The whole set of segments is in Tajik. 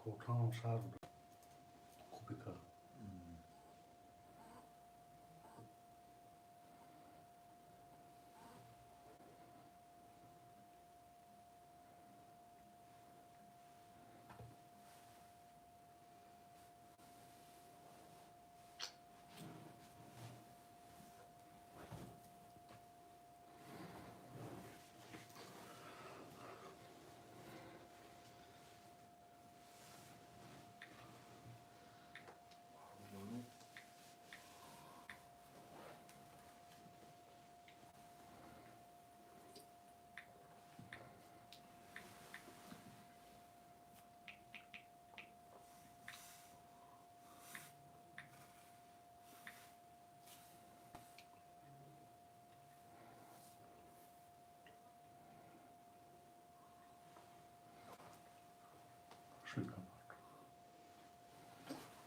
Хотам сар купика.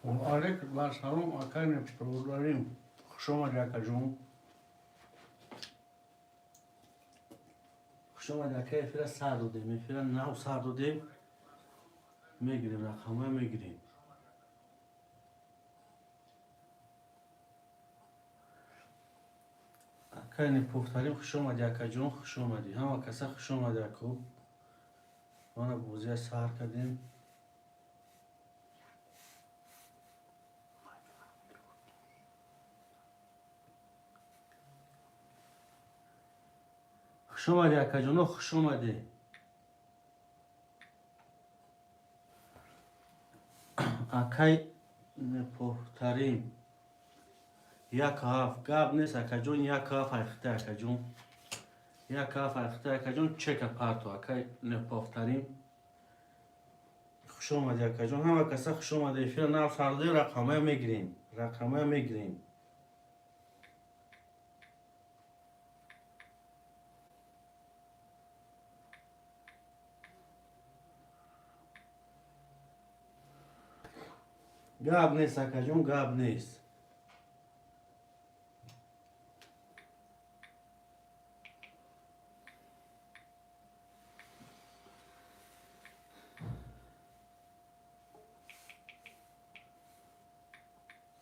Алек ва салом, акай Непродарим. Хуш омадӣ, акаҷон. Хуш омадӣ, ака. Эфира сар додем, эфира нав сар додем. Мегирем, рақамҳоя мегирем. Акай Непофтарим, хуш омадӣ, акаҷон, хуш омадӣ. Ҳама каса хуш омадӣ, аку. Мана бозия сар кардем. Хуш омадӣ, акаҷоно, хуш омадӣ. Акай Непофтарим. Як ҳафт гап нест, акаҷон, як ҳафт айхта, акаҷон. Як ҳафт айхта, акаҷон, чека парто, акай Непофтарим. Хуш омадӣ, акаҷон. Ҳама каса хуш омадӣ. Эфира нав сар додем, рақамҳоя мегирем. Рақамҳоя мегирем. Гап нест, акаҷон, гап нест.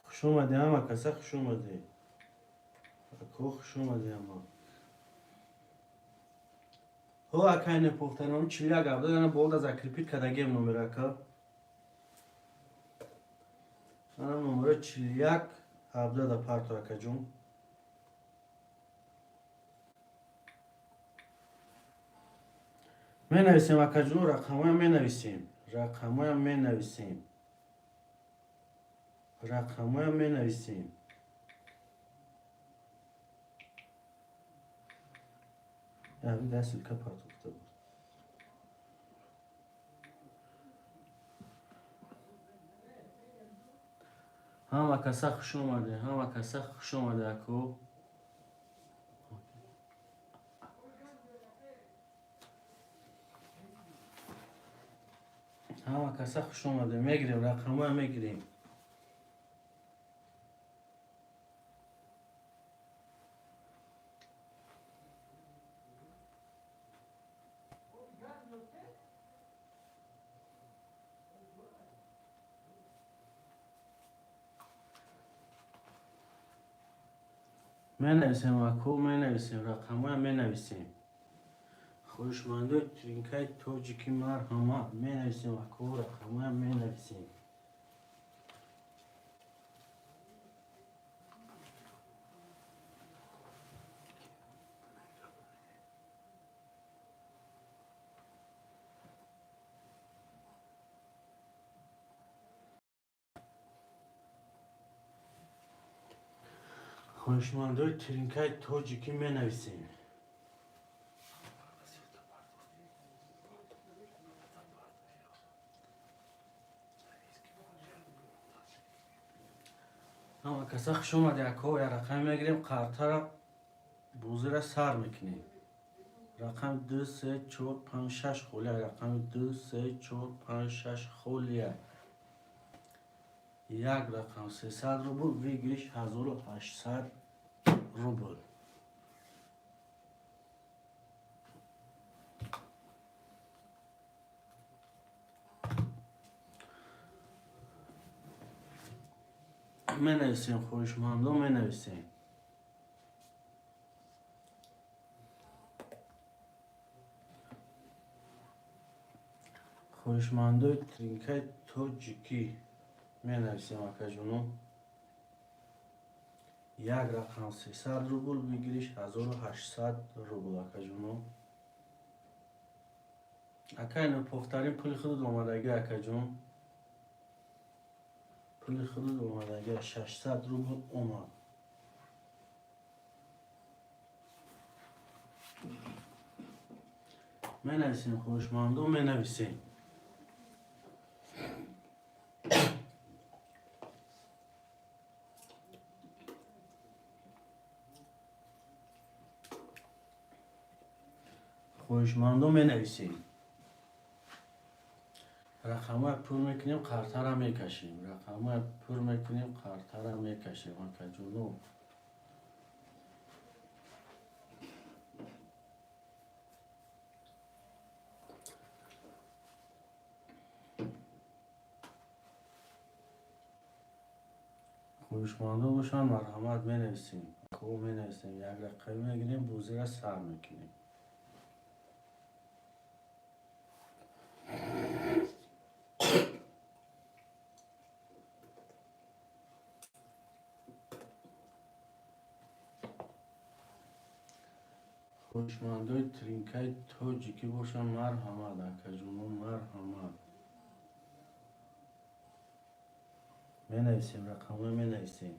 Хуш омадӣ, ҳама каса хуш омадӣ. Ако, хуш омадӣ ҳама. Ҳо, акай Непофтарим, 41 ҳабда, яна болда закрепить кардагем номер, ака. Ана номера 41 17 да парто, акаҷон. Менависем, акаҷон, рақамҳоя менависем. Рақамҳоя менависем. Рақамҳоя менависем. Даст ссылка партохта буд. Ҳама каса хуш омадӣ, ҳама каса хуш омадӣ, аку. Ҳама каса хуш омадӣ. Мегирем, рақамҳоя мегирем. Менависем, аку, менависем, рақамҳоя менависем. Хоҳишмандои тринкаи тоҷикӣ, марҳамат, менависем, аку, рақамҳоя менависем. Хоҳишмандои тринкаи тоҷикӣ, менависем. Ҳама каса хуш омадӣ, ако. Я рақаме мегирем, қартара Бозира сар мекунем. Рақами 2, 3, 4, 5, 6 холия. Рақами 2, 3, 4, 5, 6 холия. Як рақам 300 рубл, выигрыш 1800 рубл. Менависем, хоҳишмандо, менависем. Хоҳишмандои тринкаи тоҷикӣ менависем, акаҷоно. Як рақам 300 рубл, выигрыш 1800 рубл, акаҷоно. Акай, повторим, пули худут омадагӣ, акаҷон. Пули худут омадагӣ, 600 рубл омад. Менависем, хоҳишмандо, менависем. Хоҳишмандо, менависем. Рақамҳоя пур мекунем, қартара мекашем. Рақамҳоя пур мекунем, қартара мекашем, акаҷоно. Хоҳишмандо бошанд, марҳамат, менависем. Хуб, менависем. Як рақамӣ мегирем, бозира сар мекунем. Хоҳишмандои тринкаи тоҷикӣ бошанд, марҳамат, акаҷоно, марҳамат. Менависем, рақамҳоя менависем.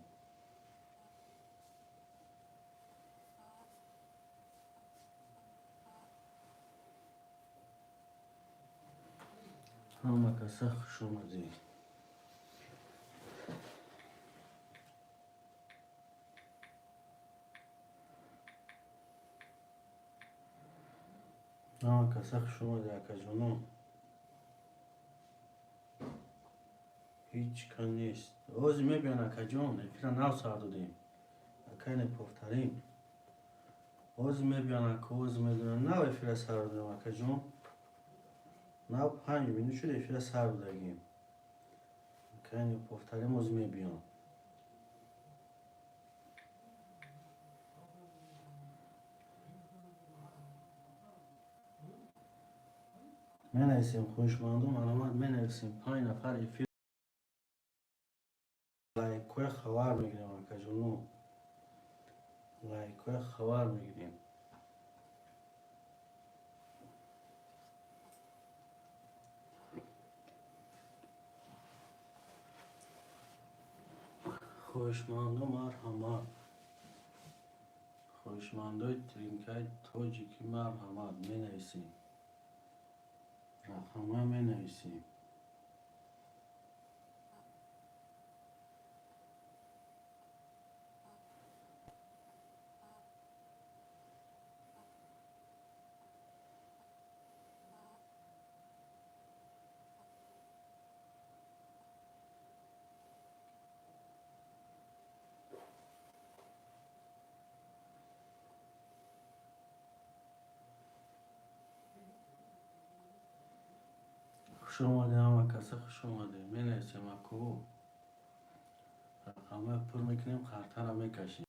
Ҳама каса хуш омадед. Ҳама каса хуш омадед, акаҷоно. Ҳеҷ ка нест. Ҳозир мебиён, акаҷон, эфира нав сар додем. Акай, повторим. Ҳозир мебиён, ака, ҳозир медонам. Нав эфира сар додем, акаҷон. Нав 5 минут шуд эфира сар додагим. Акай, повторим, ҳозир мебиён. Менависем, хоҳишмандо, марҳамат, менависем. Панҷ нафар эфир, лайкҳоя хабар мегирем, акаҷоно. Лайкҳоя хабар мегирем. Хоҳишмандо, марҳамат. Хоҳишмандои тринкаи тоҷикӣ, марҳамат, менависем. Рақамҳоя менависем. Хуш омадед, ҳама каса хуш омадед. Менависем, аку. Рақамҳоя пур мекунем, қартара мекашем.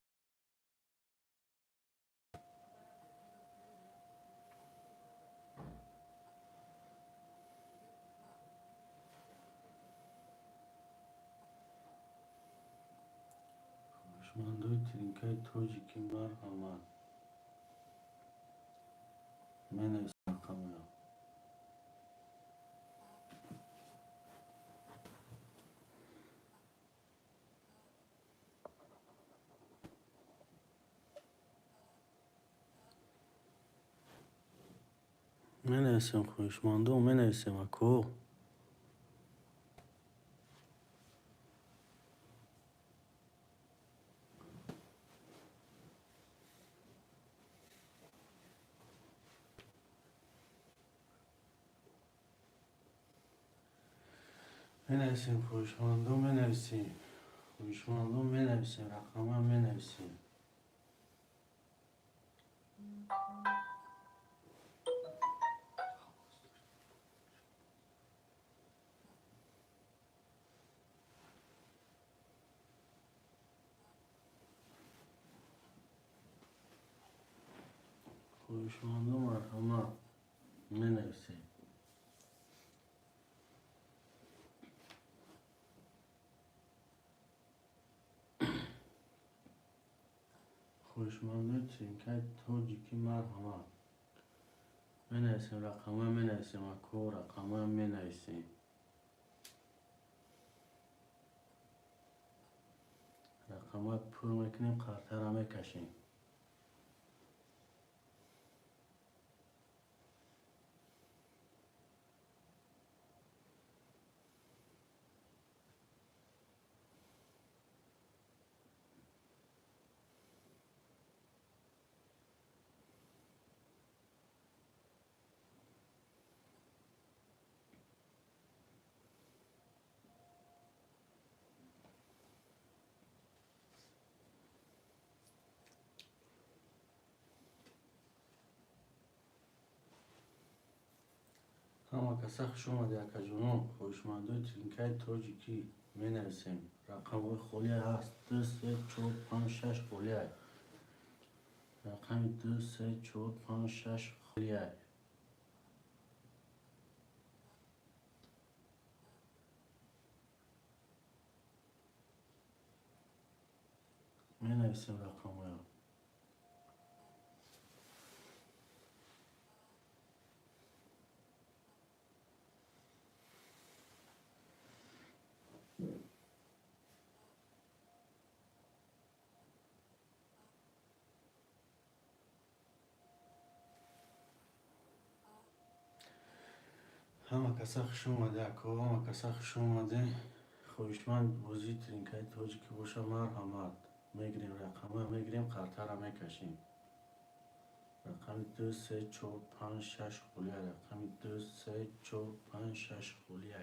Хоҳишмандои тринкаи тоҷикӣ, марҳамат. Менависем рақамҳоя. Менависем, хоҳишмандо, менависем, аку. Менависем, хоҳишмандон, менависем, хоҳишмандон, менависем, рақамам менависем. Хоҳишмандон, марҳамат, менависем. Хоҳишмандои тринкаи тоҷикӣ, марҳамат, менависем, рақамҳоя менависем, ако, рақамҳоя менависем. Рақамҳоя пур мекунем, қартара мекашем. Ҳама каса хуш омаде, акаҷонон. Хоҳишмандои тринкаи тоҷикӣ, менависем. Рақамҳои холия ҳаст: ду, се, чор, панҷ, шаш холия. Рақами ду, се, чор, панҷ, шаш холия. Менависем рақамҳоя. Ҳама каса хуш омаде, ако, ҳама каса хуш омаде. Хоҳишманд бозии тринкаи тоҷикӣ боша, марҳамат, мегирем, рақамҳоя мегирем, қартара мекашем. Рақами ду, се, чор, панҷ, шаш холия. Рақами ду, се, чор, панҷ, шаш холия.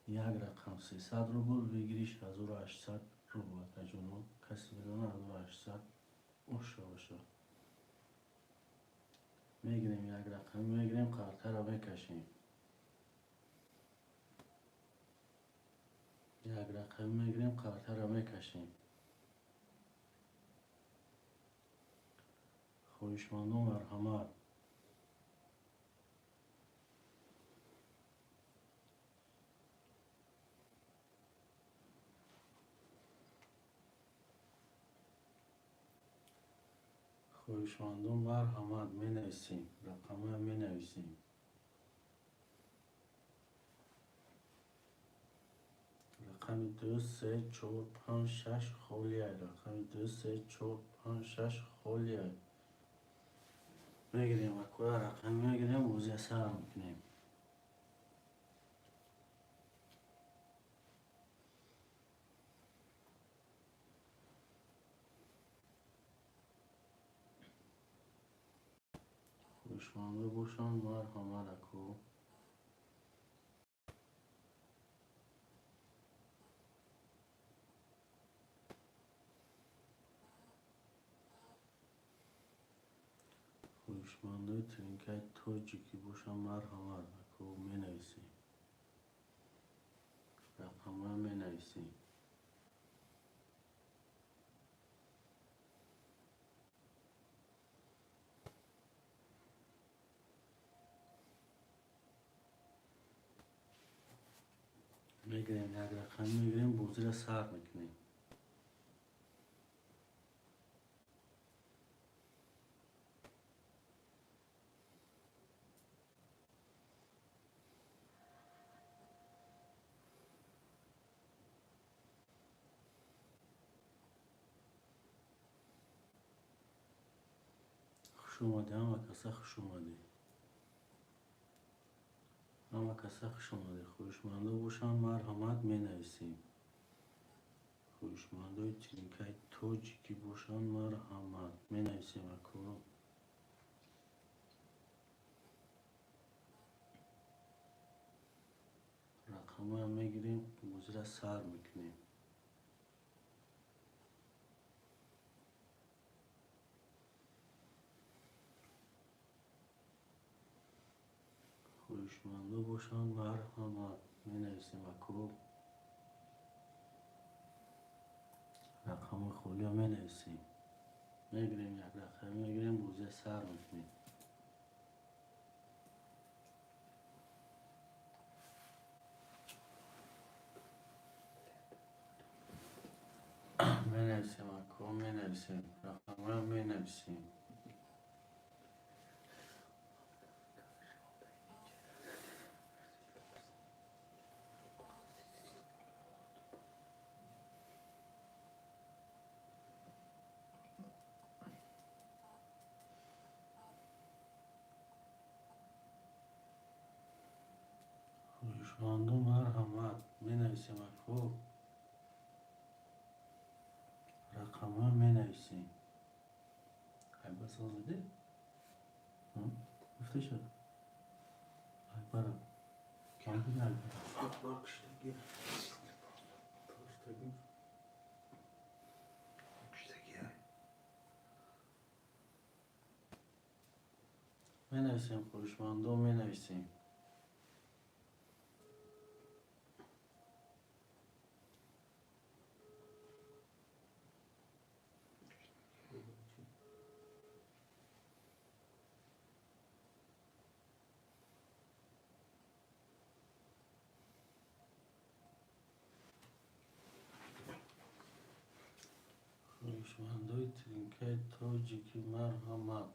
Як рақам 300 рубл, выигрыш 1800 рубл, акаҷоно. Касе медона, 1800 оша боша. Мегирем, як рақам мегирем, қартара мекашем. Як рақам мегирем, қартара мекашем. Хоҳишмандон, марҳамат. Хоҳишмандон, марҳамат, менависем, рақамҳоя менависем. Рақами ду, се, чор, панҷ, шаш холия. Рақами ду, се, чор, панҷ, шаш холия. Мегирем, акоя, рақам мегирем, бозия сар мекунем. Хоҳишмандо бошанд, марҳамат, ако. Хоҳишмандои тринкаи тоҷикӣ бошанд, марҳамат, ако, менависем, рақамҳоя менависем. Мегирем, як рақам мегирем, бозиро сар мекунем. Хуш омадӣ, ҳама каса хуш омадӣ, ҳама каса хуш омадӣ. Хоҳишмандо бошанд, марҳамат, менависем. Хоҳишмандои тринкаи тоҷикӣ бошанд, марҳамат, менависем, ако. Рақамҳоям мегирем, бозиро сар мекунем. Хоҳишмандо бошанд, марҳамат, менависем ако. Рақамҳои холиро менависем. Мегирем, як рақам мегирем, бозиро сар мекунем. Менависем ако, менависем. Рақамҳоро менависем. Хоҳишмандо марҳамат, менависем ако. Рақамҳоро менависем. Айба созиде? Гуфта шуд? Акбарам. Кам буд Акбар? Акбар киштаги. Киштаги. Киштаги. Менависем, хоҳишмандо, менависем. Хоҳишмандои тринкаи тоҷикӣ марҳамат.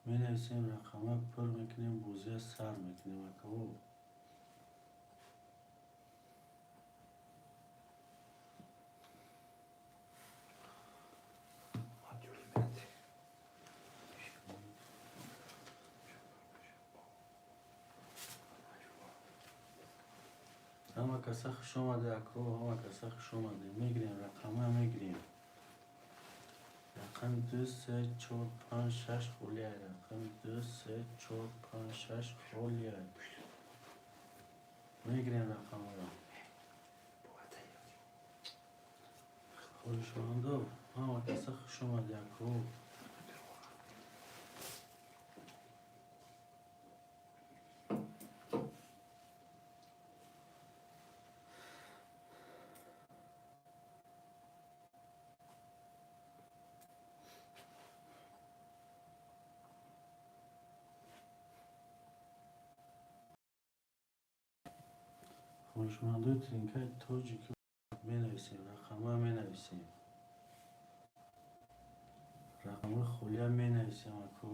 Менависем, рақамҳоро пур мекунем, бозиро сар мекунем ако. Ҳама каса хуш омаде ако, ҳама каса хуш омаде. Мегирем, рақамҳоро мегирем. Рақами 2, 3, 4, 5, 6 холиай. Рақами 2, 3, 4, 5, 6 холиай. Мегирем рақамҳоро. Хоҳишмандо, ҳама каса хуш омаде ако. Хоҳишмандои тринкаи тоҷикӣ менависем, рақамҳоро менависем. Рақамҳои холиро менависем ако.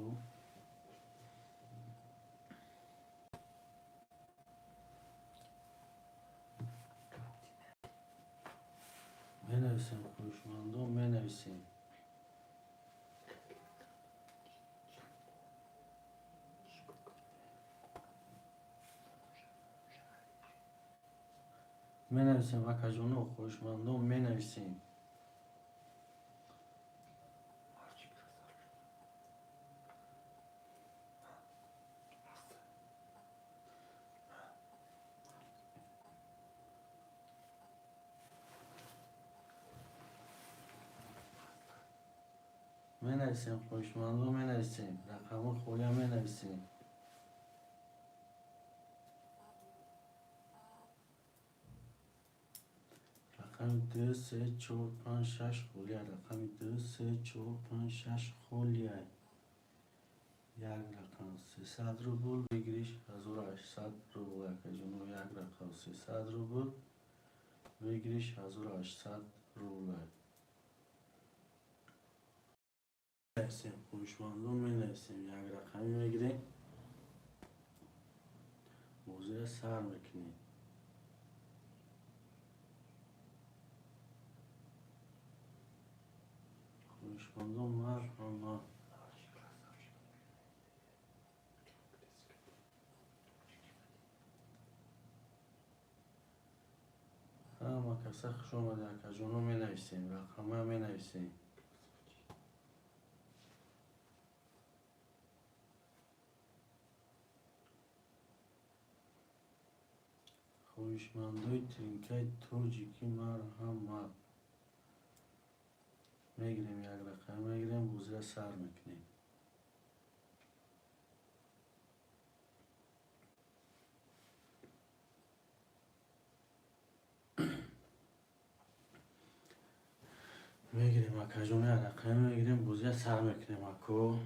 Менависем, хоҳишмандо, менависем. Менависем, акаҷоно, хоҳишмандо, менависем. Менависем, хоҳишмандо, менависем. Рақамҳои холиро менависем. Рақами 2, 3, 4, 5, 6 холиай. Рақами 2, 3, 4, 5, 6 холиай. Як рақам 300 рубл, выигрыш 1800 рубл, акаҷоно, як рақам 300 рубл, выигрыш 1800 рубл. Менависем, хоҳишмандо, менависем. Як рақаме мегирем, бозиро сар мекунем. Хоҳишмандо марҳамат. Ҳама каса хуш омаде акаҷоно, менависем, рақамҳоро менависем. Хоҳишмандои тринкаи тоҷикӣ марҳамат. Мегирем, як рақам мегирем, бозира сар мекунем. Мегирем, акаҷон, як рақам мегирем, бозира сар мекунем, ако.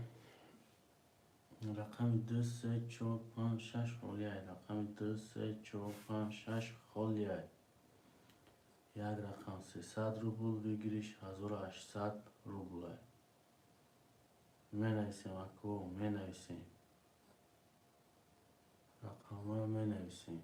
Рақами 2, 3, 4, 5, 6 холиай. Рақами 2, 3, 4, 5, 6 холиай. Як рақам 300 рубл, выигрыш 1800 рублай. Менависем, ако, менависем. Рақамҳоро менависем.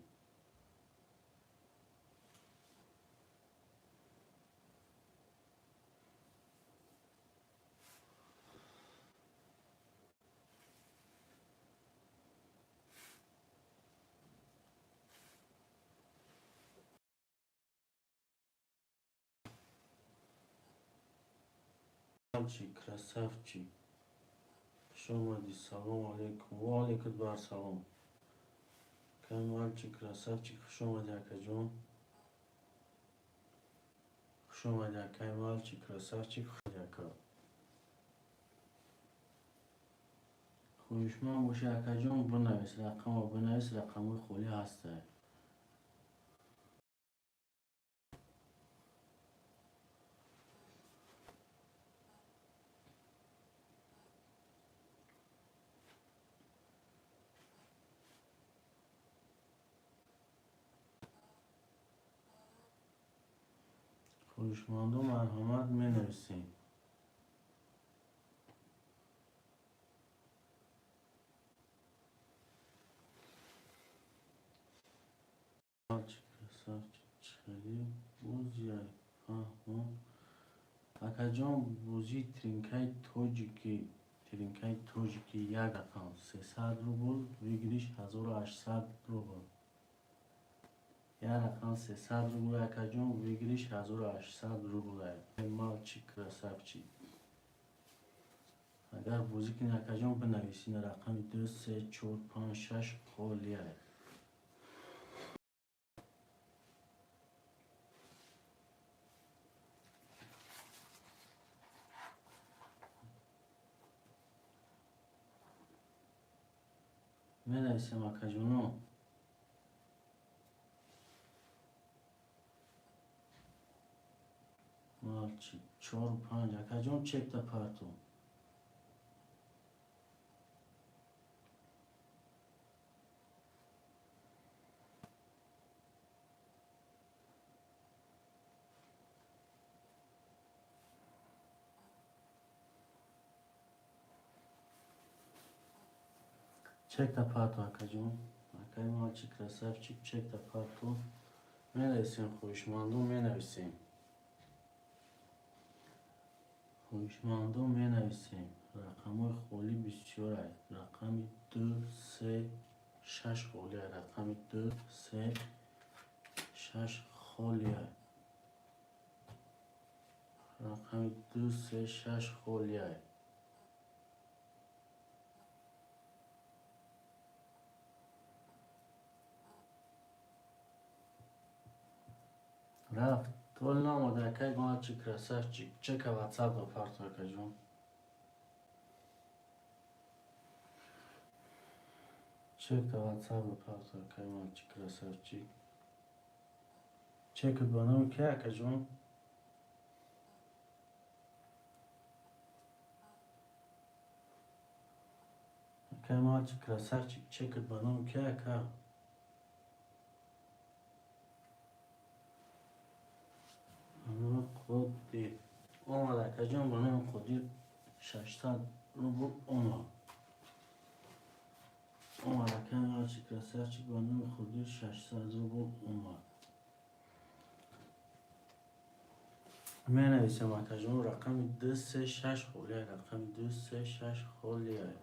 Мальчик, красавчик. Хуш омадӣ, салом алейкум. Ва алейкум бар салом. Кай мальчик, красавчик, хуш омадӣ, акаҷон. Хуш омадӣ, акай мальчик, красавчик, хуш омадӣ, ака. Хоҳишманд бошӣ, акаҷон, бинавис, рақамро бинавис, рақамҳои холӣ ҳастанд. Хоҳишмандо марҳамат менависем. Мальчик, красавчик, чӣ бозиай? Фаҳмо. Акаҷон, бозии тринкаи тоҷикӣ, тринкаи тоҷикӣ як рақам 300 рубл, выигрыш 1800 рубл. Як рақам 300 рубл, акаҷон, выигрыш 1800 рубл. Мальчик, красавчик. Агар бозӣ кунӣ, акаҷон, бинавис, ин рақами 2, 3, 4, 5, 6 холиай. Менависем, акаҷоно. Мальчик, 4, 5, акаҷон, чекта парту. Чекта парту, акаҷон. Акай мальчик, красавчик, чекта парту. Менависем, хоҳишмандо, менависем. Хоҳишмандо менависем. Рақамҳои холӣ бисёрай. Рақами 2, 3, 6 холиай. Рақами 2, 3, 6 холиай. Рақами 2, 3, 6 холиай. Рафт. Тол наомада, акай мальчик, красавчик. Чека ватсап ба парту, акаҷон. Чека ватсап ба парту, акай мальчик, красавчик. Чекат ба номи ки, акаҷон? Акай мальчик, красавчик, чекат ба номи ки, ака? Ба номи Қодир. Омад, акаҷон, ба номи Қодир 600 рубл омад. Омад, акай мальчик, красавчик, ба номи Қодир 600 рубл омад. Менависем, акаҷон, рақами 2, 3, 6 холиай. Рақами 2, 3, 6 холиай.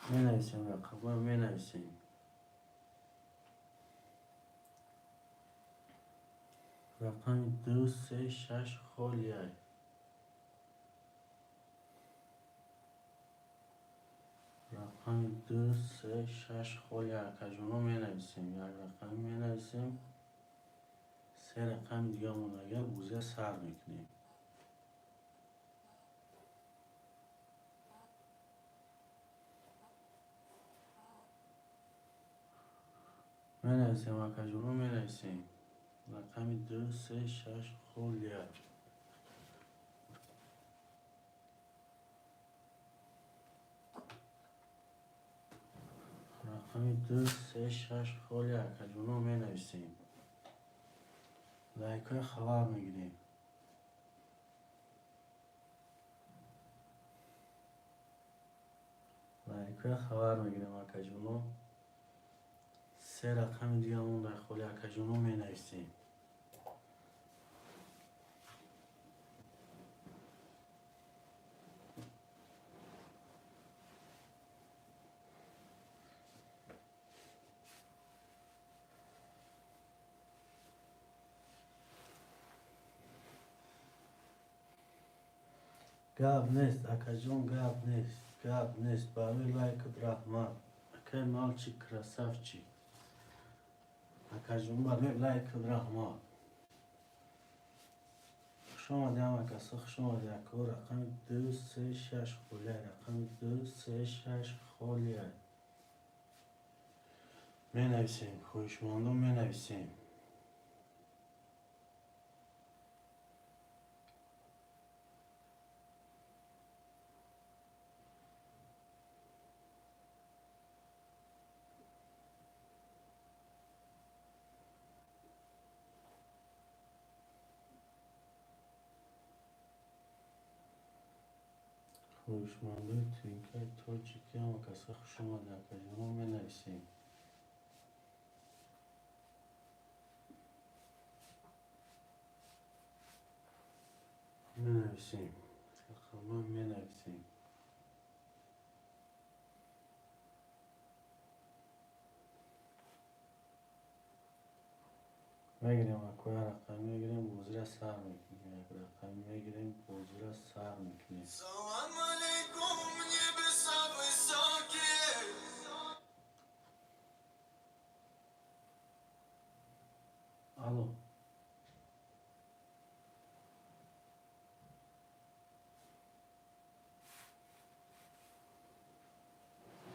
Менависем, рақамҳоро менависем. Рақами 2, 3, 6 холиай. Рақами Рақами 2, 3, 6 холи акаҷоно менависем. Як рақами менависем. Се рақами дига мондагиа бозия сар мекунем. Менависем акаҷоно, менависем. Рақами 2, 3, 6 холия. Рақами 2, 3, 6 холия акаҷоно менависем. Лайкҳои хабар мегирем. Лайкҳои хабар мегирем акаҷоно. Се рақами дига монда холи акаҷоно менависем. Гап нест, акаҷон, гап нест, гап нест. Барои лайкат раҳмат. Акай мальчик красавчик. Акаҷон, барои лайкат раҳмат. Хуш омадӣ ҳама касо, хуш омадӣ ако. Рақами 2, 3, 6 холия. Рақами 2, 3, 6 холия. Менависем, хоҳишмандон менависем. Хоҳишмандои тинкаи тоҷикӣ ҳама каса хуш омадӣ акаҷоно, менависем. Менависем. Рақамҳо менависем. Мегирем ако, як рақам мегирем, бозира сар мекунем. Як рақам мегирем, бозира сар мекунем. Салам алейкум, небеса высокие. Алло.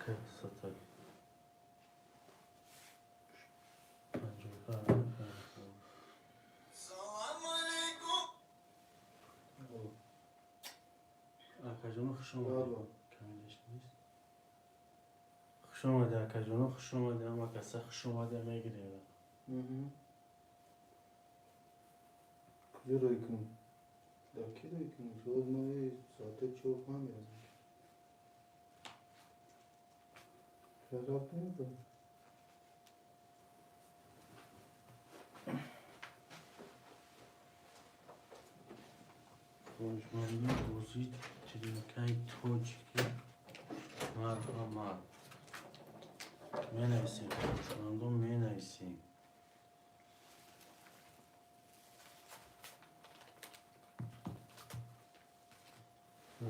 Красота. Салам алейкум. Акаҷоно, хуш омадед. Алло. Камилаш нест. Хуш омадед акаҷоно, хуш омадед ҳама каса, хуш омадед, мегирем. Куҷо рой кунем? Дар ки рой кунем? Соат мои соати 4-5 мерасем. Рафт намекунем? Хоҳишмандони бозии тринкаи тоҷикӣ марҳамат. Менависем, хоҳишмандон менависем.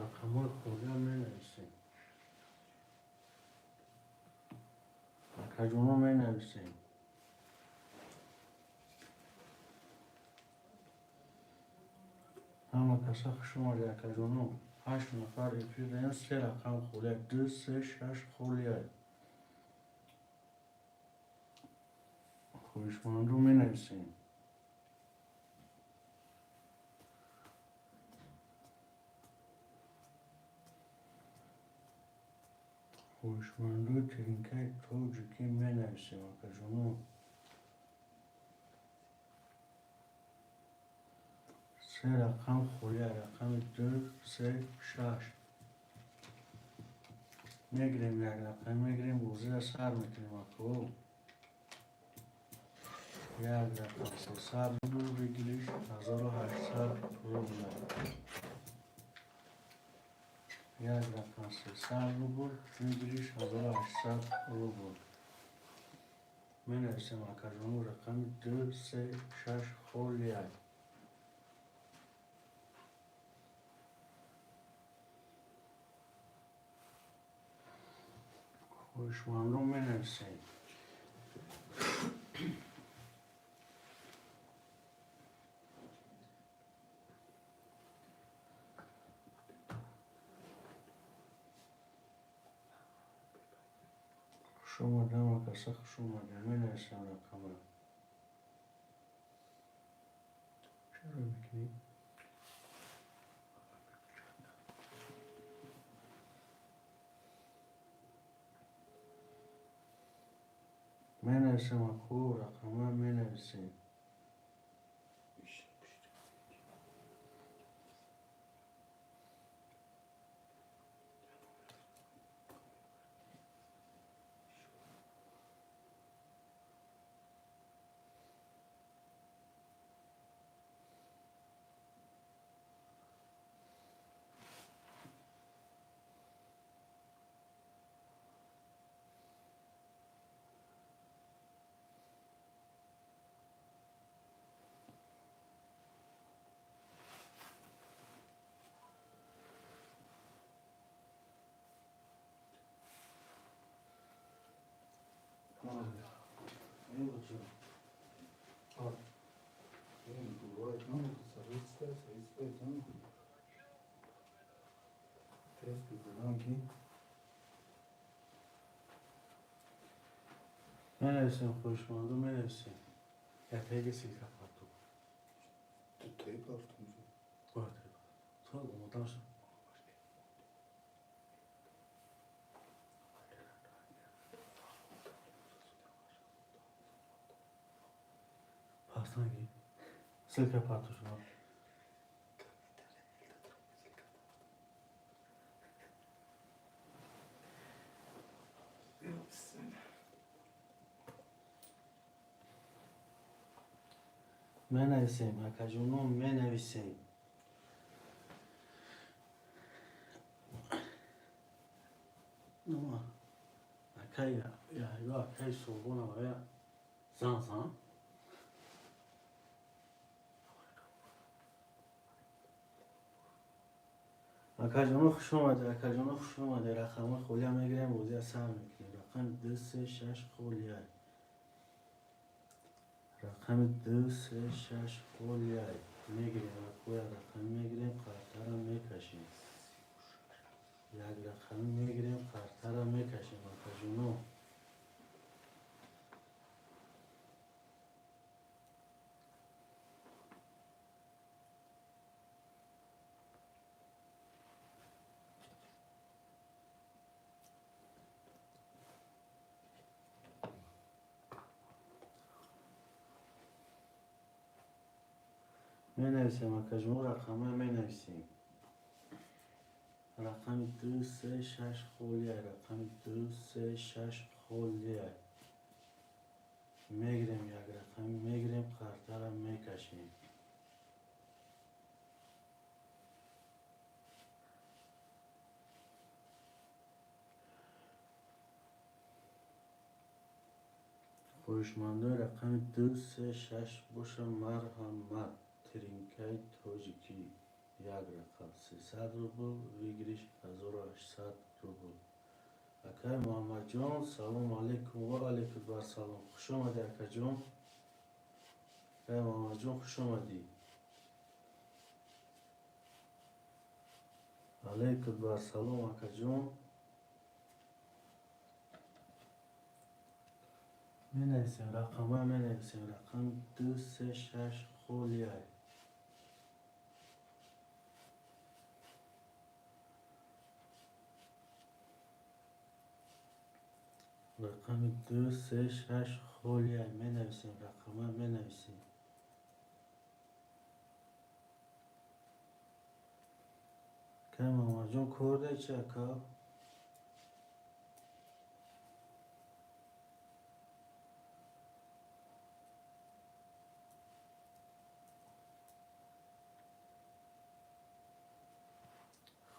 Рақамҳои холиам менависем. Акаҷоно менависем. Ҳама каса хуш омадед акаҷоно. 8 нафар эфир даем, се рақам холия. 2, 3, 6 холия. Хоҳишмандон менависем. Хоҳишмандои тринкаи тоҷикӣ менависем акаҷоно. Се рақам холия. Рақами 2, 3, 6. Мегирем як рақам, мегирем, бозира сар мекунем ако. Як рақам 300 рубл выигрыш, 1800 рубля. Як рақам 300 рубл выигрыш, 1800 рубл. Менависем акаҷоно, рақами 2, 3, 6 холия. Хоҳишмандон, менависем. Хуш омадам, акаса, хуш омадем. Менависем рақамро. Чаро мекунӣ? Менависем, аку, рақама менависем. Менависем, хоҳишманду, менависем. Яктаги ссылка парту. Дутои партум. То омода шуд. Паснаги. Ссылка парту шуд. Менависем, акаҷонон, менависем. Акай Яҳё, акай Сулбонам ая зан зан. Акаҷоно, хуш омадед, акаҷоно, хуш омадед. Рақамҳои холия мегирем, бозия сар мекунем. Рақами ду, се, шаш холия. Рақами ду, се, шаш холия мегирем, акоя рақами мегирем, қартара мекашем. Як рақами мегирем, қартара мекашем, акаҷоно. Менависем, акаҷоно, рақама менависем. Рақами ду, се, шаш холия. Рақами ду, се, шаш холия. Мегирем, як рақами мегирем, қартара мекашем. Хоҳишмандои рақами ду, се, шаш боша, марҳамат. Тринкаи тоҷикӣ як рақам 300 рубл, выигрыш 1800 рубл. Акай Муҳаммадҷон, салому алайкум. Ва алайкум вассалом. Хуш омадӣ, акаҷон. Акай Муҳаммадҷон, хуш омадӣ. Алайкум вассалом, акаҷон. Менависем рақама, менависем. Рақами ду, се, шаш холия. Рақами ду, се, шаш холия менависем, рақама менависем. Акай Муҳаммадҷон, кор дай чи, ака?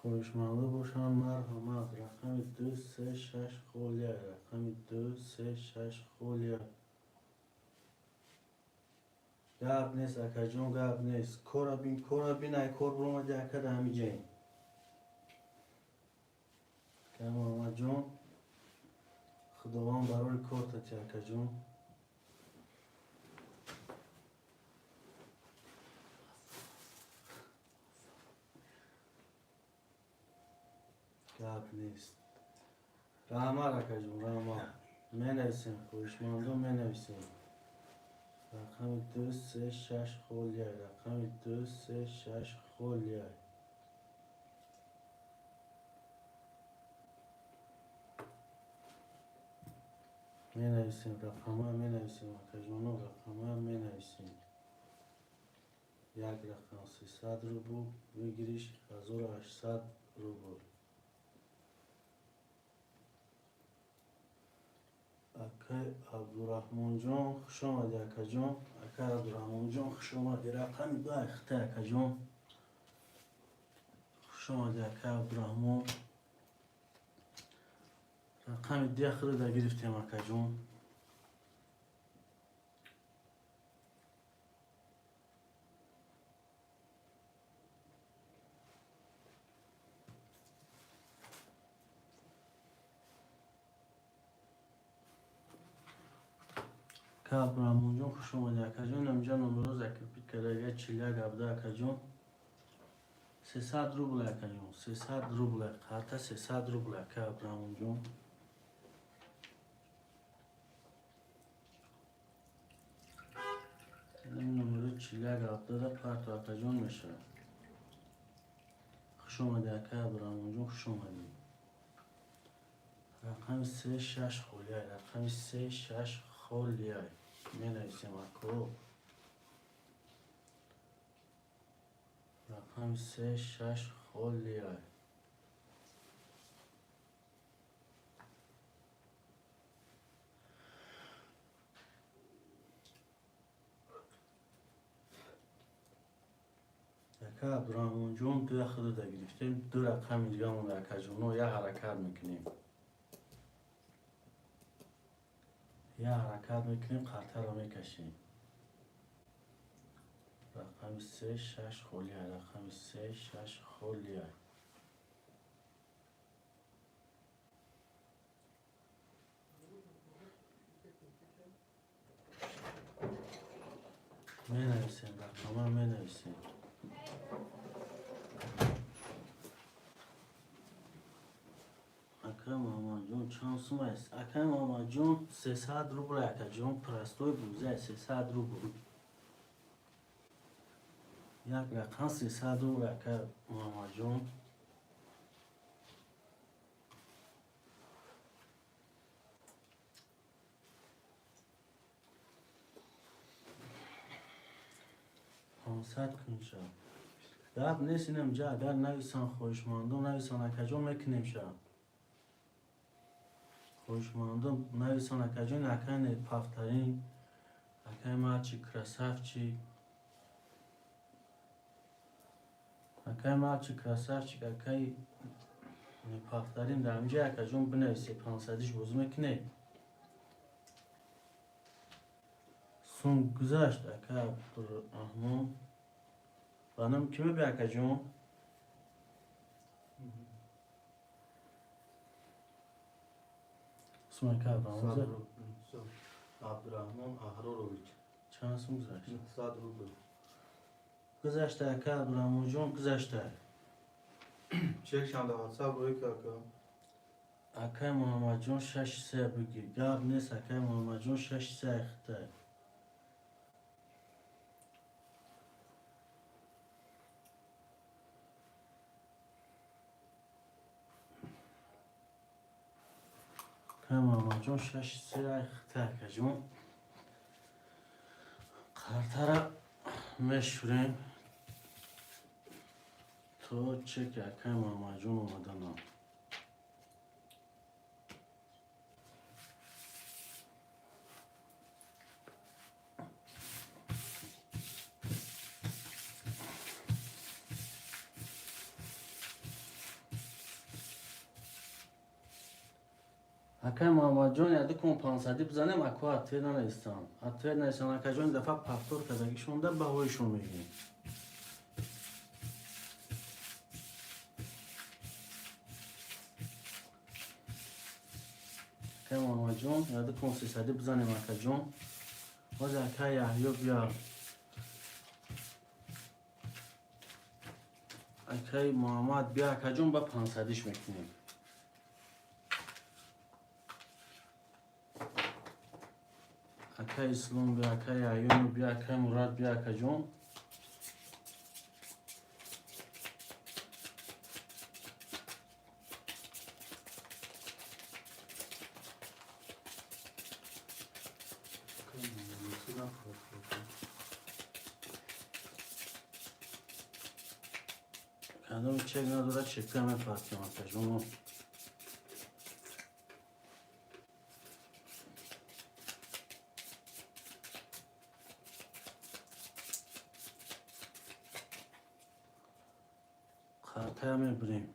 Хоҳишмандо бошанд, марҳамат. Рақами ду, се, шаш холия. Рақами ду, се, шаш холия. Гап нест, акаҷон, гап нест. Кора бин, кора бин, ай кор биромади, ака, да ҳамиҷаем. Акай Муҳаммадҷон. Худованд барори кортати, акаҷон. Гап нест. Раҳмат, акаҷон, раҳмат. Менависем, хоҳишмандон, менависем. Рақами 2, 3, 6 холияй, рақами 2, 3, 6 холияй. Менависем рақама, менависем, акаҷоно, рақама менависем. Як рақам 300 рубл, выигрыш 1800 рубл. Акай Абдураҳмонҷон, хушомадӣ, акаҷон. Акай Абдураҳмонҷон, хушомадӣ. Рақами 2 айхта, акаҷон. Хушомадӣ, акай Абдураҳмон. Рақами 2 худада гирифтем, акаҷон. Ака Абдураҳмонҷон, хуш омадӣ, акаҷон. Инҷа номеро закрепить кардага 41 17, акаҷон. 300 рубл, акаҷон, 300 рубл карта, 300 рубл, ака Абдураҳмонҷон. Номеро 41 17 парто, акаҷон, мешавад. Хуш омадӣ, ака Абдураҳмонҷон, хуш омадӣ. Рақами 3, 6 холияй, рақами 3, 6 холияй. Менависем, ако. Рақами 3, 6 холияй. Ака Абдураҳмонҷон, ду худада гирифтем, ду рақами дига монда, акаҷоно, як ҳаракат мекунем. Як ҳаракат мекунем, қартаро мекашем. Рақами 3, 6 холияй, рақами 3, 6 холияй. Менависем, рақама менависем. Акай Муҳаммадҷон, чанд сум аст? Акай Муҳаммадҷон, 300 рубл, акаҷон, простой буза, 300 рубл. Як рақам 300 рубл, акай Муҳаммадҷон. 500 кунша. Гап нест, инам ҷа, агар нависан хоҳишмандон, нависан, акаҷон, мекунем ша. Хоҳишмандон, нависан, акаҷон, акай пафтарин, акай мальчик красавчик. Акай мальчик красавчик, акай пафтарин дар инҷа, акаҷон, бинависе, 500-иш бозӣ мекунед. Сум гузашт, ака Абдураҳмон. Ба номи кӣ мебӣ, акаҷон? Сум, ака Абдураҳмон. Абдураҳмон Аҳрорович. Чанд сум гузашт? 900 рубл. Гузашта, ака Абдураҳмонҷон, гузашта. Чекшам дар WhatsApp рӯй ки, ака. Акай Муҳаммадҷон, 6-3 бигир. Гап нест, акай Муҳаммадҷон, 6-3 айхтай. Акай Муҳаммадҷон, 6-3 айхтай, акаҷон. Қартара мешӯрем то чеки акай Муҳаммадҷон омаданам. Акай Муҳаммадҷон, яду кун 500-ӣ бизанем, ако ответ нанавистам. Ответ навистам, акаҷон, дафъа повтор кардагишонда баҳоишон мегирем. Акай Муҳаммадҷон, яду кун сесадӣ бизанем, акаҷон. Ҳозир акай Яҳё бия. Акай Муҳаммад бия, акаҷон, ба пансадиш мекунем. Акай Ислом бия, акай Яҳёну бия, акай Мурад бия, акаҷон. Кадом чек надорад, чека мепартем, акаҷоно. Қартая мебирем.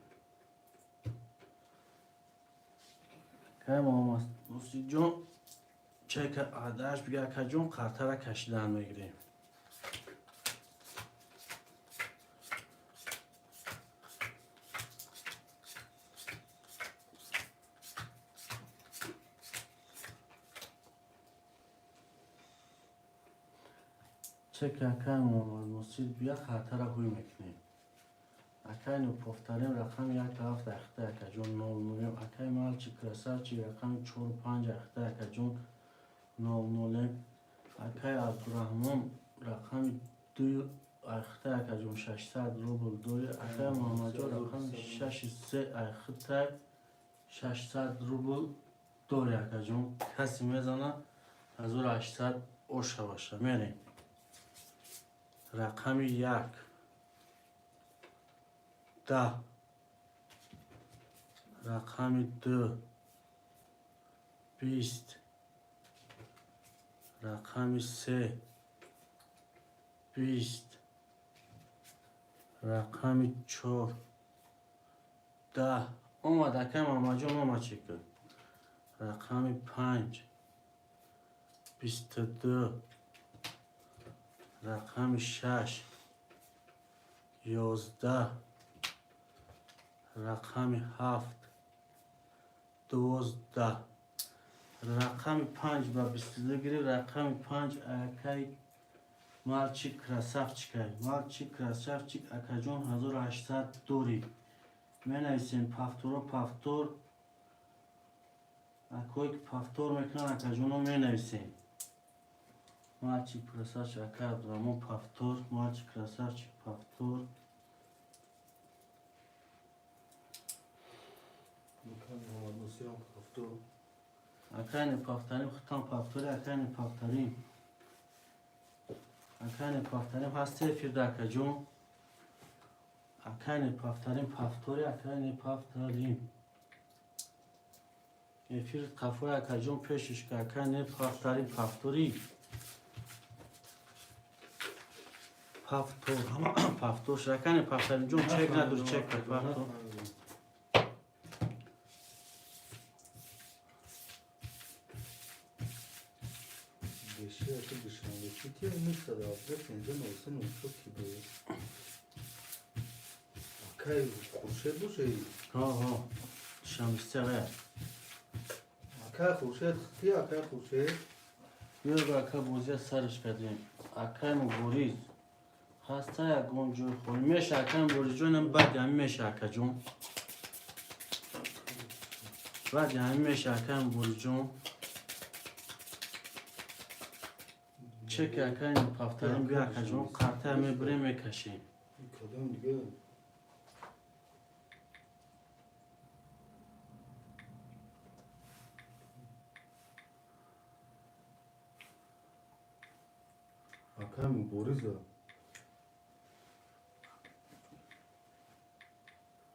Акай Муҳаммад Нусиҷон, чека адаш бига, акаҷон, қартара кашидан мегирем. Чека акай Муҳаммад Носир бия, қартара ҳуй мекунем. Акай Нуповтарин рақами як ҳафт ахта, акаҷон, нол нулем. Акай Мальчик красавчик рақами чору панҷ ахта, акаҷон, нол нулем. Акай Абдураҳмон рақами ду ахта, акаҷон, 600 рубл дори. Акай Муҳаммадҷон рақами шаши се ахтай, 600 рубл дори, акаҷон. Касе мезана, 1800 оша баша. Мерем. Рақами як 10, рақами ду 20, рақами се 20, рақами чор 10. Омад, акай Муҳаммадҷон, омад чеку. Рақами панҷ 22, рақами шаш 11, рақами ҳафт 12. Рақами панҷ ба 22 гирифт. Рақами панҷ акай Мальчик красавчикай. Мальчик красавчик, акаҷон, 1800 дорӣ. Менависем повторо, повтор. Акое ки повтор мекунанд, акаҷоно, менависем. Мальчик красавчик, акай Абдураҳмон повтор, мальчик красавчик повтор. Акай Муҳаммад Носирам повтор. Акай Неповторим, худтан повтори, акай Неповторим. Акай Неповторим ҳасте эфирда, акаҷон. Акай Неповторим повтори, акай Неповторим. Эфир қафои, акаҷон, пешиш ка, акай Неповторим повтори. Повтор, ҳама повтор шуд. Акай Неповторим ҷон, чек надори, чек повтор. Беши аки Душанбе чити 917 50 93 ки буд? Акай Хуршед боше? Ҳо, Душанбе сеғе. Акай Хуршед, ти акай Хуршед. Биё ба ака, бозия сарш кардем. Акай Мубориз ҳаста ягон ҷой холӣ меша, акай Муборизҷонам? Баъди ҳамин меша, акаҷон, баъди ҳамин меша, акай Муборизҷон. Чеки акай Повторим биё, акаҷон, қартая мебирем, мекашем. Кадом дига? Акай Мубориза.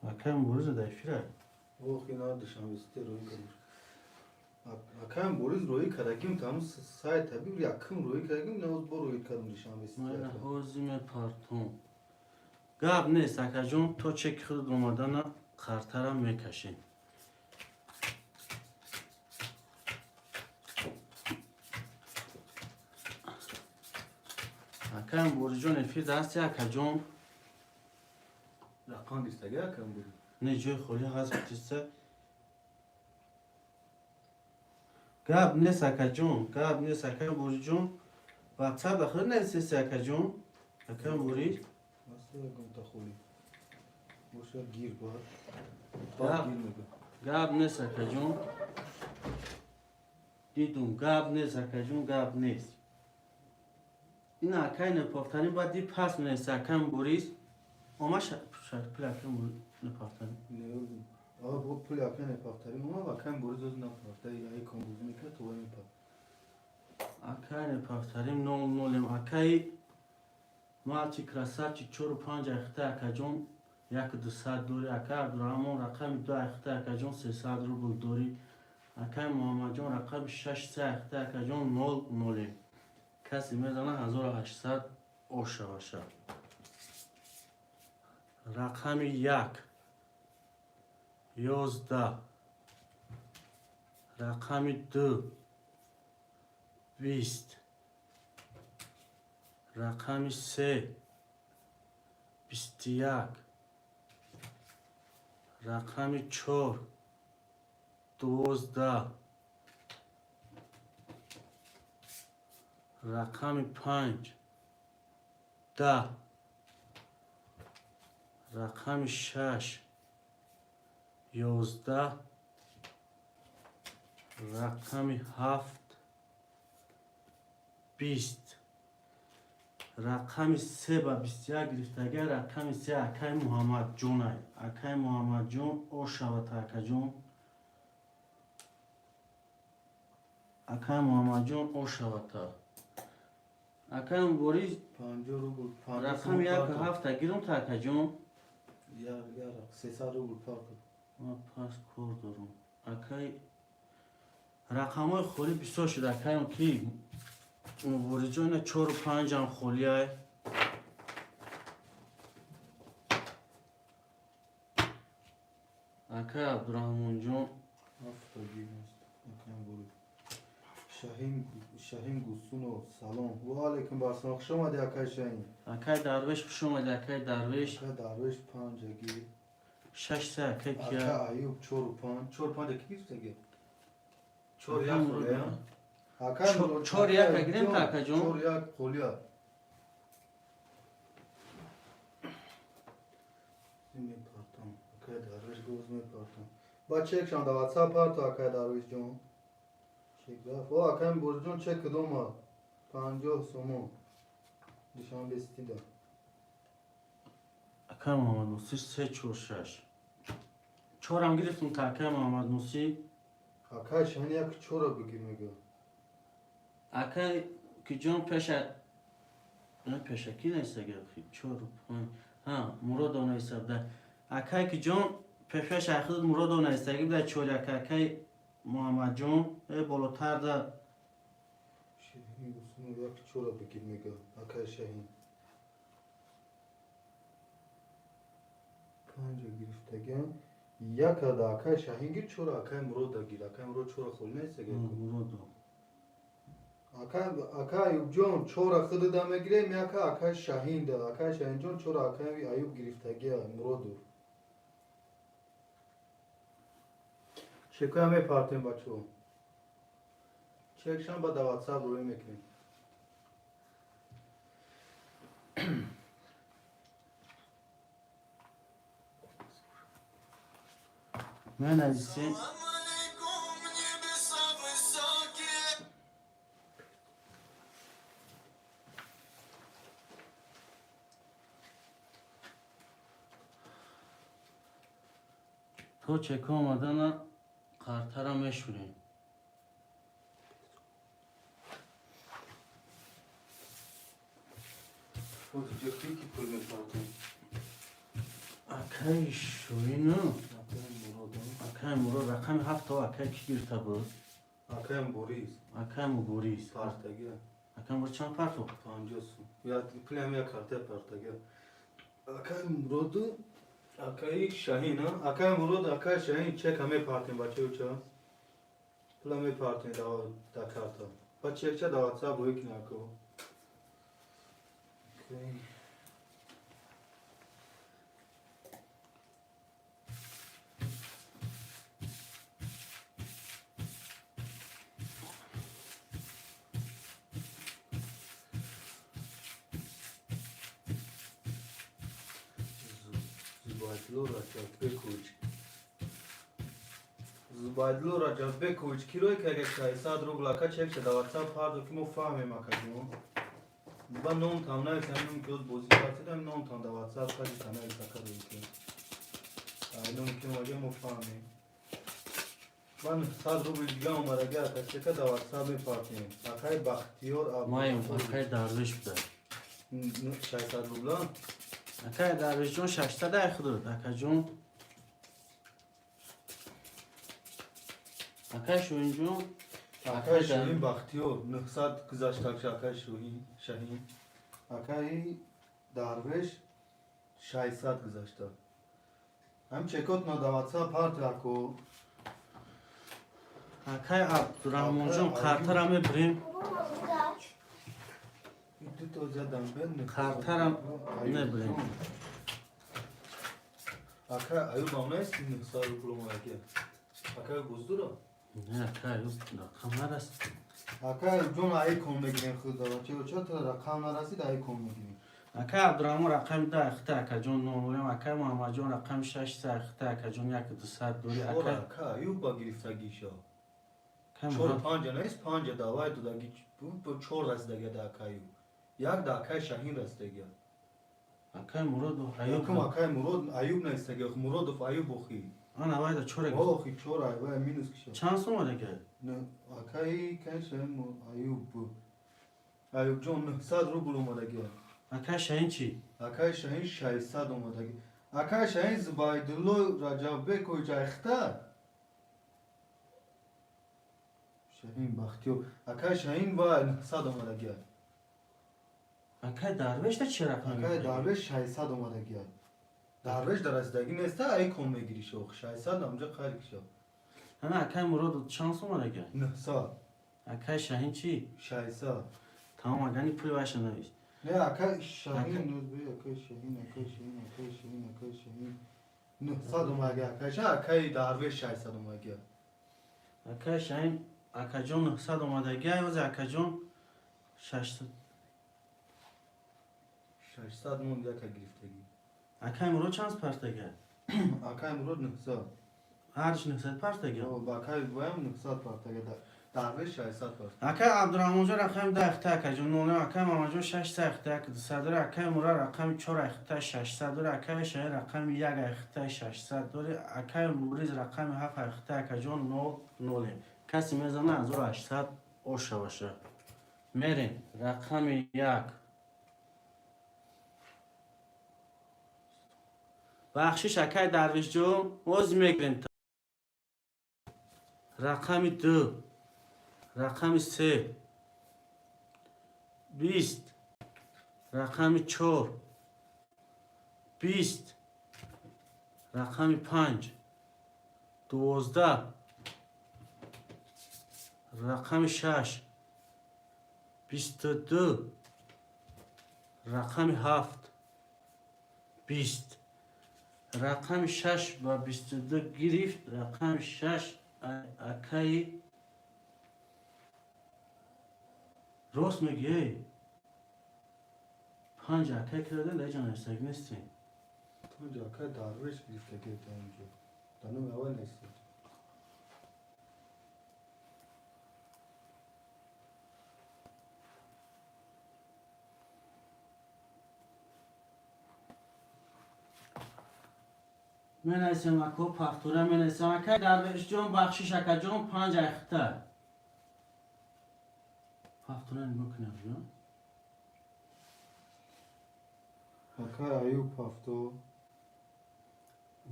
Акай Мубориза дар эфира. Ох, ина Душанбе сити рӯй кардам. Акай Мубориз рӯй кардагим, там сайт табиб якум рӯй кардагим, навоз бо рӯй кардам Душанбе сити. Мана ҳозир мепартом. Гап нест, акаҷон, то чеки худ омадана қартара мекашем. Акай Муборизҷон эфир ҳасти, акаҷон? Рақам дистага акай Мубориз. Не, ҷои холӣ ҳаст, тиса. Гап нест, акаҷон, гап нест, акай Бориҷон. Ватсап дахир нестеси, акаҷон, акай Борис. Аста ягонта холӣ боша, гир, баъд баъд гир мега. Гап нест, акаҷон, дидум. Гап нест, акаҷон, гап нест. Ина, акай Непофтарин баъд ди пас менеста, акай Борис. Ома пул, акай Непофтарин. Бо пули акай Непофтарин омад, акай Борис оз напарта, ай комбозӣ мекард, то мепарт. Акай Непофтарин нол нолем. Акай мальчик красавчик, чору панҷ айхта, акаҷон, яку дусад дорӣ. Акай Абдураҳмон, рақами ду айхта, акаҷон, 300 рубл дорӣ. Акай Муҳаммадҷон, рақами шаш се айхта, акаҷон, нол нолем. Касе мезана, 1800 ошаваша. Рақами як, 11, рақами ду, 20, рақами се, 21, рақами чор, 12, рақами панҷ, 10, рақами шаш, 11, рақами ҳафт, 20, рақами се ба 21 гирифтага. Рақами се акай Муҳаммадҷонай. Акай Муҳаммадҷон, ошавата, акаҷон. Акай Муҳаммадҷон, ошавата. Акай Борис. 50 рубл. Рақами як ҳафта гирумта, акаҷон. 300 рубл парту. Ман пас кор дорам, акай. Рақамҳои холӣ бисёр шуд, акаем ки Мубориҷон. Ина чору панҷам холиай. Акай Абдураҳмонҷон. Ҳафта гирмаст, акаем Борис. Шаҳин, Шаҳин Гусунов, салом. Ва алайкум ассалом, хуш омадӣ, акай Шаҳин. Акай Дарвеш, хуш омадӣ, акай Дарвеш. Акай Дарвеш панҷа гир. Шаш се, акай кия? Ака Аюб, чору панҷ, чору панҷа ки гирифтаги? Чор як холия. Акай Чор яка гирем та, акаҷон? Чор як холия. Мепартам, акай Дарвеш гоз мепартам. Ба чекшам да ватсап парту, акай Дарвешҷон. Чек рафт. О, акай Борисҷон, чек кудома? 50 сомон. Душанбе Ситида. Акай Муҳаммадносир, се, чор, шаш, чорам гирифтум та, акай Муҳаммадносир. Акай Шаҳин як чора бигир мега. Акай киҷон, пеша на пешакӣ нестага, чору панҷ. Ҳа, Муродов нависта буда. Акай киҷон, пешаш ахир Муродов навистаги буда, чор як, акай Муҳаммадҷон э болотар да. Шаҳин Гусунов як чора бигир мега, акай Шаҳин. Панҷа гирифтаган. Яка да акай Шаҳин гир, чора акай Мурода гир. Акай Мурод чора холӣ нестага. Муродов. Акай, акай Аюбҷон, чора худада мегирем, яка акай Шаҳин да. Акай Шаҳинҷон, чора акай Аюб гирифтагия, Муродов. Чекоя мепартем, бачаҳо. Чекшам ба да ватсап рӯй мекунем. Менависем. Салам алейкум, небеса высокие. То чека омадана қартара мешӯрем. Ки пул мепартем? Акай Шоину. Акай Муродов. Акай Мурод, рақами ҳафто акай ки гирифта буд? Акай Борис. Акай Муборис. Партагия. Акай Мурод чанд парту? 50 сум. Я пулям як карта партагия. Акай Муроду, акаи Шаҳин, а? Акай Мурод, акай Шаҳин, чека мепартем, бачаюча. Пула мепартем да карта. Ба чекча да ватсап рӯй кина, ако. Акай. Зубайдулло Раҷаббекович, Зубайдулло Раҷаббекович, кирои кага 600 рубл, ака, чек шада ватсап ҳарду, ки мо фаҳмем, акаҷон. Ба номтам нависам, ном ки оз бозӣ кардам, номтам да ватсап хаҷита навис, ака, ки ай ном ки омага, мо фаҳмем. Ба 900 рубл дига омадаги, ака, чека да ватсап мепартем. Акаи Бахтиёр. Маем, акай Дарвеш буда. 600 рубла. Акай Дарвешҷон, 600 ай худот, акаҷон. Акай Шоҳинҷон. Акаи Шоҳин Бахтиёр 900 гузаштакша, акаи Шоҳин, Шаҳин. Акаи Дарвеш 600 гузашта. Ҳам чекот на да ватсап парт, ако. Акай Абдураҳмонҷон, қартара мебирем. Дуто задам бен. Қартарам мебирем. Ака Аюб ам нест, 900 рубл омадаги. Акаи боздура? Не, акай Аюб рақам нараст. Ака Аюб ҷон, ай ком мегирем худо. Чо чо рақам нарасид, ай ком мегирем. Акай Абдураҳмон рақами 10 хита, акаҷон, нолем. Акай Муҳаммадҷон рақами шаш са хита, акаҷон, як дусад дори. Акай ака ака Аюб ба гирифтагиша. Чор панҷа нест, панҷа давай додаги, чор расидаги да ака Аюб. Як да акай Шаҳин расидаги. Акай Муродов Аюб. Якум акай Мурод Аюб наистаги, Муродов Аюб охи. Ана вайда чора. Охи, чор ай вай минус киша. Чанд сом омадаги? Акай канша Аюб. Аюб ҷон 900 рубл омадаги. Акай Шаҳин чӣ? Акай Шаҳин 600 омадаги. Акай Шаҳин, Зубайдулло Раҷаббекович айхта. Шаҳин Бахтиёр. Акай Шаҳин ва 900 омадаги. Акай Дарвешда чӣ рақам? Акай Дарвеш 600 омадаги. Дарвеш дар расидаги неста, ай ком мегирӣ шох. 600 амҷа хайр киша. Ана акай Муродов чанд сом омадаги? 900. Акай Шаҳин чӣ? 600. Тамом, агани пули вайша навис. Не, акай Шаҳин, акай Шаҳин, акай Шаҳин, акай Шаҳин, акай Шаҳин. 900 омадаги акай Шаҳин, акай Дарвеш 600 омадаги. Акай Шаҳин, акаҷон, 900 омадаги, ози акаҷон 600. 600 монд яка гирифтагӣ. Акай Мурод чанд партага? Акай Мурод 900. Ҳарч 900 партага? Акай ваям 900 партага. Дарвеш 600 парт. Акай Абдураҳмонҷон рақами 10 хита, акаҷон, нолем. Акай Мамаҷон шаш са хита, як дусад дори. Акай Мурод рақами чор хита, 600 дори. Акай Шаҳин рақами як хита, 600 дори. Акай Мубриз рақами ҳафт хита, акаҷон, нол нолем. Касе мезана, 1800 оша баша. Мерем рақами як. Бахшиш, акай Дарвишҷон, оз мегирем. Рақами ду, рақами се, 20, рақами чор, 20, рақами панҷ, 12, рақами шаш, 22, рақами ҳафт, 20. Рақами шаш ба 22 гирифт. Рақами шаш акаи рост мегӣ, эй, панҷ акай кардем, дар ҷа навистаг нестем. Панҷ акай Дарвеш гирифтагӣ та инҷо. Дар номи аввал нест. Менависем, ако, пахтура менависем. Акай Дарвешҷон, бахшиш, акаҷон, панҷ айхта пахтура нигоҳ кунем ҷон. Акай Аюб ҳафто.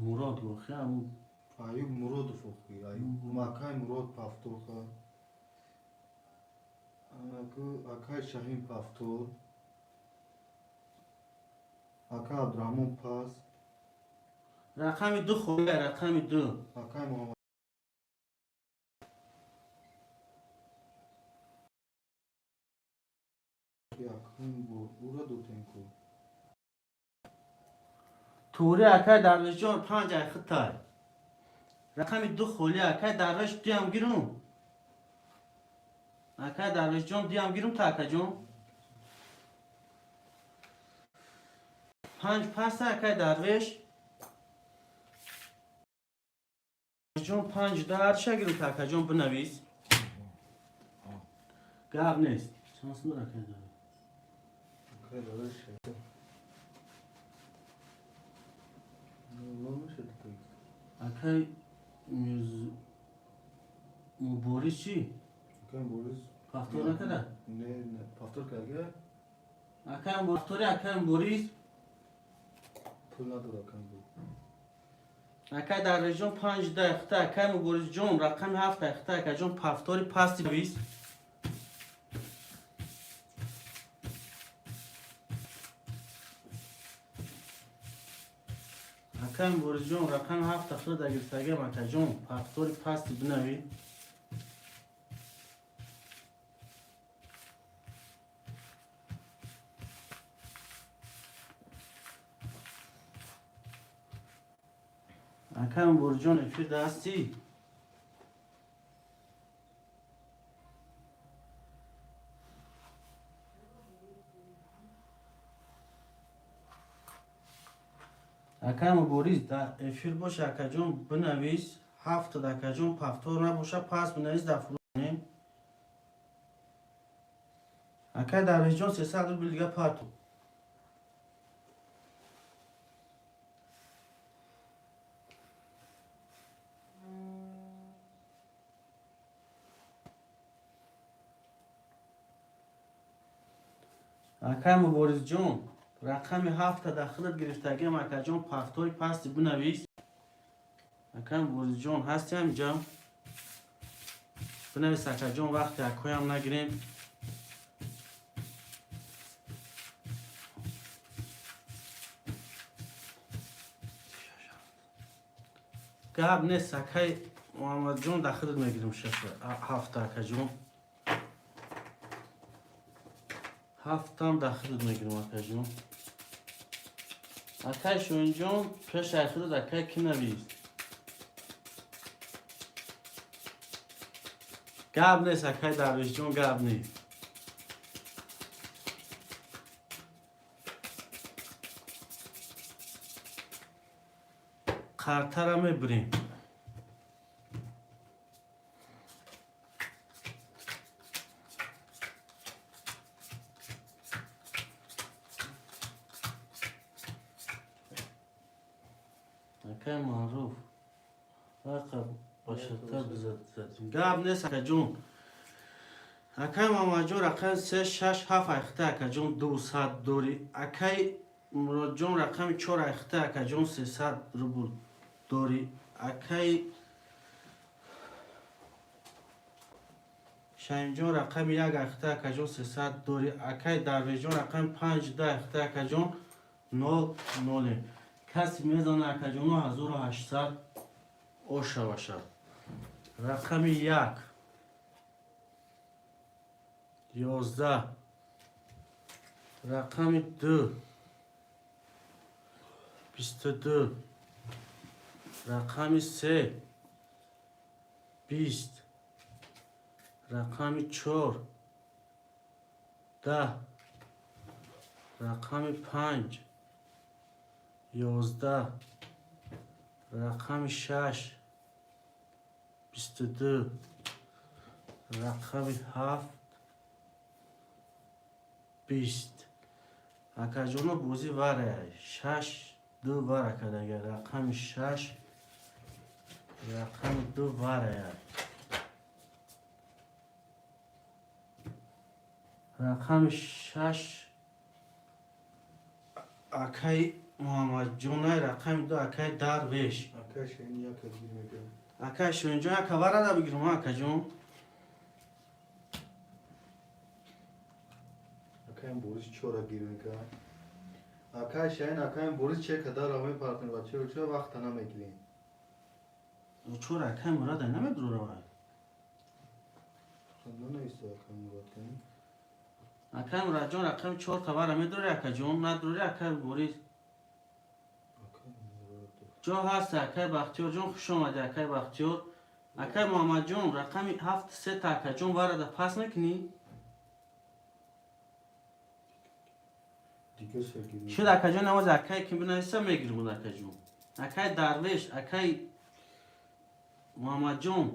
Мурод охи аму. Аюб Муродов охи. Аюб акай Мурод пафтор ха. Акай Шаҳин пафтор. Акай Абдураҳмон пас. Рақами ду холия, рақами ду. Акай Муҳаммад якум бор ура додем ку. Тури, акай Дарвешҷон, панҷ айхитай. Рақами ду холия, акай Дарвеш, дуям гирум. Акай Дарвешҷон, дуям гирум та, акаҷон. Панҷ паса, акай Дарвеш. Дарвешҷон, панҷ дарша гирифт, акаҷон, бинавис. Гап нест. Чанд сум дора, акай Дарвеш? Акай Дарвеш номешад. Акай Муборис чӣ? Акай Борис. Повтор накарда? Не, повтор карда. Акай повтори, акай Муборис. Пул надора акай Борис. Акай Дарвешҷон, панҷ дахта, акай Муборисҷон, рақами ҳафт дахта, акаҷон, повтори пасти навис. Акай Муборисҷон, рақами ҳафт дахта дагирифтагиам, акаҷон, повтори пасти бинавӣ. Акай Муборисҷон, эфир ҳастӣ? Акай Муборис, дар эфир боша, акаҷон, бинавис. Ҳафтад, акаҷон, повтор набоша, пас бинавис, дар фурӯнем. Акай Дарвешҷон, 300 рубл дига парту. Акай Муборисҷон, рақами ҳафта дар худат гирифтагиам, акаҷон, повтори пасти бинавис. Акай Муборисҷон, ҳасти ҳаминҷа? Бинавис, акаҷон, вақте акоям нагирем. Гап нест, акай Муҳаммадҷон, дар худат мегирем шаша ҳафта, акаҷон. Ҳафтам дар худат мегирем, акаҷон. Акай Шоҳинҷон, пешай худат акай ки навис? Гап нест, акай Дарвешҷон, гап нест. Қартара мебирем. Акай Маъруф, рақа бошадтар бизадим. Гап нест, акаҷон. Акай Муҳаммадҷон, рақами се, шаш, ҳафт айхта, акаҷон, 200 дорӣ. Акай Муродҷон, рақами чор айхта, акаҷон, 300 рубл дорӣ. Акай Шаҳинҷон, рақами як айхта, акаҷон, 300 дорӣ. Акай Дарвешҷон, рақами панҷ ду айхта, акаҷон, нол ноле. Касе мезана, акаҷоно, 1800 ошавашад. Рақами як, 11, рақами ду, 22, рақами се, 20, рақами чор, 10, рақами панҷ, 11, рақами шаш, 22, рақами ҳафт, 20. Акаҷоно, бозӣ варая шаш ду вара кардага, рақами шаш, рақами ду варая, рақами шаш акай Муҳаммадҷонай, рақами ду акай Дарвеш. Акай Шаҳин яка гир мекунам. Акай Шоҳинҷон, яка варада бигирам, акаҷон. Акай Борис чора гир мекунам. Акай Шаҳин, акай Борис чека дара мепартем, бачаҳо, чора вақта намегирем. Чор акай Мурада намедурава? Нанависта акай Мурад кани. Акай Мурадҷон, рақами чор тавара медури, акаҷон? Надури, акай Борис? Акай Мурад. Ҷо ҳаст, акай Бахтиёрҷон, хуш омадӣ, акай Бахтиёр. Акай Муҳаммадҷон, рақами ҳафт сета, акаҷон, варада пас мекунӣ? Дигаша гир. Шуд, акаҷон, навоз акай ки бинависа, мегирмуд, акаҷон. Акай Дарвеш, акай Муҳаммадҷон,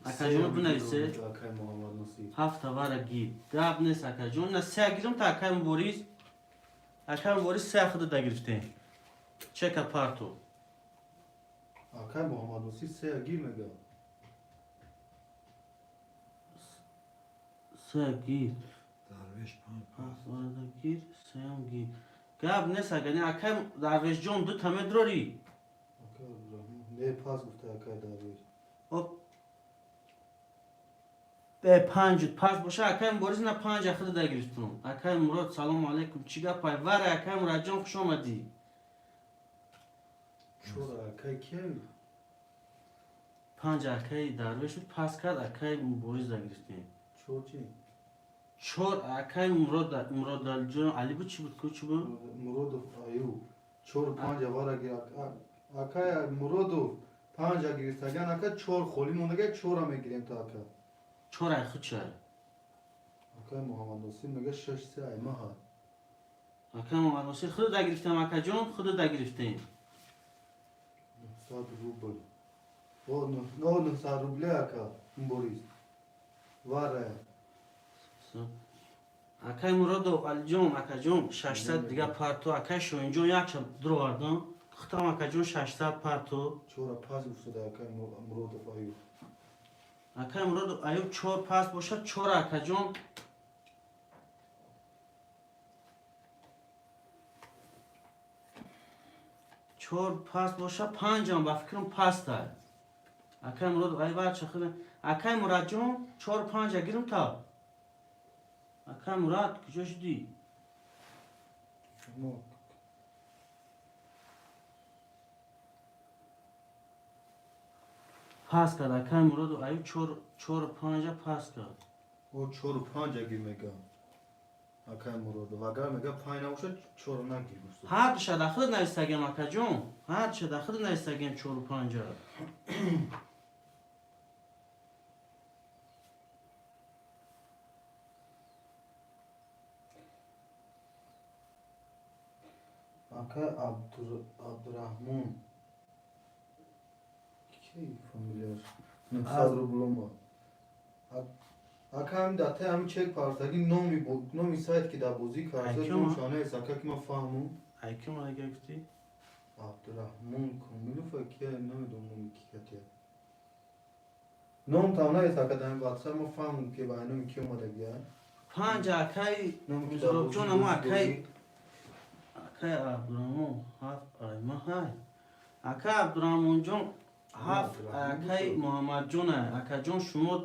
акаҷон, бинависе. Акай Муҳаммад Носир. Ҳафта вара гир. Гап нест, акаҷон. На, се гирам та акай Мубориз. Акай Мубориз, се худа да гирифтем. Чека парту. Акай Муҳаммад Носир се гир мега. Се гир. Дарвеш панҷ. Ҳафт вара да гир, сеам гир. Гап нест, ака. Не, акай Дарвешҷон, ду та медрорӣ. Акай Абдурахмон. Не, пас гуфта акай Дарвеш. Оп. Панҷ пас боша, акай Мубориз, на, панҷ худа да гирифтум. Акай Мурод, салому алайкум. Чӣ гапай? Вара, акай Мурадҷон, хуш омадӣ. Чор акай кия? Панҷ акай Дарвеш шуд, пас кард, акай Мубориз да гирифтем. Чор чи? Чор акай Мурод, Муродалиҷон Али буд, чӣ буд, ку чӣ буд? Муродов Аюб. Чор панҷ вара гир. Акай Муродов панҷа гирифтаган, ака, чор холӣ мондага, чора мегирем та, ака. Чор ай худ чай. Акай Муҳаммад Носир мега шаш се аймаҳа. Акай Муҳаммад Носир, худо да гирифтем, акаҷон, худо да гирифтем. 900 рубл. О, 900 рубле, ака Мубориз. Вара. Акай Муродов Алиҷон, акаҷон, 600 дига парту. Акай Шоҳинҷон, якша дуровардам. Хутам, акаҷон, 600 парту. Чора пас гуфтада акай Муродов Аюб. Акай Муродов Аюб, чор пас бошад, чор, акаҷон. Чор пас боша, панҷам ба фикрам пастай. Акай Муродов Аюб варча худа. Акай Мурадҷон, чор панҷа гирам та. Акай Мурад, куҷо шудӣ? Мо Пас кард акай Муродов Аюб, чор, чору панҷа пас кард. О, чору панҷа гир мега. Акай Муродов. Агар мега панҷ набошад, чора нагир гуфта. Ҳар душа да худ навистагем, акаҷон, ҳар душа да худ навистагем, чору панҷа. Акай Абдурахмон. Ки фамилияш? 900 рублома. Ака, ҳамин дар таи ҳамин чек партаги номи сайт ки дар бозӣ карда Айкима? номшона нест, ака, ки ман фаҳмум. Айким ага гуфтӣ? Абдурахмон Комилов кия, намедонам номи ки катия. Ном там нест, ака, дар ҳамин WhatsApp ма фаҳмум ки ба номи ки омадагия. Панҷа акай Номи ки дар бозӣ Музробҷон, ама бозӣ акай дорӣ. Акай Абдураҳмон, ҳафт айма ҳай. Акай Абдураҳмонҷон, ҳафт Абдураҳмон акай буд. Муҳаммадҷон. Акаҷон, шумо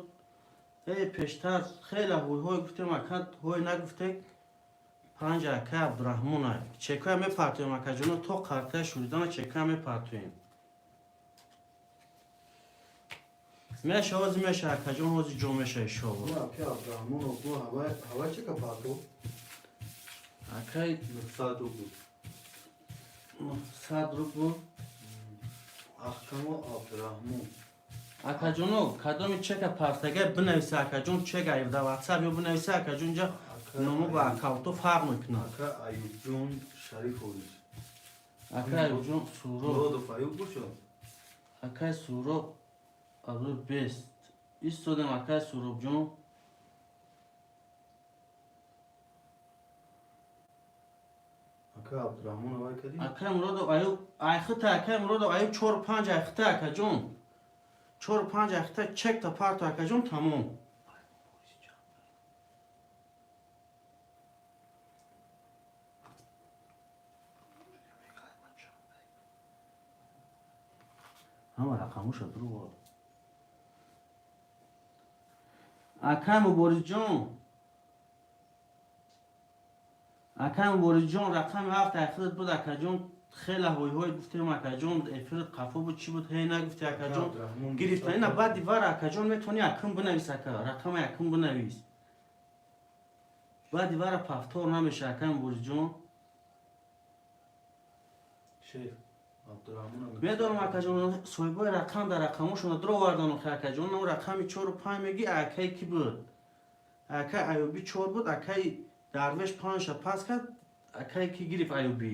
пештар хеле ҳойҳой гуфтем, ака, ҳой нагуфтек. Панҷ акай Абдураҳмон ай. Чекоя мепартоем, акаҷоно, то қартая шуридана чекоя мепартоем. Меша, ҳози меша, акаҷон, ҳози ҷо меша, иншоалло. Ну, акай Абдурахмонов, бо ҳавай чека парту? Акай 900 рубл. 900 рубл. Ахкамо Абдурахмон. Акаҷоно, кадоми чека партага бинависа, акаҷон, чека дар WhatsApp ё бинависа, акаҷон, ҷа номо ба аккаунто фарқ мекунад. Ака Аюбҷон Шарифович. Акай Аюбҷон, Суроб. Муродов Аюб бошад? Акай Суроб, абрӯ бест истодем, акай Суробҷон. Ака Абдурахмон авай кадӣ? Акай Муродов Аюб айхита, акай Муродов Аюб, чору панҷ айхита, акаҷон, чору панҷ айхита, чекта парту, акаҷон, тамом. Ҳама рақамоша дурӯғ. Акай Муборизҷон, акай Муборизҷон, рақами ҳафт айхидат буд, акаҷон. Хеле ҳойҳой гуфтем, акаҷон, эфират қафо буд, чӣ буд, ҳей нагуфти, акаҷон. Гирифта ина баъди вара, акаҷон, метавонӣ акм бинавис, ака, рақами акм бинавис. Баъди вара повтор намеша, акай Муборизҷон. Шеф Абдурахмон. Медонам, акаҷон, соҳибои рақам дар рақамошона дуровардан охи, акаҷон. Но рақами чору панҷ меги, акай ки буд? Акай Аюбӣ чор буд, акай Дарвеш панҷша пас кард, акай ки гирифт Аюбӣ?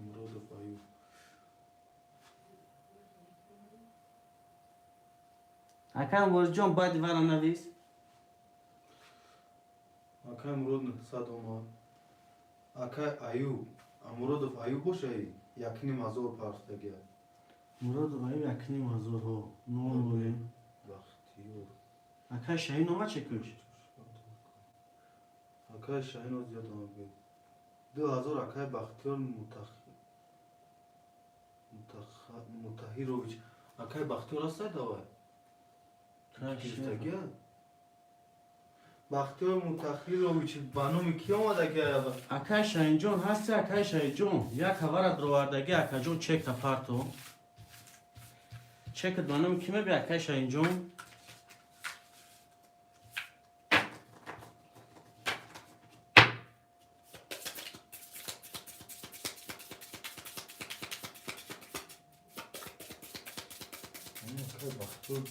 Муродов Аюб. Акай Муборизҷон, баъди вара навис. Акай Мурод 900 омад. Акай Аюб, Муродов Аюб бошаи, 1500 партагия. Муродов Аюб 1500 ҳо, нол нолем. Бахтиёр. Акай Шаҳин омад чекуш? Акай Шаҳин зиёд омад. 2000 акай Бахтиёр Мутаҳирович. Акай Бахтиёр ҳастай давай? Гирифтагия? Бахтиёр Мутаҳирович ба номи кӣ омадагия? Акай Шаҳинҷон ҳасти, акай Шаҳинҷон? Як хабара дуровардаги, акаҷон, чекта парто. Чекат ба номи кӣ меби, акай Шаҳинҷон? Акай Бахтиёр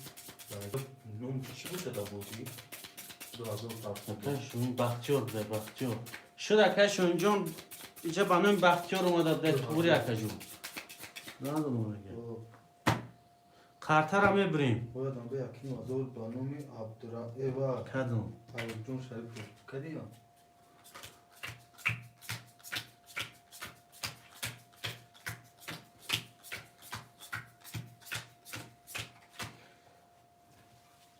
ном чӣ бошада бозӣ? 2000 Акай партагия. Шоҳин Бахтиёр буда, Бахтиёр. Шуд, акай Шоҳинҷон, иҷа ба номи Бахтиёр омада буда, туғри, акаҷон. Надорам омадаги. Қартара мебирем. Бояд анда 1500 ба номи Абдураева Кадом? Аюбҷон Шарипов. Кадия?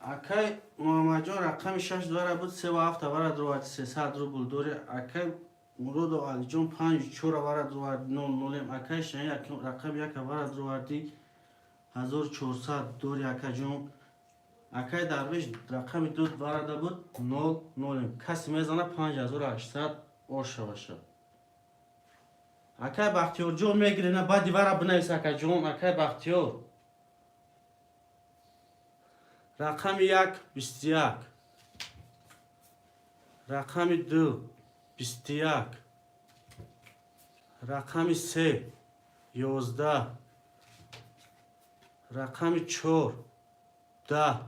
Акай Муҳаммадҷон, рақами шаш двара буд, севу ҳафта вара дуровард, 300 рубл дори. Акай Муродов Алиҷон панҷу чора вара дуровард, нол нолем. Акай Шаҳин рақами яка вара дуровардӣ, 1400 дори, акаҷон. Акай Дарвеш рақами ду варада буд, нол нолем. Касе мезана, 5800 ошаваша. Акай Бахтиёрҷон, мегире на, баъди вара бинавис, акаҷон. Акай Бахтиёр, рақами як 21, рақами ду 21, рақами се 11, рақами чор 10,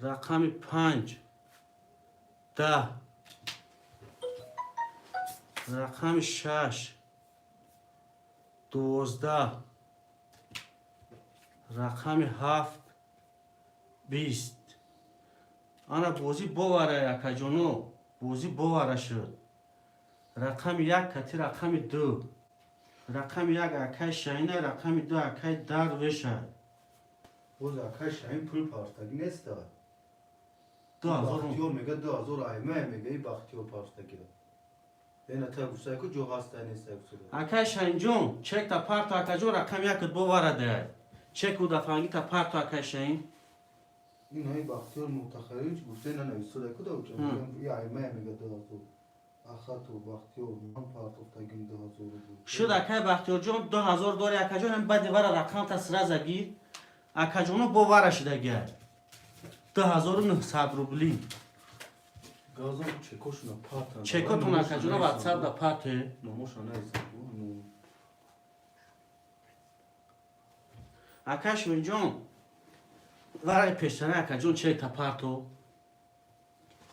рақами панҷ 10, рақами шаш 12, рақами ҳафт 20. Ана бозӣ бовара, акаҷоно, бозӣ бовара шуд. Рақами як кати рақами ду. Рақами як акай Шаҳина, рақами ду акай Дарвеша. Боз акай Шаҳин пул партагӣ неста. 2000. Бахтиёр мега 2000 аймай мега и Бахтиёр партагия. Ена та гуфтай ку ҷо ҳастай нестай гуфта. Акай Шаҳинҷон, чекта парто, акаҷон, рақами якат бовара дай. Чеку дафангита парто, акай Шаҳин. Ин ҳай Бахтиёр Мутахарович гуфта ина нависода ку да. И аймай мега 2000. Ахату Бахтиёр ман партофтагим 2000 рубл. Шуд, акай Бахтиёрҷон, 2000 дори, акаҷон. Ҳам баъди вара рақамта сразу гир, акаҷоно, бовара шудагиай. 2900 рубли. Газон чекошуна партан. Чекотон, акаҷоно, ватсап да парте. Номоша нависан. Акай Шоҳинҷон, вараи пештара, акаҷон, чекта парто.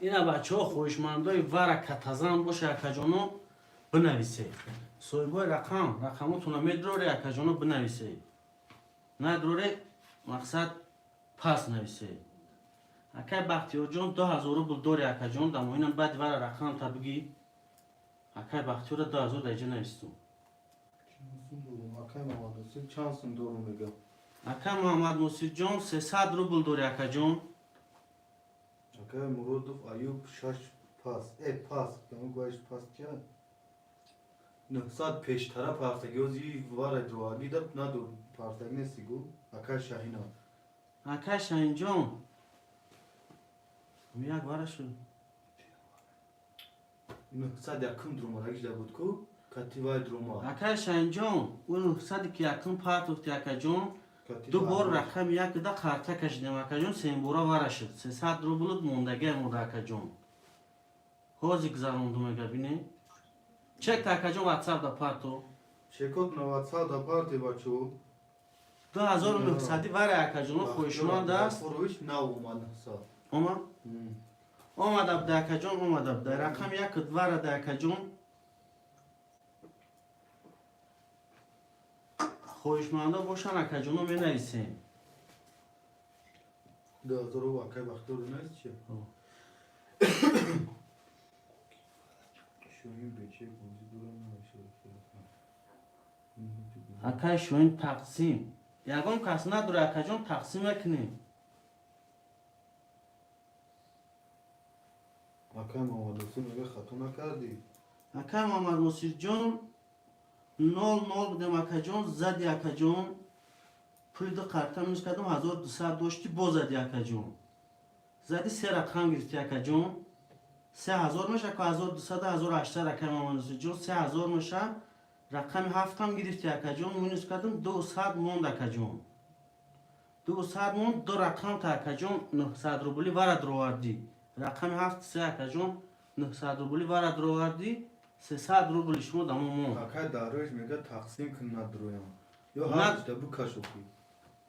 Ина бачаҳо, хоҳишмандои вара катазан боша, акаҷоно, бинависе. Соҳибои рақам рақамотона медроре, акаҷоно, бинависе. Надроре, мақсад, пас нависе. Акай Бахтиёрҷон, 2000 рубл дори, акаҷон. Дамоинам баъди вара рақамта бигӣ. Акай Бахтиёра 2000 даиҷа навистум. Акай Муҳаммад Носир чанд сум дорум мега? Акай Муҳаммад Носирҷон, 300 рубл дори, акаҷон. Акай Муродов Аюб шаш пас. Э пас, каму гуаш пас чия? 900 пештара партаги ози вара ҷоаги да надор партаги нести гу. Акай Шаҳина. Акай Шаҳинҷон, як вара шуд. 900 якум дромадагиш да буд ку? Кативай дрома. Акай Шаҳинҷон, ӯ 900 ки якум партофти, акаҷон, ду бор рақами як да қарта кашидем, акаҷон, сембора вара шуд. 300 рублут мондагиа монда, акаҷон. Ҳозир гузарондум, ага бине. Чекта, акаҷон, ватсап да парто. Чекот на ватсап да парти, бачо. 2900 вара, акаҷоно, хоҳишманд аст. Форович нав омад 900. Омад? Омада буда, акаҷон, омада буда. Рақами як вара да, акаҷон. Хоҳишмандо бошанд, акаҷоно, менависем. 2000 акай Бахтиёр нест чи? Шоҳин бече бозӣ дорам, намешавад. Акай Шоҳин, тақсим ягон кас надора, акаҷон, тақсим мекунем. Акай Муҳаммадносир мега, хато накардӣ? Акай Муҳаммадносирҷон, 0-0 будем, акаҷон, зади, акаҷон. Пули ду қарта минус кардам, 1200 дошти, боз зади, акаҷон, зади, се рақам гирифти, акаҷон, 3000 меша ку, 1200, 1800, акай Муҳаммадносирҷон, 3000 меша. Рақами ҳафтам гирифти, акаҷон, минус кардам, 200 монд, акаҷон, 200 монд, ду рақам та, акаҷон, 900 рубли вара дровардӣ. Рақами ҳафт се, акаҷон, 900 рубли вара дровардӣ, 300 рубли шумо дамо монд. Акай Дарвеш мега, тақсим кун, надроям. Ё ҳардушта букашохӣ.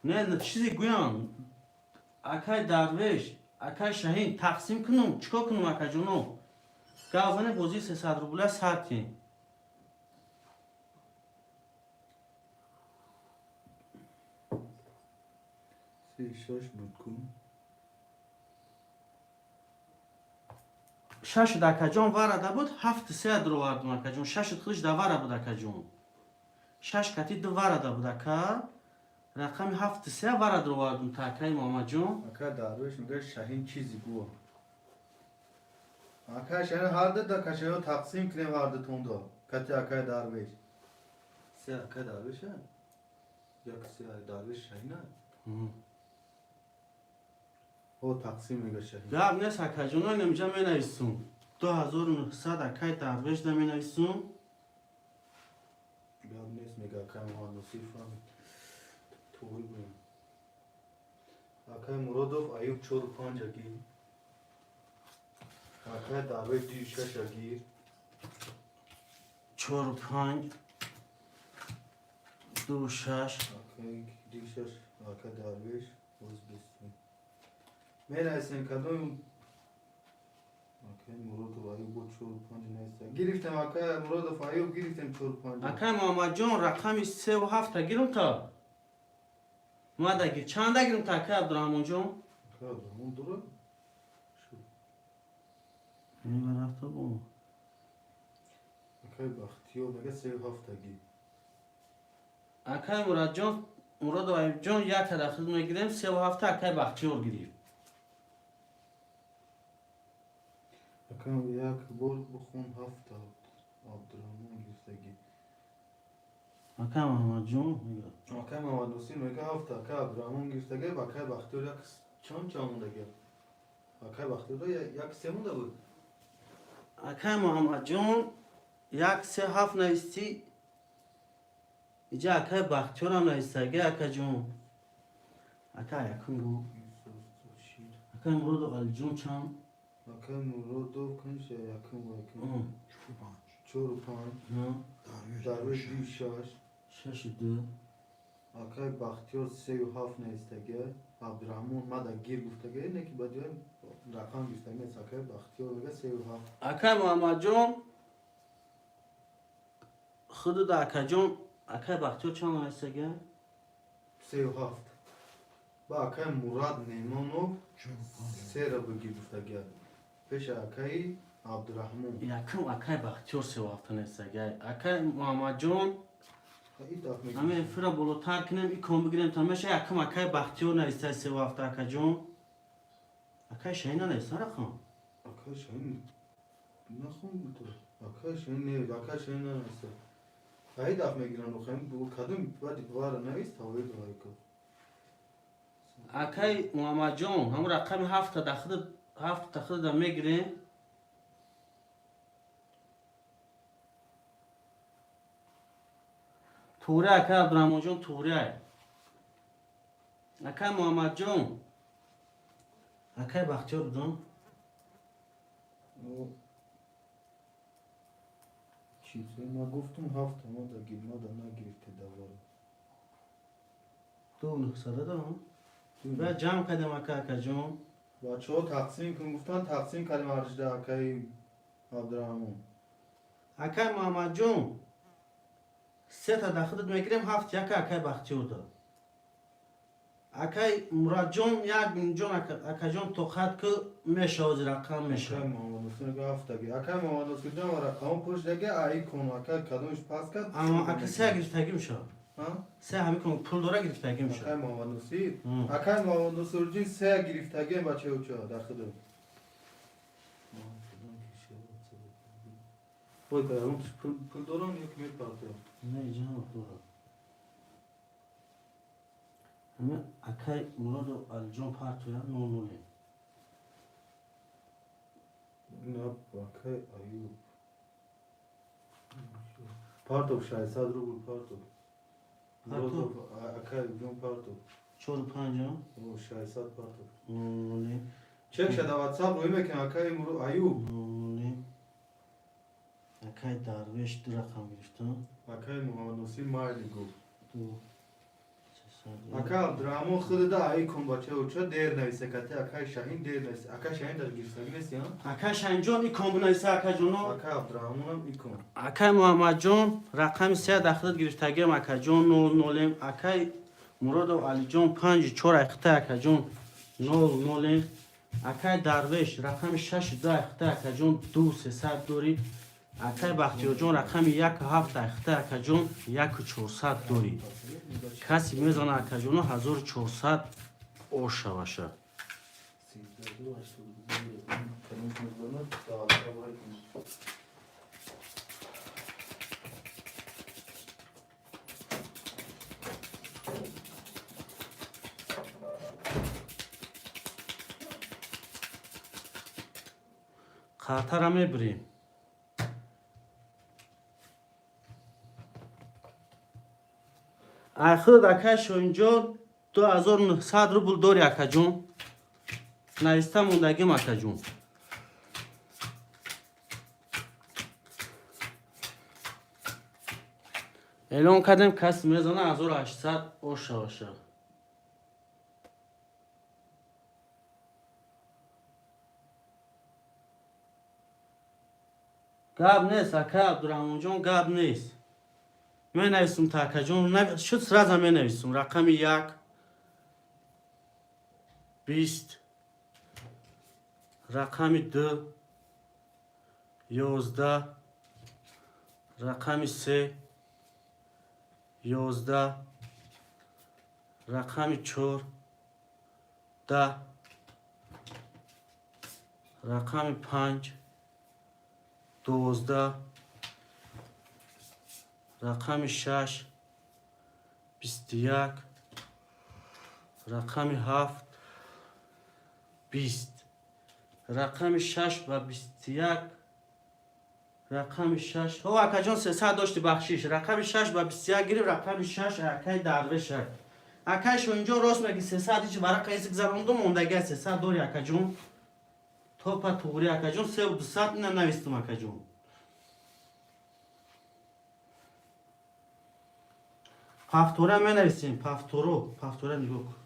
Не, чизе гӯям, акай Дарвеш, акай Шаҳин, тақсим кунум, чикор кунум, акаҷоно? Гавзане, бозии 300 рубля сар кин. Се шаш буд ку. Шашуд, акаҷон, варада буд, ҳафти се дровардум, акаҷон, шашуд худиш да вара буд, акаҷон, шаш кати ду варада буд, ака, рақами ҳафти се вара дровардум та, акаи Муҳаммадҷон. Акай Дарвеш мега, Шаҳин чизи гӯ. Акай Шаҳин, ҳарду да кашаё тақсим кунем ҳардутонда. Кати акай Дарвеш. Се акай Дарвеша? Як се Дарвеш Шаҳина? О, тақсим мега Шаҳин. Гап нест, акаҷоно, инамҷа менависум, 2900 акай Дарвеш да менависум. Гап нест мега акай Муҳаммадносир, фаҳмид. Туғри гӯям. Акай Муродов Аюб чору панҷа гир. Акай Дарвеш дию шаша гир. Чору панҷ, ду шаш. Акай дию шаш, акай Дарвеш боз бисту. Менависем кадом акай Муродов Аюб бо чору панҷ неста. Гирифтем, акай Муродов Аюб, гирифтем чору панҷ. Акай Муҳаммадҷон, рақами севу ҳафта гирум та мада гир, чанда гирум та, акай Абдураҳмонҷон? Акай Абдураҳмон дура? Шуд. Рафта бо. Акай Бахтиёр мега, севу ҳафта гир. Акай Мурадҷон, Муродов Аюбҷон, як тадахил мегирем, севу ҳафта акай Бахтиёр гирифт. Акай, як бор бихон, ҳафта Абдураҳмон гирифтагӣ. Акай Муҳаммадҷон мега. Акай Муҳаммадносир мега, ҳафта акай Абдураҳмон гирифтагӣ, ба акай Бахтиёр як чанд чанд мондагӣ? Акай Бахтиёр як се монда буд. Акай Муҳаммадҷон, як се ҳафт навистӣ, иҷа акай Бахтиёрам навистаги, акаҷон. Ака, якум гу. Акай Муродов Алиҷон чанд? Акай Муродов канша, якум ва якум. Чору панҷ. Дарвеш дию шаш. Шашу ду. Акай Бахтиёр сею ҳафт навистагӣ. Абдураҳмон мада гир гуфтагӣ, не ки баъди рақам гирифтагӣ нест. Акай Бахтиёр мега, сею ҳафт. Акай Муҳаммадҷон, худуда, акаҷон, акай Бахтиёр чанд навистага? Сею ҳафт. Ба акай Мурад Неъмонов сера бигир гуфтагӣ. Пеша акаи Абдураҳмон. Якум акай Бахтиёр севу ҳафта навистага. Акай Муҳаммадҷон, ҳамин эфира болотар кунем, икон бигирем та меша, якум акай Бахтиёр нависта севу ҳафта, акаҷон. Акай Шаҳин нанависта рақам? Акай Шаҳин нахон, акай Шаҳин не, акай Шаҳин нанависта. Аи даф мегиранд охам, кадом баъди вара навист, ҳавои давайко. Акай Муҳаммадҷон, ҳамун рақами ҳафта дахуда, ҳафта худада мегирем. Туғри, акай Абдураҳмонҷон, туғриай. Акай Муҳаммадҷон, акай Бахтиёр будам. Чизе ма гуфтум, ҳафта мада гир, мада нагирифте давара. Ду нуҳсада дорам. Ва ҷамъ кардем, ака, акаҷон. Бачаҳо, тақсим кун гуфтан, тақсим кардем ҳаржда, акаи Абдураҳмон. Акай Муҳаммадҷон, сета дахудат мегирем, ҳафт яка акай Бахтиёр дод. Акай Мурадҷон, як минҷон, акаҷон, тоқат ки, меша, ҳозир рақам меша. Акай Муҳаммадносир ҳафтаги. Акай Муҳаммадносирҷон, рақамо пуршидаги, аи кун, акай кадомиш пас кард? Ама ака се гирифтагӣ меша. Се ҳами кун, пул дора, гирифтагӣ меша. Акай Муҳаммадносир, акай Муҳаммадносирҷин, се гирифтагием, бачаюча, дар худо. Ой, пул дорам ё ки мепартоям? Не, иҷа дорам. Ҳами акай Муроду Алиҷон партоя нол ноле. Акай Аюб. Партов 600 рубл партов. Партов? Акай Аюбҷон, партов. Чору панҷа? О, 600 партов. Нол ноле. Чек шада, WhatsApp рӯй мекунам, акай Аюб. Нол ноле. Акай Дарвеш ду рақам гирифтам. Акай Муҳаммадносир майли гуфт. Ду. Сесад. Ака Абдураҳмон, худада аи кун, бачаюча, дер нависа кати акай Шаҳин, дер нависа. Акай Шаҳин дар гирифтагӣ нест, я? Акай Шаҳинҷон, и кон бинависа, акаҷоно. Акай Абдураҳмонам икон. Акай Муҳаммадҷон, рақами се дахлат гирифтагиам, акаҷон, нол нолем. Акай Муродов Алиҷон, панҷу чор айхта, акаҷон, нол нолем. Акай Дарвеш, рақами шашу ду айхта, акаҷон, ду сесад дорӣ. Акай Бахтиёрҷон, рақами яку ҳафт айхта, акаҷон, яку чорсад дорӣ. Касе мезана, акаҷоно, 1400 ошаваша. Қартара мебирем. Айхуд, акай Шоҳинҷон, 2900 рубл дори, акаҷон, нависта мондагим, акаҷон. Эълон кардем, касе мезана, 1800 ошаваша. Гап нест, акай Абдураҳмонҷон, гап нест, менависум та, акаҷон, шуд, сразу менависум. Рақами як, 20, рақами ду, 11, рақами се, 11, рақами чор, 10, рақами панҷ, 12, рақами шаш, 21, рақами ҳафт, 20, рақами шаш ва 21, рақами шаш. Ҳо, акаҷон, 300 дошти, бахшиш. Рақами шаш ба 21 гирифт, рақами шаш акай Дарвешак. Акай Шоҳинҷон, рост меги, 300 ҳеч варақа ҳеч гузарондум, мондагия 300 дори, акаҷон. Топа туғри, акаҷон, севу дусад, ина навистум, акаҷон. Повтора менависем, повторо, повтора нигоҳ кун.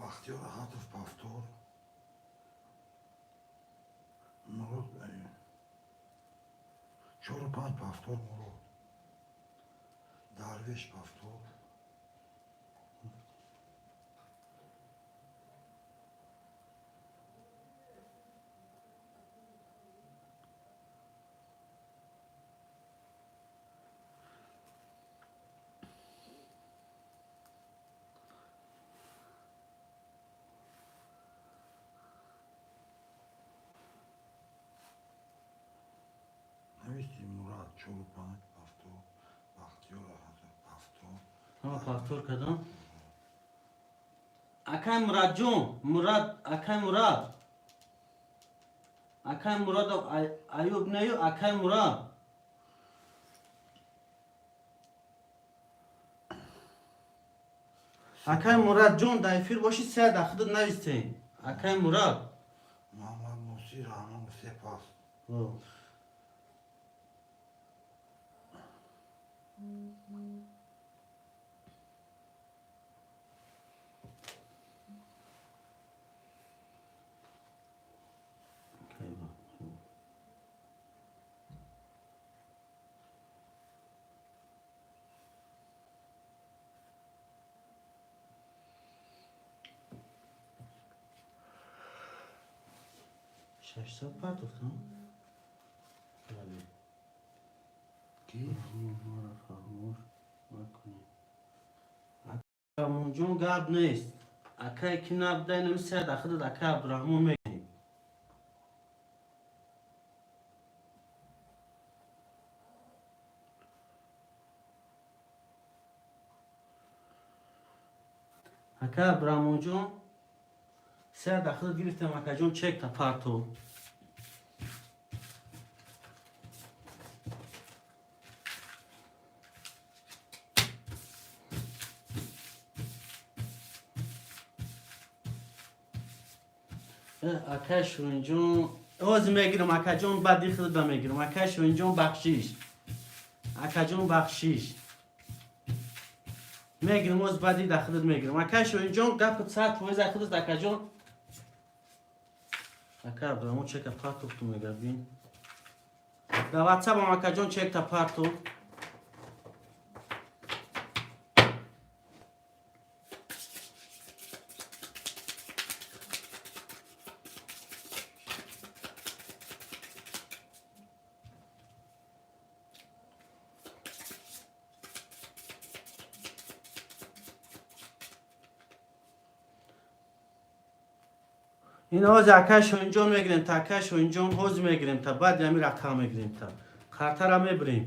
Бахтиёр Аҳатов повтор. Мурод чору панҷ повтор, Мурод. Дарвеш повтор. Нависти Мурад чору панҷ повтор. Бахтиёр Аҳатов повтор. Ҳама повтор кардам. Акай Мурадҷон, Мурад, акай Мурад. Акай Мурадов Аюб нею, акай Мурад. Акай Мурадҷон, дар эфир бошӣ, се дахдид навистем. Акай Мурад. Муҳаммад Носир Раҳмон се пас. О. 600 партофтам. Бале. Ки? Маро фаромӯш накунед. Абдураҳмонҷон, гап нест. Акае ки набуда, инами сеяд ахидат, акай Абдураҳмон, мегирем. Акай Абдураҳмонҷон, сеяд ахидат гирифтем, акаҷон, чекта парто. Акай Шуринҷон, ҳозир мегирам, акаҷон, баъди худба мегирам. Акай Шуринҷон, бахшиш. Акаҷон, бахшиш. Мегирам, ҳозир баъди да худат мегирам. Акай Шуринҷон, гапи 100% худат, акаҷон. Акай Абдураҳмон чека партофту мега, бин. Дар ватсапам, акаҷон, чекта партоф. Ин ҳозир акай Шоҳинҷон мегирем та, акай Шоҳинҷон, ҳозир мегирем та, баъди ҳамин рақам мегирем та. Қартара мебирем.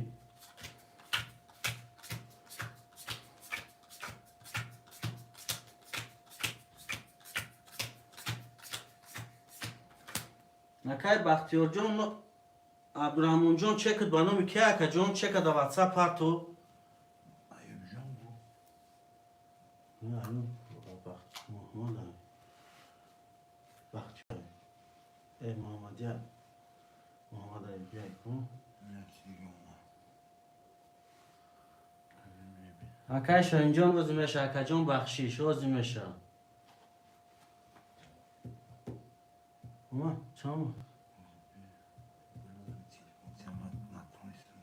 Акай Бахтиёрҷон, Абдураҳмонҷон, чекат ба номи ки, акаҷон? Чека да ватсап парту. Аюбҷон бу. Не, аюб, Муҳаммад Бахтиёр. Муҳаммадия. Муҳаммад Аюбия ку. Як чизи омад. Акай Шоҳинҷон, ҳозир меша, акаҷон, бахшиш, ҳозир меша. Омад, чам? Телефон натонистам.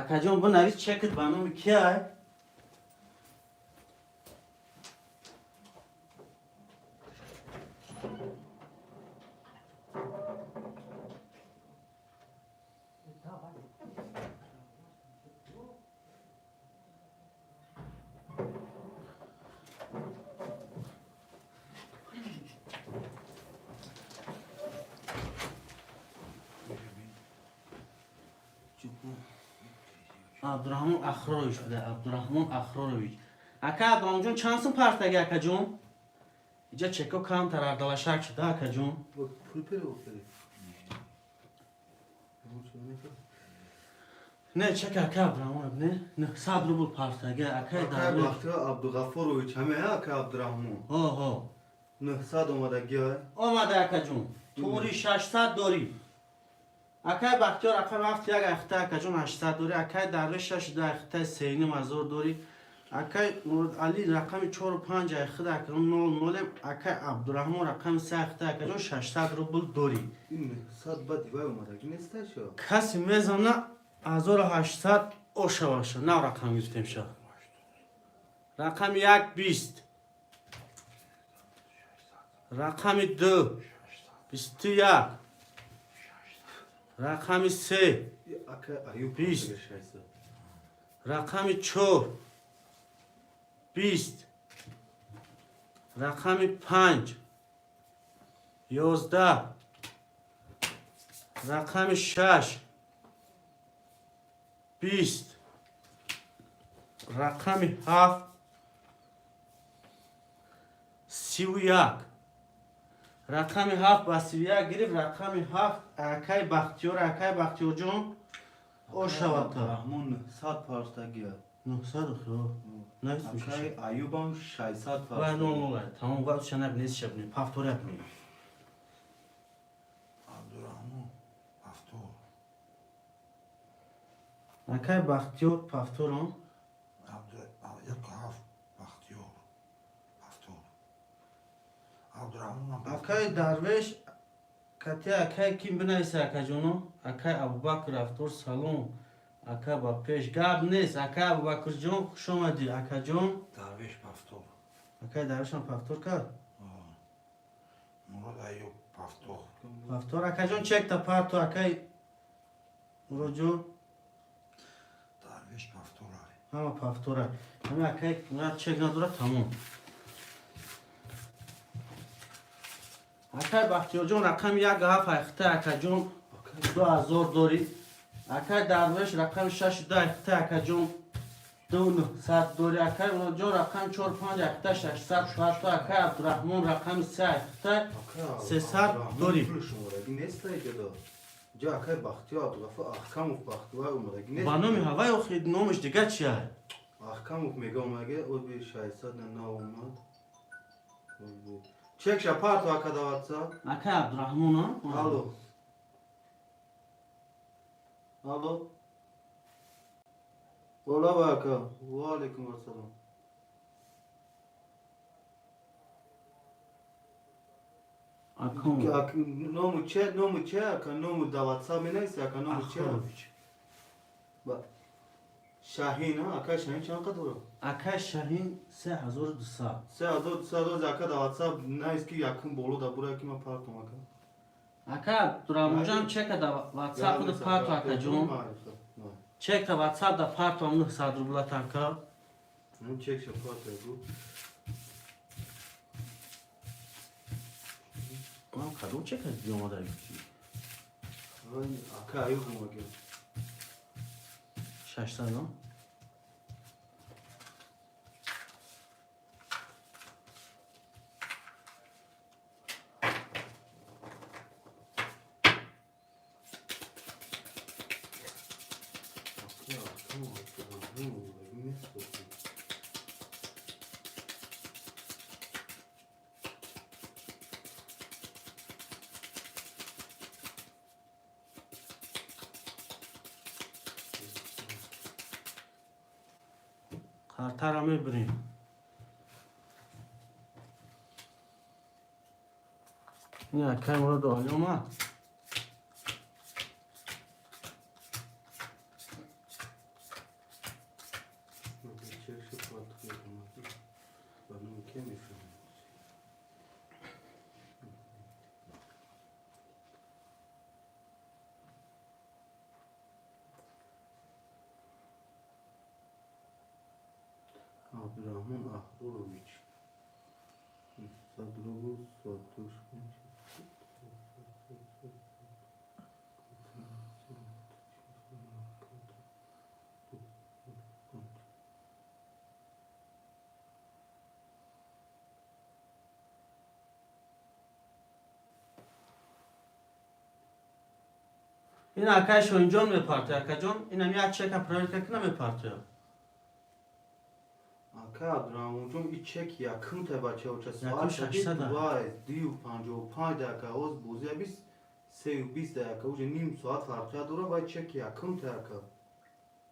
Акаҷон, бинавис, чекат ба номи киай? Абдураҳмон Ахрорович буда, Абдураҳмон Ахрорович. Ака Абдураҳмонҷон, чанд сум партаги, акаҷон? Иҷа чеко камтар ардалашак шуда, акаҷон. Пул перевод. Не, чека ака Абдураҳмон, не? 900 рубл партаги, акай Акай Дарвеш. Бахтиёр Абдуғаффорович ҳаме, акай Абдураҳмон. Ҳо, ҳо. 900 омадагиай. Омада, акаҷон. Туғри 600 дорӣ. Акай Бахтиёр рақами ҳафт як ахта, акаҷон, 800 дорӣ. Акай Дарвеш шаш ду ахта 3500 дорӣ. Акай Муродалӣ рақами чору панҷ ахта, акаҷон, нол нолем. Акай Абдураҳмон рақами се ахта, акаҷон, 600 рубл дорӣ. Ин 900 баъди вай омадагӣ неста шо. Касе мезана 1800 ошаваша. Нав рақам гирифтем ша. Рақами як 20. Рақами ду 21. Рақами се Акай Аюб 20. 600. Рақами чор 20. Рақами панҷ 11. Рақами шаш 20. Рақами ҳафт 31. Рақами ҳафт ба 31 гирифт. Рақами ҳафт акай Бахтиёр, акай Бахтиёрҷон, ошавата. Абдураҳмон 900 партагиай. 900 хиё. Навис. Акай Аюбам 600 Вай нол партагӣ. нол ай. Тамом, вай шанаб нест, шабни. Повторять ми. Абдураҳмон повтор. Акай Бахтиёр повтором. Абду як ҳафт Бахтиёр повтор. Абдураҳмонам. Акай Дарвеш кати акай ким бинависа, акаҷоно? Акай Абубакр автор, салом. Ака, ба пеш, гап нест. Ака Абубакрҷон, хуш омадӣ, акаҷон. Дарвеш повтор. Акай Дарвешам повтор кард. Мурод Аюб повтор. Повтор, акаҷон, чекта парто, акай Муродҷон. Дарвеш повтор. Ҳама повтора. Ҳама акай Мурод чек надорад, тамом. Акай Бахтиёрҷон, рақами 1 7 айхта, акаҷон, 2000 дорӣ. Акай Дарвеш, рақами 6 2 айхта, акаҷон, 2900 дорӣ. Акай Муродҷон, рақами 4 5 айхта, 600 парто. Акай Абдураҳмон, рақами 3 айхта, 300 дорӣ. Неста иҷода. Ҷа акай Бахтиёр Абдуғафур Аҳкамов, Бахтиёр омадагӣ нест. Ба номи ҳавай охи номаш дига чия? Аҳкамов мега омадаги, оби 600 наомад. Чекша парто, ака, даватса. Акай Абдураҳмон. Алло. Алло. Ола, ака. Ва алейкум ассалом. Ному че, ному че, ака, ному да WhatsApp менависи, ака, ному че? Ахрович. Шаҳин, ака Шаҳин чанд қадр дорад? Акай Шаҳин 3200. 3200 роз, ака, да WhatsApp навис, ки якум боло да бура, ки ман партом, ака. Ака Абдураҳмонҷон, чека да WhatsApp худ парто, акаҷон. Чека WhatsApp да парто, 900 рубла така. Ну, чекша парто, гу. Ман кадом чека биомада? Ака Аюб омаги. 600, но? Ака Абдураҳмон омадаги нест. Қартара мебирем. Ин акай Муроду Олӣ омад. Чекша парто омаги. Ба номи ке мефаҳмам? Абдурахмон Аҳрорович. Садрогу Сатуш. Ин акай Шоҳинҷон мепартояд, акаҷон, инам як чека проверка кина, мепартояд. Ака Абдурахмонҷон, и чек якум та, бачаоча. Якум соат 600. 2:55 дақиқа, оз бозия 3:20 дақиқа, уже ним соат фарқият дорад, вай чек якум та, ака.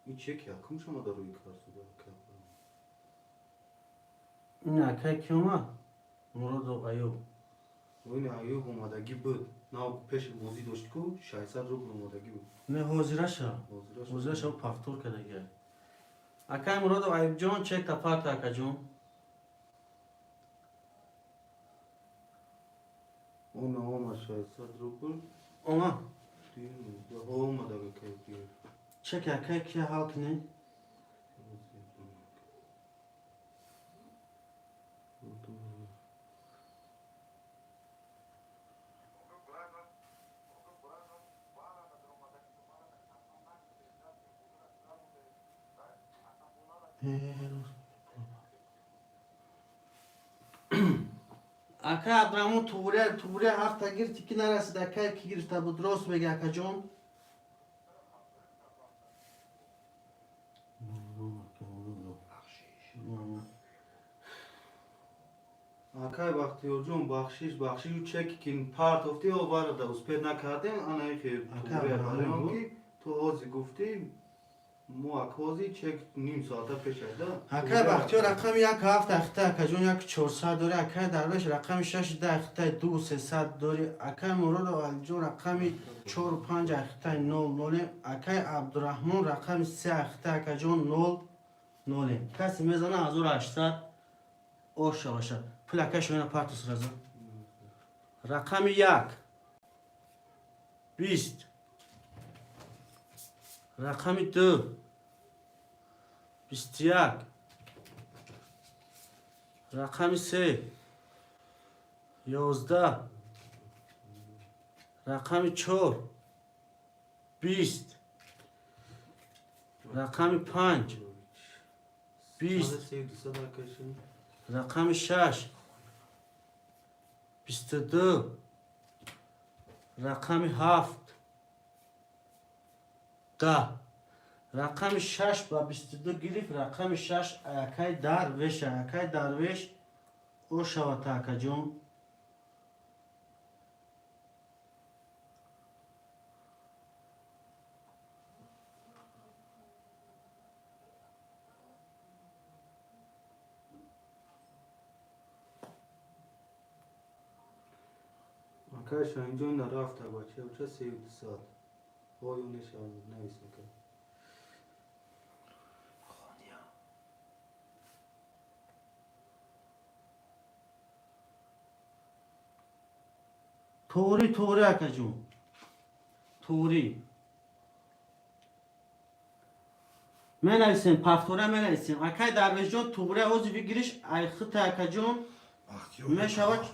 И чек якум шумо дар рӯи карсуда, ака. Ин акай ки омад? Муродов Аюб. Ин Аюб омадагӣ буд. На, пеши бозӣ дошт ку, 600 рубл омадагӣ буд. Не, ҳозираша. Ҳозираша. Ҳозираша, повтор кардагӣ. Акай Муродов Аюбҷон, чекта парто, акаҷон. Он омад, 600 рубл. Омад. Омад, акай. Чек акай ки ҳал кунем? Акай Абдураҳмон, туғрия туғрия ҳафта гирифти, ки нарасид. Акай ки гирифта буд, рост мега, акаҷон. Бахшиш. Акай Бахтиёрҷон, бахшиш, бахшишу чеки ки партофти оварда успеть накардем, анаи ки Ака, барои буд? ки ту ҳозир гуфтӣ. Мо акози чек ним соата пеш айда. Акай Бахтиёр рақами 1,7 ахта, акаҷон 1,400 дори, акай Дарвеш рақами 6,2 ахта 2,300 дори, акай Муродов Алиҷон рақами 4,5 ахта 0,0, акай Абдураҳмон рақами 3 ахта, акаҷон 0,0. Касе мезана 1800 оша баша. Пул акай шоина партус раза. Рақами 1 20, рақами 2 21, рақами 3 11, рақами 4 20, рақами 5 20, рақами 6 22, рақами 7 10. Рақами 6 ба 22 гирифт, рақами 6 акай Дарвеш, акай Дарвеш ошавата, акаҷон. Акай Шаҳинҷон нарафта, бача, уча 3,200. Ой, нешавад, навис ака. Туғри, туғри, акаҷон. Туғри. Менависем, повтора менависем. Акай Дарвешҷон, туғри ози бигириш, айхита, акаҷон. Бахтиёр. Мешавад.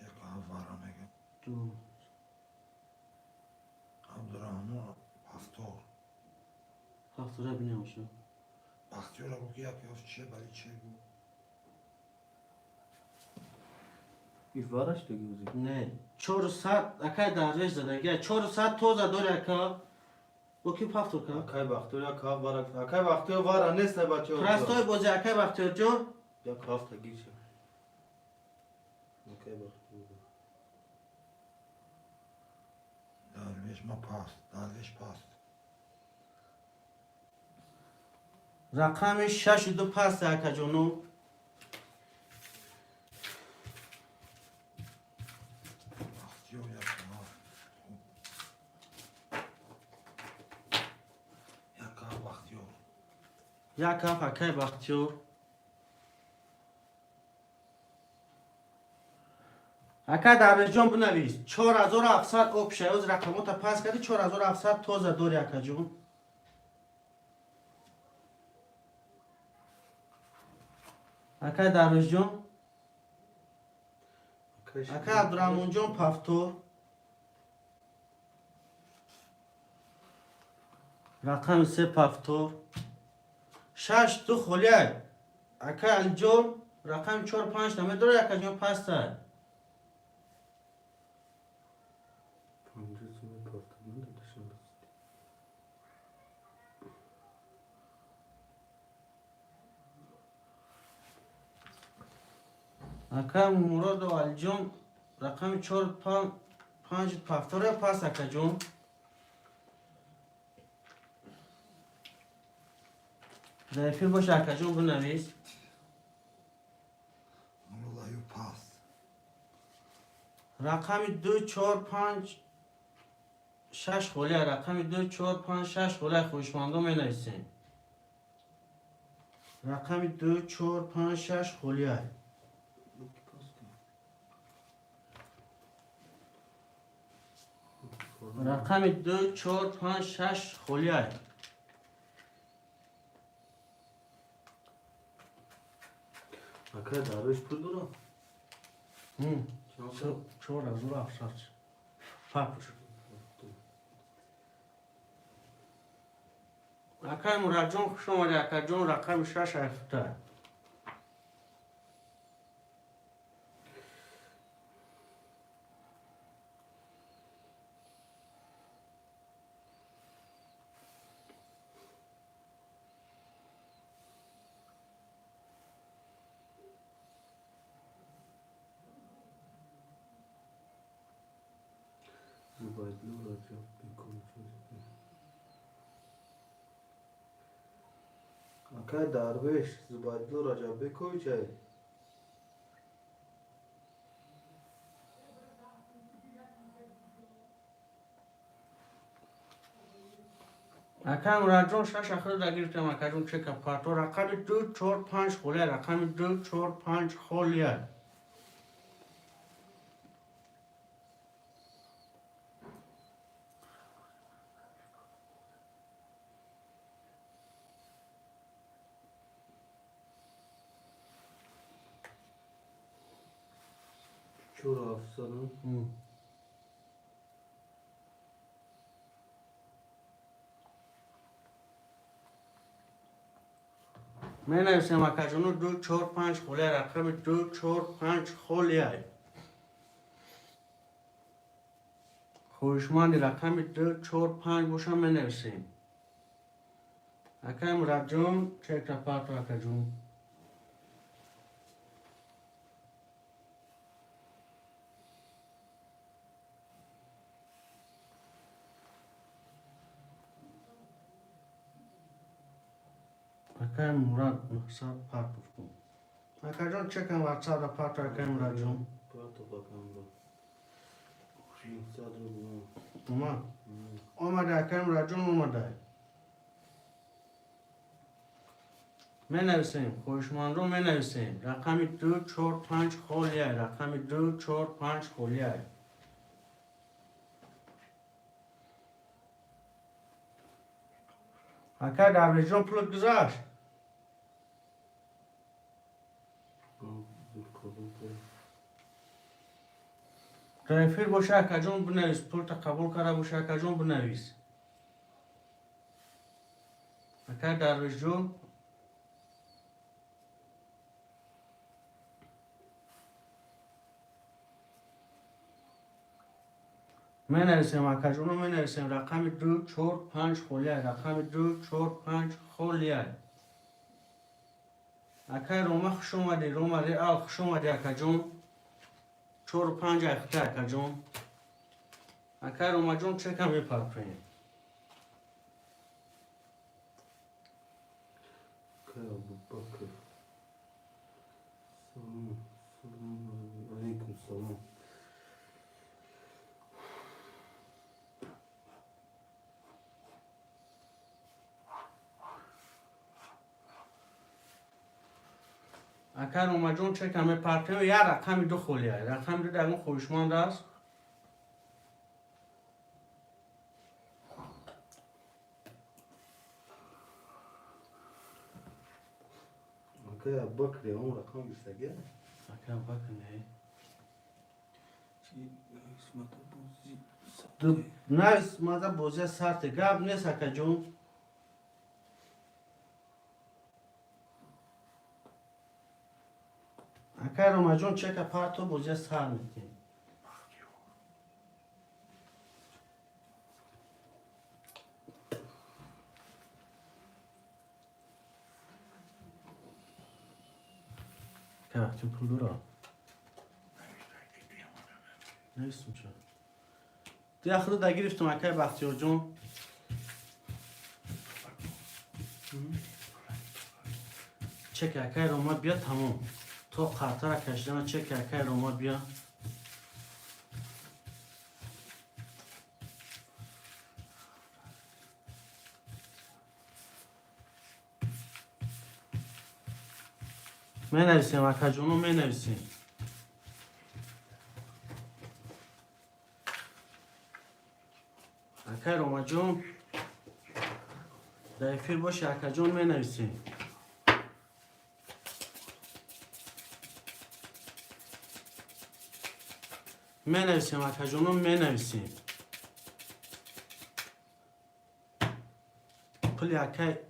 Як вара мега. Абдурахмон повтор. Повтора бинем шо. Бахтиёра гу ки як ёфт че бари че гу. И вараш деги узи. Не, 400 акай Дарвеш задагия. 400 тоза дори, ака. Бо ки повтор ка? Акай Бахтиёр як ҳафт вара. Акай Бахтиёр вара нест, бача. Простой бози, акай Бахтиёрҷон. Як ҳафта гирша. Акай Бахтиёр. Дарвеш ма паст, дарвеш паст. Рақами 6 2 паст, акаҷону. Бахтиёр як ҳафт. Хуб. Як ҳафт Бахтиёр. 1,7 акай Бахтиёр. Акай Дарвешҷон, бинавис. 4700 обша. Оз рақамота пас кардӣ, 4700 тоза дори, акаҷон. Акай Дарвешҷон. Акай Абдураҳмонҷон, повтор. Рақами 3 повтор. 6 2 холияй. Акай Алиҷон, рақами 4 5 намедори, акаҷон, пастай. 50 суми повтор надодашам. Акай Муродов Алиҷон, рақами 4 5 повтора пас, акаҷон. Дар эфир боша, акаҷон, бинавис. Мурод аю паст. Рақами 2 4 5 6 холия, рақами 2 4 5 6 холия, хоҳишмандо менависем. Рақами 2 4 5 6 холия. Рақами 2 4 5 6 холия. Акай Дарвеш пул дора? Чор 4700. Папуш. Акай Мурадҷон, хуш омадӣ, акаҷон, рақами 6 ҳафта. Зубайдулло Раҷаббекович. Акай Дарвеш, Зубайдулло Раҷаббекович ай. Акай Мурадҷон, шаша худа гирифтам, акаҷон, чека парто. Рақами ду, чор, панҷ холия, рақами ду, чор, панҷ холия. Чор ҳафтсаду. Менависем, акаҷону, ду, чор, панҷ холия, рақами ду, чор, панҷ холия. Хоҳишманди рақами ду, чор, панҷ боша, менависем. Акай Мурадҷон, чека парто, акаҷон. Акай Мурад, мақсад партов кун. Акаҷон, чекам ватсапра парто, акай Мурадҷон. Парто, акай Мурад. 900 рубл. Омад, омада, акай Мурадҷон, омада. Менависем, хоҳишмандро менависем. Рақами ду, чор, панҷ холия, рақами ду, чор, панҷ холия. Акай Дарвешҷон, пулат гузашт? Қабул кард. Дар эфир боша, акаҷон, бинавис. Пулта қабул карда боша, акаҷон, бинавис. Акай Дарвешҷон. Менависем, акаҷоно, менависем. Рақами ду, чор, панҷ холия, рақами ду, чор, панҷ холия. Акай Рома, хуш омадӣ. Рома Реал, хуш омадӣ, акаҷон. Чору панҷ айхта, акаҷон. Акай Ромаҷон, чека мепартоем. Акай Абубакр. Салом, салом, алейкум салом. Акай Ромаҷон, чека мепартоем. Як рақами ду холия, рақами ду дар он хоҳишманд аст. Акай Абубакр, он рақам гирифтагия? Акай Абубакр не. Чи исмата бозӣ? Ду навис, мада бозия сарте, гап нест, акаҷон. Акай Ромаҷон, чека парто, бозия сар метем. Акай вақти пул дора навистум, ча дия худо да гирифтум, акай Бахтиёрҷон. Чеки акай Рома бия, тамом, то қартара кашидана. Чеки акай Рома бия. Менависем, акаҷоно, менависем. Акай Ромаҷон, дар эфир боши, акаҷон, менависем. Менависем, акаҷоно, менависем. Пули акай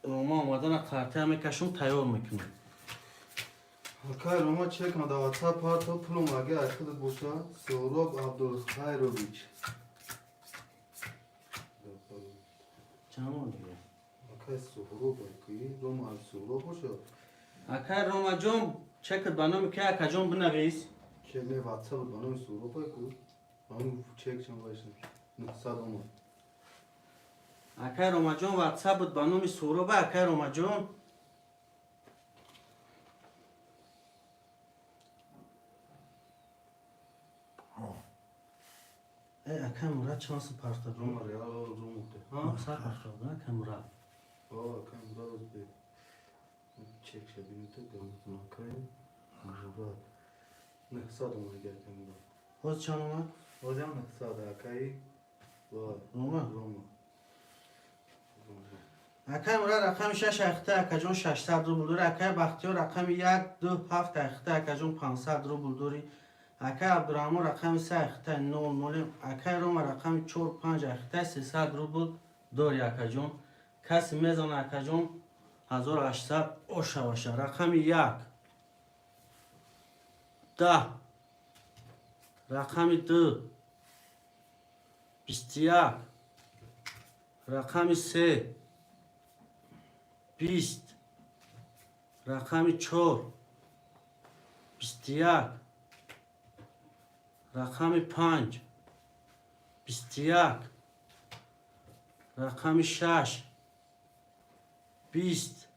Рома омадана қартая мекашум, тайёр мекунам. Акай Рома, чек ма дар WhatsApp парто, пулум аге аз худат боша. Суҳроб Абдулхайрович. Чанд дига? Акай Суҳроб, аки Рома аз Суҳроб боша. Акай Ромаҷон, чекат ба номи ки, акаҷон, бинавис. Чек не, WhatsApp ба номи Суҳроб аку. Ҳамун чек чанд вайшам. 900 омад. Акай Ромаҷон, ватсап буд ба номи Суҳроба, акай Ромаҷон. Э, акай Мурад чанд сум парта буд? Рома реал румуте. 900 парта буд, акай Мурад. О, акай Мурад аз бе. Чек шабинуте гамтун акай Мурад. 900 омад акай Мурад. Ҳозир чанд омад? Ҳозир ҳам 900 акай ва Рома? Рома. Акай Мурад рақами 6 айхта акаҷон 600 рубл дори. Акай Бахтиёр рақами 1 2 7 айхта акаҷон 500 рубл дори. Акай Абдураҳмон рақами 3 айхта 0 0. Акай Рома рақами 4 5 айхта 300 рубл дори акаҷон. Касе мезана акаҷон 1800 ошаваша. Рақами 1 10, рақами 2 21, рақами 3 20, рақами 4 21, рақами 5 21, рақами 6 20,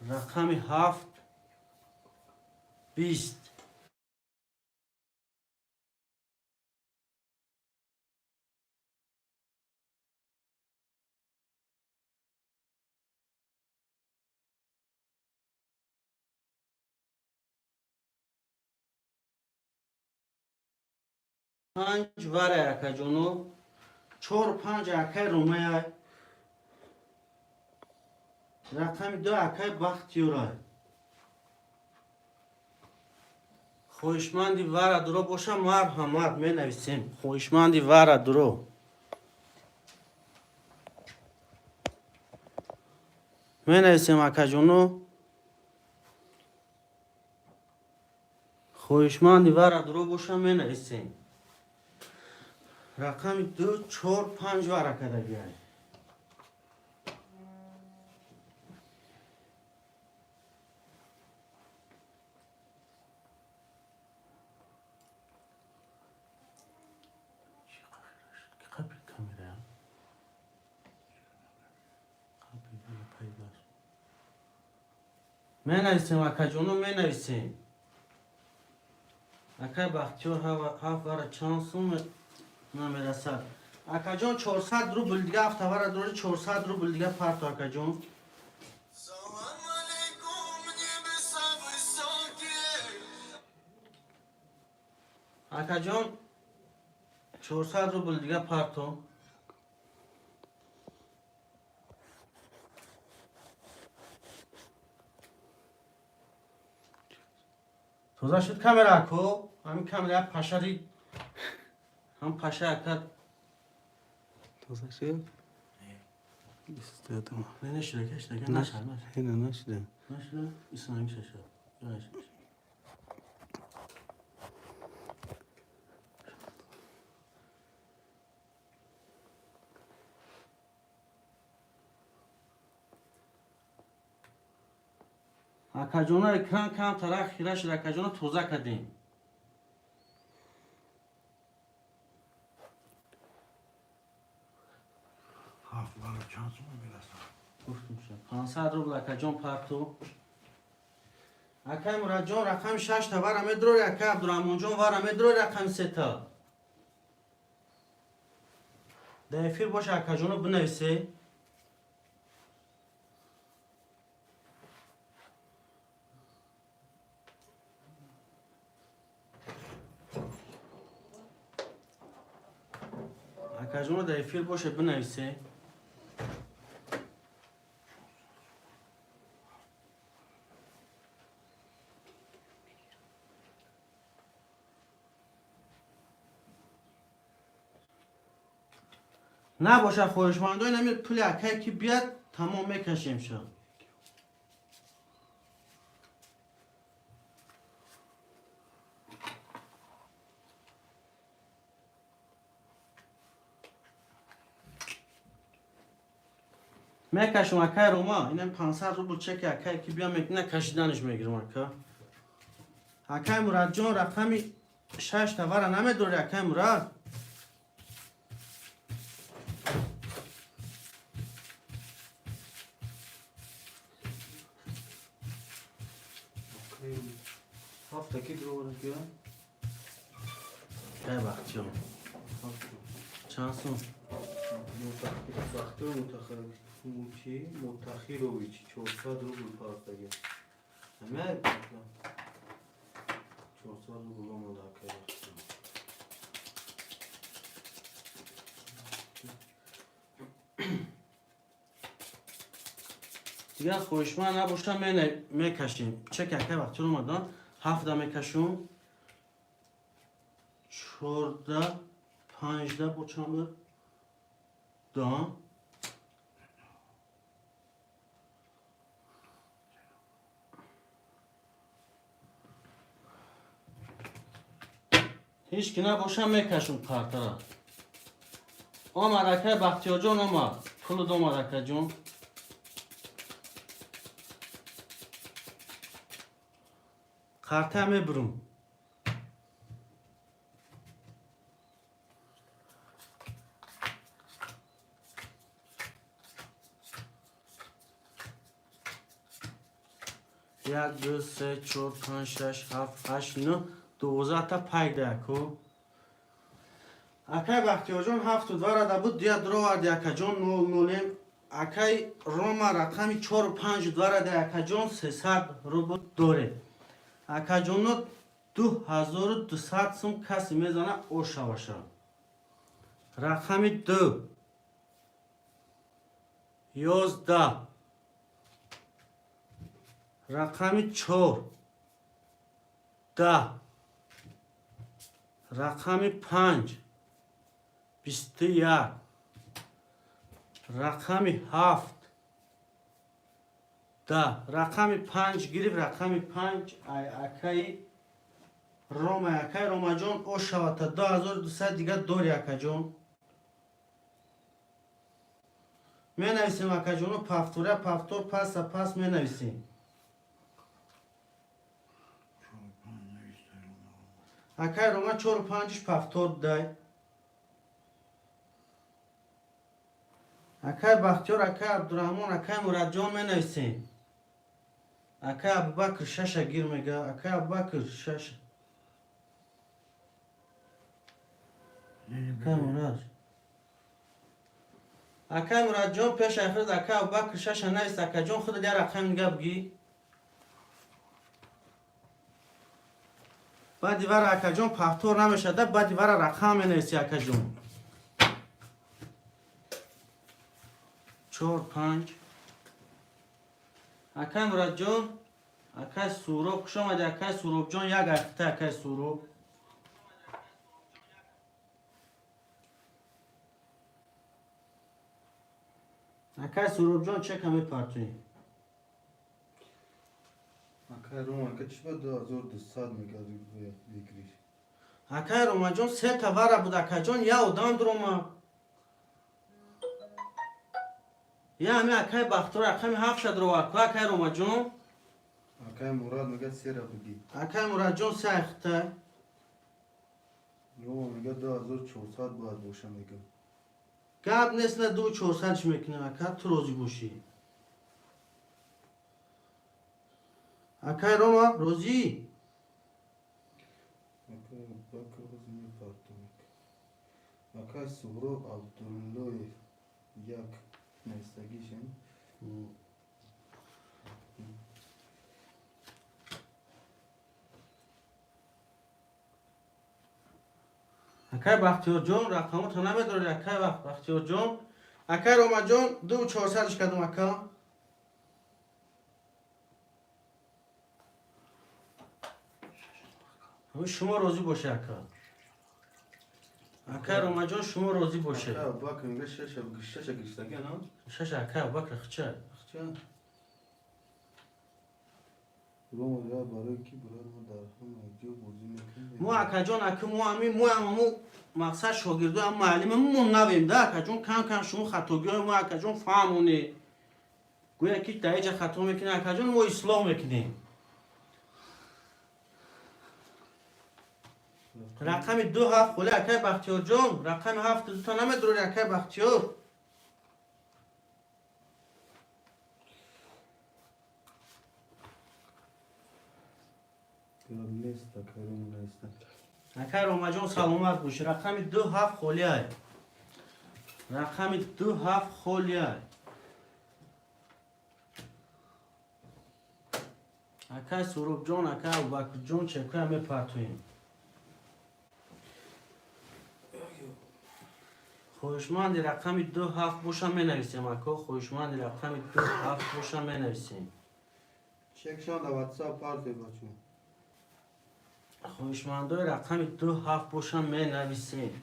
рақами 7 20. Панҷ варай акаҷоно, чор панҷ акай Ромаяй, рақами 2 акай Бахтиёрай. Хоҳишманди вара дуро боша, марҳамат, менависем. Хоҳишманди вара дуро менависем акаҷоно. Хоҳишманди вара дуро боша, менависем. Рақами 2 4 5 вара кардагиай. Қапи камера. Қапи пайдаш. Менависем акаҷоно, менависем. Акай Бахтиёр ҳафт вара чанд сум намерасад. Акаҷон, 400 рубл дига ҳафтавара дори, 400 рубл дига парто, акаҷон. Салам алейкум, небеса высокие. Акаҷон, 400 рубл дига парто. Тоза шуд камера, ако? Ҳамин камера пашари ҳам паша ака. Тоза шуд? Истодам. Не, нашуда, кашда, нашад, нашад. Ҳена нашуда. Нашуда, исламиша шуд. Нашуда. Акаҷона, экран камтара хира шуд, акаҷона, тоза кардем. Ҳафт вара чанд сум мерасад? Гуфтум шуд 500 рубл, акаҷон, парту. Акай Мурадҷон, рақами шашта вара медрори, акай Абдураҳмонҷон, вара медрори рақами сета. Дар эфир боша, акаҷоно, бинависе. Акаҷоно, дар эфир боша, бинависе. Набоша хоҳишмандои нами пули акай ки бият, тамом мекашем ша. Мекашем, акай Рома, инам 500 рубл чеки акай ки биям, мекна, кашиданаш мегирам, ака. Акай Мурадҷон, рақами Шаш тавара намедори, акай Мурад? Ҳафта ки дуровард? Кай Бахтиёр? Чанд сум? Бахтиёр Мутахирович 400 рубл партага. Ҳамяй 400 рубл омада, акай Бахтиёр. Дигар хоҳишманд набошам, мекашем. Чеки акай Бахтиёр омадан, ҳафта мекашум, чорда, панҷда, бо чанд буд? Да. Ҳеҷ ки набошам, мекашум картара. Омад, акай Бахтиёрҷон, омад. Пулуд омад, акаҷон. Карта мебурум. Як, ду, се, чор, панҷ, шаш, ҳафт, ҳашт, нӯ, 12-та пайк даяку. Акай Бахтиёрҷон ҳафту два рада буд, дия дуроварди, акаҷон, нол нолем. Акай Рома рақами чору панҷу два рада, акаҷон, 300 рубл доред. Акаҷоно, 2200 сум касе мезана, ошаваша. Рақами ду, 11, рақами чор, 10, рақами панҷ, 21, рақами ҳафт, 10. Рақами панҷ гирифт, рақами панҷ ай акаи Рома. Акаи Ромаҷон, ошавата, 2200 дига дори, акаҷон. Менависем, акаҷоно, повторя, повтор, паса пас менависем. Чор панҷ навистай. Акаи Рома чору панҷиш повтор дай. Акаи Бахтиёр, акаи Абдураҳмон, акаи Мурадҷон, менависем. Акаи Абубакр шаша гир мега. Акаи Абубакр шаша. Акаи Мурад, акаи Мурадҷон, пеш ахирд акаи Абубакр шаша навис. Акаҷон, худат як рақам дига бигӣ. Баъди вара, акаҷон, повтор намешада. Баъди вара рақам менависи, акаҷон. Чор, панҷ. Акай Мурадҷон, акай Суроб, хуш омади, акай Суробҷон. Як ҳафта, акай Суроб. Акай Суробҷон, чека мепартоем. Акай Рома, ка чӣ ба 2200 мега бигириш? Акай Ромаҷон, се тавара буд, акаҷон, я одам дурома. Я ҳами акай Бахтиёр рақами ҳафтша дуровард ку, акай Ромаҷон. Акай Мурад мега сера бигӣ. Акай Мурадҷон, се айхта. Рома мега 2400 бояд боша, мега. Гап нест, на ду чорсадш мекунем, ака, ту розӣ бошӣ. Акай Рома, розӣ? Акай Абубакр ҳозир мепартом. Акай Суҳроб Абдуллоев як навистагишем. Акай Бахтиёрҷон, рақамотро намедоред, акай Бахтиёрҷон? Акай Ромаҷон, ду чорсадш кардум, ака. Шумо розӣ боше, ака. Акай Ромаҷон, шумо розӣ боше. Акай Абубакр мега шаша шаша гиштаги, на? Шаша акай Абубакр хча. Хча. Рома мега барои ки брат мо дар ҳама ҷо бозӣ мекунем. Мо, акаҷон, аки мо ами мо ҳамамо мақсад шогирдои ам муаллима мо навем да, акаҷон. Кам кам шумо хатогиҳои мо, акаҷон, фаҳмоне. Гӯя ки дар иҷа хато мекунем, акаҷон, мо ислоҳ мекунем. Рақами ду ҳафт холи, акай Бахтиёрҷон. Рақами ҳафту дута намедурори, акай Бахтиёр. Гап нест, акай Рома наиста. Акай Ромаҷон, саломат бош. Рақами ду ҳафт холиай, рақами ду ҳафт холиай. Акай Сурубҷон, акай Абубакрҷон, чекоя мепартоем. Хоҳишманди рақами ду ҳафт боша, менависем, ако. Хоҳишманди рақами ду ҳафт боша, менависем. Чекшон да WhatsApp парте, бачо. Хоҳишмандои рақами ду ҳафт боша, менависем.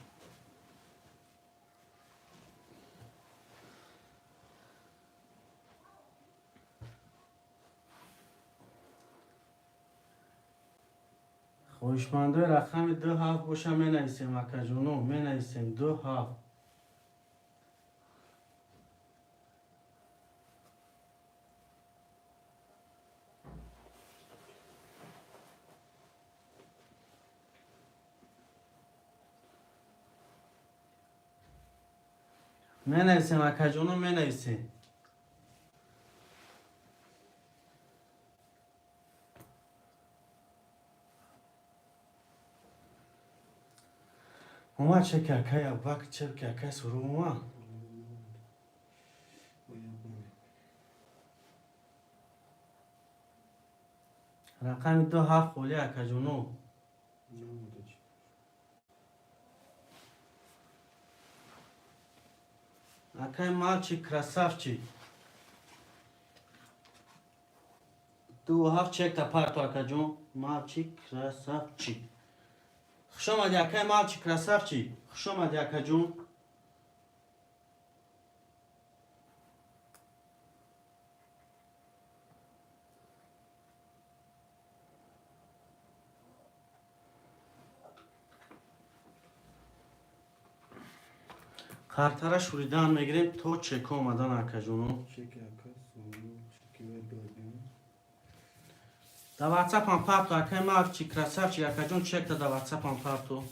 Хоҳишмандои рақами ду ҳафт боша, менависем, акаҷоно, менависем ду ҳафт. Менависем, акаҷоно, менависем. Омад чеки акай Абубакр, чеки акай Суруб омад. Рақами ду ҳафт холи, акаҷоно. Намуда чи. Акай мальчик красавчик. Ду ҳафт чекта парто, акаҷон. Мальчик красавчик. Хуш омадӣ, акай мальчик красавчик. Хуш омадӣ, акаҷон. Қартара шуридан мегирем то чека омадан, акаҷоно. Чеки акай Суруб, чеки вай додем. Да ватсапам парто, акай мальчик красавчик, акаҷон, чекта да ватсапам парто.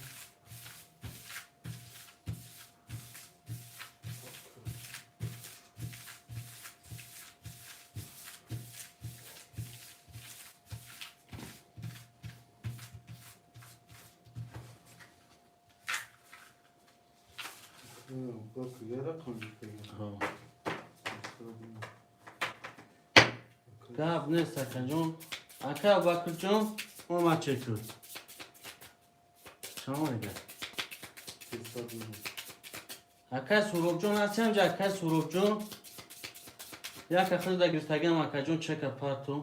Бак, я рақам гирифтагам. Гап нест, акаҷон. Ака Абубакрҷон, омад чекуд. Салом алейкум. 300 рубл. Акай Суробҷон ҳастем ҷа, акай Суробҷон. Яка худа гирифтагиам, акаҷон, чека парто.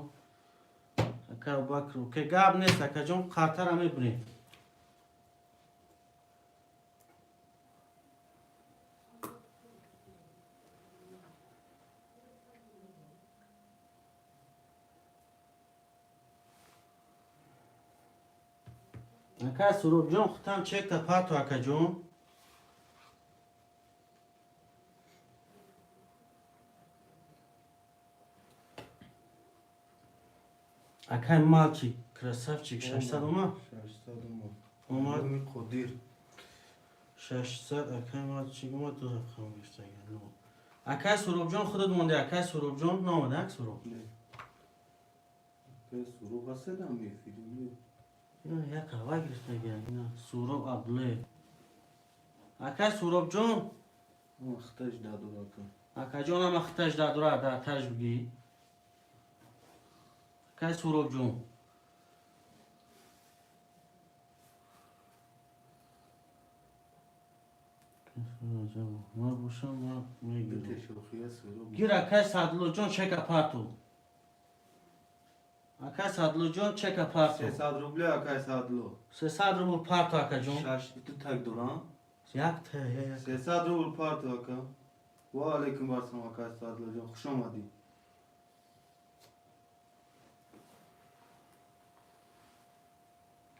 Ака Абубакр, оке, гап нест, акаҷон, қартара мебурем. Ака Суробҷон, хутам чекта парто, акаҷон. Акай мальчик красавчик, 600 омад. 600 омад. Омад. Номи Қодир. 600, акай мальчик омад, ду рақам гирифтагиам. Акай Суробҷон, худат монди, акай Суробҷон, наомад, ак Суроб? Не. Акай Суроб ҳастедам эфири? Не. Ина як ҳава гирифтагиам. Ина Суроб Абдуллаев. Акай Суробҷон, Хаташ дадор, ака. Акаҷон, ама хиташ дадора, дарташ бигӣ. Акай Суробҷон. Ман бошам, ман мегирам. Бите шӯхия, Суроб. Гир, акай Садлоҷон, чека парту. Акай Садлоҷон, чека парту. 300 рубля, акай Садло. 300 рубл парту, акаҷон. Шаш ду так дорам. Як та, як. 300 рубл парту, ака. Ва алейкум ассалом, акай Садлоҷон, хуш омадӣ.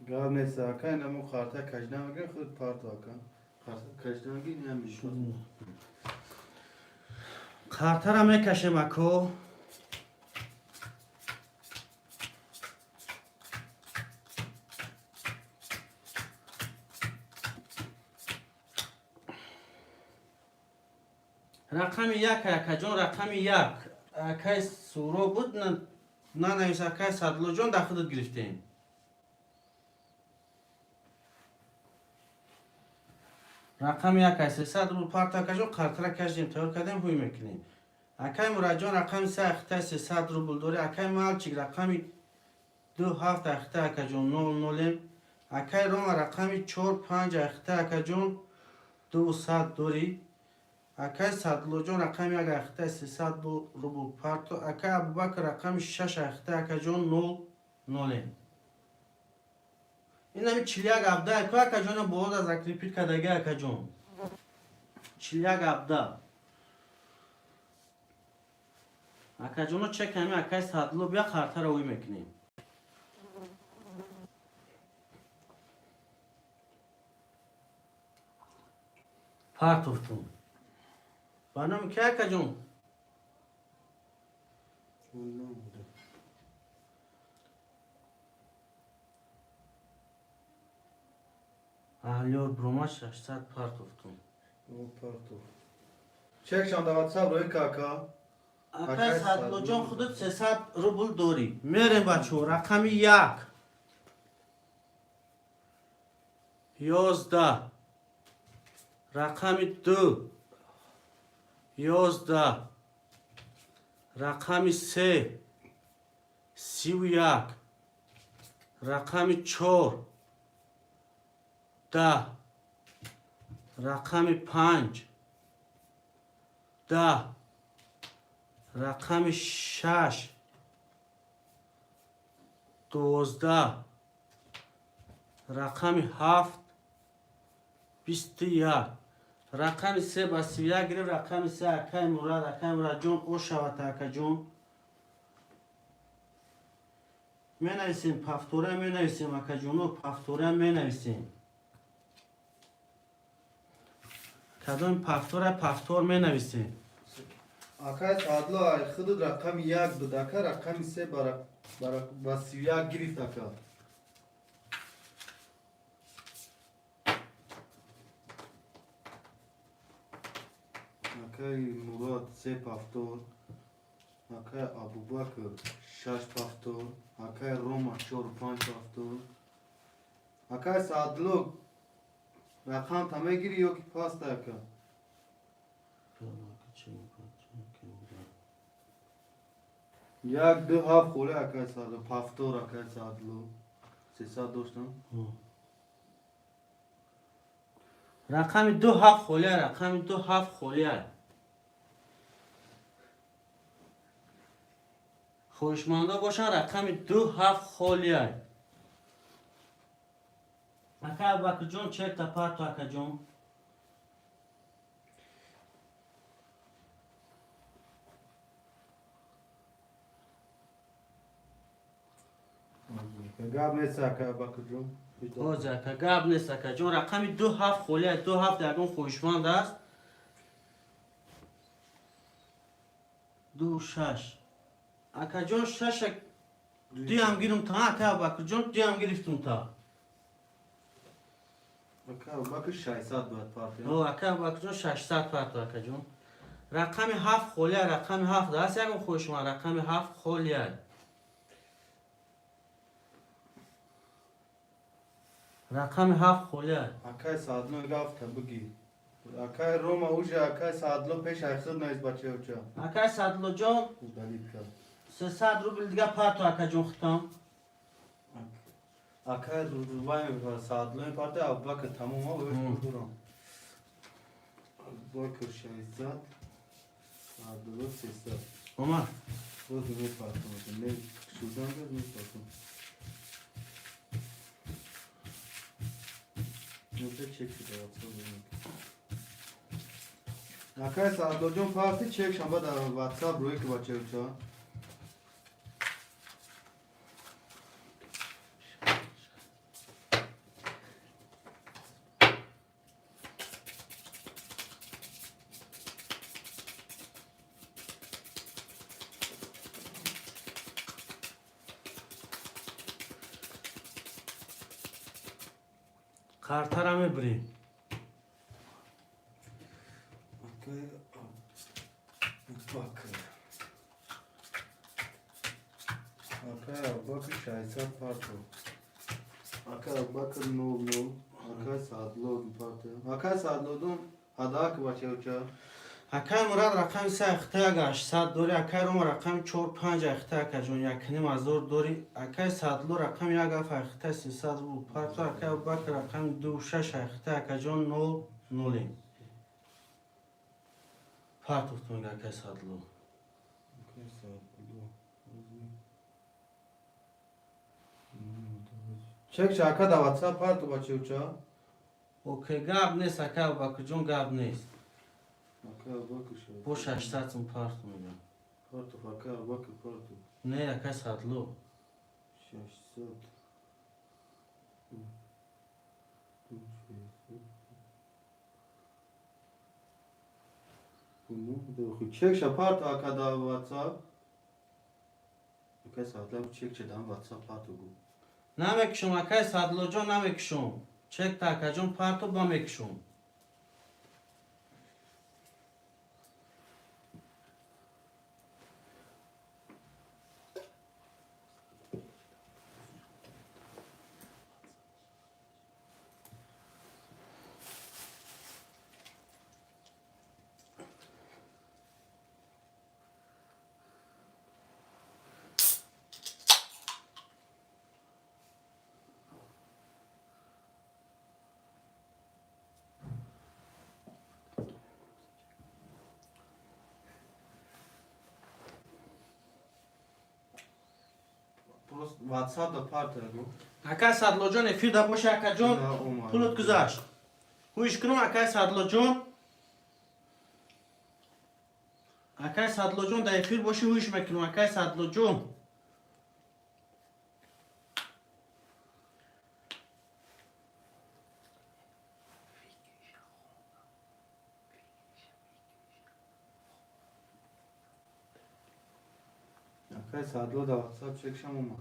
Гап нест, ака, инамо қарта кашида мегирем, худ парту, ака. Қарта кашида мегирем, инам мешуд. Қартара мекашем, ако. Рақами як, акаҷон, рақами як. Акай Суро буд, нанавис, акай Садлоҷон, дар худат гирифтем. Рақами як ай 300 рубл парто, акаҷон, қартара кашдем, тайёр кардем, ҳуй мекунем. Акай Мураҷон, рақами се ахитай 300 рубл дорӣ. Акай Малчик, рақами ду ҳафт ахитай, акаҷон, нол нолем. Акай Рома, рақами чор панҷ ахитай, акаҷон, 200 дорӣ. Акай Садлоҷон, рақами як ахитай 300 рубл парто. Акай Абубакр, рақами шаш ахитай, акаҷон, нол нолем. Инами 41 абда ку, акаҷона, боз аз закрепить кардаги, акаҷон. 41 абда. Акаҷоно, чек ҳами акай Садло бия, қартара ӯй мекунем. Партофтум. Ба номи ки, акаҷон? Намуда. Аҳлиёр брома, 600 партофтум. Партов. Чекшам дар WhatsApp рӯи кака. Акай Акай Садлоҷон, Садлоҷон. Худат 300 рубл дорӣ. Мерем, бачаҳо, рақами як. 11. Рақами ду. 11. Рақами се. 31. Рақами чор. 10. Рақами панҷ. 10. Рақами шаш. 12. Рақами ҳафт. 21. Рақами се ба 31 гирифт. Рақами се акай Мурад, акай Мурадҷон, ошавата, акаҷон. Менависем, повтора менависем, акаҷоно, повтора менависем. Кадоми повтора, повтор менависем. Акай Садло, ай худат рақами як буд, ака, рақами се ба 31 гирифт, ака. Акай Мурод се повтор, акай Абубакр шаш повтор, акай Рома чор панҷ повтор. Акай Саадло, рақам та мегирӣ ё ки паста, ака? Як ду ҳафт холе, акай Саадло, повтор, акай Саадло. 300 доштам. Рақами ду ҳафт холия, рақами ду ҳафт холия. Хоҳишмандо бошанд, рақами ду ҳафт холия. Ака Абубакрҷон, чекта парто, акаҷон. Гап нест, ака Абубакрҷон. Ҳозир, ака, гап нест, акаҷон. Рақами ду ҳафт холия, ду ҳафт ягон хоҳишманд аст? Ду шаш. Акаҷон, шаша дуям гирум та, ака Абубакрҷон, дуям гирифтум та. Ака Абубакр 600 бояд партия. О, ака Абубакрҷон, 600 парто, акаҷон. Рақами ҳафт холия, рақами ҳафт аст ягон хоҳишманд? Рақами ҳафт холия. Рақами ҳафт холия. Акай Саадло гафта бигир. Акай Рома уже акай Саадло пеш ай худ наист, бачаёча. Акай Садлоҷон, Удалить кард. 300 рубл дига парто, акаҷон, хитам. Акай вай Саадло парта, Абубакр тамом, а дурам. Абубакр 600, Саадло 300. Омад. Боз мепартам. Не шудан мепартам. Нуқта чек шуда WhatsApp. Акай Саадлоҷон, парти чек шанба дар WhatsApp рӯи ки, бачаёча. Картара мебирем. Акай Абубакр. Акай Абубакр 600 парто. Акай Абубакр 00. Акай Саадло парто. Акай Саадлодун ҳадак бачаюча. Акай Мурад рақами се ахта як 800 дори, акай Рома рақами чор панҷ ахта, акаҷон, 1,5 ҳазор дори, акай Саадло рақами як ҳафт ахта 300 рубл парто, акай Абубакр рақами ду шаш ахта, акаҷон, нол нолем. Партофт мега акай Саадло. Акай Саадло. Чек ака да WhatsApp парто, бачаюча. Окей, гап нест, акай Абубакрҷон, гап нест. Акай Абубакр 600. Бо 600 сум парто мегам. Парто, акай Абубакр парто. Не, акай Саадло. 600. Ду, 600. Чек парто, ака, да WhatsApp. Акай Саадло чек че дам WhatsApp парто гу. Намекушум, акай Саадлоҷон, намекушум. Чекта, акаҷон, парто, ба мекушум. Просто WhatsApp да парто гу. Акай Саадлоҷон, эфир да боши, акаҷон. На, омад. Пулот гузашт. Ҳуиш кунум, акай Саадлоҷон. Акай Саадлоҷон, дар эфир боши, ҳуиш мекунум, акай Саадлоҷон. Акай Саадло да WhatsApp чек шам омад.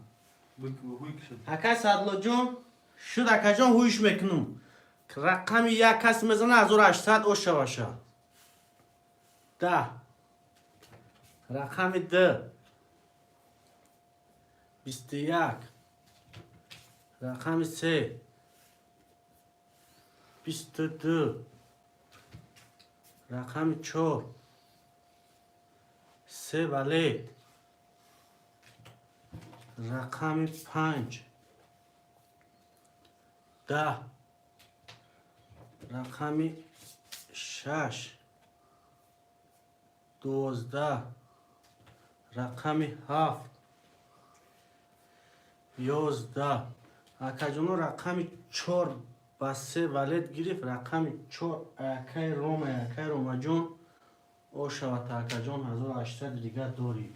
Ҳуй кишад. Акай Саадлоҷон, шуд, акаҷон, ҳуиш мекунум. Рақами як кас мезана, 1800 ошаваша. 10. Рақами д. 21. Рақами се. 22. Рақами чор. Се валет. Рақами панҷ. 10. Рақами шаш. 12. Рақами ҳафт. 11. Акаҷоно, рақами чор ба се валет гирифт. Рақами чор акай Рома, акай Ромаҷон ошавад, акаҷон, 1800 дигар дорӣ.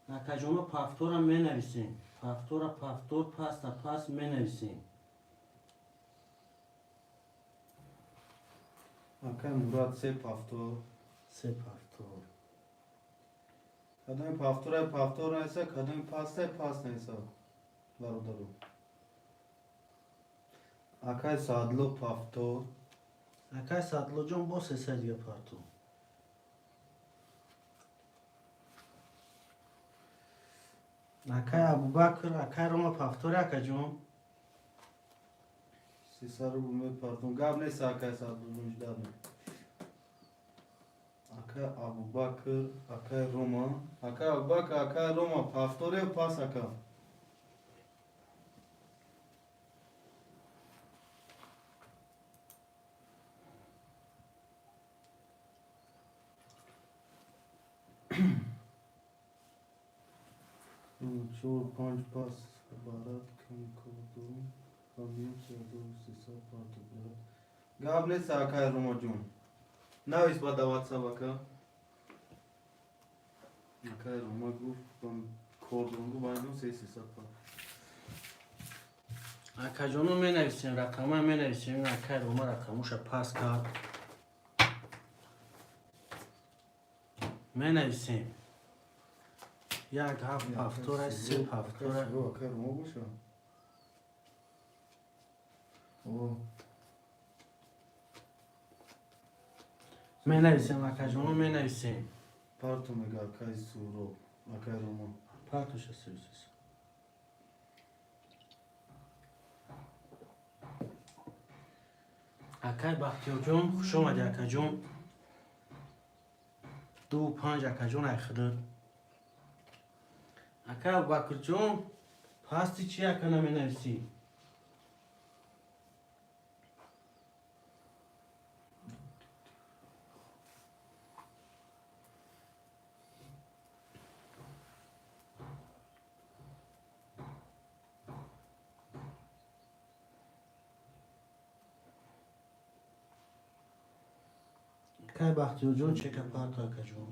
Акаҷоно, повтора менависем. Повтора, повтор, паста паст менависем. Акай Мурад се повтор. Се повтор. Кадоми повтора повтор неса, кадоми паста паст неса. Бародару. Акай Саадло повтор. Акай Саадлоҷон, бо 300 дига парту. Акай Абубакр, акай Рома повтори, акаҷон. 300 рубл мепартум. Гап нест, акай Саадлоҷон, ждать ме. Акай Абубакр, акай Рома, акай Абубакр, акай Рома, повторе пас, ака. Чор, панҷ пас барат кам карду ҳамин 300 парту, брат. Гап нест, акай Ромаҷон. Навис ба да WhatsApp, ака. Акай Рома гуфт, бам кор дорам, гуфт, байнам се 300 пар. Акаҷоно, менависем, рақама менависем. Акай Рома рақамоша пас кард. Менависем. Як ҳафт повтора, се повтора. Акай Рома боша. О, Менависем, акаҷоно, менависем. Парту мега акай Суроб, акай Роман. Партуша севсес. Акай Бахтиёрҷон, хуш омадӣ, акаҷон. 2 5, акаҷон, айхидр. Акай Абубакрҷон, пасти чи, ака, наменависӣ? Акай Бахтиёрҷон, чека парто, акаҷон.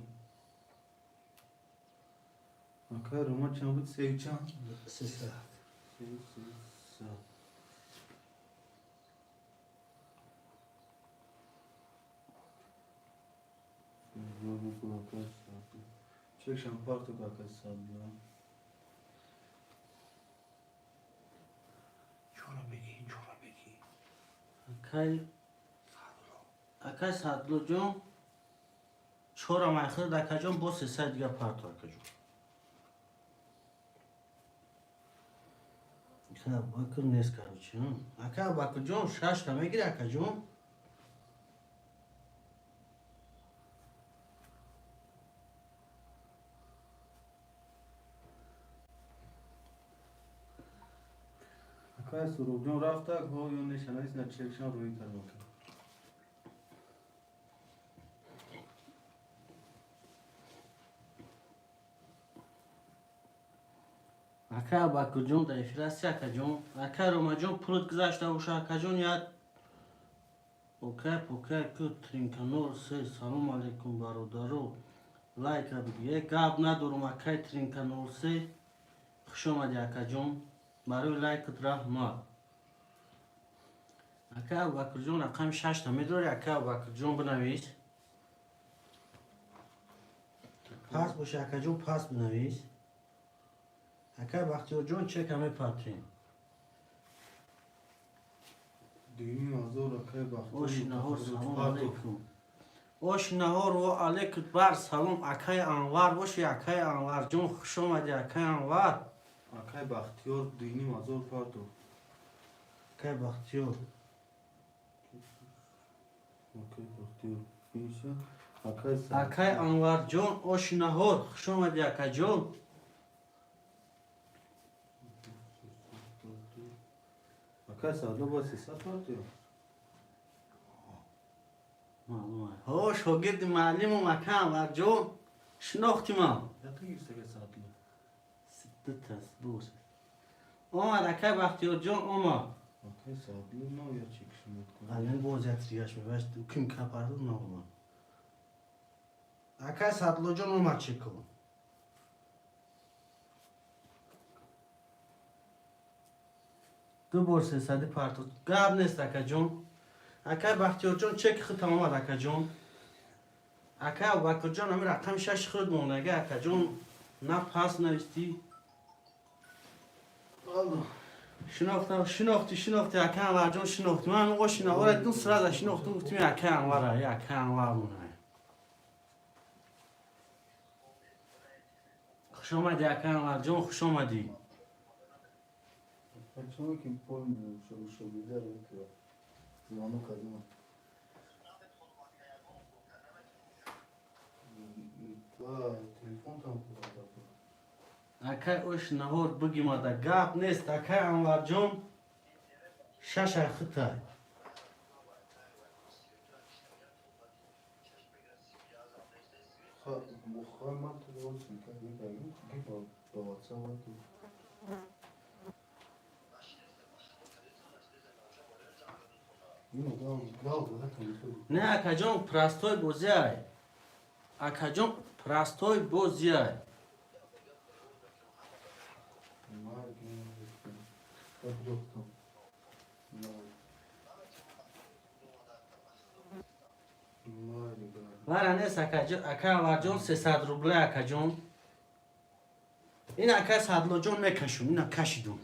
Акай Роман чанд буд? Сею чанд? 300. Сею 300. Чекшам парту, акай Садла. Чора бигӣ, чора бигӣ. Акай Садлоҷон, чорам айхирд, акаҷон, бо 300 дига парто, акаҷон. Акай Абубакр нест, короче. Акай Абубакрҷон, шашта мегири, акаҷон? Акай Суробҷон рафтак, ҳо ё нешанавис на чекшам рӯи кардам, ака. Акай Абубакрҷон, дар эфир ҳасти, акаҷон? Акай Ромаҷон, пулат гузашта боша, акаҷон, як окай покай ку тринканор се. Салом алейкум, бародаро, лайка биги. Е, гап надорум, акай тринканор се, хуш омадӣ, акаҷон, барои лайкат раҳмат. Акай Абубакрҷон, рақами шашта медорӣ, акай Абубакрҷон, бинавис. Пас боша, акаҷон, пас бинавис. Акай Бахтиёрҷон, чека мепартем. 2,5 ҳазор, акай Бахтиёр. Оши наҳор, салом алейкум. Оши наҳор, ва алейкум бар салом, акай Анвар боши, акай Анварҷон, хуш омадӣ, акай Анвар. Акай Бахтиёр 2,5 ҳазор парту. Акай Бахтиёр. Акай Бахтиёр биша, акай. Акай Анварҷон, оши наҳор, хуш омадӣ, акаҷон. Акай Садло ба 300 парту. Маълум. Ҳо, шогирди муаллимум, ака Анварҷон, шинохтимам. Ята гирифтага Садло. Дутас бос. Омад, акай Бахтиёрҷон, омад. Акай Садло нав я чекшимад. Алин боз як тригаш мебашт, ким капарду наомад. Акай Садлоҷон, омад чеко. Ду бор сесади парту. Гап нест, акаҷон. Акай Бахтиёрҷон, чеки худтам омад, акаҷон. Акай Абубакрҷон, ами рақами шаши худ мондага, акаҷон, на пас навистӣ. Шинохтам, шинохтӣ, шинохтӣ, акай Анварҷон, шинохтӣ. Ман ошина ора дидум, сразу шинохтум, гуфтим, акай Анвара, е, акай Анвар монай. Хуш омадӣ, акай Анварҷон, хуш омадӣ. Почему ки помню, шогирда рӯи звонок кардам. Ва телефон там куда. Акай ош наҳор бигимада, гап нест, акай Анварҷон, шашай хитай. Ха, ман телефон мекардам, ки ба WhatsApp ман ту. Ино гав гав дада телефон. Не, акаҷон, простой бозиай. Акаҷон, простой бозиай. Марг. Доктор. Марг. Вара нест, акаҷон, акай Анварҷон, 300 рубля, акаҷон. Ин акай Садлоҷон мекашум, ина кашидум.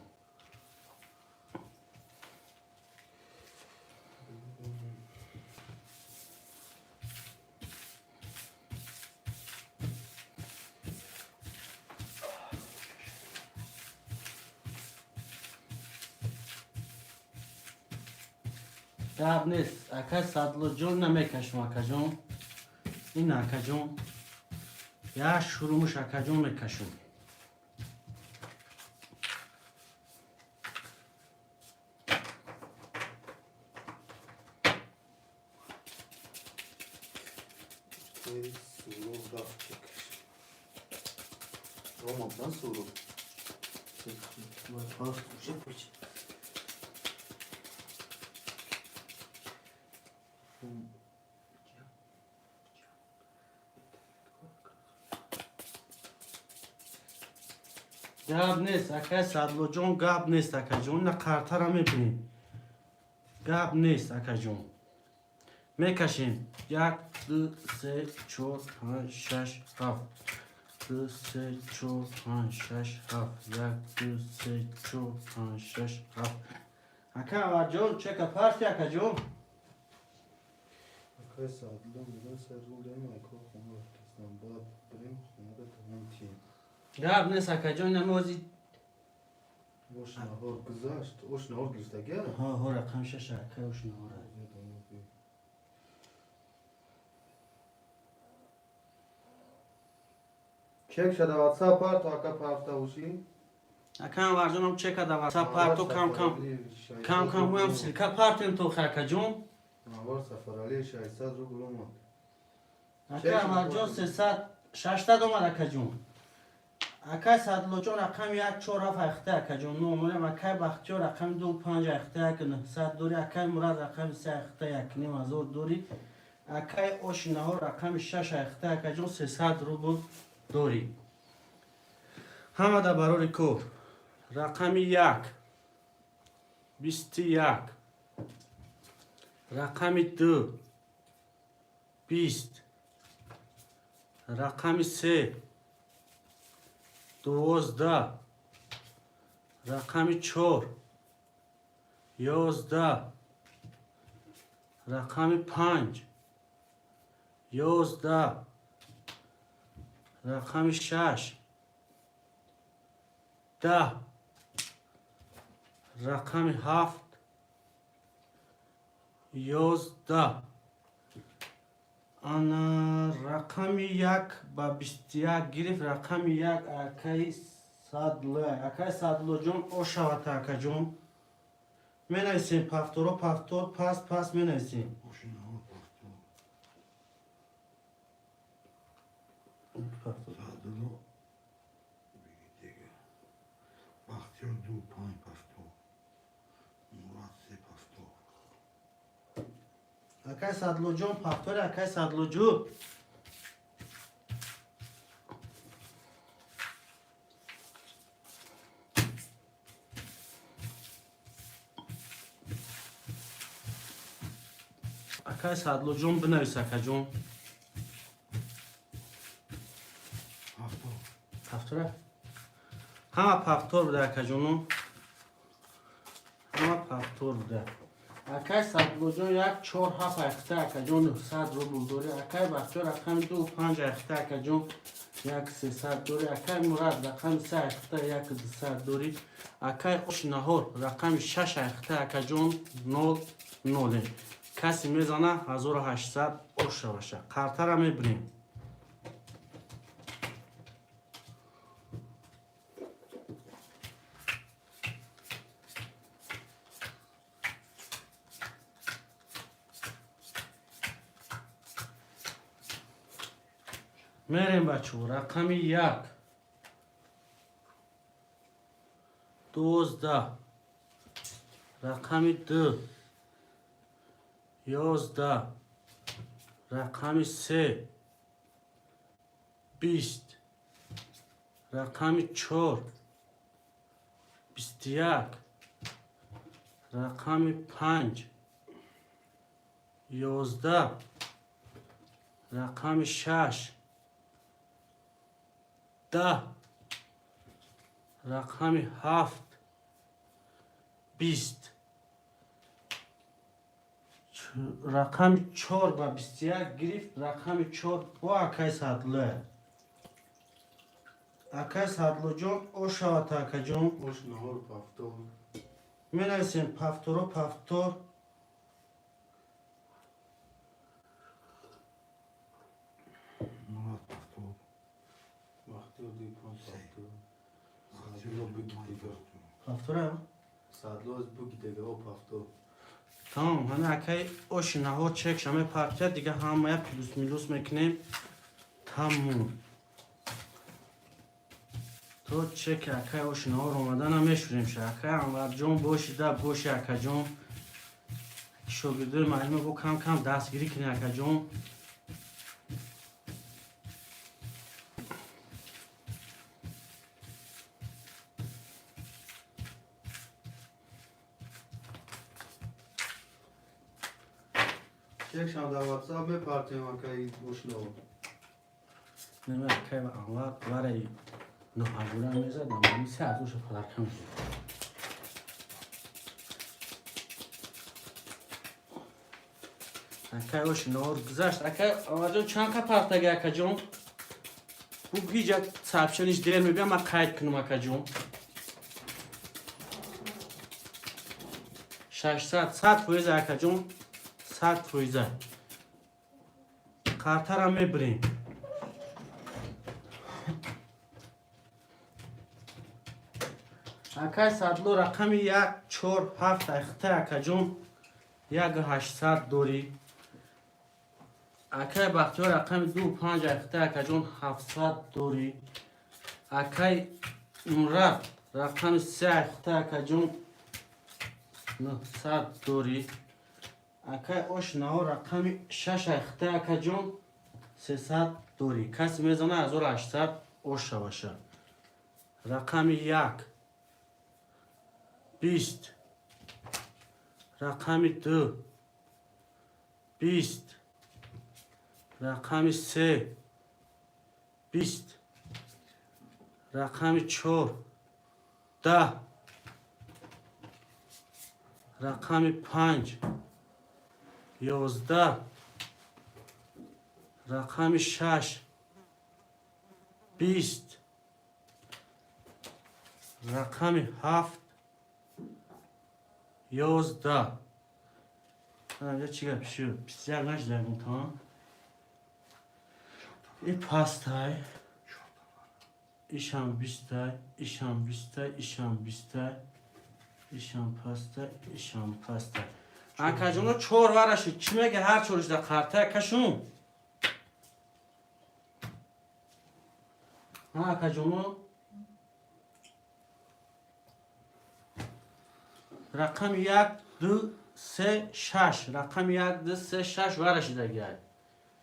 Гап нест, акай Садлоҷон, намекашум, акаҷон. Ин, акаҷон, як шурумуш, акаҷон, мекашум. Суроб рафт чекаш. Ромадан суроб. Уже пуч. Гап нест, акай Садлоҷон, гап нест, акаҷон. Ина қартара мебинем. Гап нест, акаҷон, мекашем. Як, ду, се, чор, панҷ, шаш, ҳафт. Ду, се, чор, панҷ, шаш, ҳафт. Як, ду, се, чор, панҷ, шаш, ҳафт. Ака Аварҷон, чека парти, акаҷон. Акай Садло мегӯяд, 100 рубл дорем, айкор хона рафтастам, баъд бирем хонада тамом тием. Гап нест, акаҷон, намози. Ош наҳор гузашт, ош наҳор гирифтагия? Ҳо, ҳо, рақам шаш, акай, ош наҳора. Чек шада, ватсап парто, ака, парта бошӣ. Ака Анварҷонам, чека да ватсап парто, кам кам кам кам моям ссылка партем то, акаҷон. Анвар Сафарали, 600 рубл омад. Ака Анварҷон, 300 600 омад, акаҷон. Акай Садлоҷон, рақами як, чор, ҳафт айхта, акаҷон, номорам. Акай Бахтиёр, рақами ду, панҷ айхта, як нӯҳсад дорӣ. Акай Мурад, рақами се айхта, 1500 дорӣ. Акай Ошинаҳор, рақами шаш айхта, акаҷон, 300 рубл дорӣ. Ҳамада барори кор. Рақами як, 21. Рақами ду, 20. Рақами се, 12. Рақами чор, 11. Рақами панҷ, 11. Рақами шаш, 10. Рақами ҳафт, 11. Ана, рақами як ба 21 гирифт. Рақами як акаи Садло. Акаи Садлоҷон, ошавата, акаҷон. Менависем повторо, повтор, пас пас менависем. Ошинаҳор повтор. Садло бигӣ дига. Бахтиёр ду, панҷ повтор. Мурад се повтор. Акаи Садлоҷон, повтори, акаи Садлоҷон. Акаи Садлоҷон, бинавис, акаҷон. Повтор. Повтора, ҳама повтор буда, акаҷону, ҳама повтор буда. Акай Садлоҷон, як, чор, ҳафт айхта, акаҷон, 900 рубл дорӣ. Акай Бахтиёр, рақами ду, панҷ айхта, акаҷон, як 300 дорӣ. Акай Мурад, рақами се айхта, як 200 дорӣ. Акай Ошнаҳор, рақами шаш айхта, акаҷон, нол ноле. Касе мезана, 1800 ошаваша. Қартара мебирем. Мерем, бачо. Рақами як, 12. Рақами ду, 11. Рақами се, 20. Рақами чор, 21. Рақами панҷ, 11. Рақами шаш, 10. Рақами ҳафт, 20. Рақами чор ба 21 гирифт. Рақами чор бо акай Садло. Акай Садлоҷон, ошавата, акаҷон. Ош наҳор повтор. Менависем повторо, повтор. Садло буги дига. Повтора? Садло аз буги дига, о повтор. Тамом, ҳами акай оши наҳор чек шаме партия, дига ҳамая плюс минус мекунем. Тамом. То чеки акай оши наҳор омадана мешурем ша. Акай Анварҷон боши да боши акаҷон. Шогирдои маълима бо кам кам дастгирӣ кунӣ акаҷон. Чекшам дар WhatsApp мепартем акай ошинаҳор. Нема акай Анвар вараи 9 ҳазора мезадам, ами 3 ҳазорша подарка мекунем. Акай оши наҳор гузашт. Акай Анварҷон чанд қа партаги акаҷон? Бу ҳеҷ як сообщениш дер мебиям, ман қайд кунам акаҷон. 600, 100% акаҷон, 100%. Қартара мебирем. Акай Садло рақами 1, 4, 7 айхта акаҷон 1 800 дорӣ. Акай Бахтиёр рақами 2, 5 айхта акаҷон 700 дорӣ. Акай Умрат рақами 3 айхта акаҷон 900 дорӣ. Акай Ошнаҳо рақами 6 айхта акаҷон 300 дорӣ. Касе мезана 1800 ош шаваша. Рақами 1 20, рақами 2 20, рақами 3 20, рақами 4 10, рақами 5 11, рақами 6 20, рақами 7 11. Анҷа чӣ гап шуд? 21 нашидагум то? И пастай, ишам бистай, ишам бистай, ишам бистай, ишам пастай, ишам пастай. Акаҷоно чор вараши чӣ мега ҳар чоришда қарта акашун? Ҳа акаҷоно рақами 1, 2, 3, 6, рақами 1, 2, 3, 6 варашидагиай.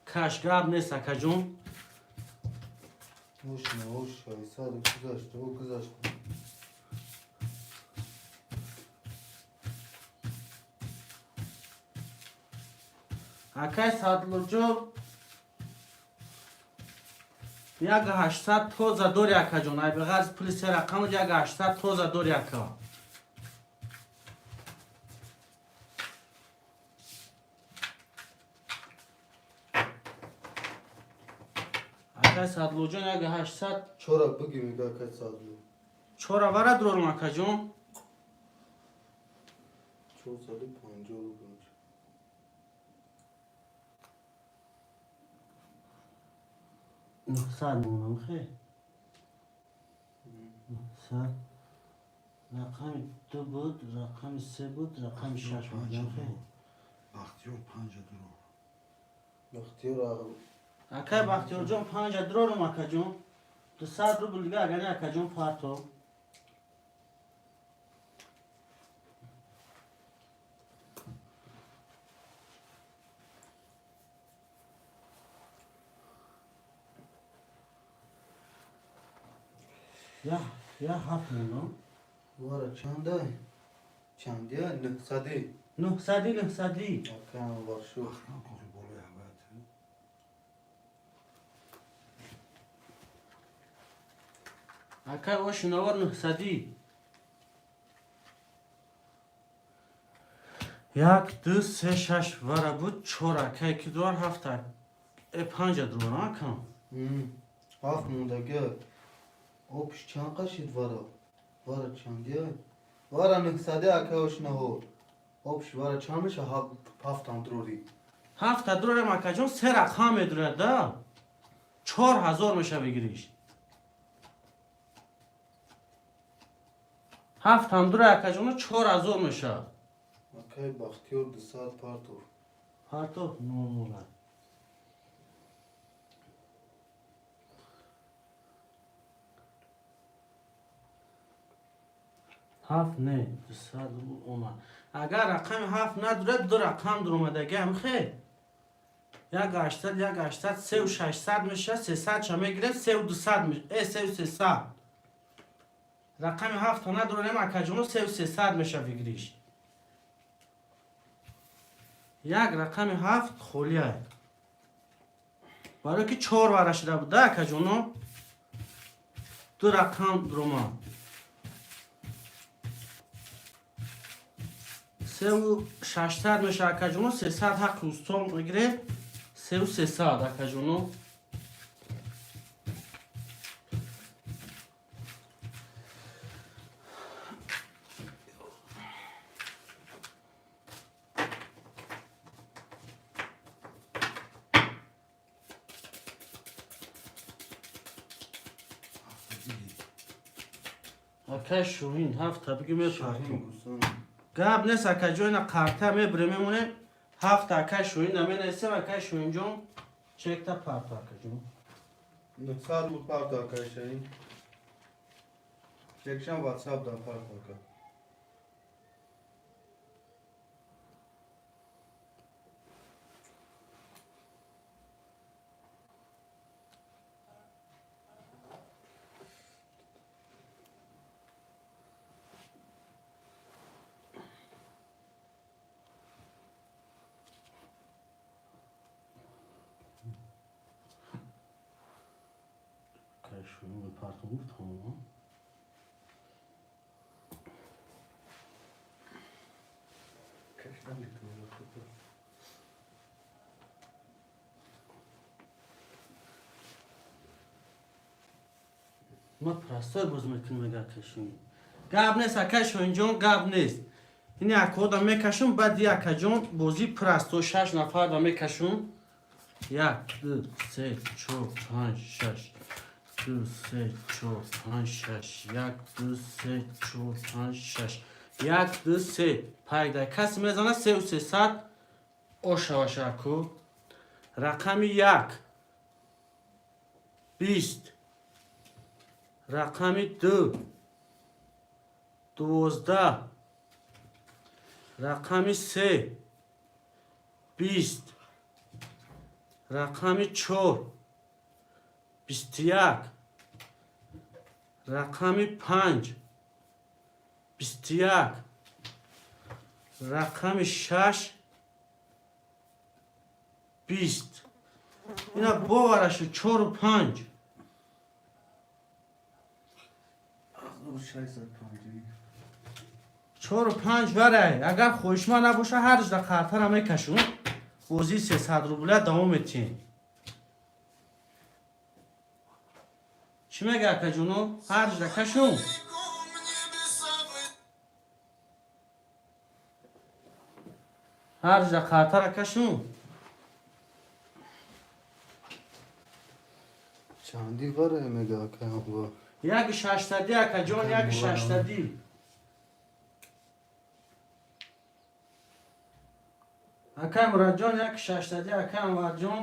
Каш гап нест акаҷон. Ошинаҳор 600 гузашт, о гузашт. Акай Садлоҷон 1 800 тоза дори акаҷон. Ай беғарз пули се рақам 1 800 тоза дори ака. Акай Садлоҷон 1 800. Чора буги мега акай Садло. Чора вара дурорум акаҷон. 450 рубл. 900 монам хе. 900. Рақами 2 буд, рақами 3 буд, рақами 6 буд. Хе. Бахтиёр панҷа дуро. Бахтиёр Акай Бахтиёрҷон панҷа дурорум акаҷон. 200 рубл дига агани акаҷон парто. Я, я ҳафт монам. Вара чандай? Чандия? 900. 900, 900. Акай Анвар шуд. Бахтиёр кохи болои ҳаваят. Акай ошиновар 900. 1, 2, 3, 6 вара буд, чор акай ки дуар ҳафт панҷа дуар акам. Ҳафт мондага. Опш чанд қашид вара? Вара чандия? Вара 900 акай ошинаҳор. Опш вара чанд меша ҳафтам дурорӣ? Ҳафта дурорам акаҷон, се рақам медурад да. 4000 меша бигириш. Ҳафт ҳам дура, акаҷоно, 4000 мешавад. Акай Бахтиёр 200 партов. Партов номула. Ҳафт не, 200 рубл омад. Агар рақами ҳафт надорад, ду рақам дуромадаги ҳамхе. Як 800, як 800, сеу 600 мешавад, 300 ша мегирем, сеу 200 сеу 300. Рақами ҳафта надорем, акаҷоно, сеу 300 мешавад выигрыш. Як рақами ҳафт холия. Барое ки чор вара шуда буда, акаҷоно, ду рақам дуромад. Сеу 600 мешавад, акаҷоно, 300 ҳаққи устон мегирем, сеу 300, акаҷоно. Бигӣ. Акай Шоҳин, ҳафта биги, мепартом. Шаҳин гусон. Гап нест, акаҷон, ина қарта мебирем, мемонем. Ҳафта акай Шоҳин наменависем, акай Шоҳинҷон, чекта парто, акаҷон. 900 рубл парто, акай Шаҳин. Чекшам WhatsApp да парто, ака. Акай Шоҳин мепартом, гуфтам. Каш наметавонам. Ма простой боз мекунем, мега акай Шоҳин. Гап нест, акай Шоҳинҷон, гап нест. Ин якода мекашум, баъд якаҷон бозӣ простой шаш нафарда мекашум. Як, ду, се, чор, панҷ, шаш. Ду, се, чор, панҷ, шаш. Як, ду, се, чор, панҷ, шаш. Як, ду, се. Пайда. Касе мезана, сеу 300 ошавашаку. Рақами як. 20. Рақами ду. 12. Рақами се. 20. Рақами чор. 21. Рақами панҷ. 21. Рақами шаш. 20. Ина боварашу чору панҷ. 650. Чору панҷ варай. Агар хоҳишманд набоша, ҳар рӯзда қартара мекашум. Бозии 300 рубля давом метиҳем. Чӣ мега, акаҷоно? Ҳар рӯзда кашум. Алейкум, небеса вы Ҳар рӯзда қартара кашум. Чанди вара мега, акай Анвар? Як шаштадӣ, акаҷон, як шаштадӣ. Акай Мурадҷон, як шаштадӣ, акай Анварҷон.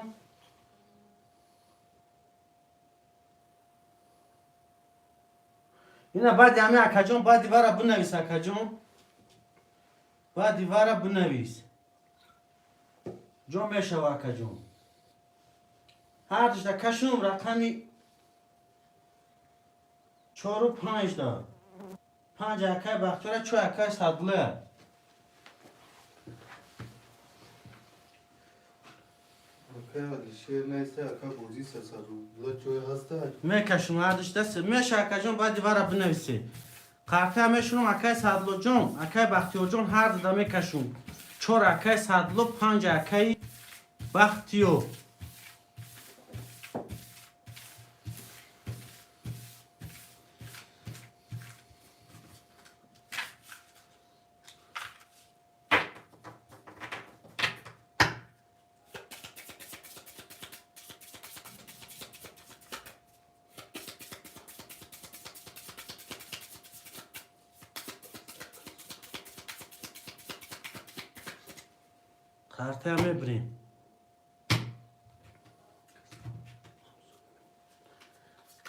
Ина баъди ҳами, акаҷон, баъди вара бинавис, акаҷон. Баъди вара бинавис. Ҷо мешава, акаҷон. Ҳар душта кашум рақами чору панҷда. Панҷ акай Бахтиёра, чор акай Садлая. Акай Алишер неста, ака, бозӣ 300 рубла ҷой ҳаста? Мекашум ҳар душта меша, акаҷон, баъди вара бинависе. Қарта мешунам, акай Садлоҷон, акай Бахтиёрҷон, ҳар дуда мекашум. Чор акай Садло, панҷ акаи Бахтиёр. Қартая мебирем.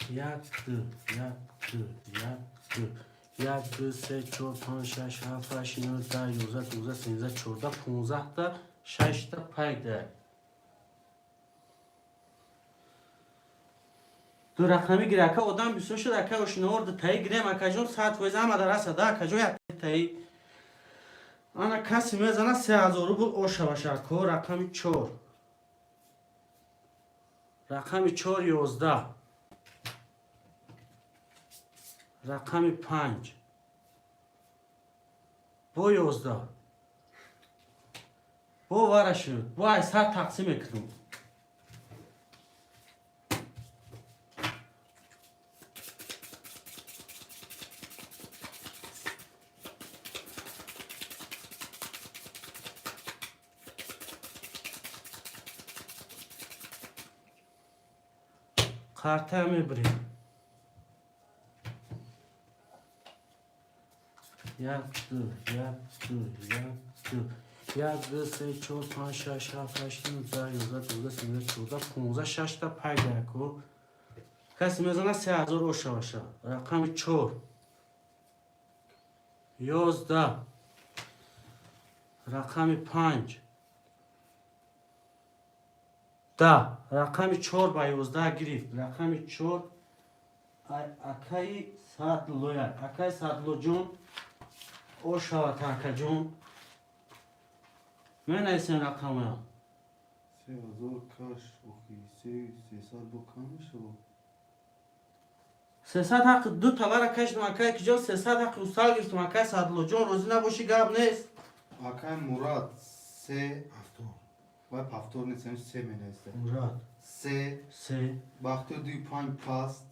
Як, ду, як, ду, як, ду, як, ду, се, чор, панҷ, шаш, ҳафт, ҳашт, нӯ, 10, 11, 12, 13, 14, 15-та, шашта пайда. Ду рақамӣ гир, ака, одам бисёр шуд, ака. Ошиновор дутаи гирем, акаҷон, 100% ҳама дарасада, акаҷон, яктаи. Ана касе мезана, 3000 рубл ошаваш, ако. Рақами чор, рақами чор, 11, рақами панҷ бо 11, бо вара шуд, бо ай сар тақсим мекунам. Қартая мебирем. Як, ду, як, ду, як, ду, як, ду, се, чор, панҷ, шаш, ҳафт, ҳашт, нӯ, 10, 11, 12, 13, 14, 15, шашта пайда, ку. Касе мезана, 3000 ошаваша. Рақами чор, 11, рақами панҷ, 10. Рақами чор ба 11 гирифт. Рақами чор акаи Садлоя. Акаи Садлоҷон, ошават, акаҷон. Менависем рақамоям. 3000 каш, охи, се 300 бо кам мешавад. 300 ҳаққи ду тавара кашидам, акай киҷон, 300 ҳаққи устал гирифтам, акай Садлоҷон, розӣ набошӣ, гап нест. Акай Мурад, се. Повтор. Вай повтор нест, ҳамин се менависта. Мурад. Се. Се. Бахтиёр дуи панҷ паст.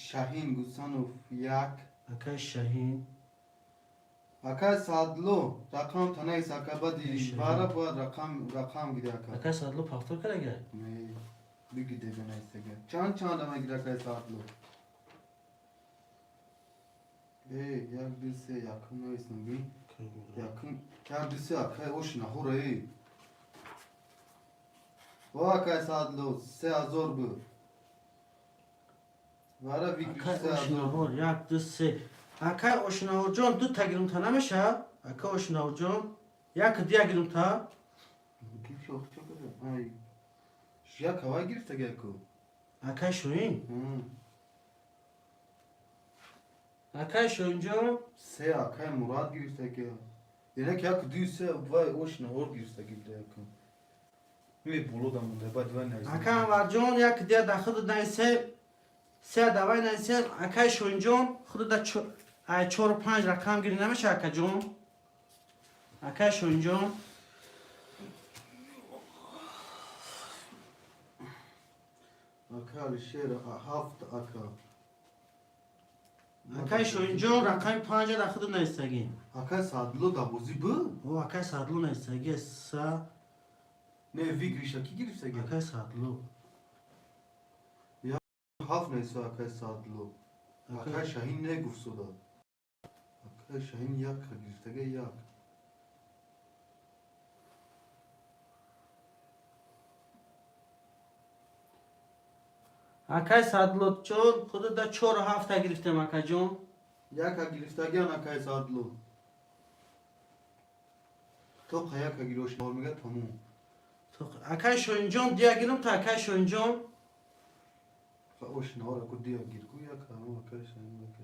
Шаҳин Гусанов, як. Акай Шаҳин. Акай Садло, рақам танаис, ака, бади Шаҳин. бара бояд рақам гири, ака. Акай Садло повтор карага? Не, биги, дега наистага. Чанд чанда мегири, акай Садло? Э, як, ду, се, якум нависам, би. Якум, як, ду, се, акай оши нахӯра, э. О, акай Садло, 3000 буд. Вара викриш Акай 3000. Ошинаҳор, як, ду, се. Акай Ошинаҳорҷон, ду та гирумта намешавад? Акай Ошинаҳорҷон, як дия гирумта. Гирифт, охи, чо када? Ай. Як ҳавай гирифтага яку. Акай Шоҳин. Акай Шоҳинҷон. Се акай Мурад гирифтага. Яъне ки як, ду, се, вай ошинаҳор гирифтага буда яку. Ми боло да монда, баъд вай нависам. Акай Анварҷон, як дия да худ наисе, се давай наисе. Акай Шоҳинҷон, худ да ай чору панҷ рақам гири намешавад, акаҷон? Акай Шоҳинҷон. Ака Алишер, ҳафт, ака. Акай Шоҳинҷон, рақами панҷа да худ наистагӣ. Акай Садло да бозӣ буд? О, акай Садло наистагӣ. Са. Не, выигрыша ки гирифтага? Акай Садло. Ҳафт наиса, акай Садло. Акай Шаҳин негуфт суда. Акай Шаҳин як гирифтага, як. Акай Садлоҷон, худ да чору ҳафта гирифтем, акаҷон. Яка гирифтагиан, акай Садло. То яка гирош мега, тамом. Акай Шоҳинҷон, дия гирум та, акай Шоҳинҷон. Ошинаҳора ку дия гирку, яка акай Шаҳин яка.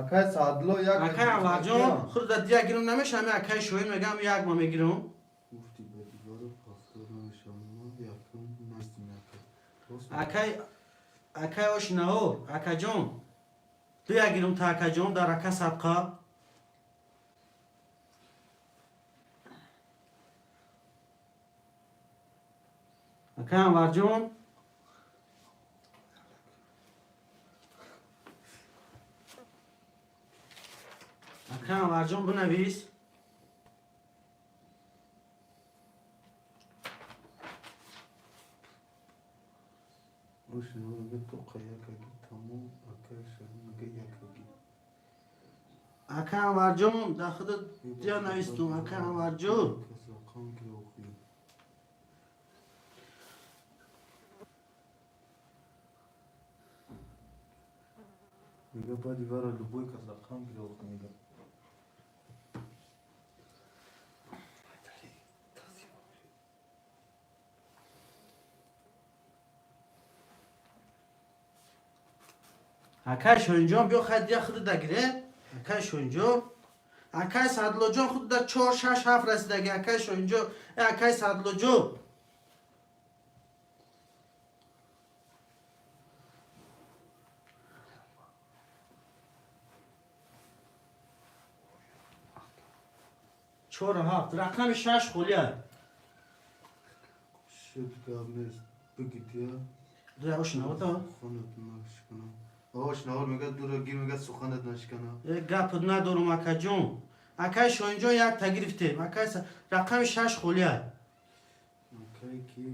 Акай Садло як. Акай Анварҷон, худ да дия гирум намешавад? Ами акай Шоҳин мегам, як ма мегирум. Гуфти ба дивора повтор намешавад. Ма якум настим, яка. Акай Ошинаҳор, акаҷон, дуя гирум та, акаҷон, дар ака садқа. Акай Анварҷон. Акай Анварҷон, бинавис. Ошинаҳора га то яка ги, тамом, акай Шаҳин мега яка ги. Ака Анварҷон, дар худо ҷа навистум, ака Анварҷон. Мега баъди вара любой кас рақам гира охи мега. Акай Шоҳинҷон, биё хай дия худо дагире. Акай Шоҳинҷон. Акай Садлоҷон худ да 4 6 7 расидаги акай Шоҳинҷон. Э акай Садлоҷон. Чор ҳафт рақами шаш холия. Шуд гап нест. Биги дия. Дуя ошнавата. Суханат нашикана. Ош навор мега дура гир мега суханат нашикана. Э, гап надорум акаҷон. Акай Шоҳинҷон якта гирифтем. Акай рақами шаш холия. Акай ки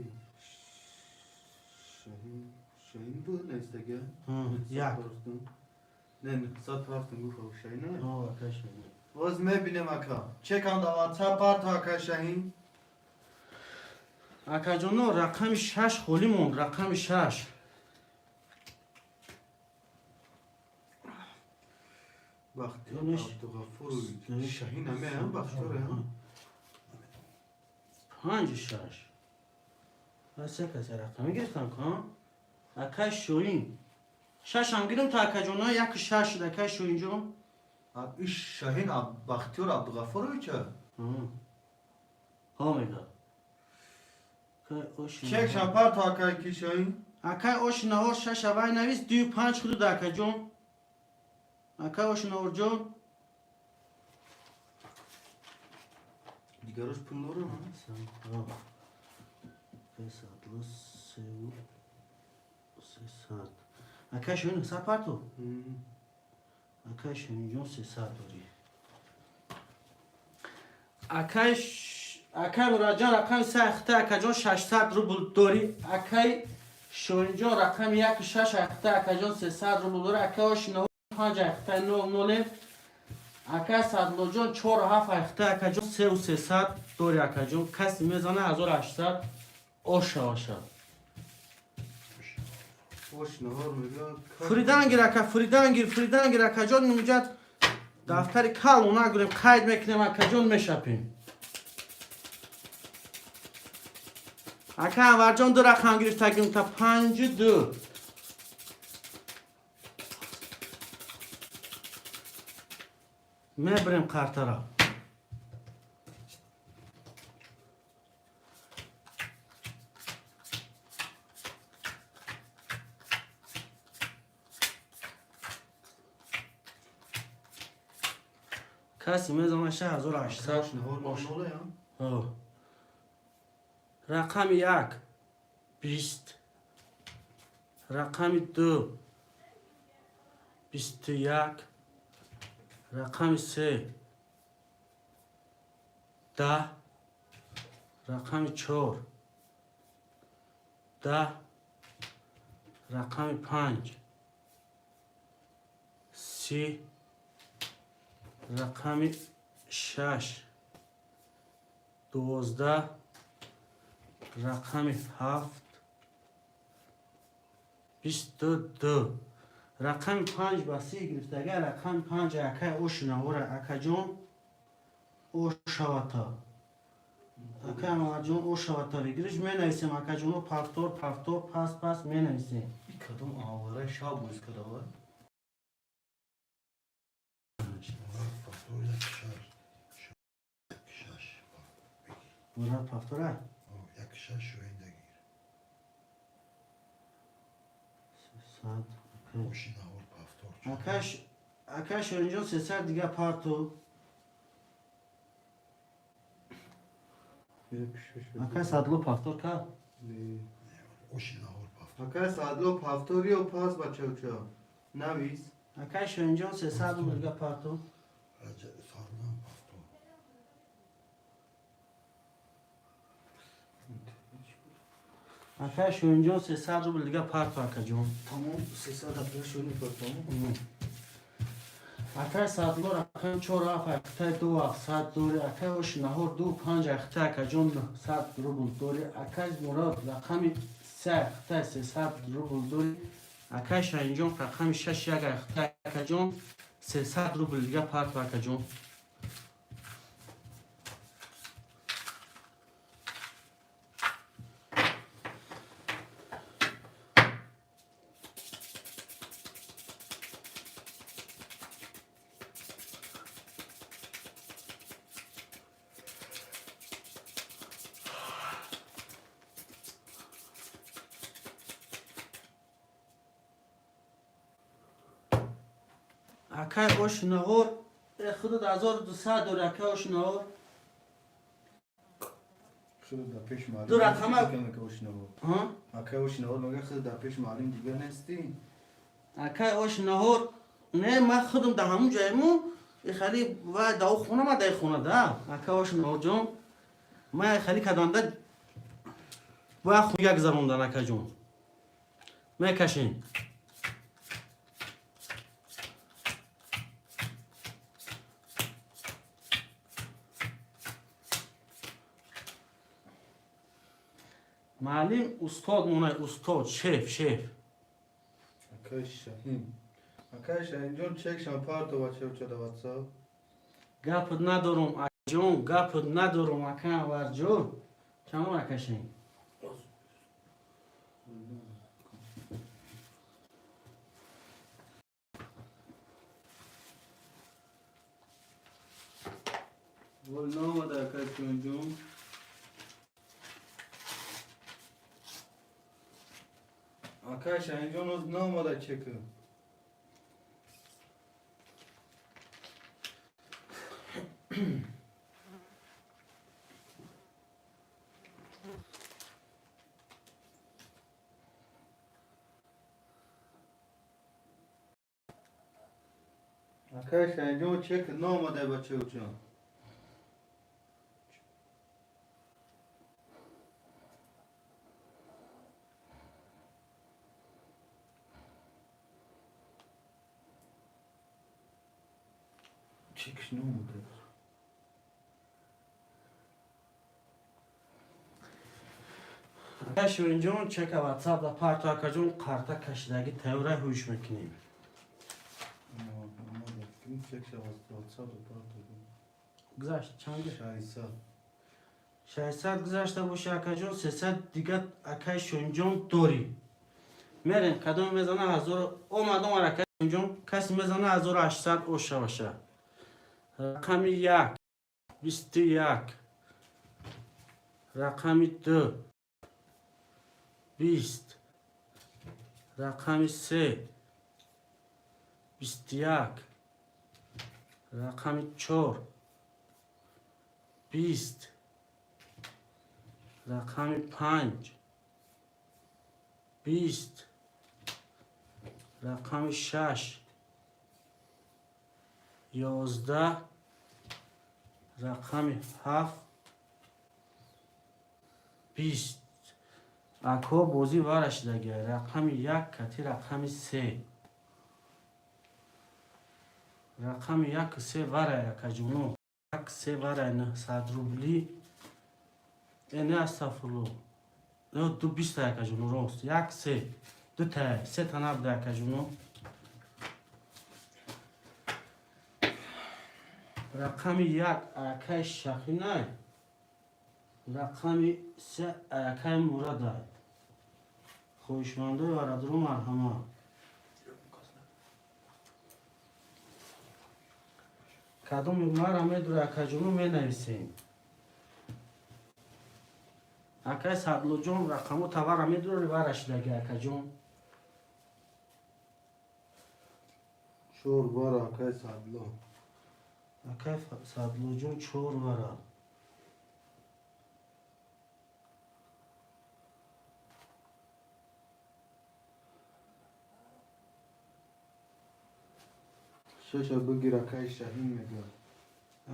Шаҳин Шаҳин буд нестага. Як. Не, 907 гуфт Шаҳин не. О, акай Шоҳин. Боз мебинем ака. Чекам да WhatsApp парто акай Шаҳин. Акаҷоно, рақами шаш холӣ монд, рақами шаш. Бахтиёр Дониш. Абдуғафурович. Шаҳин ҳаме ҳам Бахтиёр ҳам. Панҷ шаш. Бас як касе рақами гирифтам ка? Акай Шоҳин. Шашам гирим то акаҷоно, як шаш шуд акай Шоҳинҷон. Иш Шаҳин Бахтиёр Абдуғафурович. Ҳо мега. Акай оши Чек шапар то акай ки Шаҳин. Акай оши наҳор шаша вай навис дую панҷ худуд акаҷон. Акай оши наҳорҷон. Дигарош пул дорам. Сесад. Акай Шоҳин ҳисоб парту? Акай Шоҳинҷон 300 дорӣ. Акай акай Мурадҷон рақами се ахта акаҷон 600 рубл дорӣ. Акай Шоҳинҷон рақами як шаш ахта акаҷон 300 рубл дорӣ. Акай Ошинаҳор панҷ ахта нол ноле. Акай Садлоҷон чор ҳафт ахта акаҷон сеу сесад дорӣ акаҷон. Касе мезана 1800 оша оша. Ош наҳор мега. Фуридангир ака, фуридангир, фуридангир акаҷон инҷа дафтари калон нагирем, қайд мекунем акаҷон мешапем. Ака Анварҷон ду рақам гирифтагим та панҷу ду. Мебирем картара. Касе мезана 6800. Ош наҳор ноле ҳам. О. Рақами як 20, рақами ду 21, рақами се 10, рақами чор 10, рақами панҷ 30, рақами шаш 12, рақами ҳафт 22. Рақами панҷ ба си гирифтага, рақами панҷ акай ошинавора акаҷон ошавата. Акай Анварҷон ошавата бигириш менависем акаҷоно пафтор пафтор пас пас менависем. И кадом авара шаб боз кадава? Мурад Пафтор як шаш. Як шаш. Бигир. Мурад пафтора? О, як шаш Шоҳин дагир. Сад. Оши наҳор Пафтор. Акаш акай Шоҳинҷон 300 дига парту. Як шаш. Акай Садло пафтор ка? Не. Оши наҳор Пафтор. Акай Садло Пафтор ё пас бачавча. Навис. Акай Шоҳинҷон 300 рубл дига парту. Раҷа Садло Пафтор. Акай Шоҳинҷон 300 рубл дига парту акаҷон. Тамом 300 акай Шоҳин партам. Акай Садло рақами чор ҳафт ахтай ду ҳафтсад дори. Акай Оши Наҳор ду панҷ ахтай, акаҷон, 900 рубл дори. Акай Мурод рақами се ахтай 300 рубл дори. Акай Шаҳинҷон рақами шаш як ахтай, акаҷон, 300 рубл дига партв, акаҷон. Акай Оши Наҳор, худат 1200 дори, акай Оши Наҳор. Худ дар пеш муаллим. Ду рақама. Акай Оши Наҳор мега, худ дар пеш муаллим дигар нестӣ. Акай Оши Наҳор, не, ман худам дар ҳамун ҷоему хали ва да хона, ма дар хона да. Акай Оши Наҳорҷон, ман хали каданда бояд хуя гузарондан, акаҷон. Мекашем. Маълим устод монай, устод, шеф, шеф. Акай Шаҳин, акай Шаҳинҷон, чекшам парто, бачаюча, да ватсап. Гапат надорум, аҷон, гапат надорум, ака Анварҷон. Чандон, ака Шаҳин? Вол наомада, акай Шаҳинҷон. Акай Шаҳинҷон, оз наомада чека. Акай Шаҳинҷон, чек наомада, бачаючон. Чекш наомада. Ака Ширинҷон, чека ватсап да парто, акаҷон. Қарта кашидагӣ тайёра, ҳуш мекунем. Чекша ватсап да парто. Гузашт чанд? 600. 600 гузашта боша, акаҷон, 300 дига, акай Шоинҷон, дорӣ. Мерем, кадоме мезана ҳазор омад, омад, акай Шоинҷон. Касе мезана 1800 оша баша. Рақами як 21, рақами ду 20, рақами се 21, рақами чор 20, рақами панҷ 20, рақами шаш 11, рақами ҳафт 20. Ако, бозӣ варашидагия. Рақами як кати рақами се, рақами як се варай, акаҷоно, як се варай, 900 рубли. Не, астағфирулло, ду биста, акаҷоно, рост, як се дута се та набуда, акаҷоно. Рақами як акай Шахинай, рақами се акай Мурадай. Хоҳишмандои варадро марҳамат. Кадоми мара медура, акаҷоно, менависем. Акай Садлоҷон, рақамо тавара медурори, варашидаги, акаҷон. Чор бара, акай Садло. Акай Садлоҷон, чор вара. Шаша бигир, акай Шаҳин мега.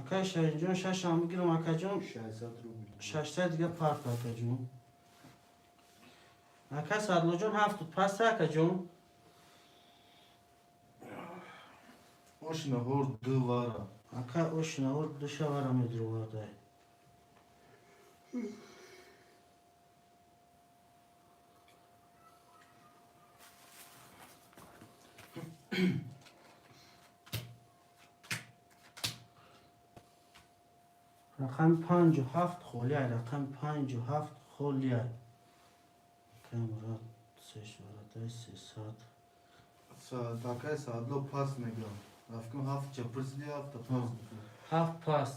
Акай Шаҳинҷон, шашам бигирам, акаҷон? 600 рубл. 600 дига парт, акаҷон. Акай Садлоҷон, ҳафту паста, акаҷон. Ошинаҳор ду вара. Ака Ошинаҳор душа вара медуровардай. Рақами 57 холиай, рақами 57 холиай. Камера сешварадай 300. Акай Саадло пас мегӯям. Рафкун ҳафт чапурсиди, ҳафта пас. Ҳафт паст,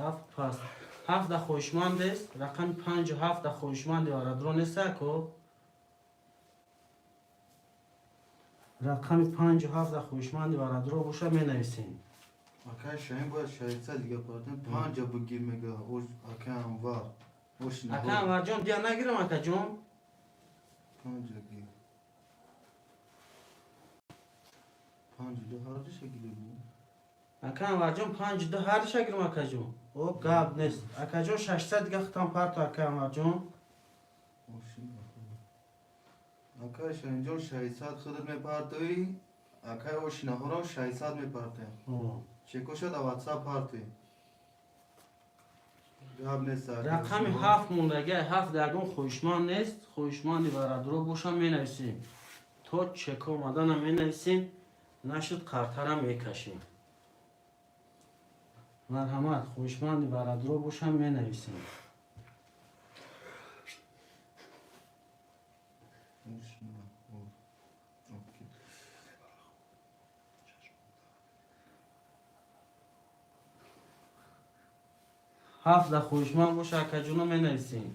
ҳафт паст. Ҳафт да хоҳишмандест, рақами 57 да хоҳишманди варадро нест, ако? Рақами 57 да хоҳишманди варадро боша, менависем. Акай Шаҳин бояд 600 дига партем, панҷа бигир мега, акай Анвар. Ака Анварҷон, дия нагирам, акаҷон? Панҷа гир. Панҷ ду ҳардуша гире бу. Ака Анварҷон, панҷ ду ҳардуша гирам, акаҷон. О, гап нест. Акаҷон, 600 дига хитам парто, ака Анварҷон. Акай Шаҳинҷон, 600 худат мепартоӣ, акай Ошинаҳорам 600 мепартоям. Чекоша да ватсап партоӣ. Гап нест. Рақами ҳафт мондагиай, ҳафт ягон хоҳишманд нест. Хоҳишманди варадро боша, менависем. То чека омадана менависем, нашуд, қартара мекашем. Марҳамат, хоҳишманди варадро боша, менависем. Ҳафт да хоҳишманд боша, акаҷоно, менависем.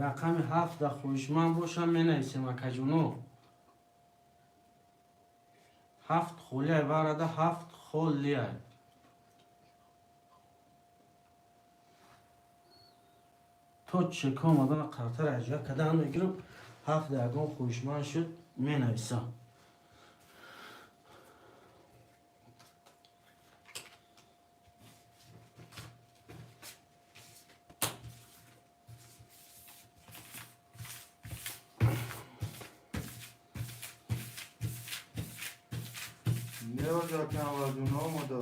Рақами ҳафт да хоҳишманд боша, менависем, акаҷоно. Ҳафт холиай варада, ҳафт холиай. То чека омадана қартара аҷоя кадан мегирам. Ҳафт да ягон хоҳишманд шуд, менависам. Неоҷа, ака Анварҷон, омода.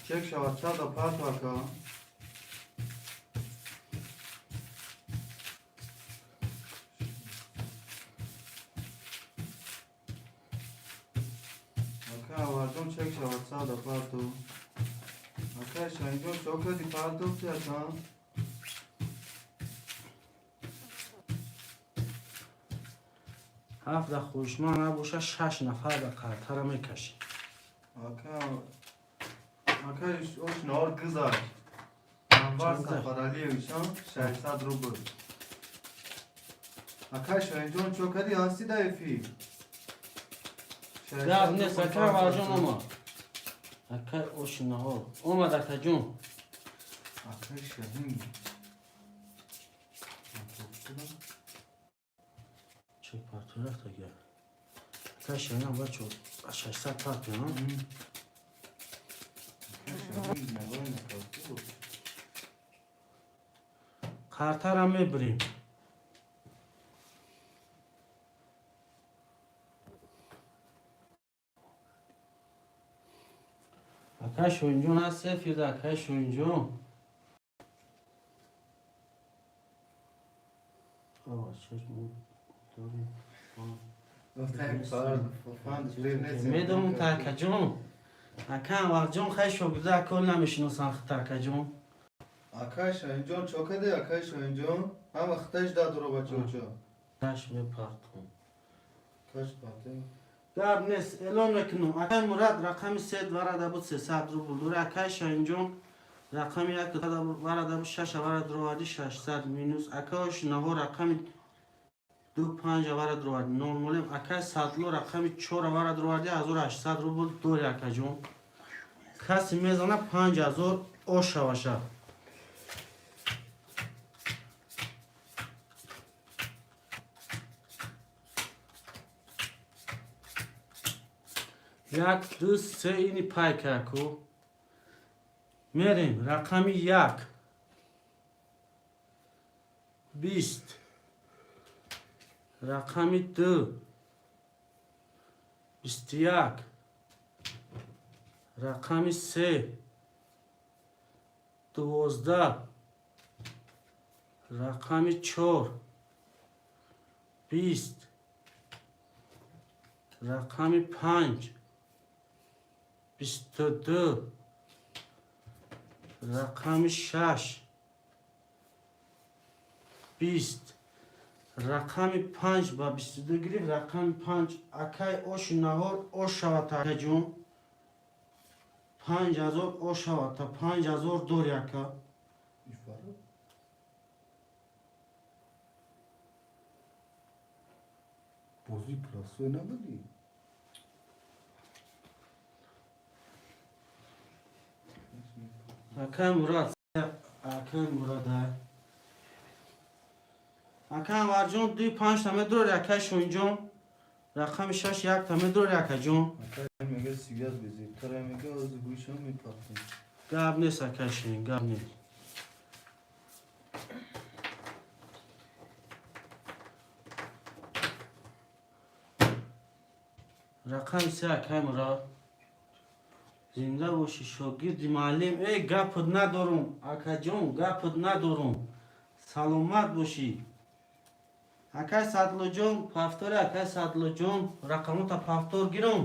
Чек шавад, чада парто, ака. Ака Анварҷон, чек шавад, сада парто. Акай Шаҳинҷон, чо кади партофти, ака? Ҳафт да хоҳишманд набоша, шаш нафар да қартара мекашем. Ака, акай Ошинаҳор гузашт. Анвар Сафаралиевич, 600 рубл. Акай Шаҳинҷон, чо кади, ҳасти да эфир? Гап нест, ака Анварҷон омад. Акай Ошинаҳор омад, акаҷон. Акай Шаҳин. Чек парто рафтага. Акай Шаҳинам бачо 600 партиям. Акай Шаҳин нагоҳ накард. Қартара мебирем. Акай Шоҳинҷон ҳаст эфирда, акай Шоҳинҷон? Медонам та, акаҷон. Ака Анварҷон, хай, шогирда акол намешиносам хита, акаҷон. Акай Шаҳинҷон, чо кади, акай Шаҳинҷон? Ҳама хиташ да дуро, бачаочо. Каш мепартом. Каш партем. Гап нест, эълон мекунам. Акай Мурад рақами се варада буд, 300 рубл дора. Акай Шаҳинҷон рақами як варада буд, шаша вара дуровардӣ, 600 минус. Акай Ошинаҳо рақами ду панҷа вара дуровардӣ, нол нолем. Акай Садло рақами чора вара дуровардӣ, 1800 рубл дори, акаҷон. Касе мезана, 5000 ошаваша. Як, ду, се, ини пайкаку. Мерем, рақами як. 20. Рақами ду. 21, рақами се, 12, рақами чор, 20, рақами панҷ, 22, рақами шаш, 20, рақами панҷ ба 22 гирифт. Рақами панҷ, акай оши наҳор ош шавад, акаҷон, 5000 ош шавад, та 5000 дори, ака. Ифара. Бозӣ простой набуди. Акай Мурад, акай Мурад, ай. Акай Анварҷон, дуи панҷта медорӣ, акай Шоинҷон. Рақами шаш якта медорӣ, акаҷон. Акай мега связь безебтара, мега аз гӯшам мепартем. Гап нест, акай Шоин, гап нест. Рақами се, акай Мурад. Зинда бошӣ, шогирди муаллим. Эй, гапат надорум, акаҷон, гапат надорум. Саломат бошӣ. Акай Садлоҷон, повтори, акай Садлоҷон, рақамота повтор гиром.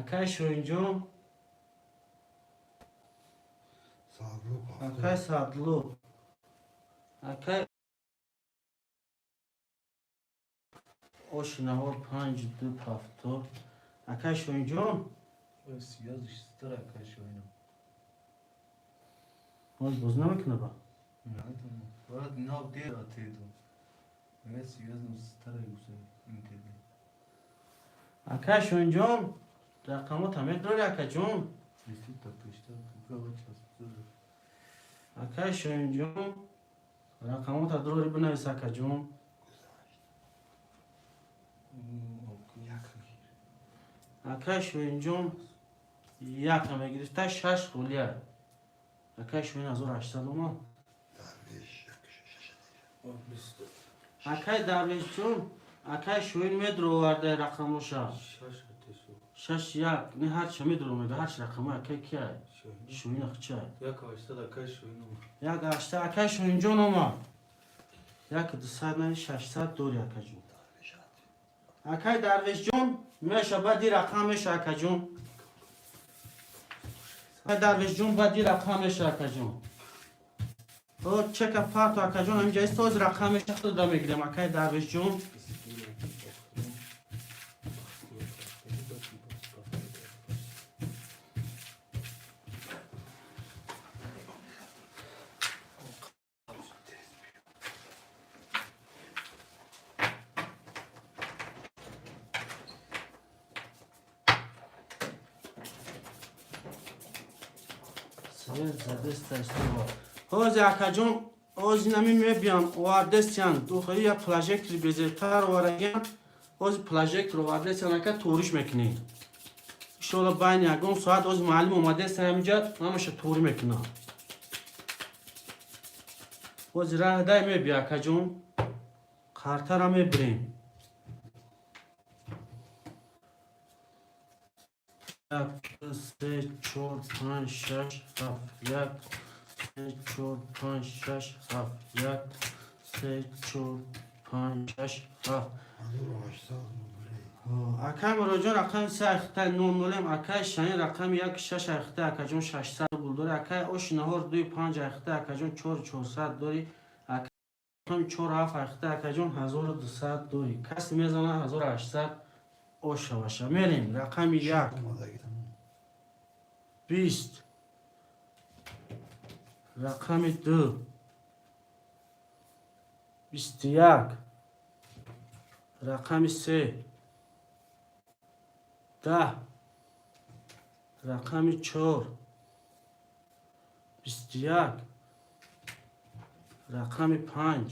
Акай Шоинҷон, Садлу. Акай Садло. Акай оши наҳор панҷ ду повтор. Акай Шоинҷон, Связь стара, акай Шоина. Боз боз намекуна ба? Баъд нав дер атеду. Мега связь стара гуса интернет. Акай Шоинҷон, рақамота медорӣ, акаҷон? Та пешта гава часпзада. Акай Шоинҷон, рақамота дорӣ, бинавис, акаҷон. Як гир. Акай Шоинҷон якта мегирифта, шаш холия. Акай Шоин 1800 омад. Дарвеш як шаш. Акай Дарвешҷон, акай Шоин медроварда рақамоша. Шаш атешу. Шаш як, не, ҳарча медро мега, ҳарч рақамо акай кияй? Шоин. Шоин ахчай. Як ҳаштад, акай Шоин. Як ҳашта, акай Шоинҷон омад. Як дусад на 600 дори, акаҷон. Дарвеш ат. Акай Дарвешҷон, меша баъди рақам меша, акаҷон. Акай Дарвешҷон, баъди рақам меша, акаҷон. О, чека парто, акаҷон, ҳаминҷа истоз, рақам меша, худа мегирем, акай Дарвешҷон. Свет задеста истова. Ҳози, акаҷон, ҳози нами мебиям, овардестиян, духои я прожектори безебтар оварагиян, ҳози прожектор овардестиян, ака, ториш мекунем. Иншоалло, байни ягон соат ҳози муаллим омадестиян ҳаминҷа, ҳамаша торӣ мекунам. Ҳози раҳдай мебия, акаҷон, қартара мебирем. Як, ду, се, чор, панҷ, шаш, ҳафт, як, се, чор, панҷ, шаш, ҳафт, як, се, чор, панҷ, шаш, ҳафт. 1800 рублей. Акай Муроҷон, рақами се айхтай нол нолем, акай Шаҳин рақами як шаш айхтай, акаҷон, 600 рубл дори, акай оши наҳор дуи панҷ айхтай, акаҷон, чор чорсад дори, акай рақами чор ҳафт айхтай, акаҷон, 1200 дори. Касе мезана 1800 ош шаваша. Мерем, рақами як, Омадаги тамом. 20, рақами ду, 21, рақами се, 10, рақами чор, 21, рақами панҷ,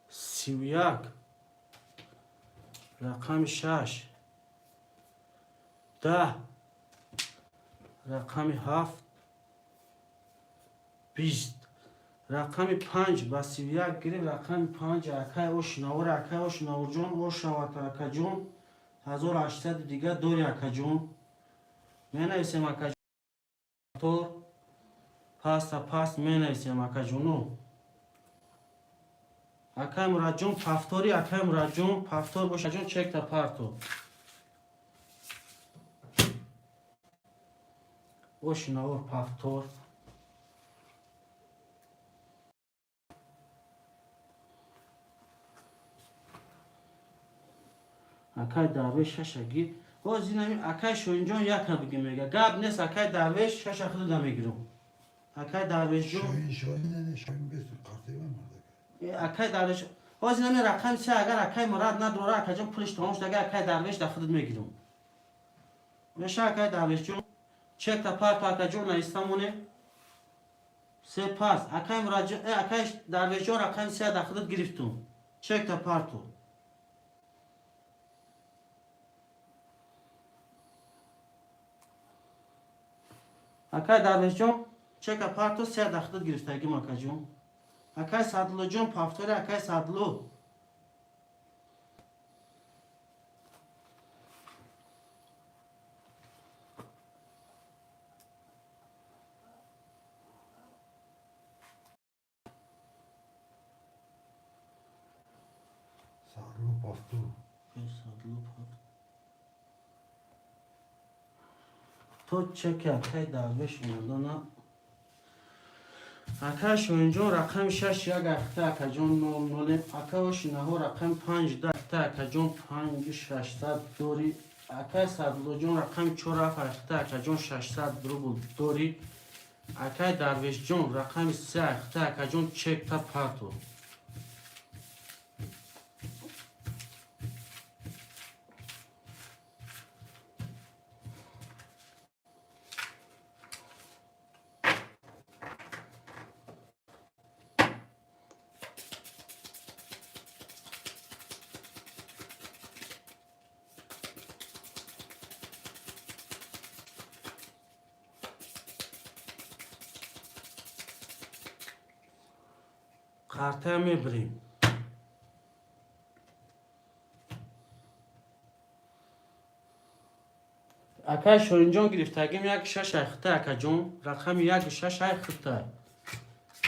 31, рақами шаш, 10, рақами ҳафт, 20. Рақами 5 ба 31 гирифт. Рақами 5 акай Ошинавор, акай Ошинаворҷон, ошават акаҷон. 1800 дига дори акаҷон. Менависем акаҷон. Паста паст менависем акаҷону. Акай Мурадҷон пафтори, акай Мурадҷон пафтор боша ҷон, чекта парто. Ошинавор пафтор. Акай Дарвеш шаша гир. Боз инами акай Шоинҷон яка биги мега. Гап нест, акай Дарвеш шаша худуда мегирам. Акай Дарвешҷон. Шоин, Шоин, не, Шоин бес қартайма мардак. Акай Дарвеш. Боз инами рақами се агар акай Мурад надора, акаҷон пулиш тамом шуд, агар акай Дарвеш да худут мегирам. Меша акай Дарвешҷон. Чекта парто акаҷон наистамоне. Се пас. Акай Мурадҷон, акай Дарвешҷон рақами се да худут гирифтум. Чекта парто. Акай Дарвешҷон чека парто се да худут гирифтагим акаҷон. Акай Садлоҷон пафтори, акай Садло. Садло пафтор. Садло пафтор. То чеки акай Дарвеш омадана. Акай Шоинҷон рақами 6 як ахта акаҷон нол ноле. Акай Ошинаҳо рақами 5 да ахта акаҷон 5600 дори. Акай Садлоҷон рақами 4 ҳафт ахта акаҷон 600 рубл дори. Акай Дарвешҷон рақами 3 ахта акаҷон чекта парто. Қартая мебирем. Акай Шоинҷон гирифтагим як шаш айхта акаҷон, рақами як шаш айхта.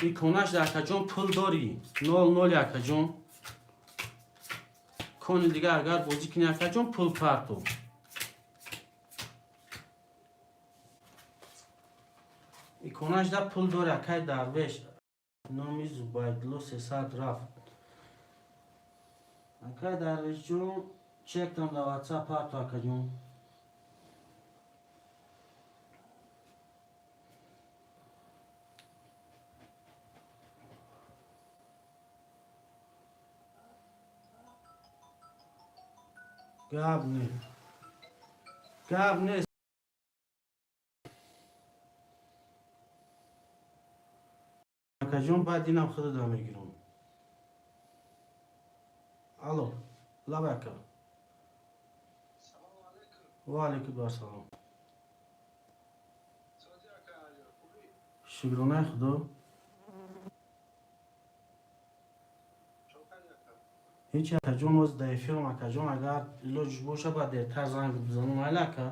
Иконаш да акаҷон пул дори. Нол нол акаҷон. Кони дига агар бозӣ кунӣ акаҷон пул парто. Иконаш да пул дори акай Дарвеш. Номи Зубайдулло 300 рафт. Акай Дарвешҷон чектам да WhatsApp парто акаҷон. Гап не. Гап нест. Акаҷон баъд инам худуда мегирам. Алло, лаба ака. Ва алайкум ассалом. Шукронаи Худо. Ҳеҷ акаҷон, боз дар эфирам акаҷон, агар илоҷ боша баъд дертар занг бизанам, майли ака?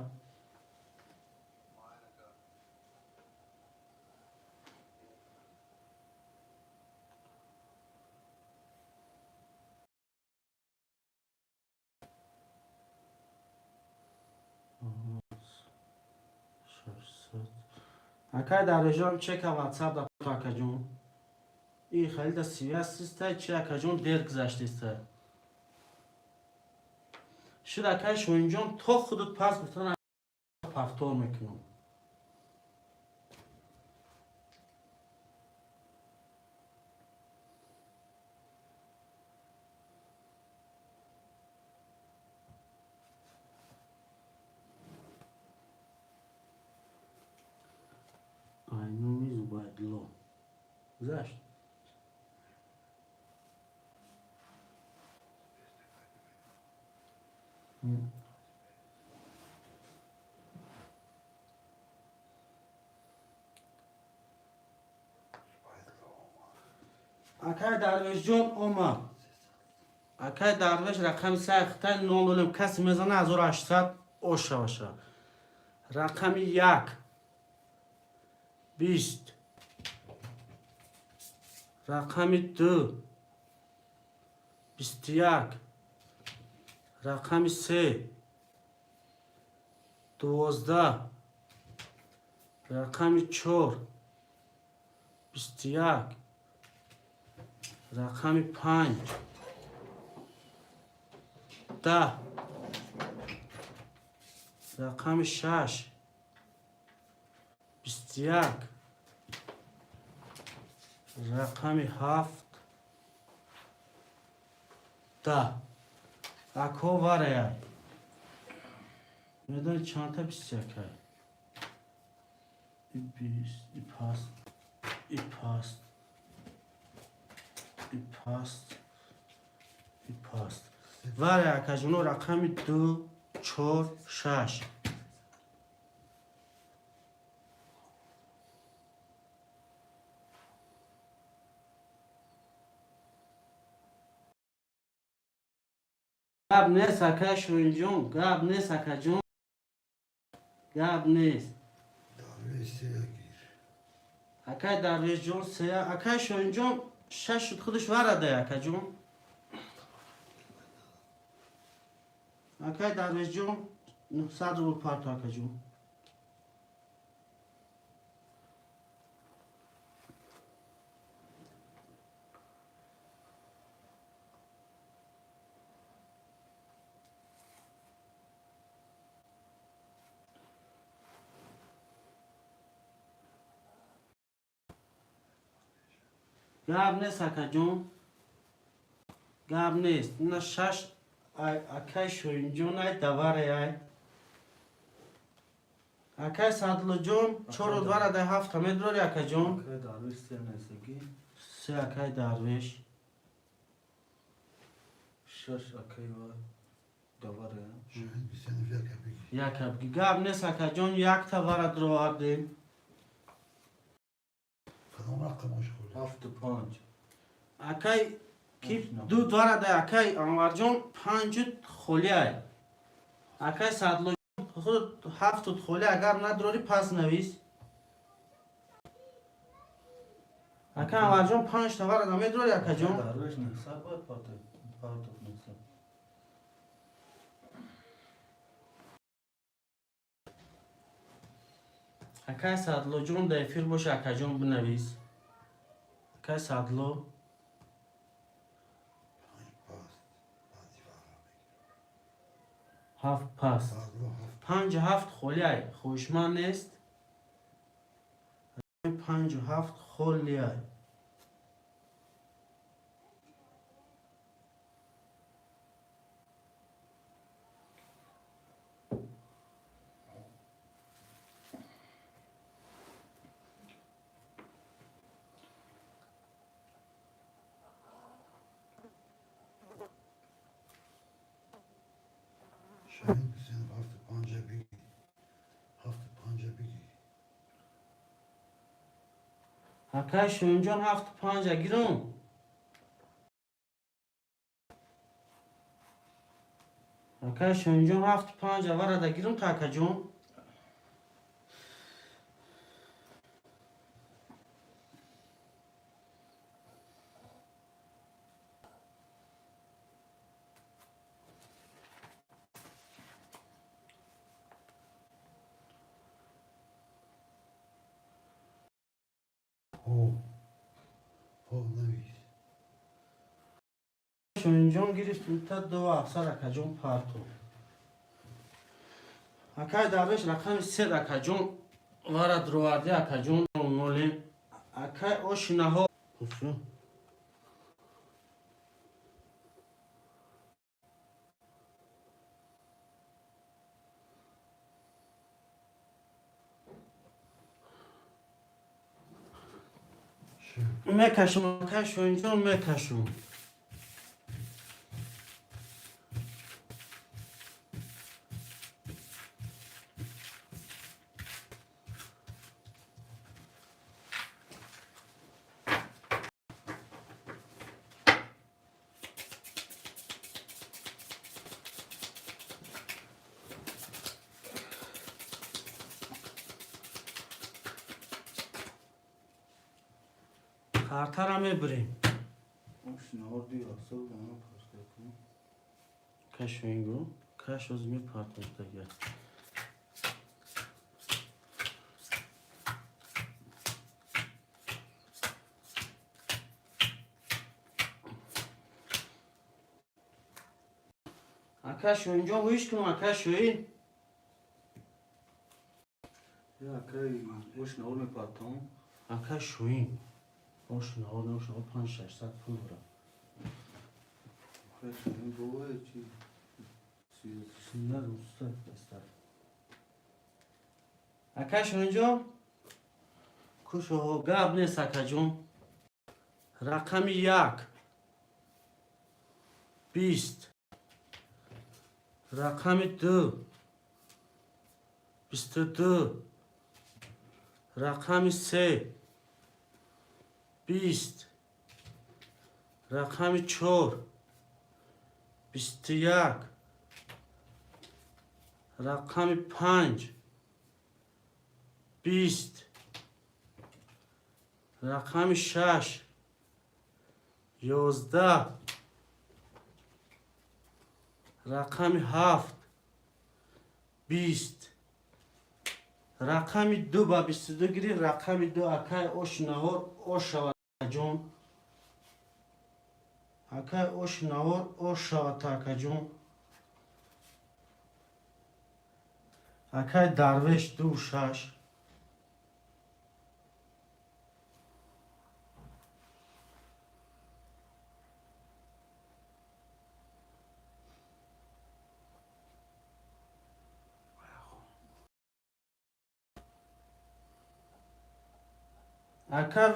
Акай Дарвешҷон чека WhatsApp да акаҷон. И хеле да сивясиста чи акаҷон дер гузаштиста. Шуд акай Шоинҷон то худут пас гуфтан пафтор мекунам. Айноми Зубайдулло. Гузашт. Акай Дарвешҷон омад. Акай Дарвеш рақами сай хитай нололем, касе мезана 1800 ошаваша. Рақами як 20, рақами ду 21, рақами се 12, рақами чор 21, рақами панҷ 10, рақами шаш 21, рақами ҳафт 10. Акҳо вараяй, медони чандта 21-ай? И 20, и паст, и паст, и паст, и паст. Варай, акаҷоно, рақами ду, чор, шаш. Гап нест, акай Шоинҷон, гап нест, акаҷон, гап нест. Дарвеш сея гир. Акай Дарвешҷон сея, акай Шоинҷон шаш шуд, худаш варадай, акаҷон. Акай Дарвешҷон, 900 рубл парто, акаҷон. Гап нест, акаҷон, гап нест. Ина шаш акай Шоинҷон ай даваре ай. Акай Садлуҷон чор варадай, ҳафта медрори, акаҷон? Акай Дарвеш се несаги. Се акай Дарвеш. Шаш акай ва даваре. Шоҳин бисенов яка бигир. Яка биги. Гап нест, акаҷон, якта вара дровардем. Кадом рақамош хӯрд? Ҳафту панҷ. Акай ки ду варадай, акай Анварҷон панҷу холиай. Акай Садлуҷон, худ ҳафту холи, агар надрори, пас навис. Акай Анварҷон, панҷта варада медрори, акаҷон? Дарвеш 900 бояд партоб, 900. Акай Садлоҷон дар эфир боша, акаҷон, бинавис. Акай Садло. Панҷ паст. Баъди вара бигир. Ҳафт паст. Садло ҳафт. Панҷу ҳафт холиай, хоҳишманд нест, панҷу ҳафт холиай. Шоҳин Бисенов ҳафту панҷа бигир. Ҳафту панҷа бигир. Акай Шоинҷон, ҳафту панҷа гиром. Акай Шоинҷон, ҳафту панҷа варада гиром та, акаҷон. Ҳо. Ҳо навис. Шоинҷон гирифт та ду 700, акаҷон, парту. Акай Дарвеш, рақами се, акаҷон, вара дроварди, акаҷон, нолем. Акай ошинаҳо. Усу. Шӯ. Мекашум, акай Шоинҷон, мекашум. Картара мебирем. Ош наор 2700 дона парта кун. Кашоингу каш оз мепартам тага. Ака Шоинҷон, гӯиш кунам, ака Шоин. Я акай ош наор мепартам. Ака Шоин, ош наор, ош наор 5-600 пул дорам. Акай Шоин бовае чи? Суннат устад астар. Ака Шоинҷон, кушоҳо, гап нест, акаҷон. Рақами 1 20, рақами 2 22, рақами 3 20, рақами 4 21, рақами 5 20, рақами 6 11, рақами 7 20, рақами 2 ба 22 гирифт. Рақами 2, акай ош наҳор, ош шавад ҷон. Акай ош наҳор, ош шавад, акаҷон. Акай Дарвеш, 2 6. Ака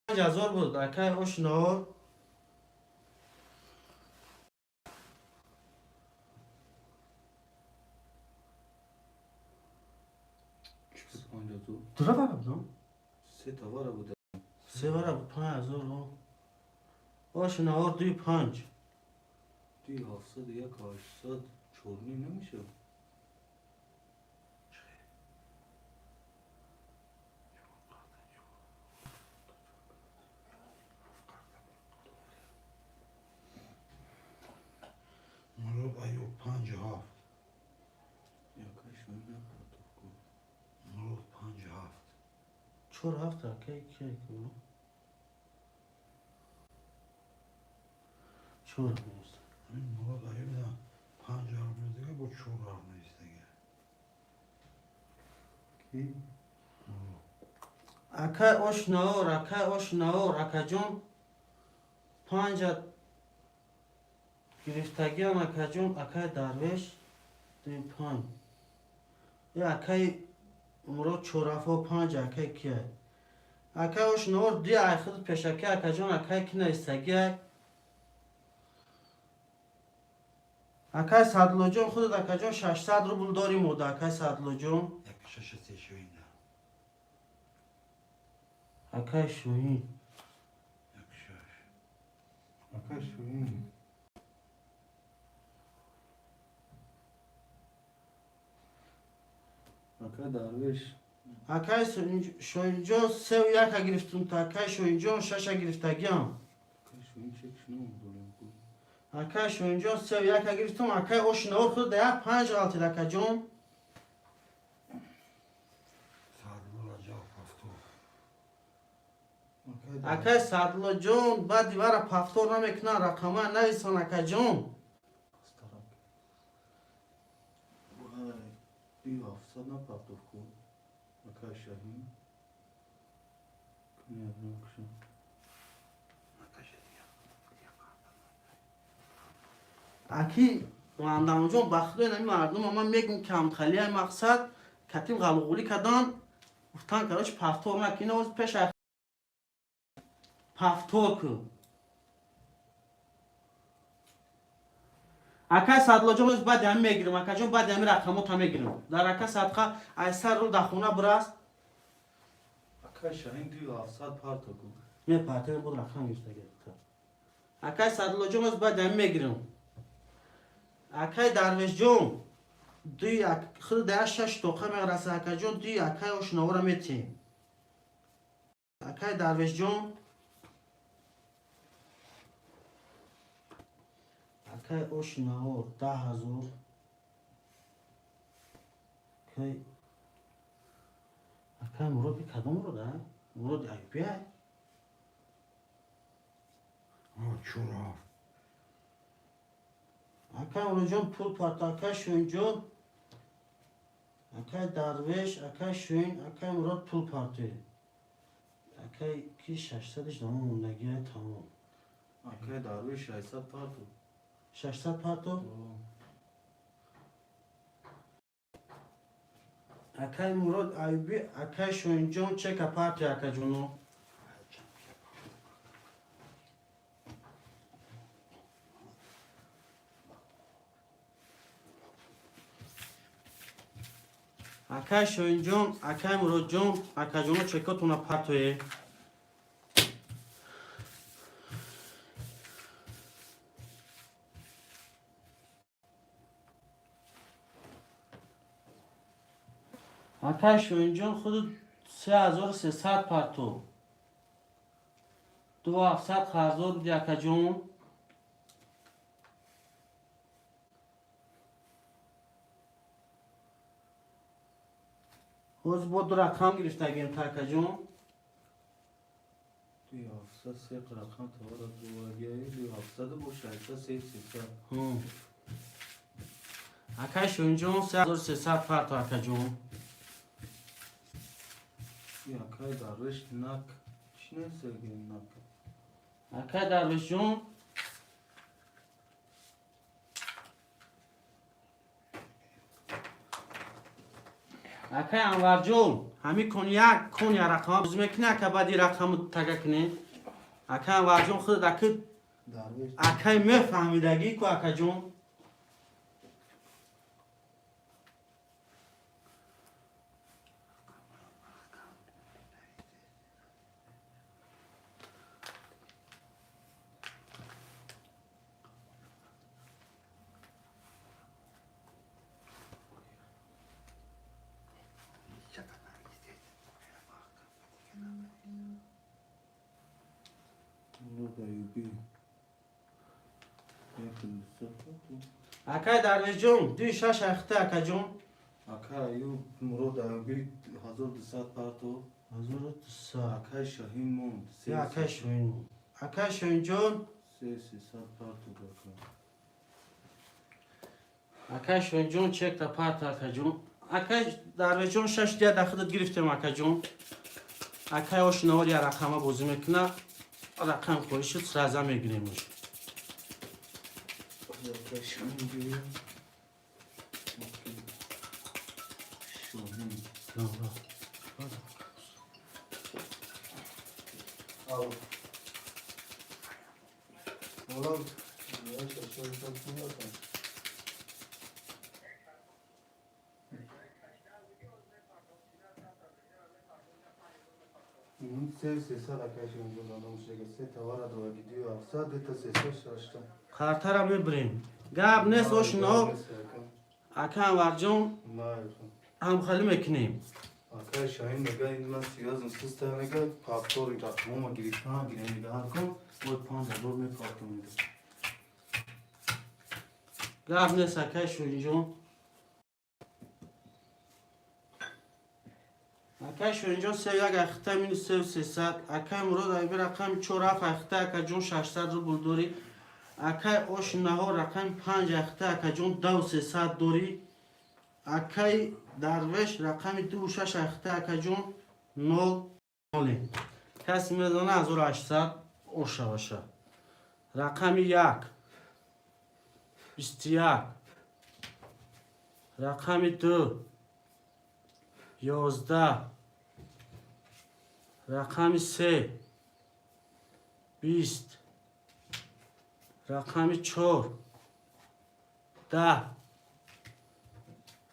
5000 буд, акай ош наҳор. Чи 5000? Дура вара будам. Се тавара буда. Се вара буд, 5000. Ош наҳор, 2 5. 2 700, 1 800, чорним намеша. Мурод Аюб 5 7. Акай Шоин напартоф кун. Мурод 5 7. 4 7, акай кия ку? 4 нест. Ҳамин Мурод Аюб да 5 7 медига, бо 4 7 нестага. Ки? Мурод. Акай ош наҳор, акай ош наҳор, акаҷон, панҷа гирифтагиам, акаҷон. Акай Дарвеш, 2 5. Е, акай Мурод чорҳафо панҷ, акай кия? Акай ош наҳор, ди ай худ пешаки, акаҷон, акай ки наистагиай? Акай Садлоҷон, худат, акаҷон, 600 рубл дорим ода, акай Садлоҷон. 1 6 3 Шоин да. Акай Шоин. 1 6. Акай Шоин. Акай Дарвеш. Акай Шоинҷон, сеу яка гирифтум та, акай Шоинҷон, шаша гирифтагиам. Акай Шоин чек шином дорем ку. Акай Шоинҷон, сеу яка гирифтум. Акай ош наҳор, худ да як панҷ ғалтид, акаҷон. Саъдулло Раҷаб повтор. Акай Садлоҷон, баъди вара повтор намекунан, рақама нависон, акаҷон. Старак. Вай, 2 700 напартоф кун. Акай Шаҳин. Куни ябрам кушам. Накаша дига. Аки Муҳаммадҷон, ба худои нами мардум ман мегум, камхалияи мақсад катим ғалуғулӣ кадан, гуфтан, короче, повтор накина, оз пеш повтор ку. Акай Садлоҷон, оз баъди ҳами мегирам, акаҷон, баъди ҳами рақамота мегирам. Дар ака садқа айсар рӯ дар хона бираст. Акай Шаҳин, 2 700 парто кун. Мепартем, буд рақам гирифта гирифта. Акай Садлоҷон, оз баъди ҳами мегирам. Акай Дарвешҷон, дуи худ да шаш тоқа мераса, акаҷон, дуи акай ошнавора метиҳем. Акай Дарвешҷон. Акай оши наҳор 10 000. Акай Муроди, кадом Мурод? А Муроди Аюбия. Чор ҳафт. Акай Муродҷон, пул парто. Акай Шоинҷон, акай Дарвеш, акай Шоин, акай Мурод, пул партоед. Акай ки 600-иш дамо мондагиай, тамом. Акай Дарвеш 600 парту. 600 парто. Акай Мурод Аюбӣ, акай Шоинҷон, чека парти, акаҷоно. Акай Шоинҷон, акай Муродҷон, акаҷоно, чекотона партое. Акай Шоинҷон, худу 3300 парто. 2700 қарздор буди, акаҷон. Ҳозир бо ду рақам гирифтагем та, акаҷон. 2700 се рақам товара дувагиаи 2700 бо 600 3300. Акай Шоинҷон, 3300 парто, акаҷон. Акай Дарвеш нак чӣ несаги нак? Акай Дарвешҷон. Акай Анварҷон, ҳамин кон як кон я рақама бозӣ мекунӣ, ака, баъди рақаму тага кунӣ. Акай Анварҷон, худат аки. Дарвеш. Акай мефаҳмидагӣ ку, акаҷон. Мурод Аюбӣ 1200 парту. Акай Дарвешҷон, дуи шаш ахта, акаҷон. Акай Аюб, Мурод Аюбӣ 1200 парту. 1200. Акай Шаҳин монд. Я акай Шоҳин, акай Шоҳинҷон. 3300 парту, ака. Акай Шоҳинҷон, чекта парто, акаҷон. Акай Дарвешҷон, шаш дия дар худат гирифтем, акаҷон. Акай ошинавор я рақама бозӣ мекуна, рақам холӣ шуд, сразу мегиремш. Акай Шаҳин гирем. Шоҳин. Алло. Ола, я сейчас. 3300, акай Шоҳинҷон, додам шега се товара доваги 2700 дета сесад шашта. Қартара мебирем, гап нест, ошино. Ака Анварҷон, ҳамхалӣ мекунем. Акай Шаҳин мега, ин ман серьёзно систа мега, повтори рақамома гирифтан гирем, мега, ҳар кун бояд 5000 мепартом, мега. Гап нест, акай Шоҳинҷон. Акай Шоҳинҷон, се як ахта минус сеу сесад. Акай Мурод Айби, рақами чор ҳафт ахта, акаҷон, 600 рубл дорӣ. Акай оши наҳор, рақами панҷ ахта, акаҷон, 10 300 дорӣ. Акай Дарвеш, рақами дуву шаш ахта, акаҷон, нол ноле. Касе медона, 1800 ошаваша. Рақами як 21, рақами ду 11, рақами се 20, рақами чор 10,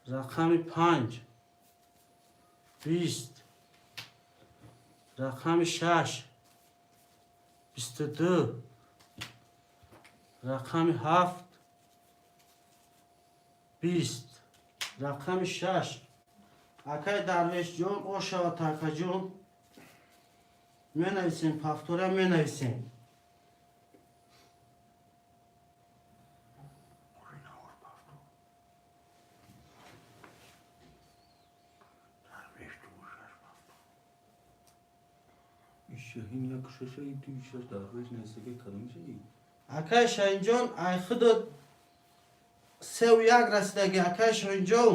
рақами панҷ 20, рақами шаш 22, рақами ҳафт 20, рақами шаш. Акай Дарвешҷон, ошава, акаҷон, менависем, повторя менависем. Шаҳин як шаша и дуи шаш дарвеш нестаги кадомша и? Акай Шаҳинҷон, ай худо 3-1 расидаги, акай Шоҳинҷон.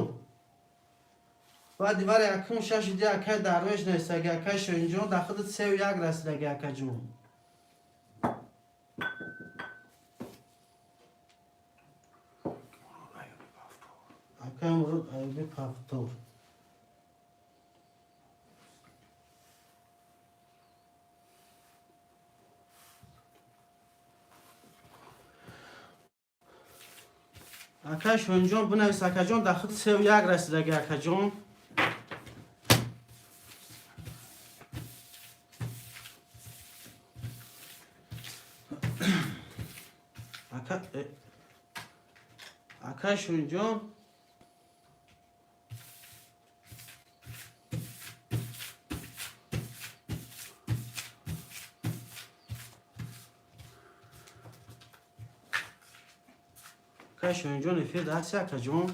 Баъди вари акум шаши ди акай Дарвеш нестаги, акай Шоҳинҷон, дар худо 3-1 расидаги, акаҷон. Акай Мурод Аюби пафтор. Акай Шоҳинҷон, бинавис, акаҷон, дар худ 3-1 расидаги, акаҷон. Ака акай Шоҳинҷон, акай Шоҳинҷон, эфир даҳсти, акаҷон.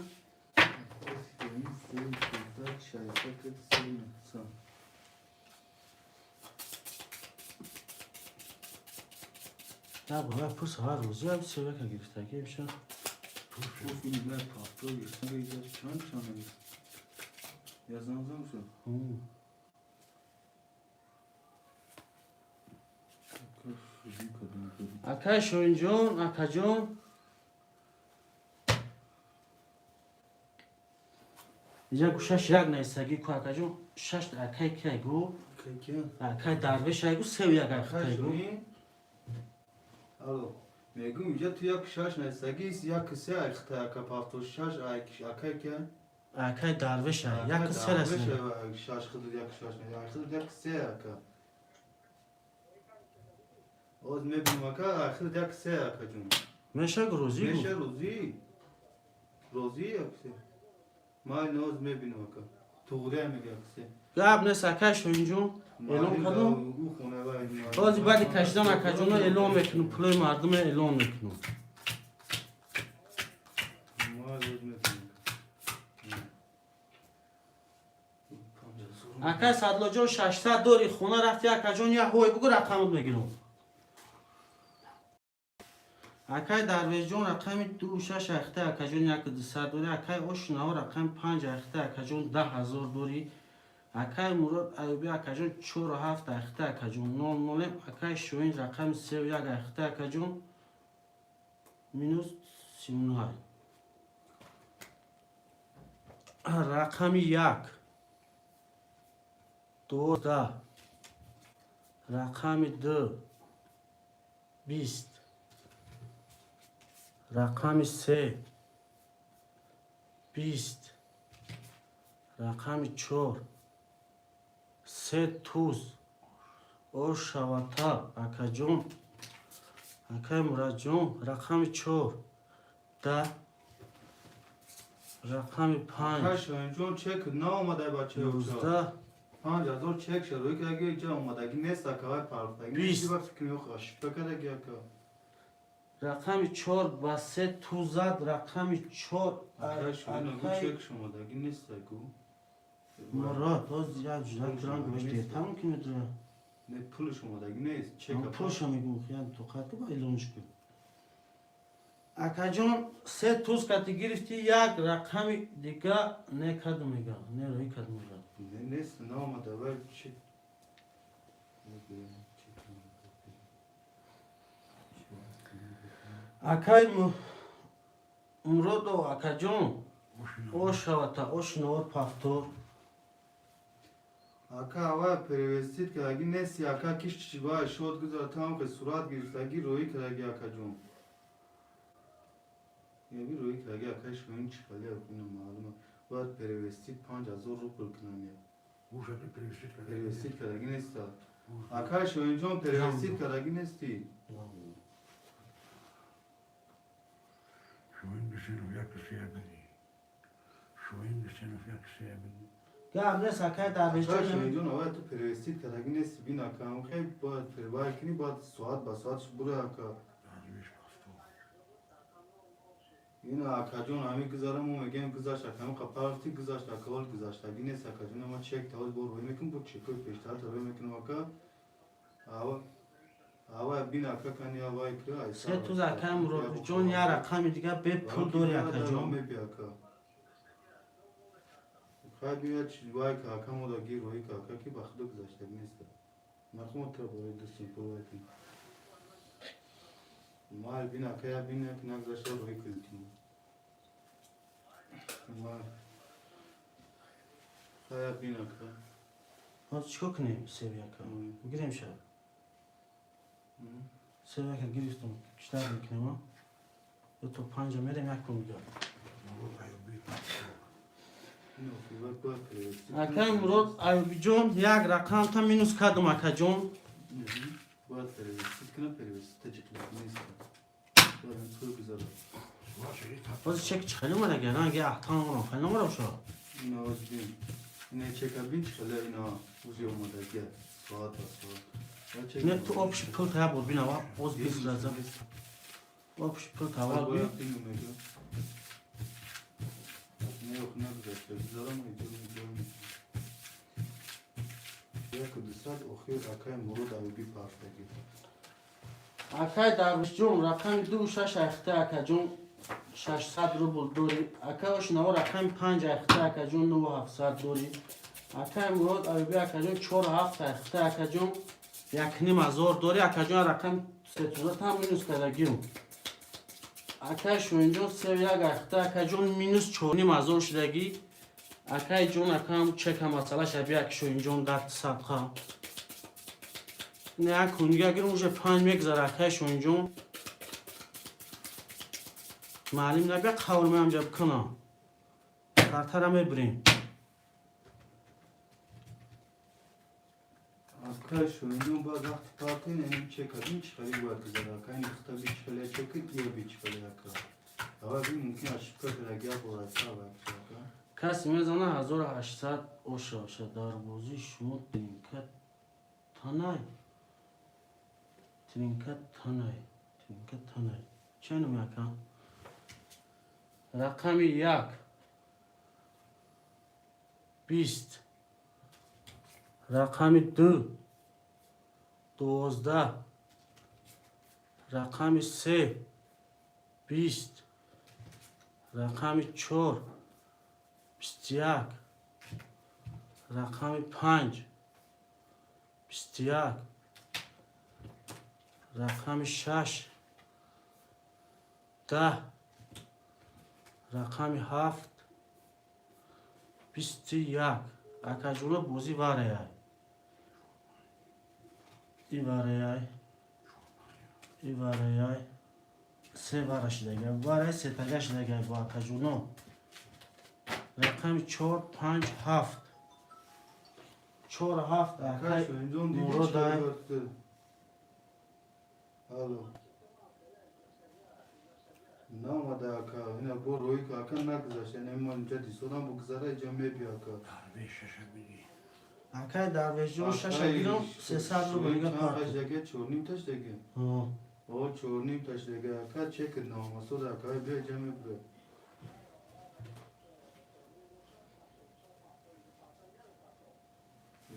Да бора пурс, ҳар рӯзи ам 3-1 гирифтаги имша. Чанд чанд язанзам шуд. Акай Шоҳинҷон, акаҷон, инҷа гу шаш як наистагӣ ку, акаҷон, шаш акай кай гу, акай Дарвеш ай гу 3-1 акай гу. Алло, мегум, инҷа ту як шаш наистагӣ, як се ай хита ака пафтор шаш ай акай ка? Акай Дарвеш ай як се расида. Шаш худуд як шаш не, ай худуд як се ака. Оз мебинем, ака, ай худуд як се, акаҷон. Меша рӯзӣ гу. Меша рӯзӣ. Рӯзӣ як се. Ман ноз мебинам, ака. Туғрия мега як се. Гап нест, акай Шоҳинҷон, эълон кардам. Ӯ хона вай. Бози баъди кашидан, акаҷоно, эълон мекунам, пулои мардуме эълон мекунам. Ман оз мебинам. Акай Садлоҷон, 600 дори, хона рафти, акаҷон, як ҳой бугу, рақамот мегирам. Акай Дарвешҷон, рақами ду шаш ахта, акаҷон, як дусад дори. Акай Ошинао, рақами панҷ ахта, акаҷон, 10 000 дори. Акай Мурод Аюби, акаҷон, чору ҳафт ахта, акаҷон, нол нолем. Акай Шоҳин, рақами 3-1 ахта, акаҷон, минус 39. Рақами як 12, рақами ду 20, рақами се 20, рақами чор се туз ошавата, акаҷон. Акай Мурадҷон, рақами чор 10, рақами панҷ Акай Шоҳинҷон, чек наомадай, бачаё. 19. 5000 чек шарои ки аги ҷа омадагӣ нест, ака, вай партагӣ. 20. Вақт фикр меёх ошибка кардаги, ака. Рақами чор ба се туз зад, рақами чор. Акай Шоҳин, агу Акай чек омадагӣ нест, агу. Мурод, боз як ҷуда кирам гӯш дертар мумкин медура. Не, пулш омадагӣ нест, чек. Пулша мегум, хиян тоқат ку, ба эълонш кун. Акаҷон, се туз кати гирифти, як рақами дига не каду мега, не роӣ каду мега. Не, нест, наомада, вай чек. Акай Муродо, акаҷон, ошавата ошиновор пафтор. Ака, авай перевестить кардаги нести, ака, киш вай шод гузара, там ки сурат гирифтаги, роӣ кардаги, акаҷон. Яби роӣ кардаги, акай Шоҳин, чӣ хеле ина маълума. Бояд перевестить 5000 рубл кунам я. Перевестить кардаги неста. Акай Шоҳинҷон, перевестить кардаги нести. Шоҳин бисену як се бини. Шоҳин бисену як се бини. Гап нест, акай Акай Дарвешҷон. Шоҳинҷон, авай ту перевестить кардаги нести, бин, ака, хел бояд перевай кунӣ, бояд соат ба соат бура, ака. Дарвеш пафтор. Ина, акаҷон, ҳамин гузара мо мегӯем, гузашт, ака, ҳамин қапарафти гузашт, ака, ҳол гузаштагӣ нест, акаҷон, ама чек тавоз бо рӯй мекунам, бо чекои пештар рӯй мекунам, ака. Ава ава бин ака кани авай кра. Се туз, акай Муродҷон, як рақами дига бепул дори, акаҷон. Меби, ака. Хай бия, вай ка ака мода гир рои ка ака ки ба худо гузаштаг нест. Нахмо тра барои дустим пул вай кун. Мал бин, ака, я бин як нагузашта рои кун. Мал. Хай бин, ака. Ҳозир чикор кунем, севи ака? Гирем ша. Севи ака гирифтум, киштар мекунем, а? Ё то панҷа мерем, як кун дига. Мурод Аюбӣ. Акай Мурод Аюбиҷон, як рақамта минус кардум, акаҷон. Бояд перевести кина, перевести таҷиқ нест. Бояд пул гузарад. Ҳозир чек чӣ хеле омада, ранги аҳтан омадам, хеле омадам шо. Ина оз бин. Ина чека бин, чӣ хеле ина узи омадагия. Соат а соат. Не, ту общий пул та бур бинава, оз бигузаза. Общий пул тавал би. Бояд бин мега. Не, ох, нагузашта. Гузарам иҷо иҷо. 1200 охир акай Мурод Аюбӣ партаги. Акай Дарвишҷон, рақами ду шаш айхта, акаҷон, 600 рубл дорӣ. Акай Ошинаво, рақами панҷ айхта, акаҷон, нӯ ҳафтсад дорӣ. Акай Мурод Аюбӣ, акаҷон, чор ҳафт айхта, акаҷон, 1500 дорӣ. Акаҷон, рақами сетузатам минус кардагим. Акай Шоинҷон, сев як айхта, акаҷон, минус 4500 шудагӣ. Акай ҷон, акам чека масъала шаби як Шоинҷон дар садқа. Не, як кунига гирм, уже панҷ мегзара, акай Шоинҷон. Маълим набия, қавр меам ҷаб кунам. Картара мебирем. Акай Шоинҷон, баъд вақти партин ин чека бин, чӣ хеле бояд гузара. Акай нуқта би чӣ хеле чеки ё би чӣ хеле, ака. Ава бин, мумкин ошибка кардагия бора саб ака. Касе мезана 1800 оша оша дар бозии шумо тринка танай. Тринка танай. Тринка танай. Чанд номи, ака? Рақами як 20, рақами ду 12, рақами се 20, рақами чор 21, рақами панҷ 21, рақами шаш 10, рақами ҳафт 21. Акаҷоно, бозӣ вараяй, и вараяй, и вараяй, се вара шидага, варай сетага шидага бо, акаҷоно. Рақами чор, панҷ, ҳафт, чор, ҳафт, Акай акай Шоинҷон, диди чӣ Муродай. хеле бояд гузара. Алло. Наомада, ака. Ина бо рои ка ака нагузашта. Ина ман инҷа дисодам, бо гузара иҷа меби, ака. Дарвеш шаша биги. Акай Дарвешҷон, шаша гирам, 300 рубл дига Чанд парт. таштаге? Чорним таштаге? О, чорним таштаге. Ака, чек наомасода, ака, биё иҷа мебура.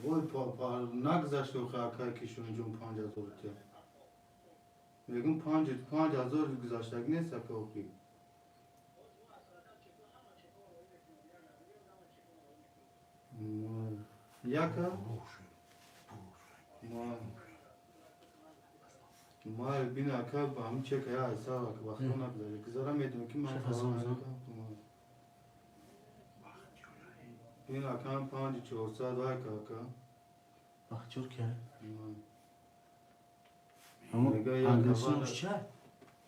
Вой, нагузашт охи, акай ки Шоинҷон, 5000 тя. Мегум, 5000 гузаштаг нест, ака, охи. Яка? Ма. Ма бин, ака, ба ҳамин чека я ҳисоб, ака, ба худо нагузашт. Гузара медонам ки ман Шеф Ҳасан. ака. Бин, ака, 5400 вай ка, ака. Бахтиёр ки? Мега як Англисинош авара- чия?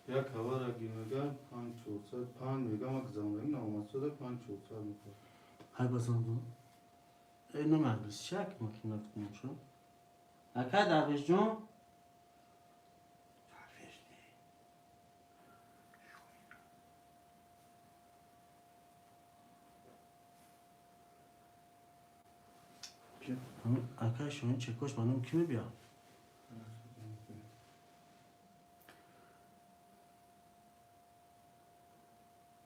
Як ҳавара ги мега 5400 панҷ мега ма гузарондаги наомадсода 5400 мекард. Ҳай базан э номи англиси чия, ки ма ки нафтунам шо? Акай Дарвешҷон. Дарвеш не. Ҳамин акай Шоҳин чекош ба номи кӣ мебиёд?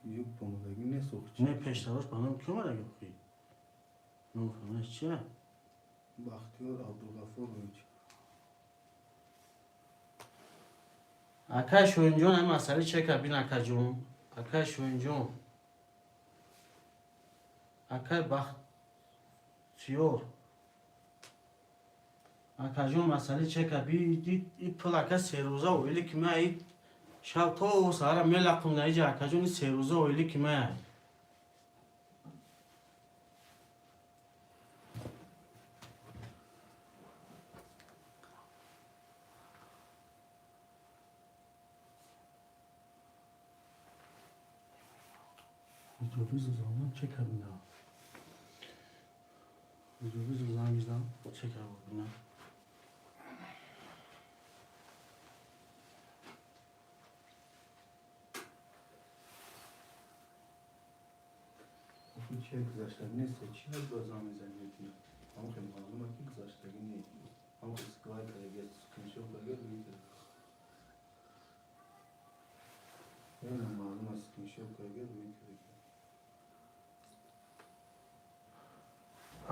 Юб омадаги нест охи. Не, пештарош ба номи кӣ омадаги охи? Ном фамилияш чия? Бахтиёр Абдуғафурович. Акай Шоҳинҷон, ҳами масъалаи чека бин, акаҷон. Акай Шоҳинҷон, акай Бахтиёр, акаҷон, масъалаи чека би. И пул, ака, 3 рӯза оили ки ма и шаб то саҳара мелақум на иҷа, акаҷон, и 3 рӯза оили ки ма. Видеовызов занам, чека бина. Видеовызов занг мизанам, чека бина. Чек гузаштагӣ нест, чи ҳаст, ба зан мезанӣ? Ҳам хеле маълума, ки гузаштагӣ не, ҳам сквай кардаги, скриншот кардаги, видео маълума, скриншот кардаги, видео.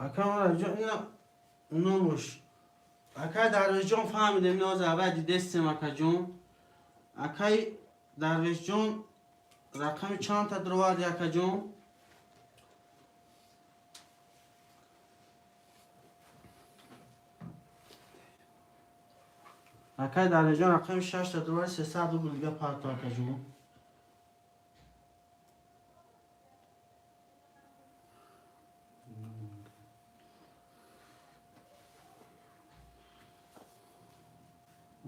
Ака ҷон, ина номуш, акай Дарвешҷон, фаҳмидем, ноз аввал дидестем, акаҷон. Акай Дарвешҷон, рақами чандта дуроварди, акаҷон? Акай Дарвешҷон, рақами шашта дуроварди, 300 рубл дига парто, акаҷон.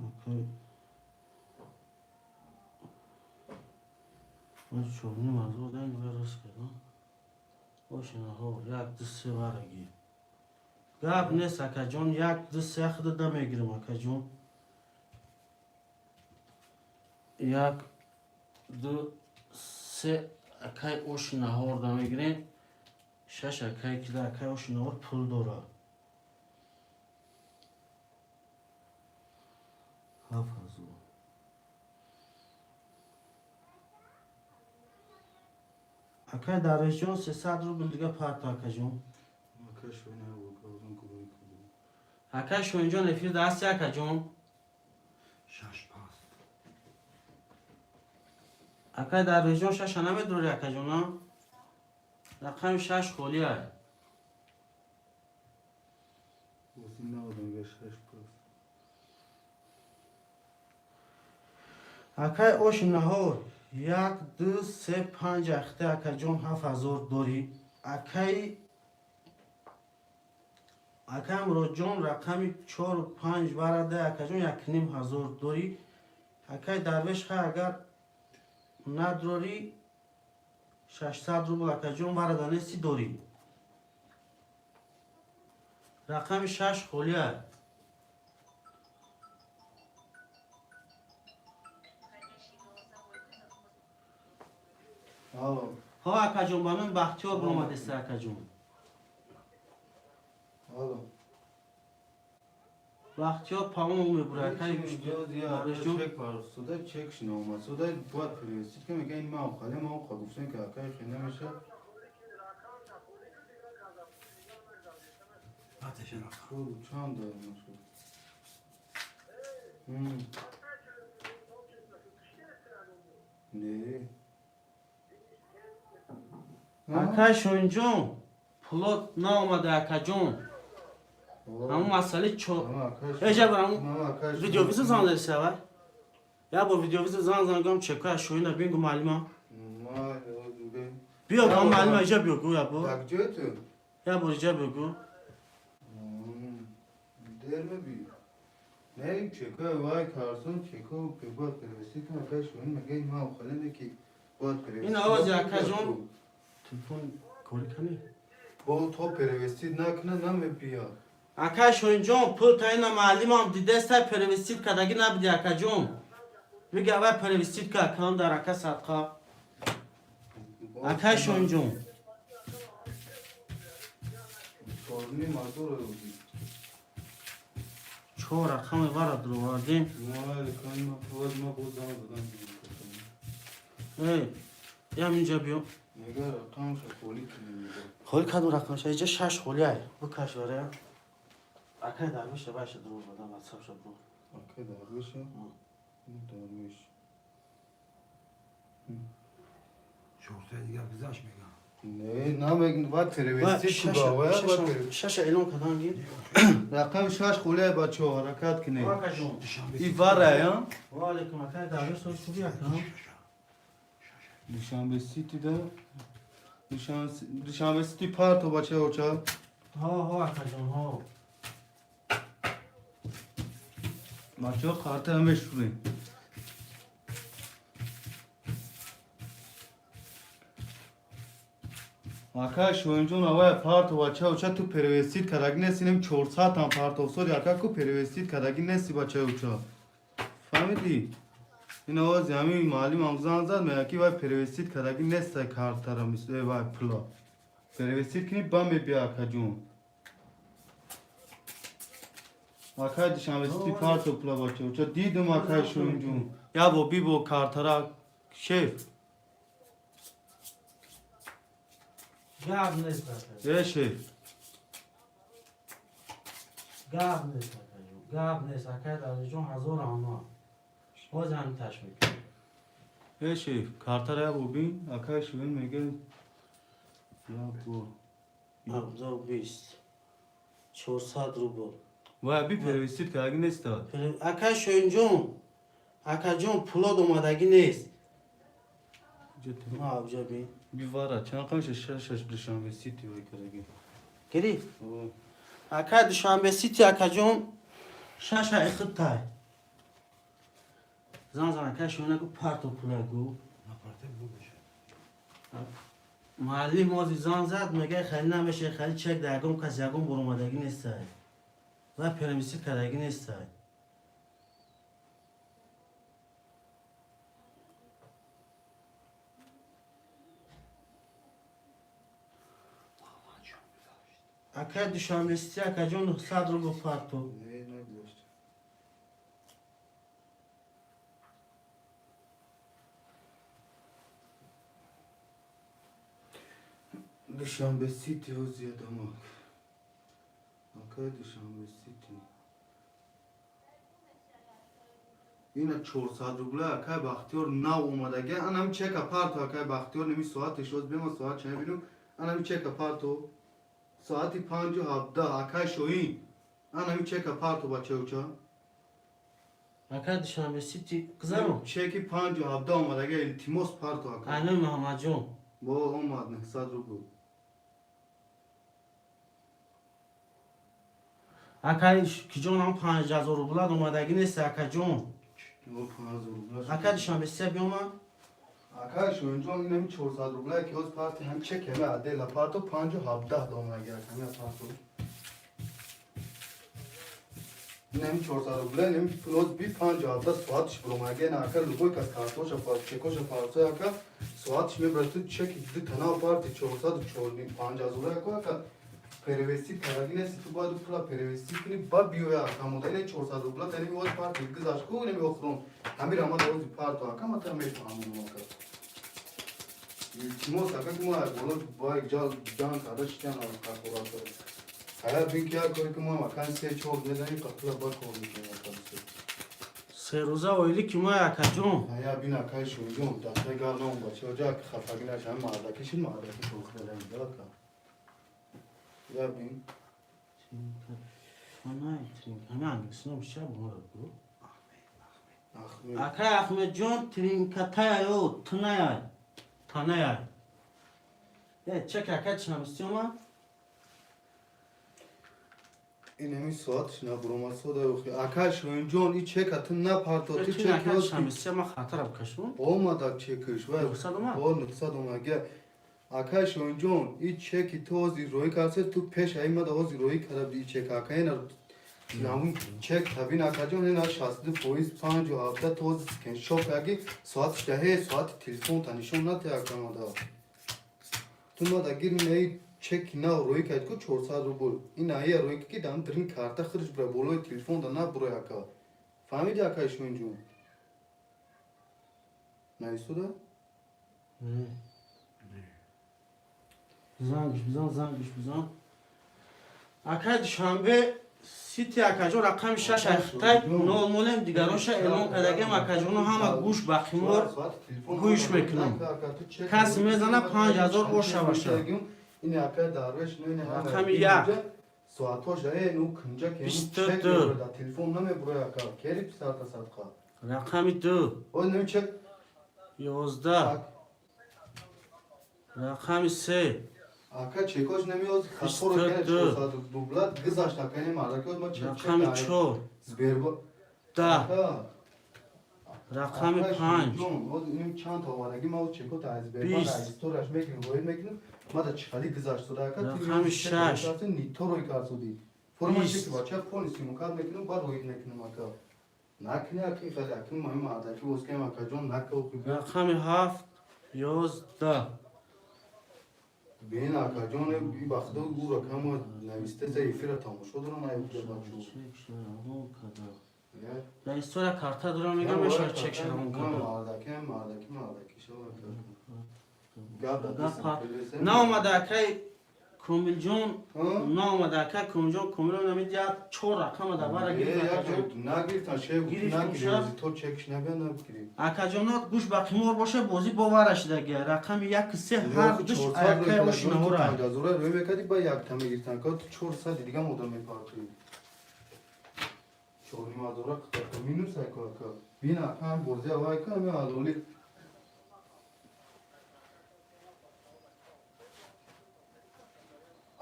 Акай чорним ҳазор дан рост кардам. Ошинаҳо, як, ду, се вараги. Гап нест, акаҷон, як, ду, се худа мегирам, акаҷон. Як, ду, се, акай оши наҳорда мегирем. Шаш, акай кида, акай оши наҳор пул дора. 7000. Акай Дарвешҷон, 300 рубл дига парто, акаҷон. Акай Шоҳинҷон, эфир дасти, акаҷон. Шаш паст. Акай Дарвешҷон, шаша намедорӣ, акаҷон, а? Рақами шаш холӣ ай. Оси навадам, шаш паст. Акай оши наҳор, як, ду, се, панҷ ахта, акаҷон, 7000 дорӣ. Акай Муродҷон, рақами чору панҷ варада, акаҷон, 1500 дорӣ. Акай Дарвеш, хай, агар надорӣ, 600 рубл, акаҷон, варада нести, дорӣ. Рақами шаш холӣ ай. Алло. Ҳо, акаҷон, ба номи Бахтиёр биромадеста, акаҷон. Алло. Бахтиёр памо мебура, акай Дарвешҷон. Чек суда, чек шинома суда бояд перевести ки мега ин ман хали ман ха гуфтем, ки акай хе намеша. Атеш рақам. Пул чанд нашуд? Не. Акай Шоҳинҷон, пулот наомада, акаҷон. Ҳамун масъалаи чо Эжа барам, видеовызов занг задиса вай? Я бо видеовызов занг зан, гам чекоя Шоҳина бингу маълима. Биё ба маълима, иҷа биё, гу, я бо. Так ҷой ту? Я бор иҷа биё, гу. Дер меби. Не, чека вай карсон, чеко бояд перевести кун, акай Шоҳин мега ин ман халене ки бояд перевести. Ин овози, акаҷон. Телефон кори кани? Бо то перевести накуна, намебия. Акай Шоҳинҷон, пул та ина маълимам дидестай, перевести кардагӣ набуди, акаҷон. Бига, вай перевести ка, кан дар ака садқа. Акай Шоҳинҷон. 4,5 ҳазор. Чор рақами вара дуровардем. Ма боз занг задам. Эй, ям инҷа биё. Мега рақамша холӣ кунем, мега. Холӣ кадом рақамша? Иҷа шаш холӣ ай. Бикаш вара. Акай Дарвеша байша дуроварда, ватсапша бу. Акай Дарвеша. Дарвеш. 400 дигар гузашт мегӯям. Не, намегн, ва перевести куда, ва ва Шаша эълон кардан гир. Рақами 6 хуле, бачо, ҳаракат кинед. Акаҷон. И вара, Ва алейкум, акай Дарвеш, соз хуби, ака? Душанбе Сити да. Душанбе Сити парто, бача оча. Ҳо, ҳо, акаҷон, ҳо. Бачо, карта мешурем. Ака Шоинҷон, авая парто, бача оча, ту перевестит кардаги неси, нем 400 там партовсори, ака, ку перевестит кардаги неси, бача оча. Фаҳмидӣ? Ин овози ҳамин муаллимам занг зад, мега ки вай перевестит кардаги нестай картара, мисли вай пула. Перевестит кини, ба мебия, акаҷон. Акай Душанбе Сити, парто пула, бача оча, дидум, акай Шоинҷон. Я бо бибо картара, шеф. Гап нест, акаҷон. Е, шеф. Гап нест, акаҷон. Гап нест, акай Дарвешҷон, ҳазор раҳмат. Боз ҳам таш мекунем. Е, шеф, картара я бо бин, акай Шоин мега я бо. 20, 400 рубл. Вай би перевестит кардаги неста. Акай Шоинҷон, акаҷон, пулод омадагӣ нест. Ма абҷа бин. Бивара, чанд қамша шаш Душанбе Сити вай кардаги. Гирифт. Акай Душанбе Сити, акаҷон, шаша ихид тай. Зан зан, акай Шоина, гу парто пула, гу. Напарте, бу бошад. Муаллим ози зан зад, мега хеле намеше, хеле чек да ягон кас ягон бор омадагӣ нестай. Ва перевестит кардагӣ нестай. Муҳаммадҷон, гузашт. Акай Душанбе Сити, акаҷон, 100 рубл парто. Не, нагузашт. Душанбе Сити ози адамак. Акай Душанбе Сити. Ина 400 рубла, акай Бахтиёр, нав омадаги. Анам чека парто, акай Бахтиёр, ними соатиш оз бема, соат ча бинум. Анами чека парто. Соати 5:17, акай Шоин. Анами чека парто, бача уча. Акай Душанбе Сити гузарон. Чеки 5:17 омадаги, илтимос, парто, ака. Айнои Муҳаммадҷон. Бо омад 900 рубл. Акай киҷонам, 5000 рублат омадагӣ нест, акаҷон. О, 5000 рубла. Акай Душанбе Сити биомад. Акай Шоинҷон, инами 400 рубла ки ҳоз парти, ҳам чек ҳама адела парто, 5:17 омадаги, аками парто. Инами 400 рубла, инами пулоз би 5:17 соатиш буромадаги, на ака, любой кас картоша пар, чекоша парто, ака, соатиш мебарад, ту чеки ду тана парти 404 5000 ака, ака, перевести кардаги неси, ту бояд пула перевести кунӣ, ба биёя, ака, мода ина 400 рубла тани оз парти гузашт ку, инами охирон ҳамира ма ози парто, ака, ма та мефаҳмонам, ака. Илтимос, ака, ки мо боло бояд ҷанг карда шидан, ҳақорат ҳая бин ки як коре ки мо макан се чор мезанем, ка пула ба кор мекунем, ака. 3 рӯза оилӣ ки мо, акаҷон. Ҳая бин, акай Шоинҷон, дастаи гардон, бачаҳо ҷа хафагӣ нашам, мардаки шид, мардаки шохдалам, ака. Я бин. Ҳама англисино бишар бомада гу. Ахмед. Акай Ахмедҷон, тринкатаяё, тунаяй. Танаяй. Е, чек акай Душанбе Сити омад? Инами соатш набуромад сода охи. Акай Шоинҷон, и чека ту напарто, ту Чек чек акай Душанбе Сити ма хатара бикашум. Омадак чекиш вай. 900 омад? О, 900 омад. Акай Шоинҷон, и чеки ту ҳози роҳӣ кардсе, ту пеш аймада ҳози роҳӣ карда буди и чека. Ака, ина ҳамун чек табин, акаҷон, ина 62%, 5:17, ту ҳози скриншот карди, соатш даҳе, соати телефонта нишон натиҳ, акамада. Ту мада гир инаи чеки нав роҳӣ кард ку, 400 рубл. Ин ая роҳӣ ки дар дрин карта худш бура, болои телефонда набурой, ака. Фаҳмиди, акай Шоинҷон? Наистода? Не. Зангиш бизан, зангиш бизан. Акай Душанбе Сити, акаҷон, рақами шаш айхтай нол нолем, дигароша эълон кардагем, акаҷоно. Ҳама гӯш ба қимор гӯш мекунам. Касе мезана, 5000 оша баша. Рақами як. 22. Рақами ду, 11. Рақами се. Ака, чекош намеоз. 22. Рубла гузашт, ака, ин мардаки ма чек. Рақами чор. Сбербо. 10. Рақами панҷ. Чанд та омадаги ма чекота аз Сбербанк 20. аз историяш мекунем, воид мекунем, ма да чихали гузашт шуда, ака. Рақами шаш. Нито рӯй кард суди форма. 20. Чеки бача полностью мукад мекунем, баъд рӯид мекунем, ака. Накни, ака, хали, ака, ма мардаки боскем, акаҷон, нака. Рақами ҳафт, 11. Бин, акаҷон, и ба худо, ӯ рақама нависта за эфира тамошо дорам, ай бачо. Дар история карта дорам, мегам, мешавад чек шавон карда. Мардаки, мардаки, мардаки шава. Наомада, акай Комилҷон, наомада, акай Комилҷон. Комилҷон намедиҳад, чор рақама дар бара гирифт, акаҷон. Нагирифтан, шеф. Гирифтум. Нагирифт, то чекш набия, нагирифт. Акаҷонот, гӯш ба қимор боша, бозӣ бовара шидаги. Рақами як, се, ҳар душ акай ошинаҳора. Ҳазора рӯй мекарди, ба якта мегирифтан, ка ту 400 дига модам мепартои. 4,5 ҳазора минус, айко, ака. Бин, ака, ҳам бози авай ка ами алоли.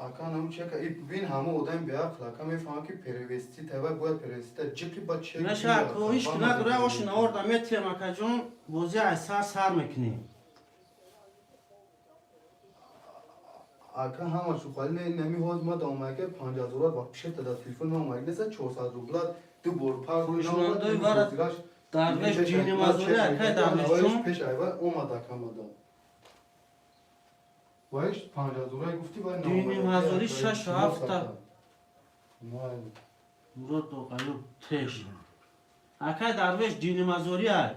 Ака, нам чека и бин, ҳама одами беақл, ака, мефаҳмам, ки перевести тавай бояд перевести та ҷиқи ба чек. Наша, ҳеч ки надора, ошинаҳорда метиҳем, акаҷон, бозӣ аз сар сар мекунем. Ака, ҳама шухали не, нами ҳоз ма омака 5000 ва пишета дар телефон ма омака неса, 400 рубла ду бор пар. Фурӯшмандои вара Дарвеш ҷинимазорӣ, акай Дарвешҷон. Пеш айва омад, ака, мада ваиш 5000 гуфти, вай. Дунимҳазорӣ, шашу ҳафта. Мурод Доғаюб теш. Акай Дарвеш, динимазорӣ ай,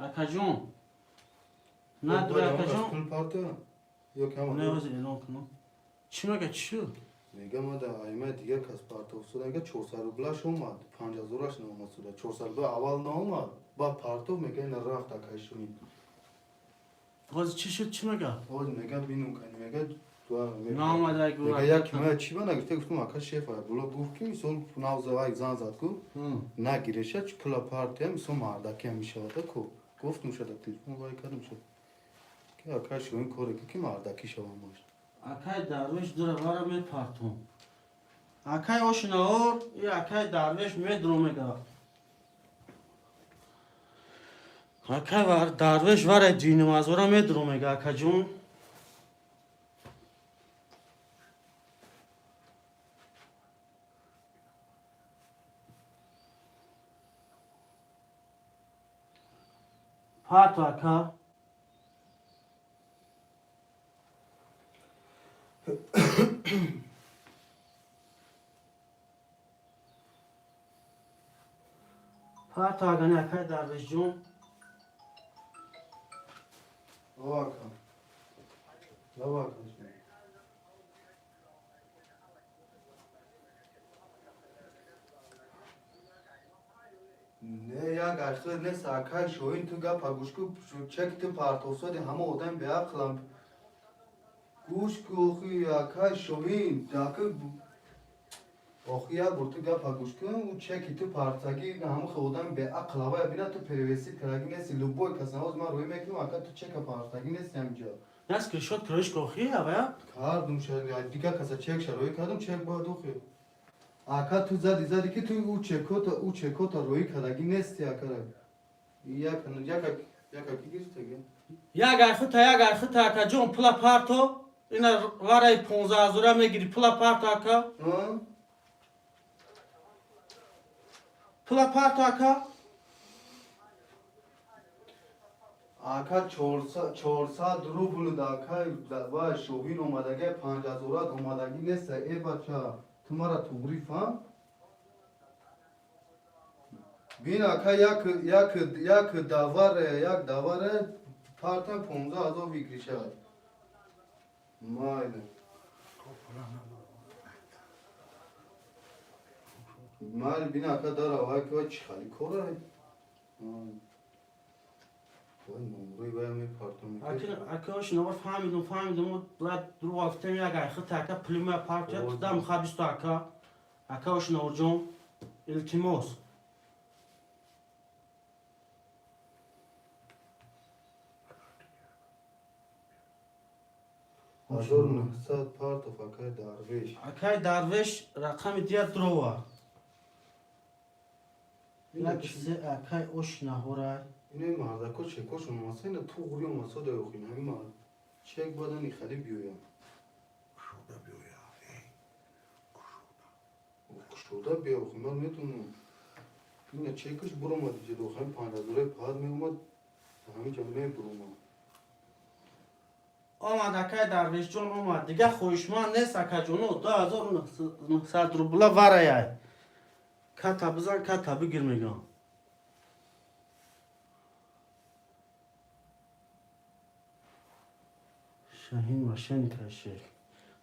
акаҷон. Надора, акаҷон. Пул парта ё кам? Не, ҳозир эълон кунам. Чӣ мега, чӣ шуд? Мега, мада айма дигар кас партов шуда, мега, 400 рублаш омад, 5000-аш наомад суда. 400 рубла аввал наомад, баъд партов, мега, ина рафт, акай шунид. Ҳозир чӣ шуд, чӣ мега? Ҳозир мега, бинум кани, мега. Наомада. Мега, як мая чӣ ба нагирифта, гуфтум, ака, шеф було гуфт, ки мисол навзавай зан зад ку нагиреша, чи пула партия, мисол мардакия мешавада ку, гуфтум шада, телефон вай кардум шуд, ки ака шуин коре ки мардаки шавам бош. Акай Дарвеш, дура вара мепартум. Акай ошинаор, и акай Дарвеш медро мега. Акай Дарвеш вара динимазора медро мега, акаҷон. Парто, ака. Парто, агани, акай Дарвешҷон. О, ака, лава, ака. Не, як ашхи нест, акай Шоҳин, ту гапа гӯш ку, чек ту партовсоди, ҳама одами беақлам, гӯш ку, охи, акай Шоҳин, ака, охи, як бор ту гапа гӯш кун, ӯ чеки ту партаги, ҳама хел одами беақл авая бина, ту перевести кардаги нести, любой кас навоз ман рӯй мекунам, ака, ту чека партаги нести ҳамҷо. Нас скриншот кроиш кохи, авая? Кардум, дигар каса чек шароӣ кардум, чек бояд, охи. Ака, ту зади, зади, ки ту ӯ чекота рӯӣ кардаги нести, ака. Як яка яка ки гирифтаги? Як айхута, як айхута, акаҷон, пула парто. Ина вараи 15 ҳазора мегири, пула парто, ака. А? Пула парто, ака. Ака, 400 рубл да ака ва Шоҳин омадаги, 5000-ат омадаги нест, э бача, ту мара туғри фаҳм. Бин, ака, як даваре, як даваре партам, 15 000 выигрыша. Майли. Хоб, пула надорам. Майли бина ака дара вай ки вай чӣ хали кора. Вай номрои вай мепартом. Ака ошиновар фаҳмидум, фаҳмидум, блад дурӯғ гуфтем, як айхит ака пулима партия тудам хабисту ака. Ака ошиноварҷон, илтимос. 1900 партов акай Дарвеш. Акай Дарвеш рақами дия дрова. Як се акай ошинаҳорай. Ино мардако чекошон омаса, ина туғри омаса да охин ҳами мард. Чек бадани хали биёям. Кушода биёя, эй, кушода. Кушода биё охин, ман медонам. Ина чекаш буромад ҷидо ҳами 5000 пад меомад, ҳаминҷа мебуромад. Омад акай Дарвешҷон омад. Дига хоҳишманд нест акаҷоно, 2900 рубла вараяй. Ката бизан, ката бигир мегам. Шаҳин мошенника шек.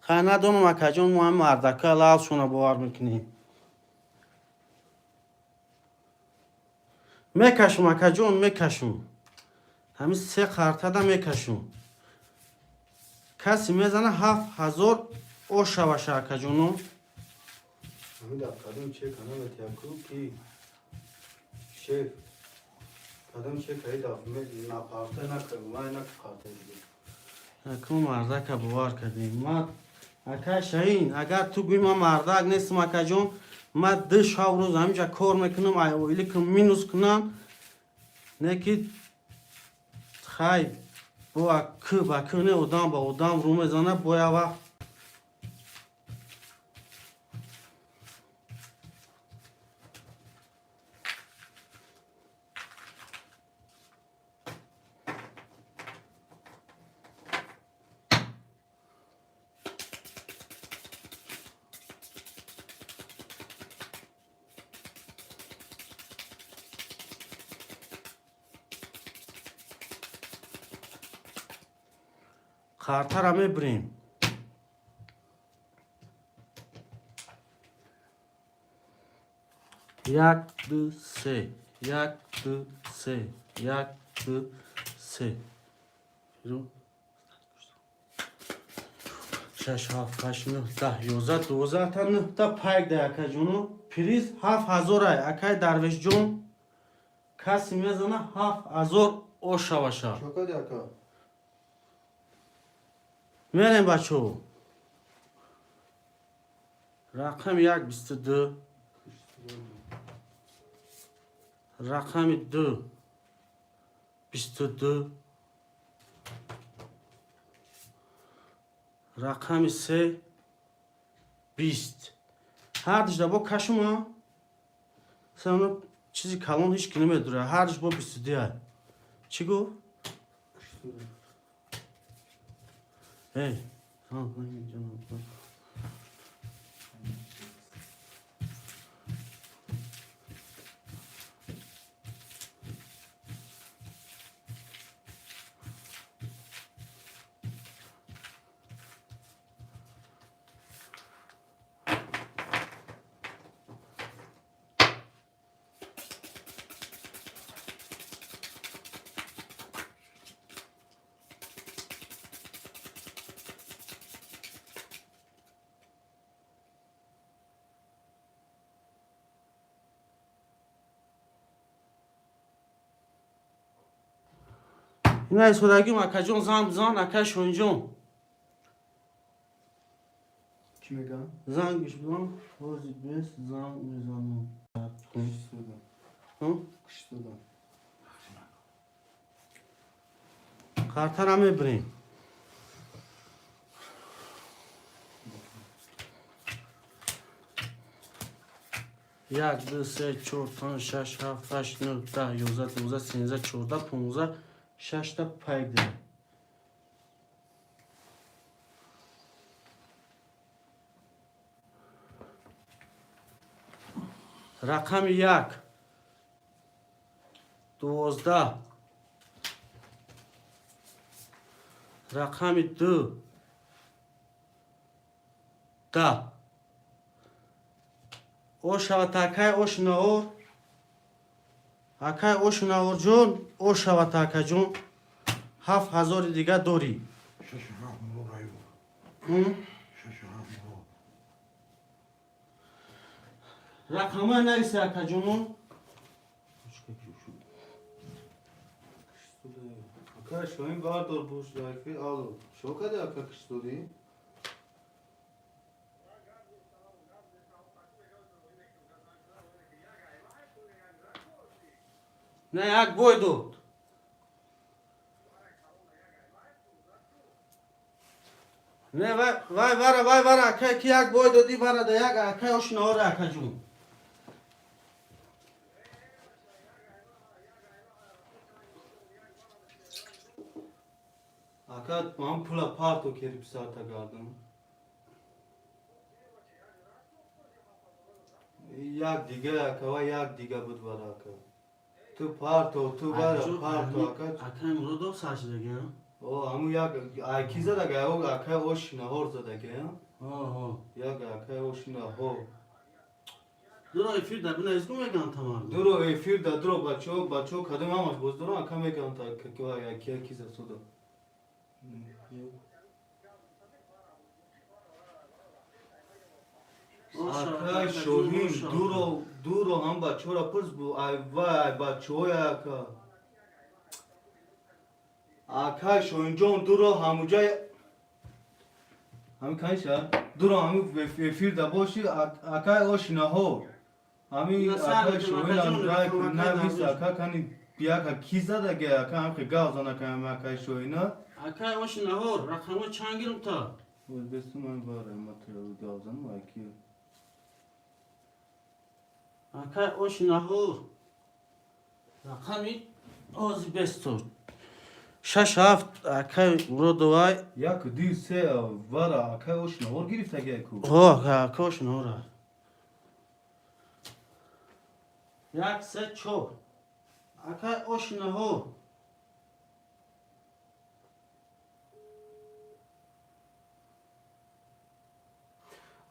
Хай надонам акаҷон, мо ҳам мардака лалшона бовар мекунем. Мекашум акаҷон, мекашум. Ҳамин се қартада мекашум. Касе мезана 7000 ошаваша акаҷоно. Ҳамин дар кадом чек намет яку ки шеф кадом чек ай даф напарта накард, май накарта дига. Аку мардака бовар кардем. Ма акай Шаҳин, агар ту гӯӣ ман мардак нестам акаҷон, ман ду шаб рӯз ҳаминҷа кор мекунам, ай оиликам минус кунам, не ки хай бо к ба к не одам ба одам рӯ мезана бо як вақт. Қартара мебирем. Як, ду, се, як, ду, се, як, ду, се, шаш, ҳафт, ҳашт, нӯҳ, 10, 11, 12 та нӯҳта пайк да акаҷону. Приз 7000 ай акай Дарвешҷон. Касе мезана 7000 ошаваша. Чокади ака? Мерем бачо. Рақами як 22, рақами ду 22, рақами се 20. Ҳардушда бо кашума сано чизи калон ҳеч ки намедура. Ҳардуш бо 22 ай. Чӣ гуфт? Эй, ҷаноб. Ина истодагим акаҷон, зан бизан акай Шоҳинҷон. Чӣ мегӯям? Зангиш бизан, ҳозир бес занг мезанам. Куштудам. Ҳм? Куштудам. Қартара мебирем. Як, ду, се, чор, панҷ, шаш, ҳафт, ҳашт, нӯҳ, 10, 11, 12, 13, 14, 15, шашта пайк дорем. Рақами як 12, рақами ду 10. Ошават, акай Ошнаор, акай Ошнаорҷон, ошават, акаҷон, 7000-и дига дорӣ. Шашу ҳафт мурод аюб. Шашу ҳафт мурод. Рақамҳоя нависи, акаҷоно. Ака Шоҳин, бардор, буш лайфи. Алло, шо кади, ака, киштуди? Не, як бой дод. Не, вай, вай вара, вай вара, акай, ки як бой додӣ, вара да як акай Ошнаора, акаҷон. Ака, ман пула парто кери писарта гардам. Як дига, ака, ва як дига буд вара, ака. Ту парто, ту вара парто, ака. Акай Муродов сар шудага. О, ҳаму як ай ки задага, о, акай Ошинаҳор задага. Оҳо. Як акай Ошинаҳор. Дуро эфир да бинавис, меган тамар. Дуро эфир да, дуро, бачо, бачо, кадом ҳамаш боз дуро, ака, меган та ки ки засуда. Акай Шоҳин, дуро, дуро, ҳам бачора пурс бу, ай вай, ай бачоя, ака. Акай Шоҳинҷон, дуро, ҳамуҷа ҳами каниша, дуро, ҳами эфир да боши, акай Ошинаҳо. Ҳами акай Шоҳин рай навис, ака, кани бияка ки задага, ака, ҳамхе гав зана ками акай Шоҳина. Акай Ошинаҳор, рақамҳо чанд гирифта? Бестуман бара, ма гав занам, ай ки. Акай Ошинаҳор, рақами ози бестор. Шаш ҳафт, акай Муродовай. Як, ду, се, вара акай Ошинаҳор гирифтага ку. О, акай Ошинаҳора. Як, се, чор. Акай Ошинаҳор.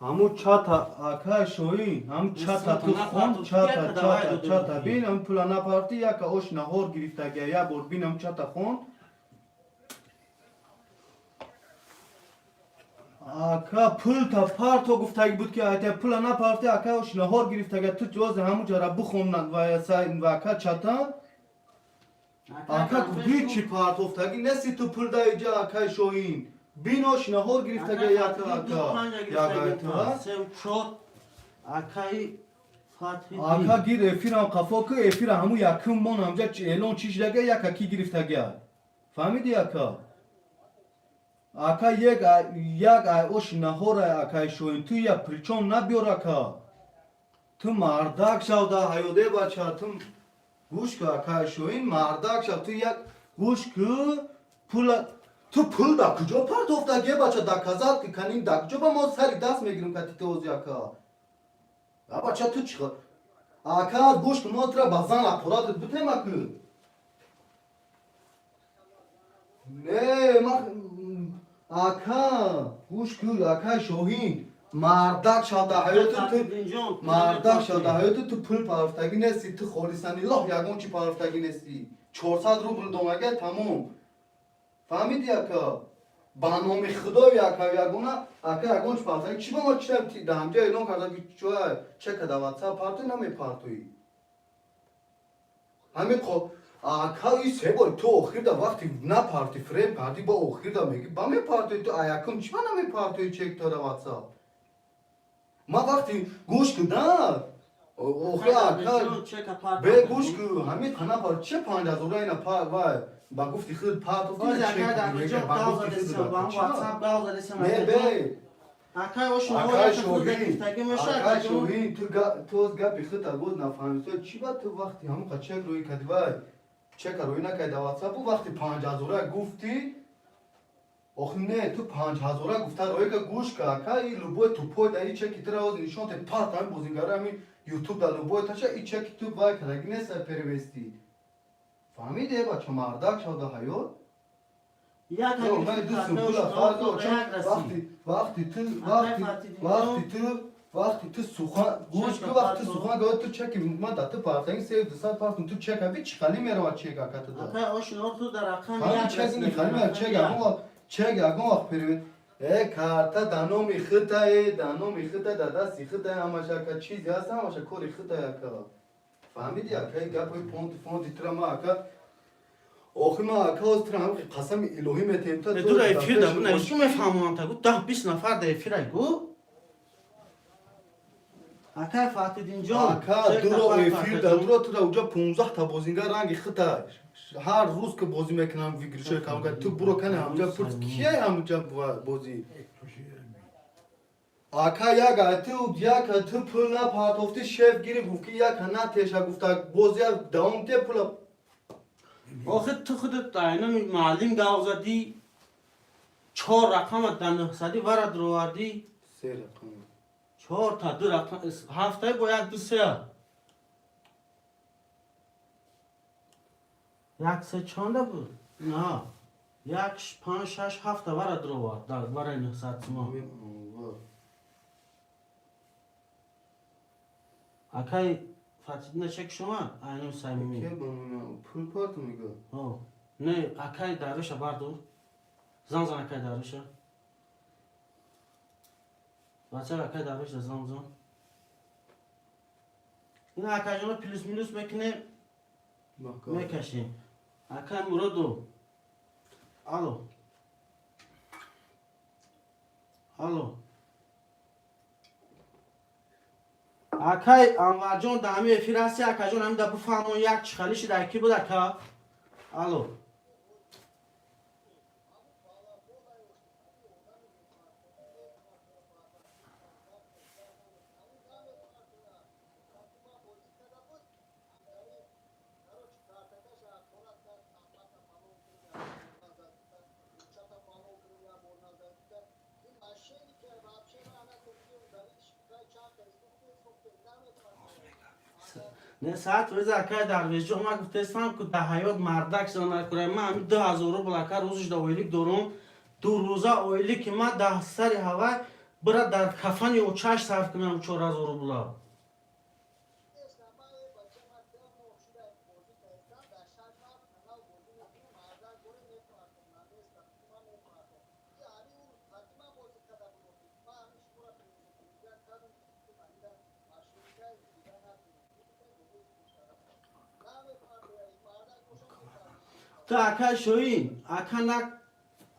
Ҳаму чата, акай Шоҳин, ҳаму чата ту хон, чата, чата, чата бин, ҳаму пула напарти, яка Ошинаҳор гирифтага, як бор бин, ҳаму чата хон. Ака, пулта парто гуфтаги буд, ки айта пула напарти, акай Ошинаҳор гирифтага, ту ҷози ҳаму ҷара бихон ва ва ака чата. Ака, ҳичи партофтаги неси ту пул да иҷа, акай Шоҳин. Бин, Ошинаҳор гирифтага яка, ака. Як айта. Се, чор. Акай Фатҳи. Ака, гир эфирам қафо ку, эфира ҳаму якум мон ҳамҷа эълон чӣ шудага, яка ки гирифтага. Фаҳмиди, ака? Ака, як як ай Ошинаҳора, акай Шоҳин, ту я причом набиёр, ака. Ту мардак шав да ҳаёде, бача, ту гӯш ку, акай Шоҳин, мардак шав, ту як гӯш ку, пула ту пул да куҷо партофтаге, бача, доказать ки канин да куҷо, ба мо сари даст мегирем кати ту ози, ака. А бача, ту чӣ, ака, гӯш ку, мо тура ба зан аппаратат битем, аку. Не, ма, ака, гӯш ку, акай Шоҳин, мардак шав да ҳаёти ту, мардак шав да ҳаёти ту, пул партофтагӣ нести ту, холисани лоҳ ягон чи партофтагӣ нести, 400 рубл домага, тамом, фаҳмиди, ака? Ба номи худои, ака, ягона, ака, ягон чи партофтагӣ чӣ ба мо чита да ҳамҷа эълон карда, ки чӯ чека да ватсап партои намепартоӣ, ҳамин ака, и се бор ту охирда вақти напарти, фрем кардӣ, ба охирда меги ба мепартои, ту аякум чӣ ба намепартои чек то да ватсап? Ма вақти гӯш ку да охир, ака, бе гӯш ку, ҳамин қана пар че 5000 ина пар, вай ба гуфти худ партофти, ба гуфти худ не бе. Акай Акай Шоҳин, акай Шоҳин, ту оз гапи худта боз нафаҳмиди, чӣ ба ту вақти ҳамон қа чек рӯй кардӣ, вай чека рӯй накарди да ватсапу, вақти 5000 гуфтӣ, охи не, ту 5000 гуфта рӯй ка, гӯш ка, ака, и любой тупой да и чеки тура оз нишон те, парт ҳамин бозингара, ҳамин ютуб да любой таша и чеки ту вай кардаги неста, перевести, фаҳмиди, бача, мардак шав да ҳаёт. Вақти ту вақти вақти ту Вақти ту сухан гӯш ки, вақти ту сухан гӯ, ту чеки ман да ту партаги се 200 партум, ту чека би чӣ мерава чек ака ту да. Акай, ошинор ту дар рақам Хали як чек расидӣ, хали рақами чек як. ягон вақт чек, ягон вақт перевод карта да номи хитае, да номи хита, да дасти хитае, ҳамаша ака, чизе ҳаст, ҳамаша кори хитае, ака. Фаҳмиди, ака, гапои понти фонти тра ма, ака, охи ма, ака, оз тра ҳам қасами илоҳӣ метем та. Дура эфир да бунавис, ку мефаҳмонам та, гу 10-20 нафар да эфирай, гу акай Фатидинҷон. Ака, дуро эфир да, дуро ту да уҷа 15 та бозингар ранги хита ҳар рӯз ки бозӣ мекунам, выигрыш ой камга, ту буро кане ҳамҷа пурс, кия ҳамҷа бозӣ. Ака, як ту, як ту пул напартофти, шеф гири, гуфт ки як натеша, гуфта бозия давом те пула. Охи ту худат айнами муаллим гав задӣ, чор рақама да нӯҳсадӣ вара дуровардӣ. Се рақам. Чор та, ду рақам ҳафтаи бо як, ду, се, як, се чанда буд? На, як, панҷ, шаш, ҳафта вара дуровард дар вараи 900 сумон. Акай Фатидина, чек шума айнами самимӣ. Пул парту мега. Не, акай Дарвеша бардор, зан зан, акай Дарвеша, бача, акай Дарвеша зан зан. Ина, акайҷоно, плюс минус мекунем, мекашем. Акай Муроду, алло, алло, акай Анварҷон, да ҳами эфир ҳасти, акайҷон, ҳами да бифаҳмон, як чӣ хали шида, ки буд, ака, алло. Не, саат рӯза, акай Дарвешҷон, ман гуфтестам, ку да ҳаёт мардак шуда накура. Ман ҳами 2000 рубл, ака, рӯзиш да ойлик дорум, 2 рӯза ойлики ма да сари ҳавай бира дар кафани очаш сарф кунам 4000 рубла. Ту, ака Шоин, ака, нак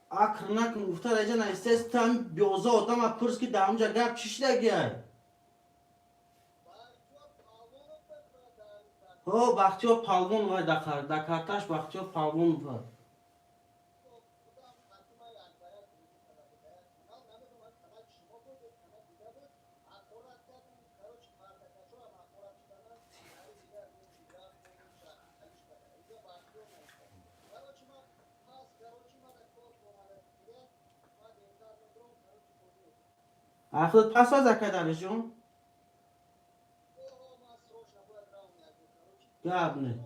акр накун, гуфта раҷа наистес, ту ҳами биоза одама пурс, ки дар ҳамҷа гап чӣ шидагиай. Ҳо, Бахтиёр Палвон, вай да карташ Бахтиёр Палвон ва. Худат пас аз, ака Дарвешҷон, гап не,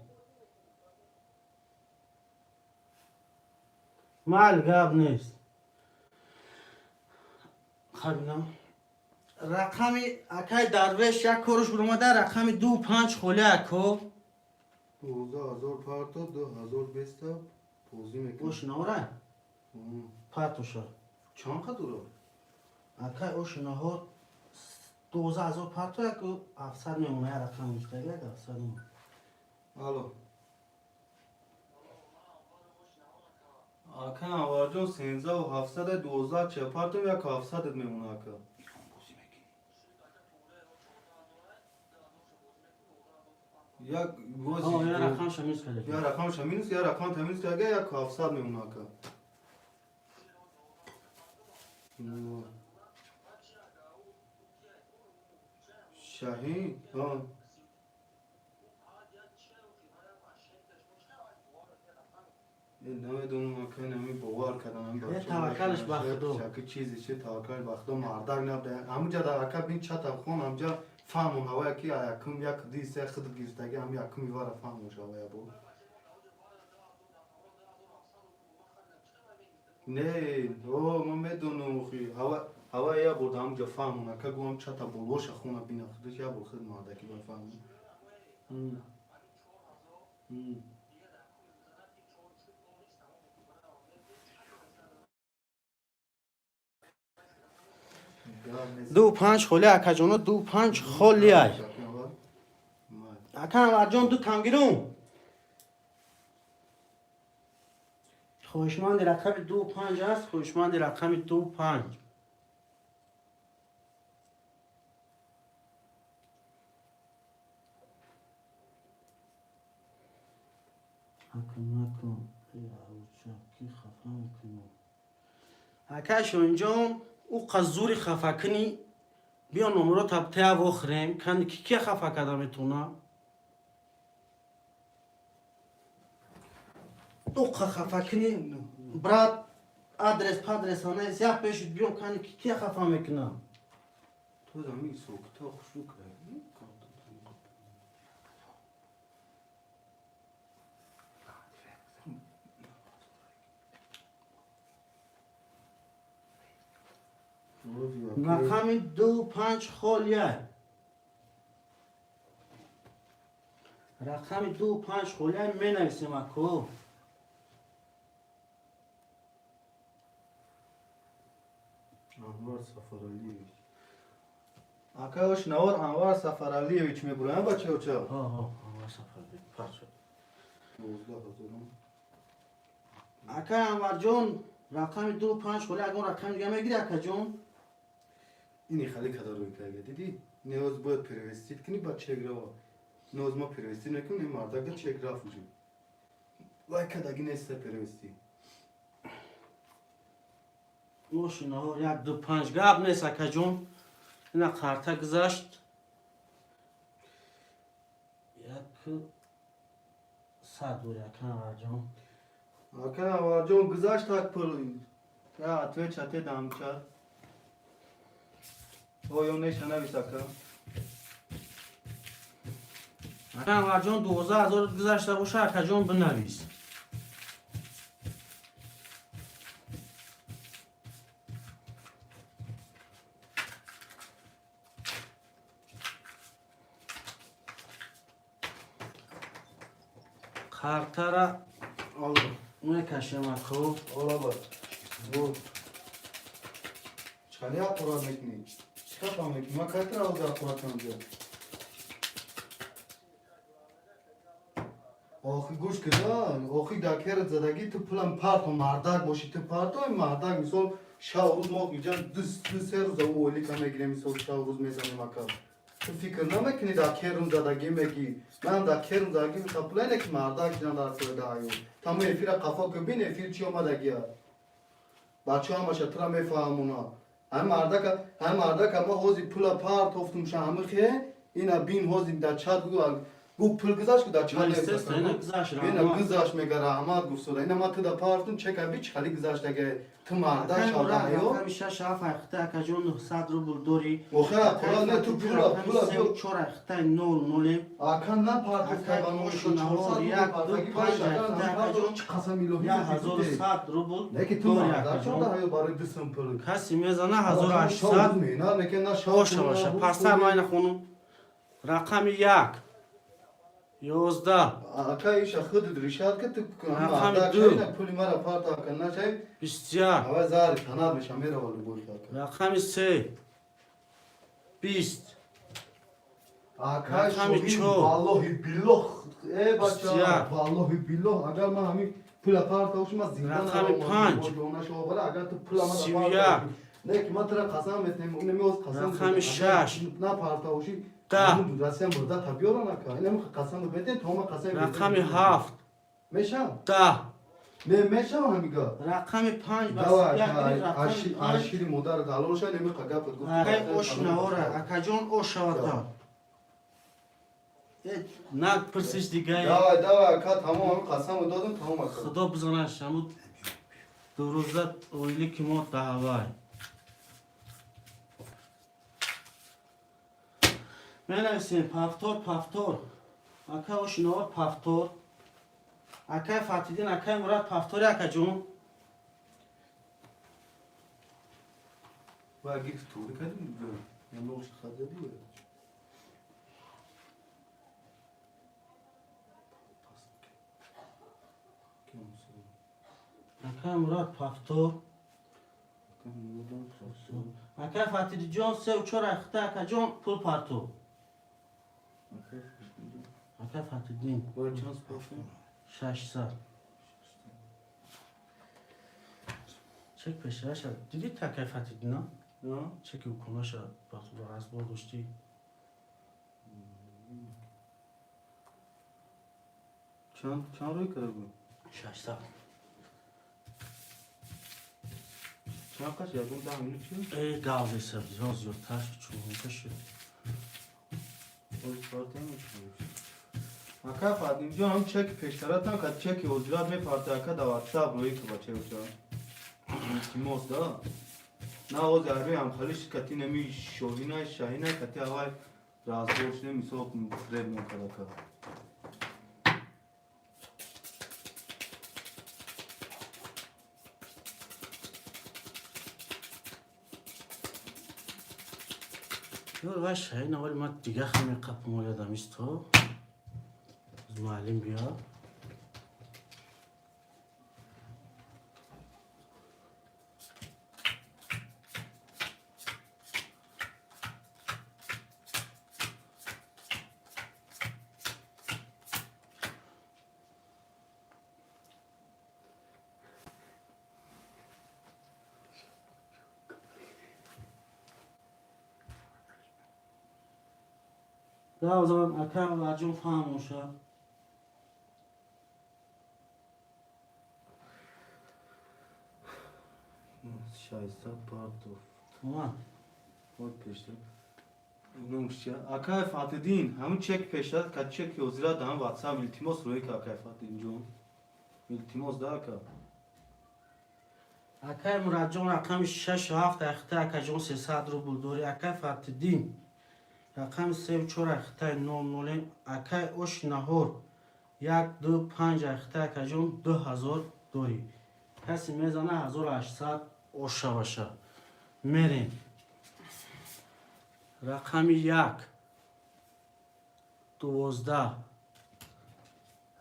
майли, гап нест. Хабинам рақами акай Дарвеш, як корш буромада, рақами ду панҷ холи, ако. 12 000 парто, 2000 беста бозӣ мекунад. Ошинаора партоша. Чанд қадуро? Акай, ошинаҳо 12 000 парто, яку 700 мемона, як рақам гуфтаги, як 700 мемона. Алло, ака Анварҷон, 13 700, 12 ча партом, як 700-ат мемона, ака. Як Я рақамша минус карда. Я рақамша минус, я рақам та минус карда, як 700 мемона, ака. Шаҳин. Намедонам, ака, нами бовар кардам. Таваккалаш ба Худо. Шаки чизе чи, таваккал ба Худо, мардак набуда ҳамуҷа дар, ака, бин, чата хон, ҳамҷа фаҳмон ҳавая ки якум, як, ди, се худат гирифтаги, ҳам якуми вара фаҳмон шавая бо. Не, о, ман медонам, охи ҳава я. Я бор дар ҳамҷа фаҳмон, ака, гӯям чата болоша хона бина, худаш я бор худ мардаки ба фаҳмон. Ду панҷ холи, акаҷоно, ду панҷ холиай. Ака Анварҷон, ду камгирум. Хоҳишманди рақами ду панҷ аст, хоҳишманди рақами ду панҷ. Накун, накун, ки хафа мекунам. Ака Шоҳинҷон, ӯ қазури хафакунӣ, биё номро табтея вохӯрем, кани ки кия хафа карда метавона? Ӯ хафакунӣ, брат, адрес падрес анес як пешуд, биё, кани ки кия хафа мекунам? Ту ами сокита хушрӯ кардӣ. Рақами ду панҷ холия, рақами ду панҷ холия менависем, ако. Анвар Сафаралиевич. Ака, ош навор Анвар Сафаралиевич мебураям, бачаоча. Анвар Сафаралиевич. 12 ҳазорум. Ака Анварҷон, рақами ду панҷ холи, ягон рақами дига мегири, акаҷон? Ини хали када рӯй карда, дидӣ? Ниёз бояд перевести кунӣ, ба чек рава. Ниёз ма перевести накунем, мардака чек рафт уже. Вай кадаги неста перевести. Ошинаҳо як ду панҷ, гап нест, акаҷон, ина қарта гузашт, як сад дори, ака Анварҷон. Ака Анварҷон, гузашт так пул. Я отвечате дамча. Оё неша навис, ака. Ака Анварҷон, 12 000 гузашта боша, акаҷон, бинавис. Картара мекашем, ако. Ола, бо. Чқали аққурат мекунӣ? Чӣ хафа мекунӣ? Ман кай тра ҳозир аққурат кунам? Охи, гӯш кида, охи, дар керат задагӣ, ту пулам парто, мардак бошӣ, ту парто, мардак, мисол, шав рӯз мо иҷа ду се рӯза ӯ ойлика мегирем, мисол, шав рӯз мезанем, ака. Ту фикр намекунӣ, дар керум задагӣ мегӣ. Ман дар керум задагӣ пула не ки мардак шидан дар содааю. Тамо эфира қафо ки бин, эфир чӣ омадагия. Бачаҳо ҳамаша тура мефаҳмона. Ҳами мардака, ҳами мардака ма ҳозир пула партофтум шаҳамихе, ина бин, ҳозир дар чат гу гу пул гузашт, ку дар чат. Естественно, гузашт. Ина гузашт мега, раҳмат гуфтода. Ина ма туда партум, чека би чӣ хали гузаштага, ту мардак шавдаҳё. Рақами шаш ҳафт айхта, акаҷон, 900 рубл дорӣ. Охе, қурат не, ту пула биё. Чор айхта нол нолем. Ака, на партофта ба номи ту 400 як ду панҷ айхта, акаҷон. Чӣ қасам илоҳӣ. 1100 рубл Не ки ту дорӣ, мардак акаҷон. шавдаҳё барои ду сум пул. Касе мезана 1800. На неке на шав. Боша, боша, пастар майна хонум. Рақами як 11. Ака, иша худат решат ки ту Рақами мардак ду. шавӣ, пули мара парта, ака, нашавӣ. 21. Авай зари танад меша, мерава любой ака. Рақами се 20. Ака Рақами шоҳин, чор. валлоҳи биллоҳ, э бача, 21. валлоҳи биллоҳ, агар ман ҳамин пула парта бошам, ман зинда Рақами наравам, панҷ. нашава, агар ту пула мара 31. парта бошӣ. Не ки ман тура қасам метаҳем, намеоз қасам. Рақами шаш. На парта бошӣ. 10. Россия мурда та биёран, ака. Инам қасам метаҳем, то ма қасам. Рақами ҳафт. Мешам? 10. Не мешам ҳамига. Рақами панҷ бас. Давай, Як рақами панҷ. Ашири модар далолша немиқа гапат гуфт. Акай ошнаора, акаҷон, ошавата. На пурсиш дигае. Давай, давай, ака, тамом, ҳамин қасаму додам, тамом, ака. Худо бизанаш, ҳамуд 2 рӯза оилӣ ки мо даъвай. Менависем повтор, повтор. Ака ошиновар, повтор. Акай Фатидин, акай Мурад, повтори, акаҷон. Ва гирифт туғри кардим, я нолш хат зади ва. Акай Мурод, повтор. Акай Фатидиҷон, сеу чор ахта, акаҷон, пул парту. Акай Фатиддин. Ва чанд повтор? 600. Чек пешраша. Дидӣ та акай Фатиддина? Чеки уконаша разбор доштӣ? Чанд рӯй карда буд? 600. Чанд қаш, ягон 10 минут чи? Э, гавзе сабзиҳо зиёдтар шуд, чунка шуд. Ака Фатимҷон, ҳам чеки пештаратам ка, чеки ҳозират мепарта, ака, да ватсап рӯи ка, бачаи уча. Илтимос да. На ҳозир арӯи ҳамхалиш кати нами Шоҳина, Шаҳина кати авай разбор шудем, мисол фиребмон кард, ака. Ёр, вай Шаҳин аввали ма дига хаме қапмо ёдам исто. Муаллим биё. Гавзан, ака Варҷон, фаҳмоша. 600 партов. Туман. Ой, пештар. Иномш чия? Акай Фатиддин, ҳамун чек пештар ка, чеки ҳозират ҳам ватсап, илтимос, рӯи ка, акай Фатиддинҷон. Илтимос да, ака. Акай Мурадҷон, рақами шашу ҳафт ахта, акаҷон, 300 рубл дорӣ. Акай Фатиддин, рақами сеу чор ахтаи нол нолем. Акай Оши Наҳор, як ду панҷ ахта, акаҷон, 2000 дорӣ. Касе мезана, 1800 ошаваша. Мерем. Рақами як 12,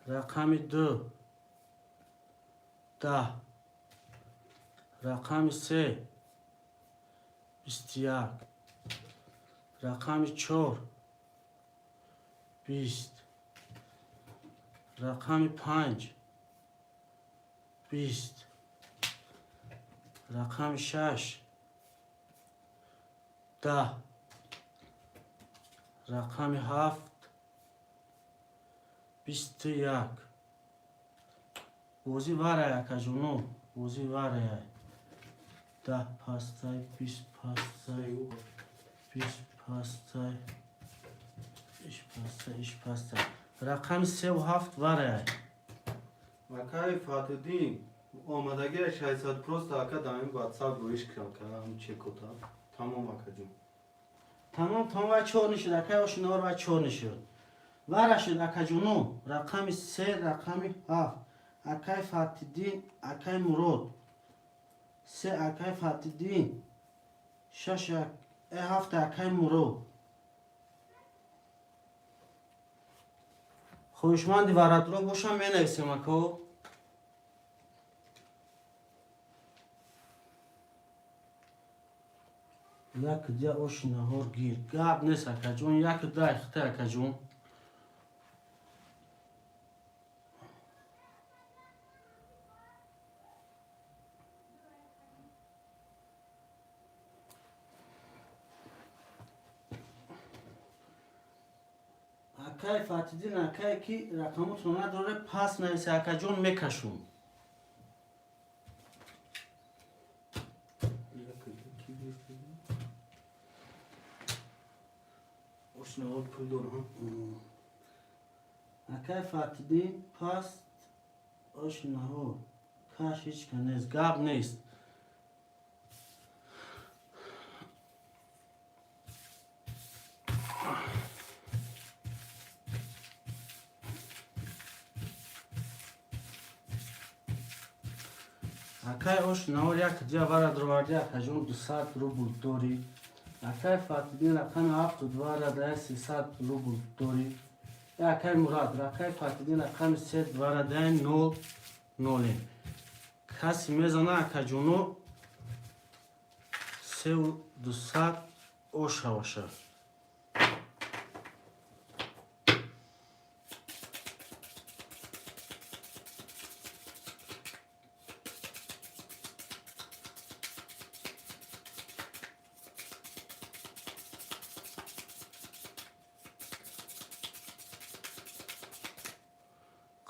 рақами ду 10, рақами се 21, рақами чор 20, рақами панҷ 20, рақами шаш 10, рақами ҳафт 21. Бозӣ варай, акаҷоно, бозӣ варай. 10 пастай, 20 пастай, 20 пастай, иш пастай, иш пастай. Рақами севу ҳафт варай. Акай Фатиддин, омадагия 600 просто, ака, дар ин ватсап рӯиш кардам, ка ҳам чекота. Тамом, акаҷон. Тамом, тамом, вай чор нишуд, акай Ошинор, вай чор нишуд. Вара шуд, акаҷоно, рақами се, рақами ҳафт. Акай Фатиддин, акай Мурод. Се акай Фатиддин, шаш ҳафт акай Мурод. Хоҳишманди варадро бошам, менависем, ако. Як дя оши наҳор гир. Гап нест, акаҷон, як дай хита, акаҷон. Акай Фатиддин, акае ки рақамотро надоре, пас нависе, акаҷон, мекашум. Ошинаҳор пул дорам. Акай Фатиддин, паст ошинаҳор каш ҳеч ка нест, гап нест. Акай ош навор як дия вара дроварди, акаҷон, 200 рубл дорӣ. Акай Фатидин рақами ҳафту двара дая, 300 рубл дорӣ. Акай Мурад, акай Фатидин рақами се двара дая, нол ноле. Каси мезана, акаҷоно, сеу 200 ошаваша.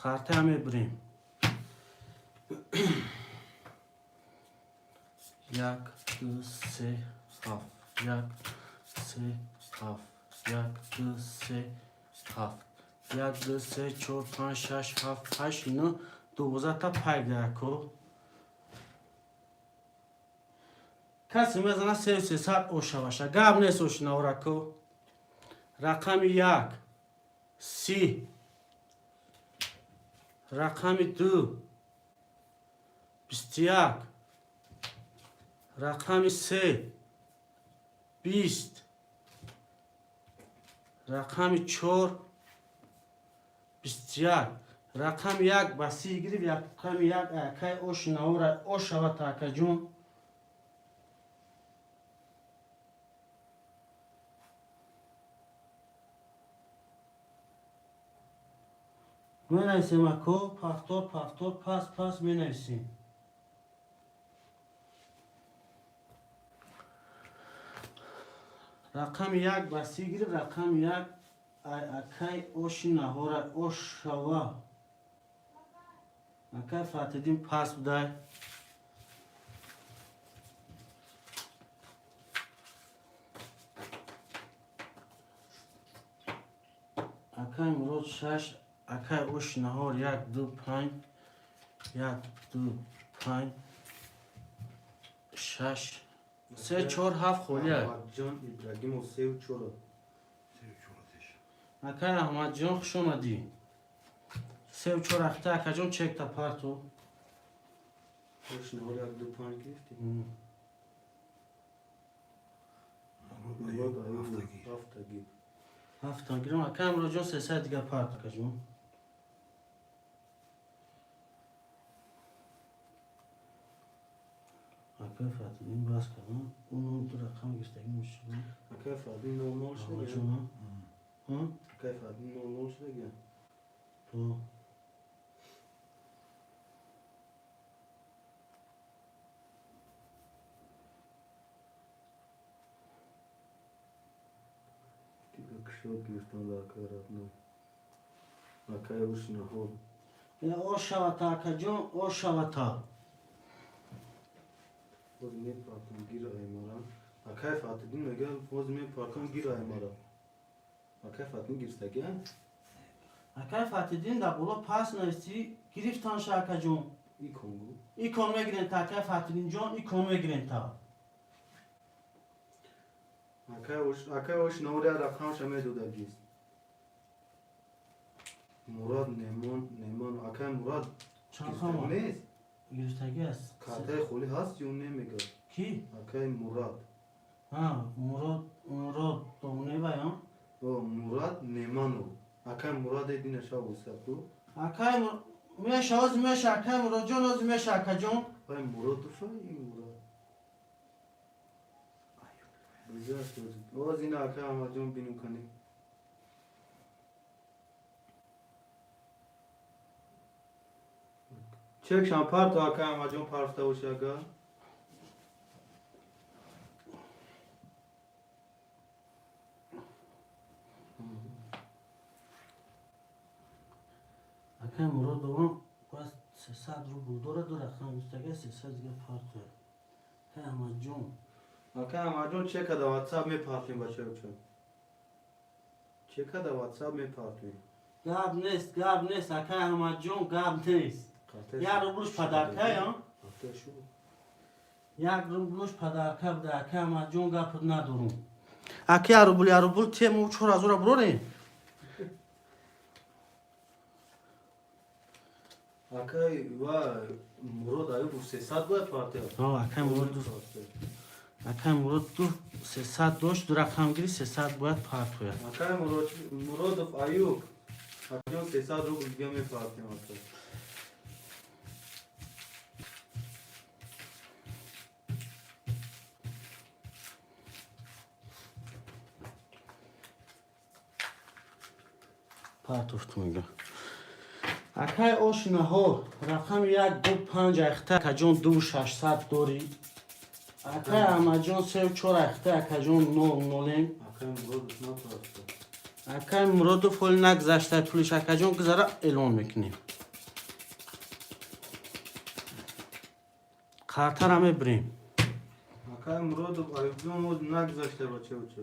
Қартая мебирем: як, ду, се, ҳафт, як, се, ҳафт, як, ду, се, ҳафт, як, ду, се, чор, панҷ, шаш, ҳафт, ҳашт, нӯ, 12 та пайк дако. Касе мезана, сеу 300 ошаваша. Гап нест, ошинаврако. Рақами як, 30. Рақами ду, 21. Рақами се, 20. Рақами чор, 21. Рақами як ба 30 гирифт. Рақами як акай ошинавра ошавата, акаҷон. Менависем, ако, повтор, повтор, пас, пас менависем. Рақами як ба 30 гирифт. Рақами як акай оши наҳора ошава. Акай Фатидин, пас будай. Акай Мурод, шаш. Акай оши наҳор, як, ду, панҷ, як, ду, панҷ, шаш, се, чор, ҳафт холия. Аҳмадҷон Ибрагимов, сеу чора. Сеу чоратеш. Акай Аҳмадҷон, хуш омадӣ. Сеу чор ҳафта, акаҷон, чекта парту. Ош наҳор як, ду, панҷ гирифтӣ. Мурод. Мурод. Аюб. Аюбов. Ҳафтагир. Ҳафтагир. Ҳафта гирам. Акай Муроҷон, 300 дига парту, акаҷон. Акай Фатидин бас кардам, уну ду рақам гирифтагӣ мушкил. Акай Фатидин нол нол шуда. Аҳмадҷон. Акай Фатидин нол нол шуда. То Дига кишод гирифтан дар акай родной. Акай ош наҳор. Ошавата, акаҷон, ошавата. Боз мепартам, гир аймара. Акай Фатидин мега, боз мепартам, гир аймара. Акай Фатидин гирифтагӣ? Акай Фатидин, дар боло пас нависӣ, гирифтанша, акаҷон. Икон гу. Икон мегирен та, акай Фатидинҷон, икон мегирен та. Акай ош наҳор як рақамша медодагист. Мурод Немон, Немон, акай Мурод. Чанд хама? Нест. Гирифтагӣ аст. Картаи холӣ ҳаст ё не, мега. Ки? Акай Мурод. Ҳа, Мурод, Мурод Домневая. О, Мурод Неманов. Акай Мурод динаша вусаку. Акай меша, ози меша, акай Муродҷон, ози меша, акаҷон. Вай Муродова ин Мурод. Бизаст ози. Оз ина акай Аҳмадҷон бину кани. Чек шам парто, акай Аҳмадҷон, парфта боши ага. Акай Муродовам бояд 300 рубл дорад, ду рақам гирифтагӣ, 300 дига партоя. Акай Аҳмадҷон. Акай Аҳмадҷон, чека да WhatsApp мепартем, бачаёча. Чека да WhatsApp мепартем. Гап нест, гап нест, акай Аҳмадҷон, гап нест. Як рублуш подарка я? Картаи шу. Як рублуш подарка буда, акай Аҳмадҷон, гап надорум. Ака, як рубл, як рубл тему 4000-ра бурорем. Акай ва Мурод Аюбов 300 бояд партия. Акай Мурод, акай Мурод ду 300 дошт, ду рақам гири, 300 бояд партояд. Акай Муродов Аюб. Акаҷон, 300 рубл дига мепартем, ака. Партофт мега. Акай ошинаҳо, рақами як, ду, панҷ айхта, акаҷон, ду 600 дорӣ. Акай Аҳмадҷон, сеу чор айхта, акаҷон, нол нолем. Акай Муродов напарта. Акай Муродов ҳоли нагузашта пулиш, акаҷон, гузара, эълон мекунем. Қартара мебирем. Акай Муродов Аюбҷон, оз нагузашта, бачауча.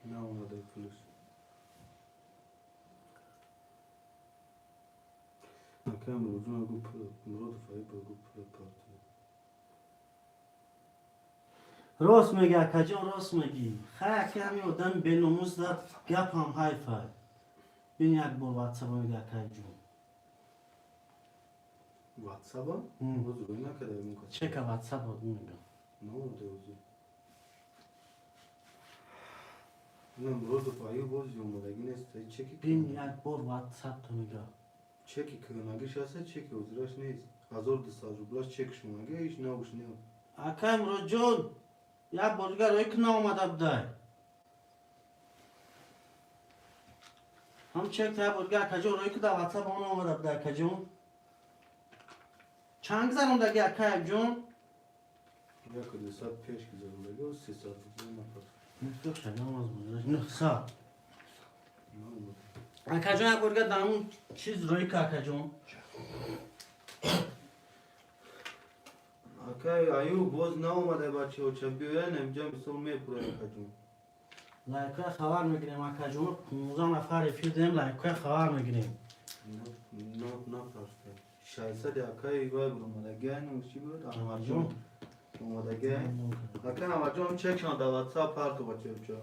Наомада пулиш. Акай Муродҷон, агу пул Муродов Аюб, агу пул партия. Рост меги, акаҷон, рост мегӣ. Хай, аки, ҳамин одами беномус дад, гапам ҳайфай. Бин, як бор ватсапа меги, акайҷон. Ватсаба? Боз рӯй накарда ягон кас. Чека ватсап мегам. Наомада ӯзи. Ина Муродов Аюб боз омадагӣ нест. Чеки Бин, як бор ватсапто мега. Чеки кӯнагиш ҳаста, чеки ҳозираш нест. 1200 рублаш чек шумага, ҳеч навш не. Акай Муродҷон, як бор дигар рӯй ки, наомада будай. Ҳам чек як бор дигар, акаҷон, рӯй ки, дар ватсап он омада будай, акаҷон. Чанд гузарондаги, акай Аюбҷон? 1200 пеш гузарондаги, 300 рубл напар. 900. Наомада. Акаҷон, як бор дигар дар ҳамун чиз рӯй ки, акаҷон. Акай Аюб боз наомада, бачаоча, биёян, инҷа мисол мепурам, акаҷон. Лайкоя хабар мегирем, акаҷон. 15 нафар эфир дем, лайкоя хабар мегирем. Напарта. 600 акай вай омадагиай, ну чӣ буд? Аҳмадҷон омадагиай. Акай Аҳмадҷон, чекшон дар ватсап парту, бачаоча.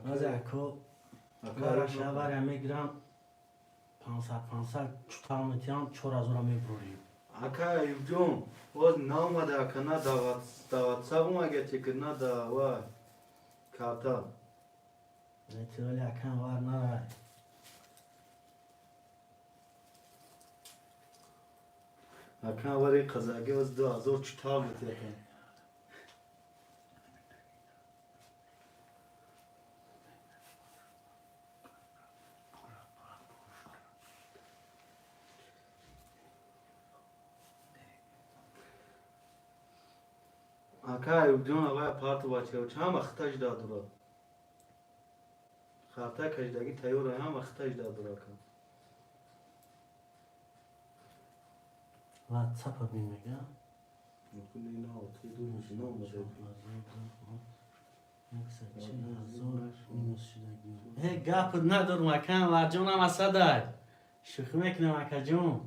Баъзе ако вара мегирам, 500 500 чутал метиҳам, 4000 мебурем. Акай Аюбҷон, боз наомада, ака, на дар ватсап омага чек, на дар вай карта. Вали акам вар нарай. Ака вари қазаги боз 2000 чутал метиҳам. Ака Аюбҷон, авай парту, бачаоча, ҳама хиташ дадура. Харта кашдагӣ тайёра, ҳама хиташ дадура, ака. Ватсапа бин мега. Э, гап надорм, акам Варҷонам асадай. Шӯхӣ мекунам, акаҷон.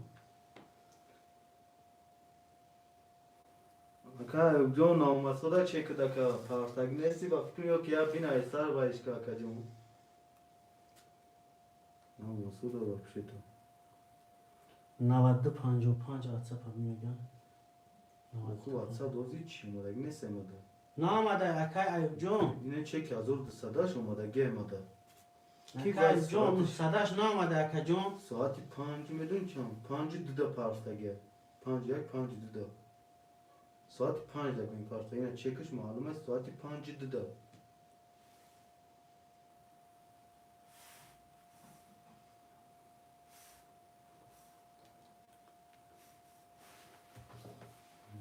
Ака Аюбҷон, наомадсода чекд, ака, партагӣ нести, ба фикр ё ки я бинай сар вайшка, акаҷон. Наомадсода вообще-то. 92 55 ватсапа бин мега. Оху ватсап дози чӣ омадагӣ нест омада. Наомада, акай Аюбҷон. Ина чеки 1200-аш омадагӣ омада. Акай Аюбҷон, 900-аш наомада, акаҷон. Соати 5, медонӣ чанд? 5:02 партагӣ. 5:01, 5:02. Соати 5 дакун партагӣ. Ина чекаш маълум аст, соати 5:02.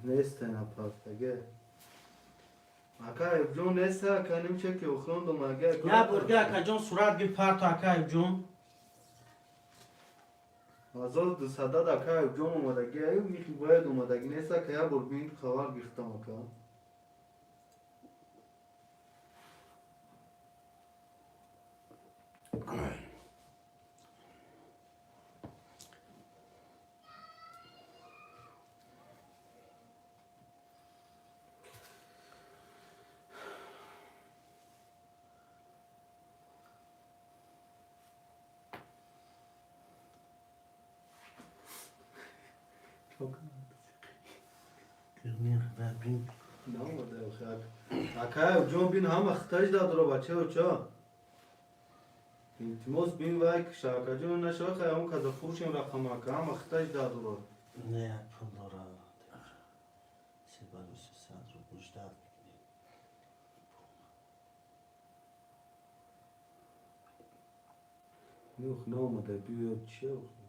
Нест ина партагӣ. Ака Аюбҷон, нест, ака, ним чеки охирон домага. Як бор дига, акаҷон, сурат гир, парту, ака Аюбҷон. 1200 ака Аюбҷон омадагӣ, аю михи бояд омадагӣ нест, ака, як бор бин, хабар гирифтам, ака. Бин. Наомада охи. Акай ҷон, бин, ҳама хитаҷ дадора, бачаё ча. Илтимос, бин, вай шакаҷон нашава, хай он каза фурӯшем рақам, ака, ҳама хитаҷ дадора. Не, як пул дора. Себалу 300 рубл ждать мекунем. Неох, наомада, биё, чия охи.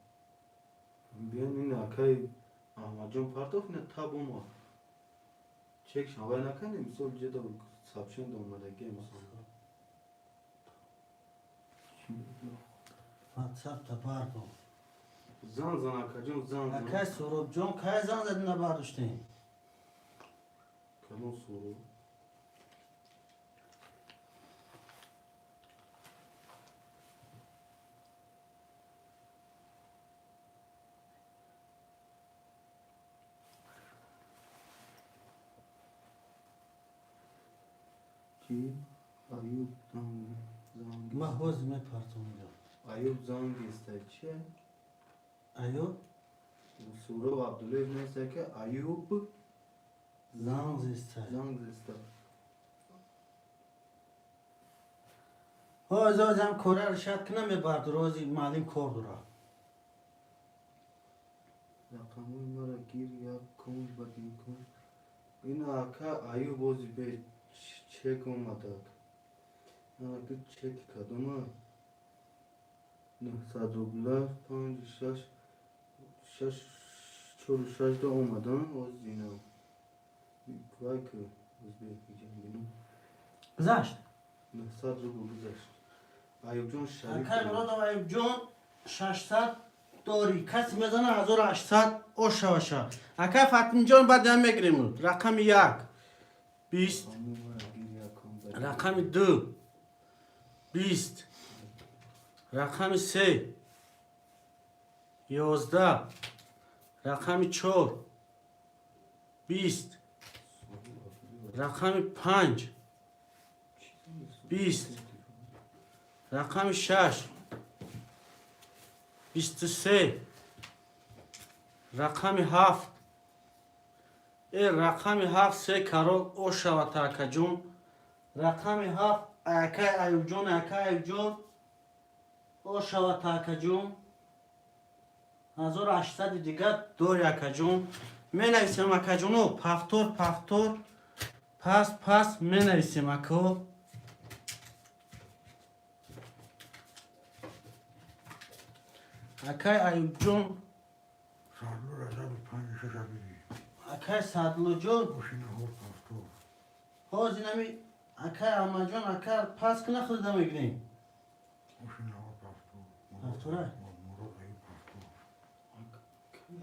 Биён, ин акай Аҳмадҷон партоф, ина таб омад. Чек шавай накардем, мисол ҷеда сообщение омадаги, мисол. Ватсап та бардор. Зан зан, акаҷон, зан зан. Акай Суробҷон, кай зан зади, набардоштем? Кадом Суроб? Ки? Аюб занг. Ма ҳозир мепартом иро. Аюб занг иста чия? Аюб? Суроб Абдуллоев неста ки Аюб занг зиста. Занг иста. Ҳозир ҳозир ҳам кора решать кунам, мебардор, ҳозир маълим кор дора. Рақамҳои мара гир, як кун ба дин кун. Ин ака Аюб ози бе чек омадак. Ака, чеки кадома? 900 рубла, панҷ, шаш, шаш, чору шаш да омадан, ози ина. Вай ки, озбе иҷа бинам. Гузашт. 900 рубл гузашт. Аюбҷон Шариф. Акай Муродов Аюбҷон, 600 дорӣ. Каси мезана, 1800 ошаваша. Акай Фатимҷон, баъд ям мегирем. Рақами як 20, Рақамҳои мара гир, як кун ба дин. рақами ду 20, рақами се 11, рақами чор 20, рақами панҷ 20, рақами шаш 23, рақами ҳафт, рақами ҳафт се карол ошавата, акаҷон. Рақами ҳафт, акай Аюбҷон, акай Аюбҷон, ошавата, акаҷон. 1800-и дигар дори, акаҷон. Менависем, акаҷоно, повтор, повтор, пас пас менависем, ако. Акай Аюбҷон. Садлу Раҷабу панҷу шаша бигӣ. Акай Садлуҷон. Ошина ҳор повтор. Ҳозир нами акай Аҳмадҷон, ака пас кина, худда мегирем. Ошина ҳор повтор. Повтора? Мурод Аюб повтор.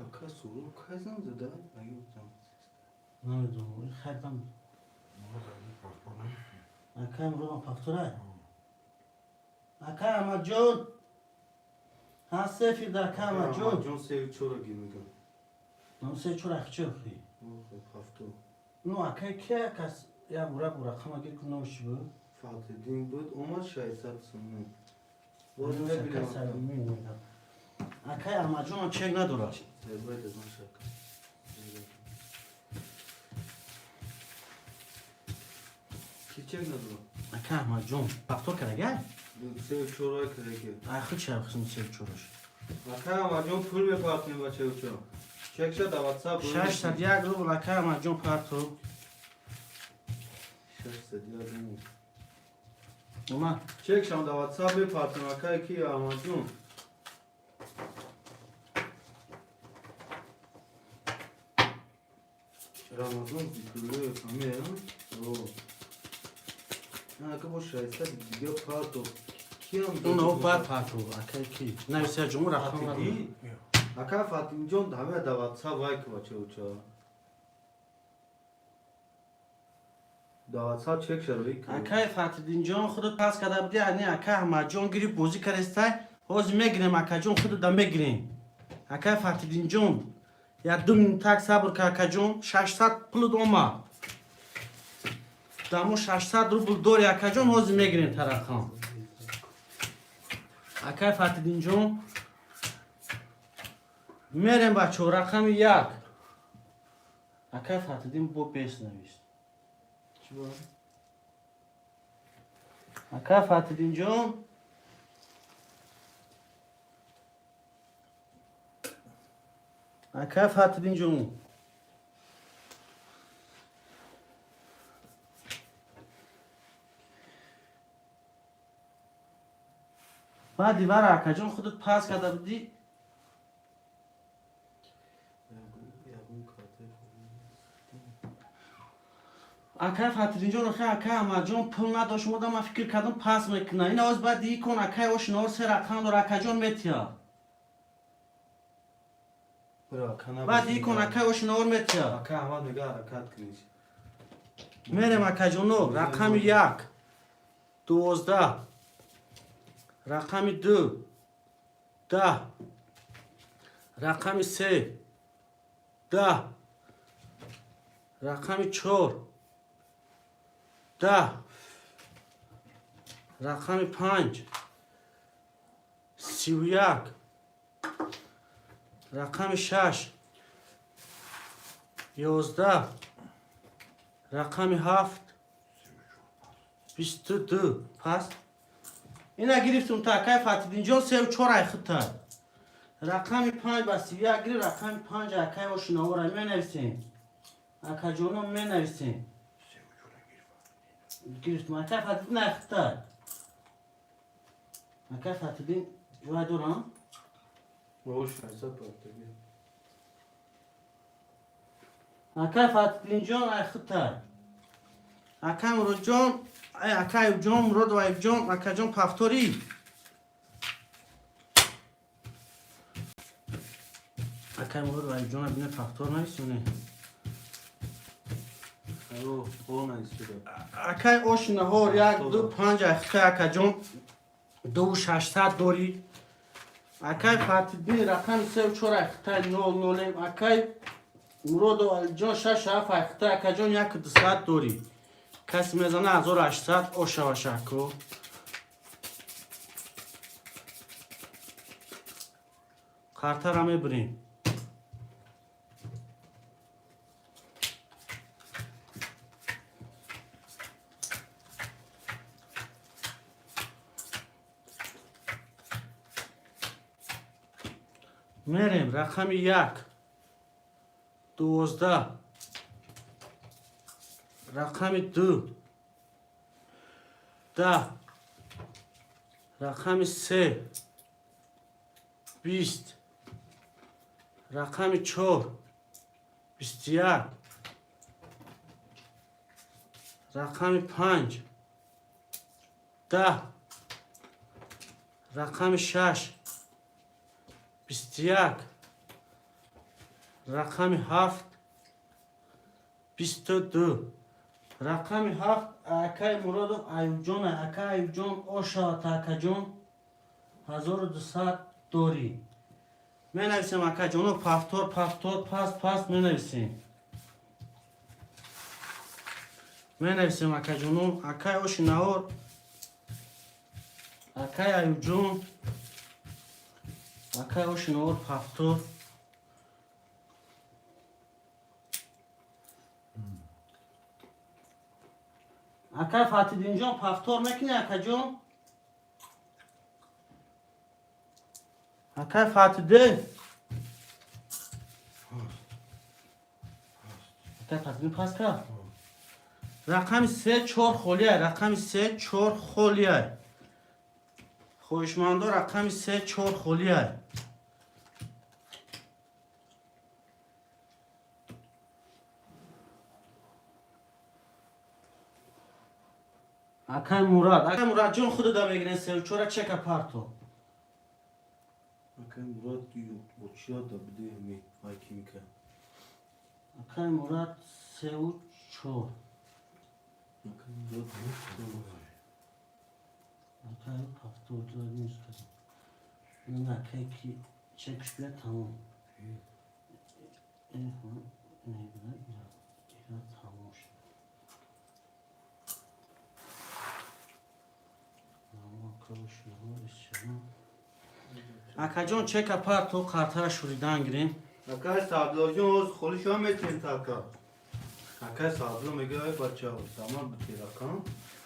Ака Суроб кай занг зада? Аюб занг. Намедонам, хайрдам. Мурод Аюб повтор намеши. Акай Муродам повтора. Акай Аҳмадҷон, ҳаст сефирда, акай Аҳмадҷон. Аҳмадҷон сею чора гир мегам. Нам се чора хчи охи. Охе, повтор. Ну, акай ки кас я бура бура қама гир кун, номаш чӣ буд? Фатҳиддин буд, омад 600 сомон. Боз мебинам. Акай Аҳмадҷонам чек надорад. Зайбай дазан шака. Ки чек надорад? Акай Аҳмадҷон повтор карда? Сею чора кардаги. Ай худ ча хусм сею чораш. Акай Аҳмадҷон, пул мепартем, бачаё чо. Чек ша да WhatsApp. 601 рубл, акай Аҳмадҷон, парту. 601 рубл. Ума. Чек шам да WhatsApp мепартем, акай ки Аҳмадҷон. Рамазон Зикруллоев ҳамея? О. Ака, бо 600 дига партов. Киам? Уно баъд парту, акай ки. Нависа ҷумҳур рақам надорад. Фатиҳӣ? Ака Фатимҷон, ҳамея да WhatsApp вай ки, бачаё ча. Да WhatsApp чек шарои ки. Акай Фатиддинҷон, худат пас карда будӣ, ани акай Аҳмадҷон гирифт, бозӣ кардестай. Ҳозир мегирем, акаҷон, худат да мегирем. Акай Фатиддинҷон, як ду минутак сабр кар, акаҷон, 600 пулут омад. Дамо 600 рубл дори, акаҷон, ҳозир мегирем тарақам. Акай Фатиддинҷон, мерем, бачаҳо, рақами як. Акай Фатҳиддин бо бес навист. Чӣ ба? Акай Фатҳиддинҷон, акай Фатҳиддинҷон, баъди вара, акаҷон, худат пас карда будӣ. Ягон картаи холӣ. Акай Фатҳиддинҷон, охи, акай Аҳмадҷон пул надошт, мода ман фикр кардам, пас мекуна. Ин оз баъд икон, акай ошинаор се рақам дора, акаҷон, метия. Бира, ака. Баъд икон, акай ошинаор метия. Ака Аҳмад мега, ҳаракат кунед. Мерем, акаҷоно. Рақами 1 12, рақами 2 10, рақами 3 10, рақами 4 10, рақами 5 31, рақами 6 11, рақами 7 22. Пас ина гирифтум та, акай Фатҳиддинҷон, сеу чор айхита. Рақами 5 ба 31 гириф. Рақами 5 акай ошиновора менависем, акаҷоно, менависем. Гирифтум, акай Фатҳиддин, айхита. Акай Фатҳиддин ҷой дорам. Ош 600 партаги. Акай Фатҳиддинҷон, айхита. Акай Муродҷон, ай акай Аюбҷон, Муродов Аюбҷон, акаҷон, повторӣ. Акай Муродов Аюбҷон, бине, повтор нависоне. О, о, нависида. Акай ошинаҳор 1 2 5 айхита, акаҷон, 2600 дорӣ. Акай Фатҳиддин, рақами сеу чор айхита, нол нолем. Акай Муродов Алиҷон, шаш ҳафт айхита, акаҷон, 1200 дорӣ. Каси мезана, 1800 ошавашако. Қартара мебирем. Мерем. Рақами 1 12, рақами 2 10, рақами 3 20, рақами 4 21, рақами 5 10, рақами 6 21, рақами 7 22. Рақами 7 акай Муродов Аюбҷон. Акай Аюбҷон, ошавата, акаҷон, 1200 дорӣ. Менависем, акаҷоно, повтор, повтор, пас, пас менависем. Менависем, акаҷоно. Акай оши наҳор, акай Аюбҷон, акай оши наҳор, повтор. Акай Фатҳиддинҷон, повтор мекунӣ, акаҷон? Акай Фатҳиддин, акай Фатҳиддин пас кард. Рақами 3 чор холиай, рақами 3 чор холиай. Хоҳишмандо, рақами 3 чор холиай. Акай Мурад, акай Мурадҷон, худуда мегирен сеу чора, чека парто. Акай Мурад очиёда биди ҳами айкимика. Акай Мурад, сеу чор. Акай Мурад. Акай, повтор низ кардем. Ин акай ки чекш бия, тамом. Ира тамом шуд. Акаҷон, чека парто, қартара шуридан гирем. Акай Сабдоҷон, оз холишо метем така. Акай Садло мега, ай бача, заман битиракам.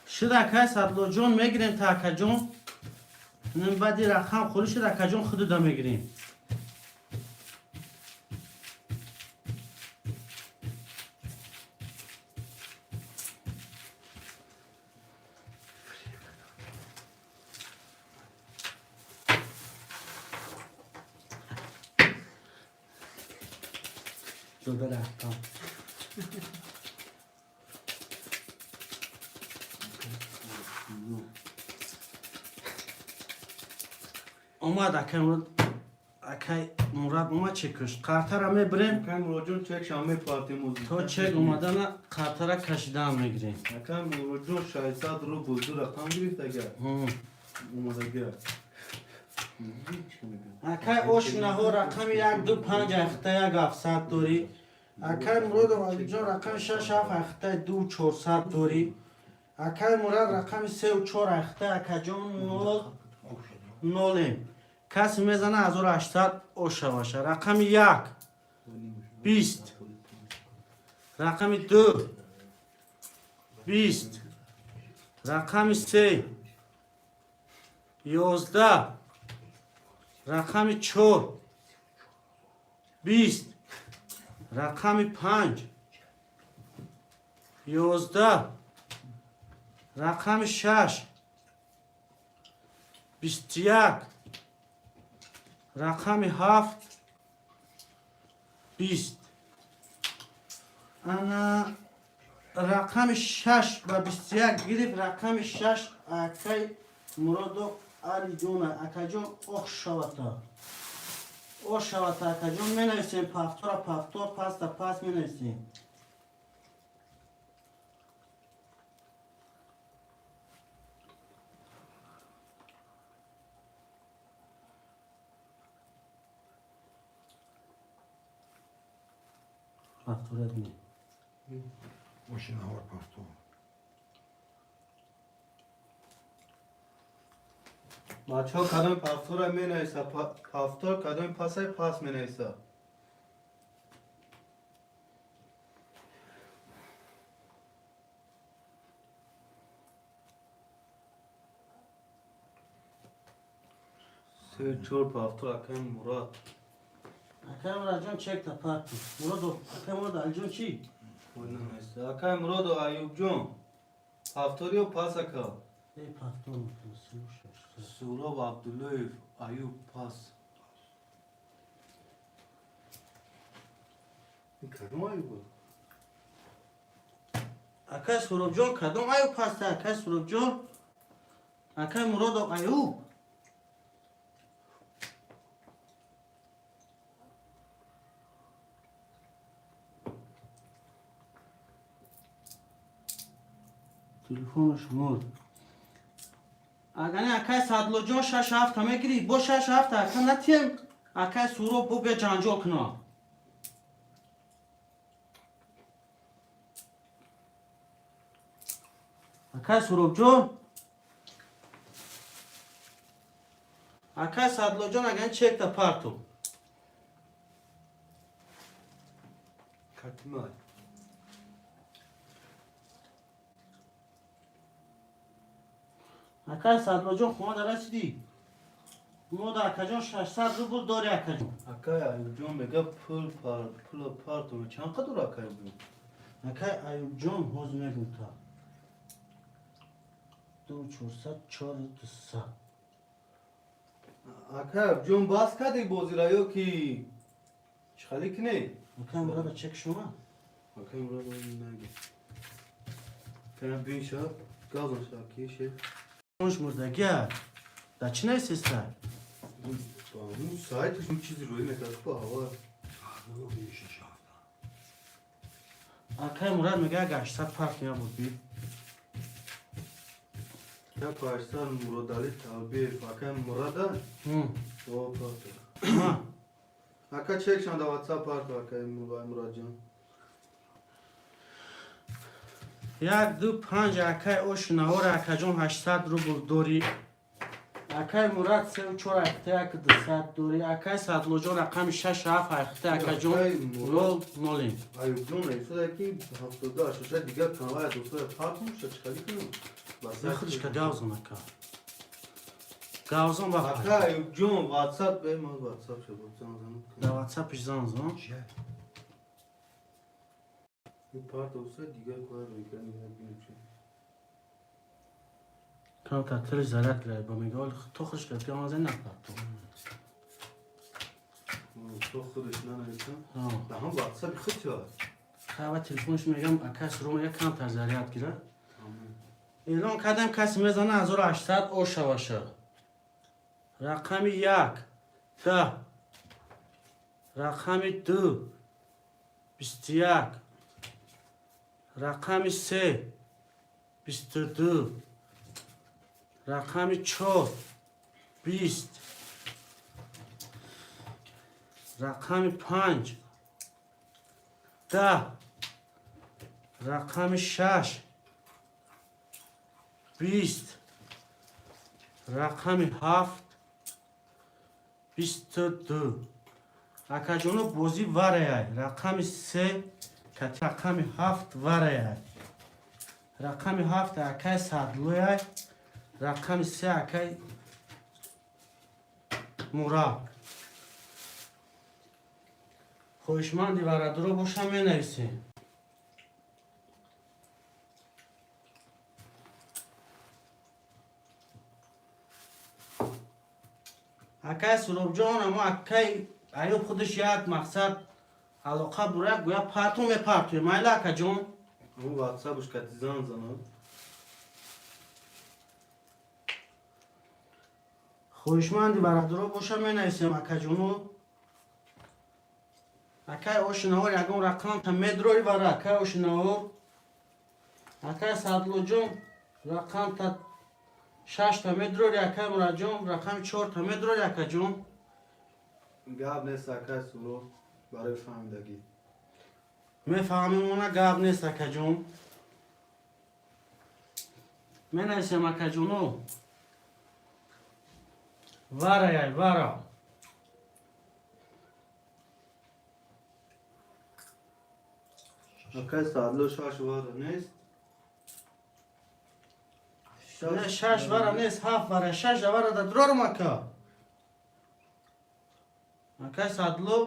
Шуд, акай Садлоҷон, мегирем та, акаҷон. Баъди рақам хӯрӣ шуд, акаҷон, худуда мегирем. Дода рақам. Омад акай Мурод, акай Мурад омад, чекаш қартара мебирем. Акай Муроджон, чек шам мепартем. То чек омадана қартара кашидаам мегирем. Акай Муроджон, 600 рубл, ду рақам гирифт, агар омадагар. Акай Ошинаҳо, рақами як, ду, панҷ, ахта як ҳафтсад дорӣ. Акай Муродов Алиҷон, рақами шаш, ҳафт, ахтаи ду чорсад дорӣ. Акай Мурад, рақами сеу чор, ахтаи акаҷон нол нолем. Касе мезана, 1800 ошаваша. Рақами як, 20, рақами ду, 20, рақами се, 11, рақами чор, 20, рақами панҷ, 11, рақами шаш, 21, рақами ҳафт, 20. Ана рақами шаш ба 21 гирифт. Рақами шаш акай Муродов Алиҷона. Акаҷон, ох шавата, ош шавата, акаҷон. Менависем пафтора, пафтор паста пас менависем. Пафторат не. Ошинаҳор пафтор. Бачаҳо, кадоми пафтора менависа, пафтор, кадоми пасай пас менависа. Се, чор пафтор, акай Мурад. Акай Мурадҷон, чекта парти. Муродов, акай Мурод Алиҷон чӣ? Менависа. Акай Муродов Аюбҷон, пафториё пас, ака? Эй, пафтор. Суроб Абдуллоев Аюб, пас. Ин кадом Аюб? Акай Суробҷон, кадом Аюб ҳаста? Акай Суробҷон, акай Муродов Аюб. Телефонаш мурд. Агани акай Садлоҷон, шаш ҳафта мегирӣ? Бо шаш ҳафта, ака, натием. Акай Суроб бо бия ҷанҷол куна. Акай Суробҷон, акай Садлоҷон, агани чекта парту. Катимай. Акай Садлоҷон, хона расидӣ? Мо да, акаҷон, 600 рубл дори, акаҷон. Акай Аюбҷон мега, пул пар, пула парту. Чанд қадр, акай Аюбҷон? Акай Аюбҷон, ҳозир мегум та. Ду чорсад, чор дусад. Акай Аюбҷон, бас кардӣ бозира ё ки чӣ хали кине? Акай Мурада чек шума. Акай Мурад наги. Кана бин ша, газон ша, ки ше. Муш мурдагия. Да чӣ нависеста? Баму сайташ чизи рӯй мекард ку ҳава. Шаш ҳафта. Акай Мурад мега, ага 800 фарқ набуд би. Я Парсан Муродали Талбиев, акай Мурада? О, парту. Ма. Ака, чек шан да WhatsApp парту, акай Мурадҷон. Як, ду, панҷ, акай Ошинаҳор, акаҷон, 800 рубл дорӣ. Акай Мурад сеу чор айхта як дусад дорӣ. Акай Садлоҷон рақами шаш ҳафт айхта акаҷон Акай Мурод. нол нолем. Аюбҷон нависода ки 72 86 дигар каналая дӯстоя партум шачхалӣ кунам. Я худишка гавзон, ака. Гавзон ба Ака Аюбҷон, WhatsApp бе ма WhatsApp шаб зан зан. Да WhatsApp зан зан. Чия? Ин парта уса дигар кора рӯйкар нигар бинем чи. Камтар тили заряд гирад ба мега, оли то худишка гавзон зан напарту. То худаш нанависам. Да ҳам WhatsApp худ ча. Хава телефонш мегам, ака Суро мега камтар заряд гирад. Эълон кардам, касе мезана 1800 ошаваша. Рақами як 10, рақами ду 21, рақами се 22, рақами чор 20, рақами панҷ 10, рақами шаш 20, рақами ҳафт 22. Акаҷоно, бозӣ вараяй. Рақами се кати рақами ҳафт вараяй. Рақами ҳафт акай Садлояй, рақами се акай Мураб. Хоҳишманди варадуро боша, менависем. Акай Суробҷон, амо акай Аюб худаш як мақсад алоқа бура, гӯя парту мепартуе. Майла, акаҷон. Ҳам WhatsApp-ш кати зан занад. Хоҳишманди варадуро боша, менависем, акаҷону. Акай Ошинаор, ягон рақамта медрори вара, акай Ошинаор. Акай Садлоҷон, рақамта шашта медрори. Акай Мураҷон, рақами чорта медрори, акаҷон. Гап нест, акай Суро, барои фаҳмидагӣ. Мефаҳмем она, гап нест, акаҷон. Менависем, акаҷону. Вараяй, вара. Акай Садло, шаш вара нест. Не, шаш вара нест, ҳафт вара, шаш вара да дрорум, ака. Акай Садло,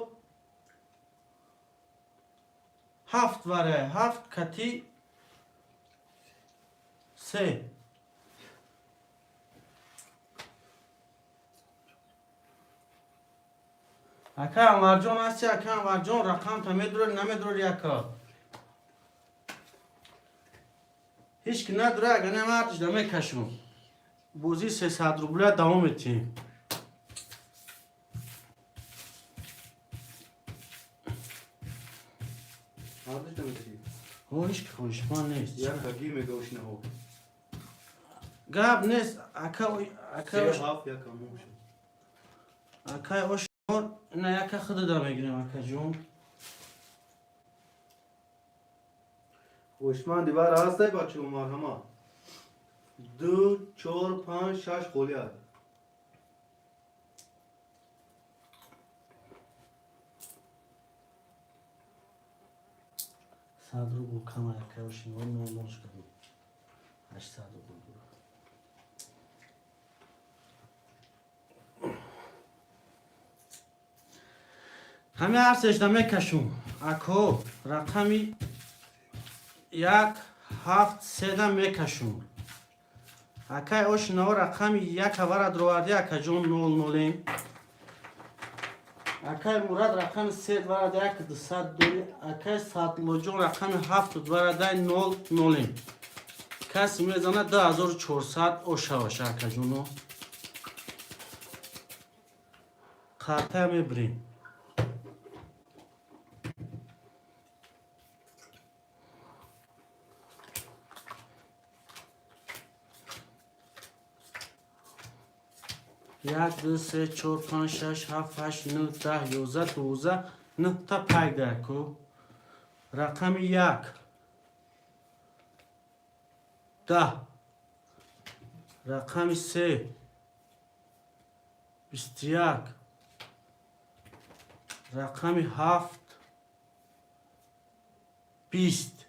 ҳафт вара, ҳафт кати се. Ака Анварҷон ҳасти? Ака Анварҷон, рақамта медурори, намедурори, ака? Ҳеч ки надура, ага не мардиш да мекашум. Бозии 300 рубля давом метиҳем. Ҳардуш намекашӣ. О, ҳеч ки хоҳишманд нест. Як аги мега ошинаҳо. Гап нест, ака, ака. Се ҳафт як амон шуд. Акай Ошор, ина яка худада мегирем, акаҷон. Хоҳишманди вара ҳастай, бачаҳо, марҳамат. Ду, чор, панҷ, шаш холӣ аст. 100 рубл кама, акай Ошинор, нол нол шудам. 800 рубл буд. Ҳами ҳар сежда мекашум. Ако, рақами як ҳафт седа мекашум. Акай Ошинао, рақами як авара дроварди, акаҷон, нол нолем. Акай Мурад, рақами се дварада як дусад дори. Акай Садлоҷон, рақами ҳафт дварадай нол нолем. Касе мезана, 2400 ошаваша, акаҷоно. Қартая мебирем. Як, ду, се, чор, панҷ, шаш, ҳафт, ҳашт, нӯ, 10, 11, 12, нӯҳта пайда ку. Рақами як 10, рақами се 21, рақами 7, 20,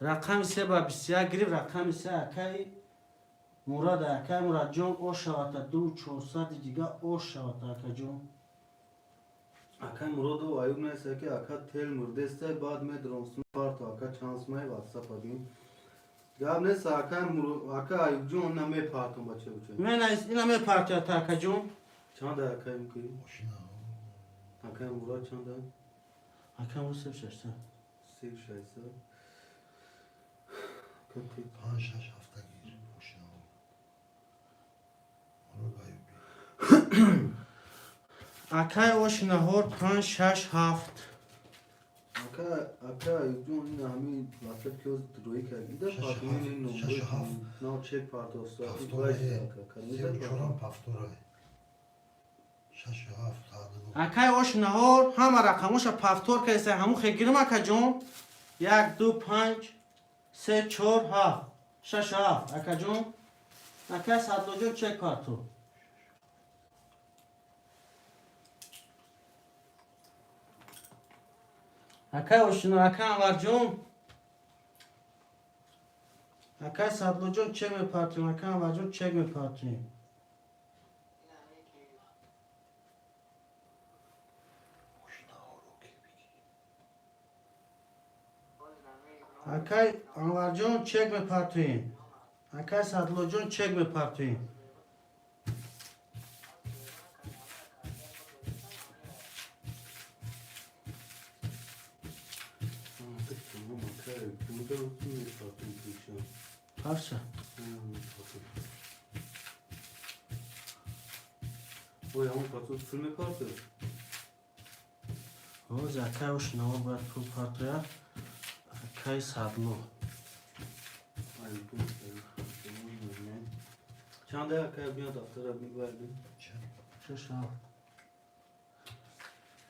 рақами 3 ба 21 гирифт. Рақами 3 акаи Мурад. Акаи Мурадҷон, ошавата, ду чорсади дига ошавата, акаҷон. Акай Муродов, Аюб неста ки ака тел мурдеста, баъд медронсум парто, ака чанд сумаи ватсап адин. Гап нест, акай ака Аюбҷон, намепартум, бача уча. Мена ина мепартоята, акаҷон. Чанда акай ки? Мошина. Акай Мурод чанда? Акай Мурод 3600. 3600. Ака ти Панҷ, шаш, ҳафта гир. Мошина. Мурод Аюби. Акай Ошинаҳор, панҷ, шаш, ҳафт. Ака Аюбҷон, ина ҳамин ватсап ки ҳоз рӯӣ кард. Ида Шаш партумин ҳафт, ин шаш ҳафт. нав чек партоста. Ҳафторае. Севу чорам ҳафторае. Шашу ҳафт ҳаду. Акай Ошинаҳор, ҳама рақамоша повтор кардеса, ҳамун хе гирим, акаҷон. Як, ду, панҷ, се, чор, ҳафт, шаш, ҳафт, акаҷон. Акай Садлоҷон, чек парту. Акай Ошино, ака Анварҷон, акай Садлоҷон, чек мепартем. Ака Анварҷон, чек мепартем. Мошинаҳоро ки бигӣ. Акай Анварҷон, чек мепартоем. Акай Садлоҷон, чек мепартоем. Ака Аюбҷон, мепартум пулша. Павша. Мепартум. Ой, ҳамон парту пул мепарту? Ҳозир акай Ошинаҳор бояд пул партоя. Акай Садло. Аюбҷон, чанда акай Аюбҷон, дафтара бибарди? Чанд? Шаш, ҳафт.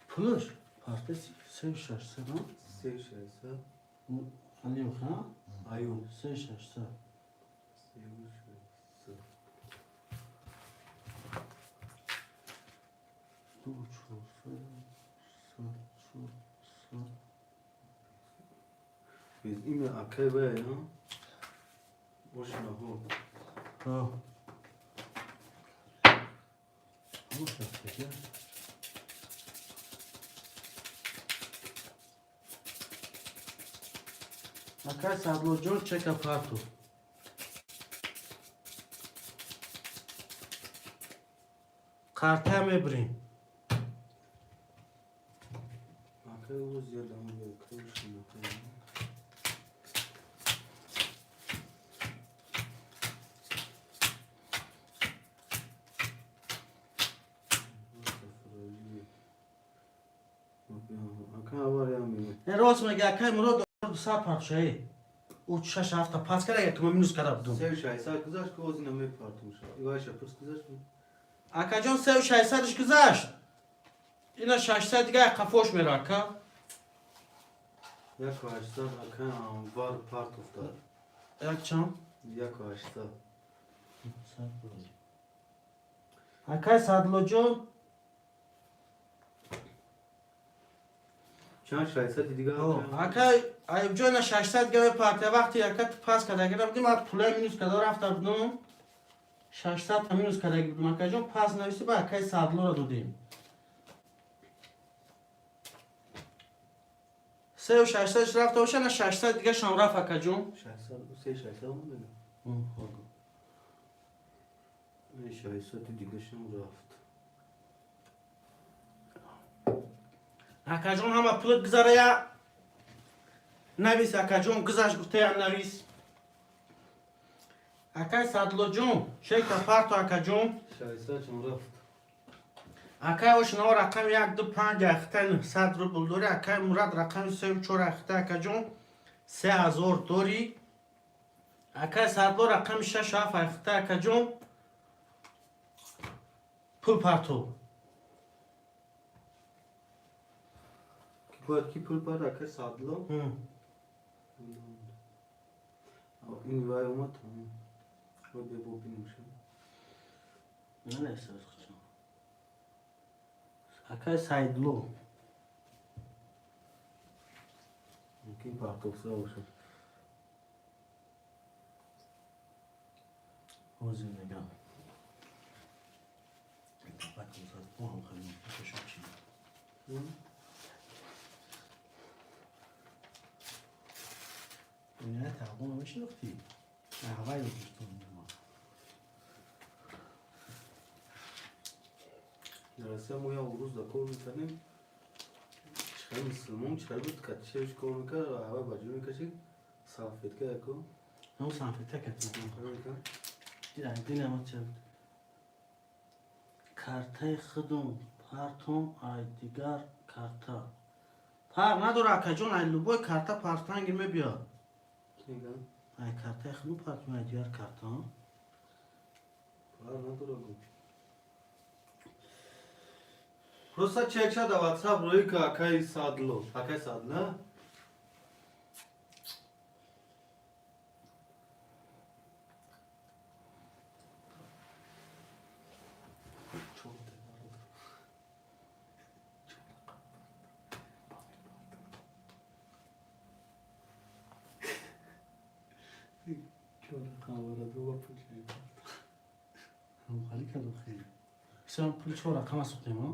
Пулаш парта се шашсад. 3600. Алиев, ҳа? Аюб. Се шашсад. 3600. Ду чорсад, сад, чорсад. Без имя акай вай, а? Ошинаҳо. Ҳа. Ҳамаш рафтага. Акай Садлоҷон, чека парту. Карта мебирем. Акай ӯ зиёд ам акай ошинаҳо. Акай авар ям. Рост мега, акай Мурод, 200 партшаи. Ӯ шаш ҳафта пас кара, як тума минус кара будум. 3600 гузашт, ки озина мепартум ша. Ивайша пурс гузашт. Акаҷон, сеу шашсадаш гузашт. Ина 600 дига қафош мера, ака. 1800, акай Анвар партофта. Як чанд? 1800. Акай Садлоҷон. Чанд 600 дига? Акай Аюбҷон, ина 600 дига мепартия. Вақти ака ту пас карда гира будим, ман пулай минус карда рафта будум. 600 та минус карда будум. Акаҷон, пас нависи, ба акай Садлоро додем. Сеу шашсадаш рафта боша, на 600 дига шам рафт, акаҷон. 600, се 600 монда. 600 дига шам рафт. Акаҷон, ҳама пулат гузарая навис, акаҷон, гузашт гуфтая навис. Акай Садлоҷон, чека парто, акаҷон. 600 шам рафт. Акай Ошинао, рақами як, ду, панҷ, ахта 900 рубл дори. Акай Мурад, рақами сеу чор, ахта, акаҷон, 3000 дори. Акай Садло, рақами шаш, ҳафт, ахта, акаҷон, пул парто. Ки бояд ки пул пар, акай Садло? Ин вай омад, тамом. Ой, бебо бинем ша. Не, Акай Саидло. Мумкин партовса бошад. Ҳозир мегам. Бо ҳам хеле кашо чи. Ина тағбон мешинохтӣ? Аҳвай гузоштон ма. Дар Россия мо як рӯз да кор мекардем. Чихел мусулмон чихел буд, катишевич кор мекард, ҳавай ба ҷо мекашид, салфетка яко. Ҳам салфетка катишев. Мекард. Динама ча картаи худум партом, ай дигар карта фарқ надора, акаҷон, ай любой карта партанги мебиёд. Меган? Ай картаи худум партом, ай дигар карта. Фарқ надора гу. Просто чекша да WhatsApp рӯи ка акаи Садло. Акаи Садло? Ҳамхалӣ кардам хеле. Писарам, пули чор рақама сухтем, а?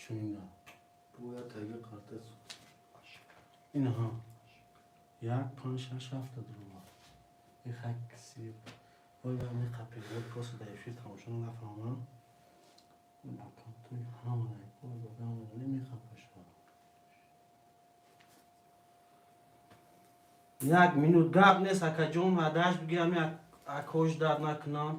Шунинда. Бояд таги карта сухт. Инаҳа. Як, панҷ, шаш, ҳафта дурума. Ихак си. Ой, ва меқапем. Ой, просто дар эфир тамошо нафаҳмам. Аккаунтои ҳама дай. Ой, бобам, намехапаша. Як минут, гап нест, акаҷон, адаш бигирам, як акош дард накунам.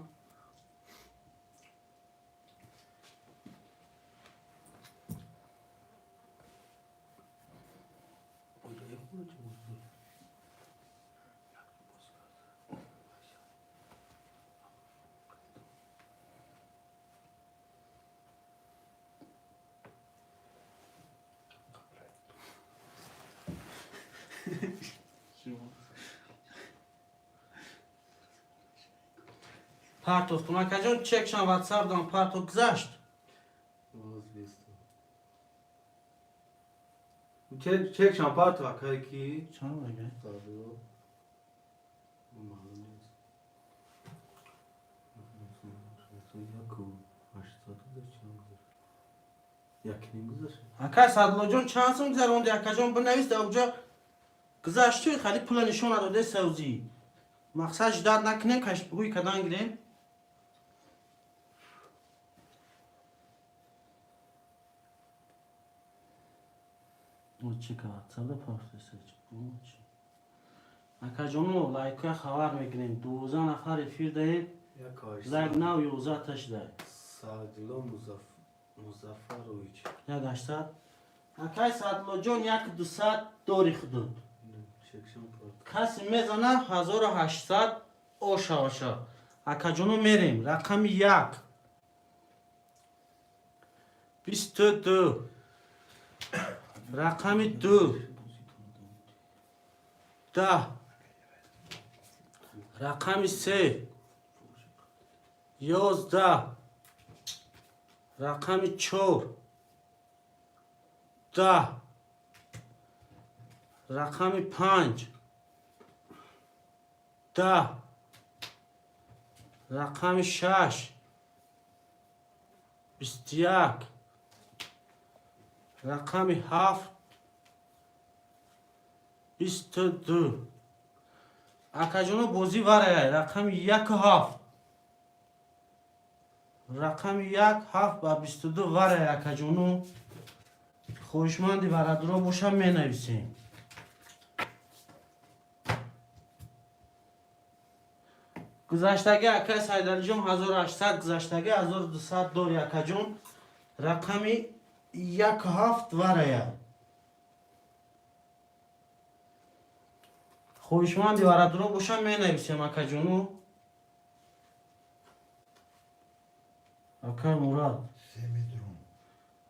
Партов кун, акаҷон, чекшан ватсап дам партов гузашт. Чекшан партов, акаи ки? Чанд мега? Садло. Маълум нест. 1800 гузашт, чанд гузашт? Якним гузашт. Акай Садлоҷон, чанд сум гузаронди, акаҷон, бинавис дар уҷа. Гузашту хали пула нишон надоде савзӣ. Мақсад ждать накунем, каш ҳуй кадан гирем. Чика ватсапда партесачи. Акаҷоно, лайкоя хабар мекунем. 12 нафар эфир даем. Лайк нав 11 та шудай. Садло Музаффарович. Як 800. Акай Садлоҷон, як 200 дори худут. Чекшан парт. Касе мезана, 1800 ошаваша. Акаҷоно, мерем. Рақами як. 22. Рақами ду. 10. Рақами се. 11. Рақами чор. 10. Рақами панҷ. 10. Рақами шаш. 21. Рақами ҳафт. 22. Акаҷоно, бозӣ варая. Рақами яку ҳафт. Рақами як, ҳафт ба 22 варая, акаҷоно. Хоҳишманди барадуро бошам, менависем. Гузаштаги, акай Сайдалиҷон, 1800 гузаштаги, 1200 дори, акаҷон. Рақами як ҳафт варая. Хоҳишманди барадуро бошам, менависем, акаҷоно. Акай Мурад. Се метром.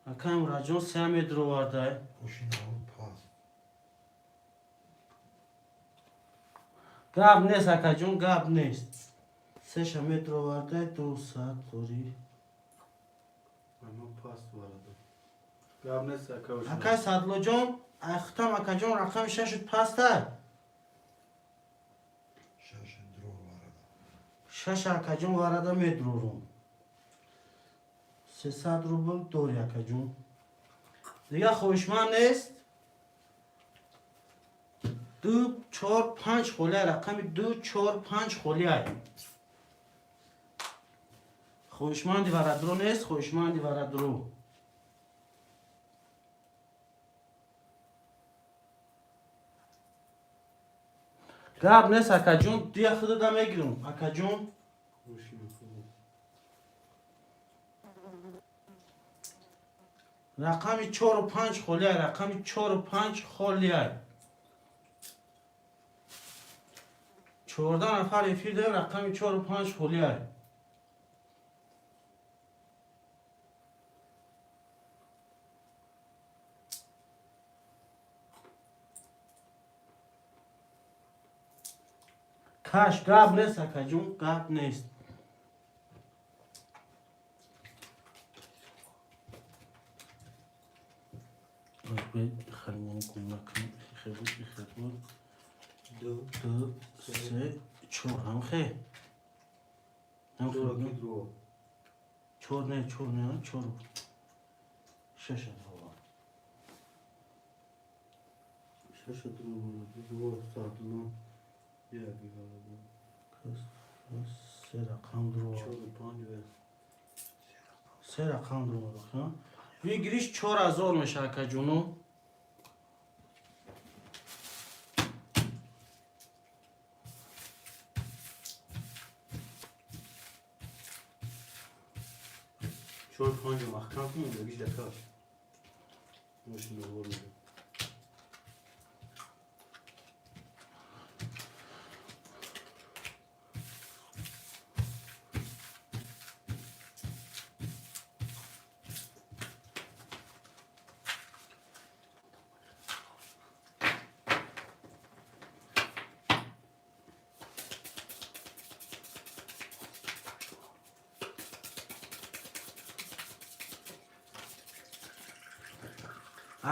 Акай Мурадҷон 3 метр овардай. Ошинаҳо паст. Гап нест, акаҷон, гап нест. Сеша метр овардай, 200 дори. Ама паст варада. Гап нест, ака. Акай Садлоҷон, айхутам, акаҷон, рақами шашут пастай. Шаш дро варада. Шаш, акаҷон, варада медрорум. 300 рубл дори, акаҷон. Дигар хоҳишманд нест? Ду, чор, панҷ холиай. Рақами ду, чор, панҷ холиай. Хоҳишманди варадро нест? Хоҳишманди варадро? Гап нест, акаҷон, дия худада мегирам, акаҷон. Ошина худо. Рақами чору панҷ холиай. Рақами чору панҷ холиай. 14 нафар эфир дорем. Рақами чору панҷ холиай. Каш, гап нест, акаҷон, гап нест. Харимон гум накунем. Хебуд, хебуд. Ду. Ду, се, чор, ҳамхе, ҳамхе. Чора ки дро. Чор не, чор не, чор, шаш дро. Шаша дро варада. Дро Садло. Як варада. Се рақам дро. Чору панҷ ве. Се рақам дро. Выигрыш 4000 меша, акаҷоно. Чор панҷ маҳкам кун, дагиш дакаш. Ошина варада.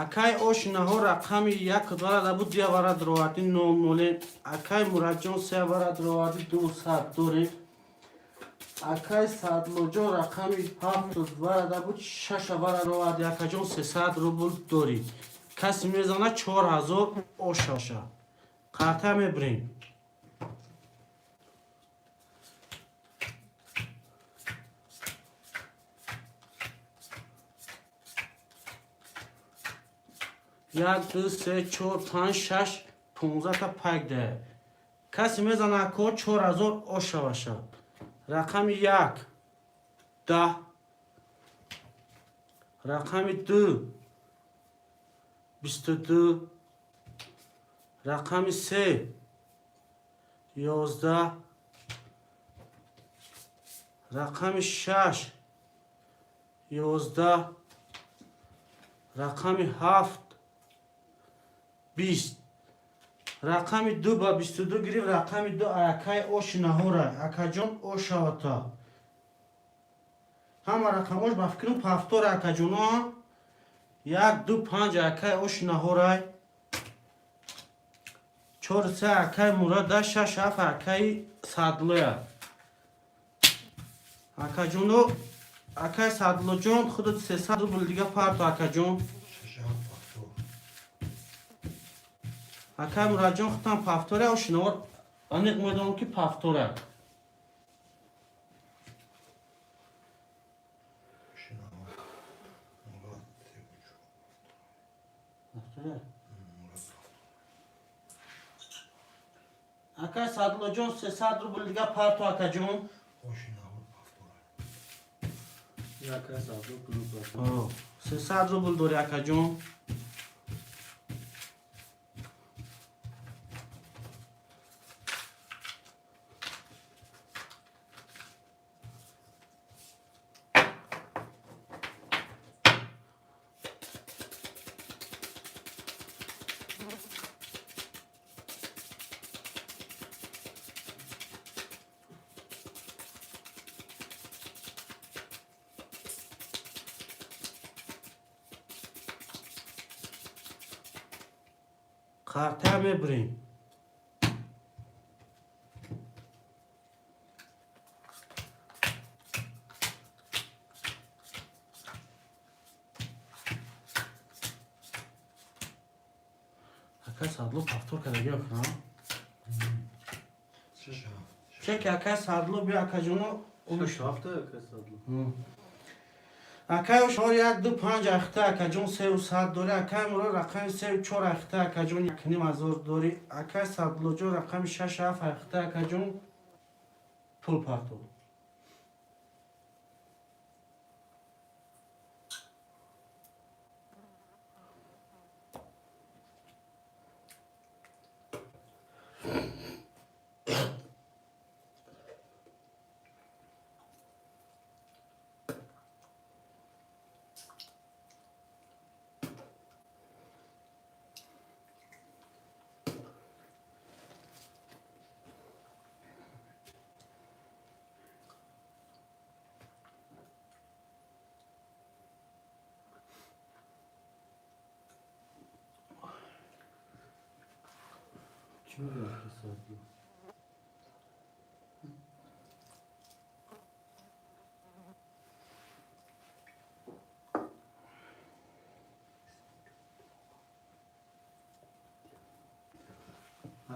Акай ошинаҳо, рақами як варада буд, дия вара дроварди, нол ноле. Акай Муратҷон, се вара дроварди, 200 дорем. Акай Садлоҷон, рақами ҳафту варада буд, шаша вара дроварди, акаҷон, 300 рубл дорӣ. Касе мезана, 4000 ошаша қарта мебирем. Як, ду, се, чор, панҷ, шаш, 15-та пайк да. Касе мезана, ако, 4000 ошаваша. Рақами як 10, рақами ду 22, рақами се 11, рақами шаш 11, рақами ҳафт 20. Рақами ду ба 22 гирифт. Рақами ду акай ошинаҳора, акаҷон, ошавата. Ҳама рақамош ба фикрам повтор, акаҷоно. Як, ду, панҷ акай ошинаҳорай. Чор, се акай Мурада, шаш, ҳафт акаи Садлоя. Акаҷоно, акай Садлоҷон, худат 300 рубл дига парто, акаҷон. Шаш ҳафт повтор. Акай Муратҷон, худтам повтора. Ошинаҳор аниқ медонам, ки повтора. Ошинаҳо. Мурат севу чор. Повтора? Мурат повтор. Акай Садлоҷон, 300 рубл дига парто, акаҷон. Ошинаҳо повтор. Акай Садло пулу парто. 300 рубл дори, акаҷон. Қартая мебурем. Акай Садло повтор кардаги охира. Шаш ҳафт. Чеки акай Садло биё, акаҷоно. Шаш ҳафта, акай Садло. Акай шор як ду панҷ ахта, акаҷон, сеу сад дорӣ. Акай Муро рақами сеу чор ахта, акаҷон, 1,5 ҳазор дорӣ. Акай Садлоҷон рақами шаш ҳафт ахта, акаҷон, пул партов. Чӣ мегӯяд акай Садло?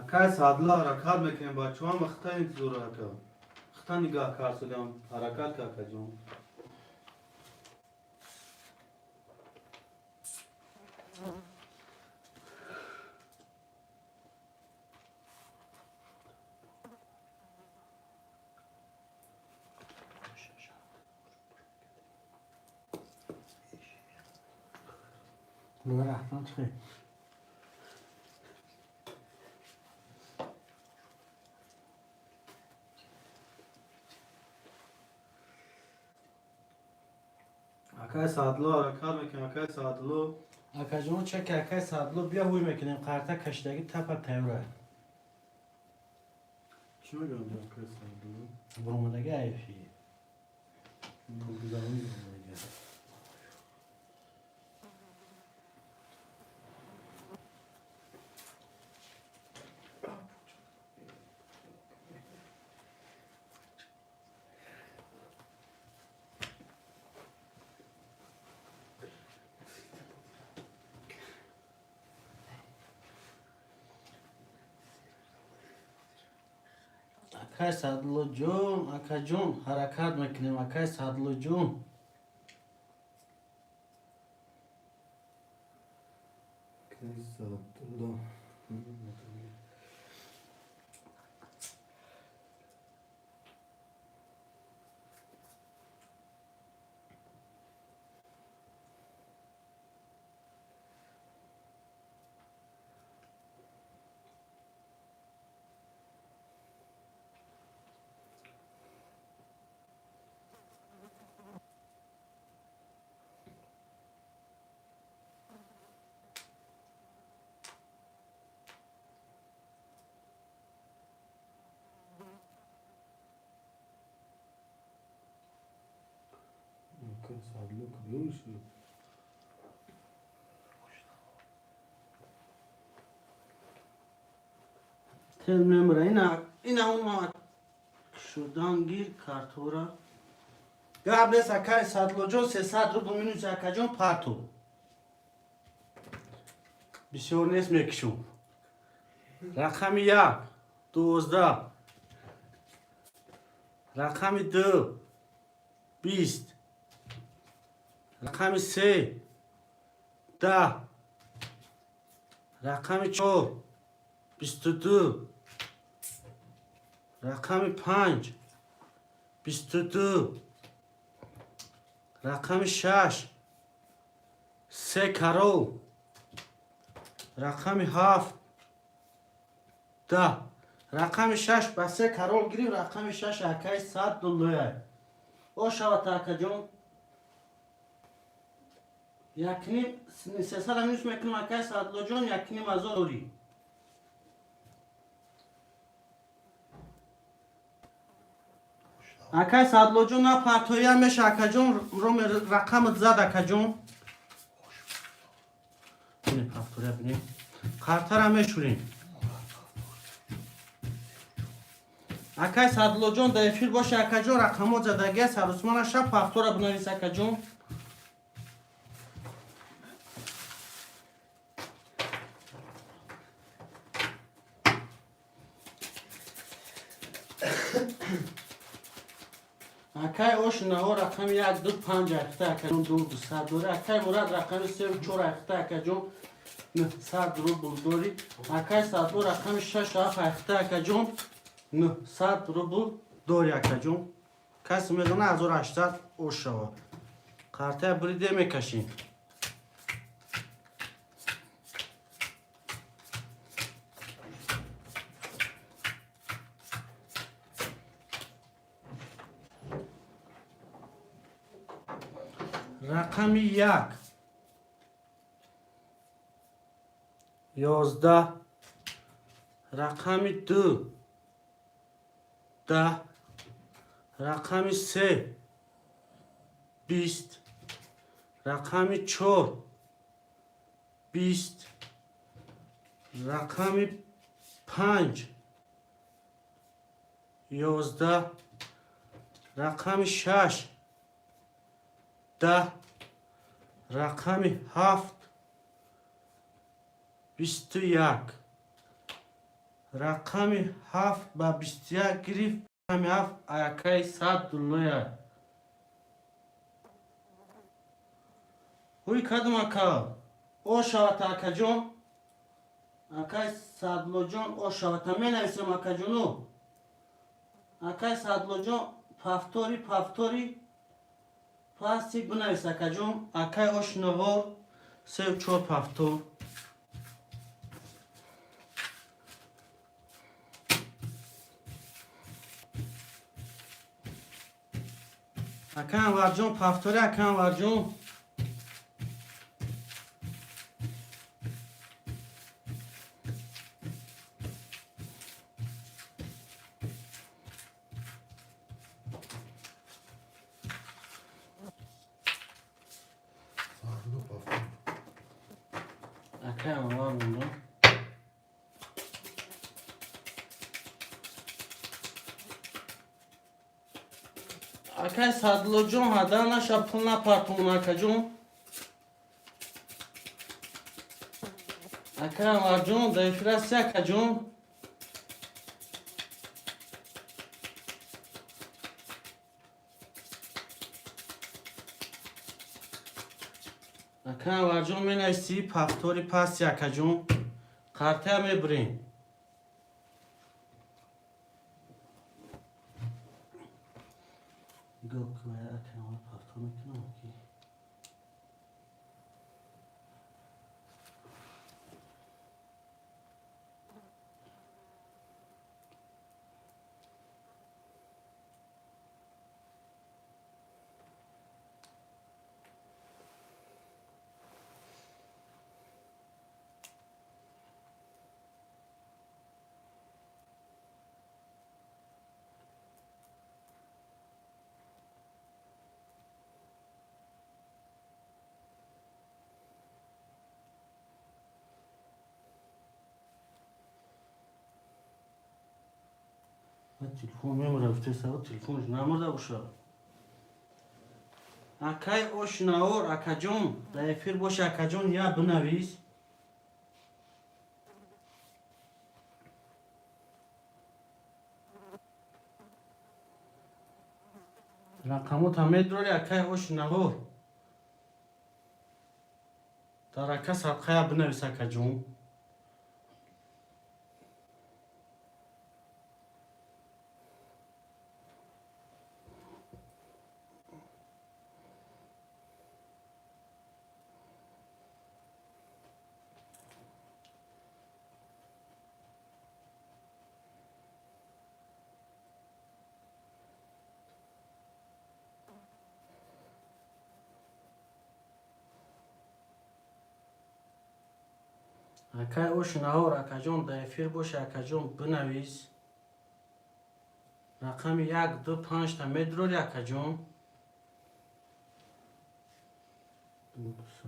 Акай Садло, ҳаракат мекунем, бачаҳоам хита интизора, ака. Хита нигаҳ карсудам, ҳаракат ка, акаҷон. Рафтан чихе? Акай Садло, ҳаракат мекунем, акай Садло. Акаҷон, чеки акай Садло бия, ҳуй мекунем. Қарта кашидаги тапа тайёра. Чӣ мегӯянд акай Садло? Буромадаги айфи пулгузаронӣ буромадаги. Акай Садлоҷон, акаҷон, ҳаракат мекунем, акай Садлоҷон. Акай Садло. Акай Садло куҷо шуд? Тез мемра. Ина ума шудан гир картора. Гап нест, акай Садлоҷон, 300 рубл минус, акаҷон, парту. Бисёр нест, мекишум. Рақами як 12, рақами ду 20, рақами се 10, рақами чор 22, рақами панҷ 22, рақами шаш се карол, рақами ҳафт 10. Рақами шаш ба се карол гирифт. Рақами шаш акаи сад дуллоя о шавад, акаҷон. Якним 300 минус мекунем, акаи Садлоҷон, 1,5 ҳазор дорӣ. Акай Садлоҷон, на партоя меша, акаҷон, роме рақамат зад, акаҷон. Бине, повторя, бине. Қартара мешӯрем. Акай Садлоҷон, дар эфир боша, акаҷон, рақамҳо задагия Сарусмона шаб повтора бинавис, акаҷон. Акай Ошинаҳо, рақами як, ду, панҷ айхта, акаҷон, ду 200 дори. Акай Мурад, рақами севу чор айхта, акаҷон, 900 рубл дорӣ. Акай Садло, рақами шаш, ҳафт айхта, акаҷон, 900 рубл дори, акаҷон. Касе медона, 1800 ош шава. Қартая бриде мекашем. Рақами як, 11, рақами ду, 10, рақами се, 20, рақами чор, 20, рақами панҷ, 11, рақами шаш, 10, рақами ҳафт, 21. Рақами ҳафт ба 21 гирифт. Рақами ҳафт аякаи Садуллоя. Ҳуй кадом ака ошавата, акаҷон? Акай Садлоҷон, ошавата менависем, акаҷону. Акай Садлоҷон, повтори пластик бинавис, акаҷон. Акай Ошиновор, сев чор повтор. Ака Анварҷон, повтори, ака Анварҷон. Садло повтор. Ака Анвар монда. Акай Садлоҷон, ҳада наша, пул напартон, акаҷон. Акай Анварҷон, дар эфир ҳасти, акаҷон? Ака Анварҷон, менависӣ повтори пасти, акаҷон. Қартая мебирем. Нигоҳ кун, ака Анвар повтор мекунам ки. Телефон мемура, гуфтеса, телефонш намурда боша. Акай Ошинаор, акаҷон, дар эфир боша, акаҷон, я бинавис. Рақамота медрори, акай Ошинаор. Дар ака садқая бинавис, акаҷон. Акай Ошинаор, акаҷон, дар эфир боша, акаҷон, бинавис. Рақами як, ду, панҷта медрори, акаҷон. 200.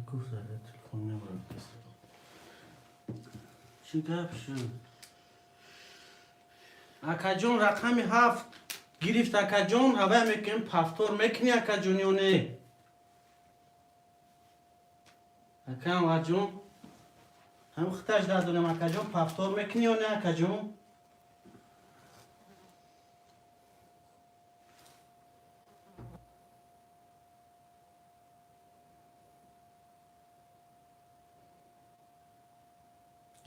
Гуфт, телефон мебарад. Чӣ гап шуд? Акаҷон, рақами 7 гирифт, акаҷон, ҳавая мекунем, повтор мекунӣ, акаҷон, ё не? Ака Анварҷон, ҳам хиташ дадонем, акаҷон, повтор мекунӣ ё не, акаҷон?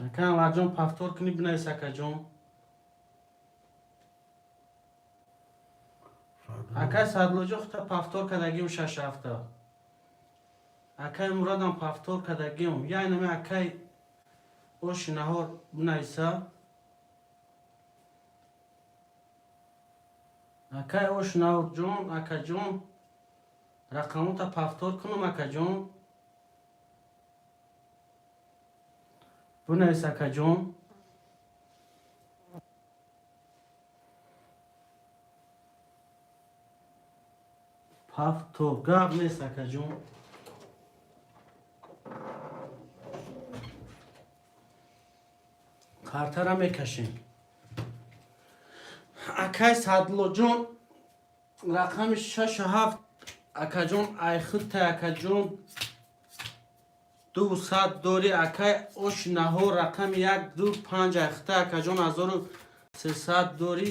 Ака Анварҷон, повтор кунӣ, бинавис, акаҷон. Акай Садлоҷон, хута повтор кардагиум шаш ҳафта. Акай Мурадам повтор кардагиум. Яйнами акай оши наҳор бинависа. Акай ош наҳорҷон, акаҷон, рақамота повтор кунам, акаҷон. Бинавис, акаҷон. Повтор гап нест, акаҷон. Картара мекашем. Акай Садлоҷон, рақами шашу ҳафт, акаҷон, айхитай, акаҷон, 200 дорӣ. Акай ош наҳор, рақами 1, 2, 5, айхитай, акаҷон, 1300 дорӣ.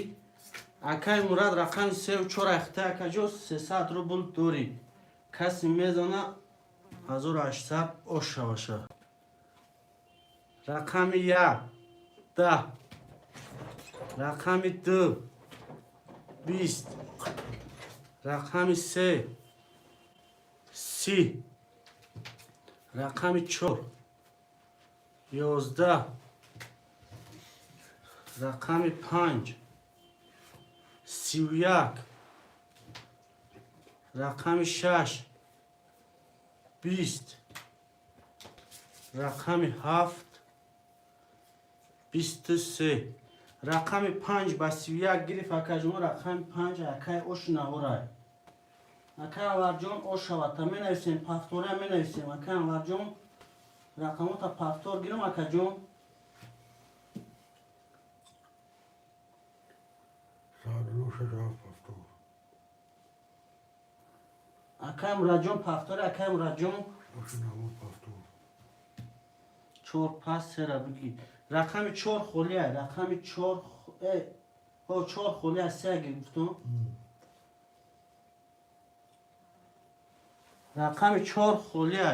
Акай Мурад, рақами сеу чор, айхитай, акаҷон, 300 рубл дорӣ. Касе мезана, 1800 ош шаваша. Рақами 1 10, рақами 2 20, рақами 3 30, рақами 4 11, рақами 5 31, рақами 6 20, рақами 7 23. Рақами 5 ба 31 гирифт, акаҷон, рақами 5 акай ош наҳорай. Акай Анварҷон, ош шавата менависем, повтора менависем. Акай Анварҷон, рақамота повтор гирам, акаҷон. Садло шаш ҳафт повтор. Акай Мурадҷон, повтори, акай Мурадҷон. Оши наҳор повтор. Чор пас сера бигӣ. Рақами 4 холия, рақами 4, ҳо, 4 холия, се гирифтум. Рақами 4 холия.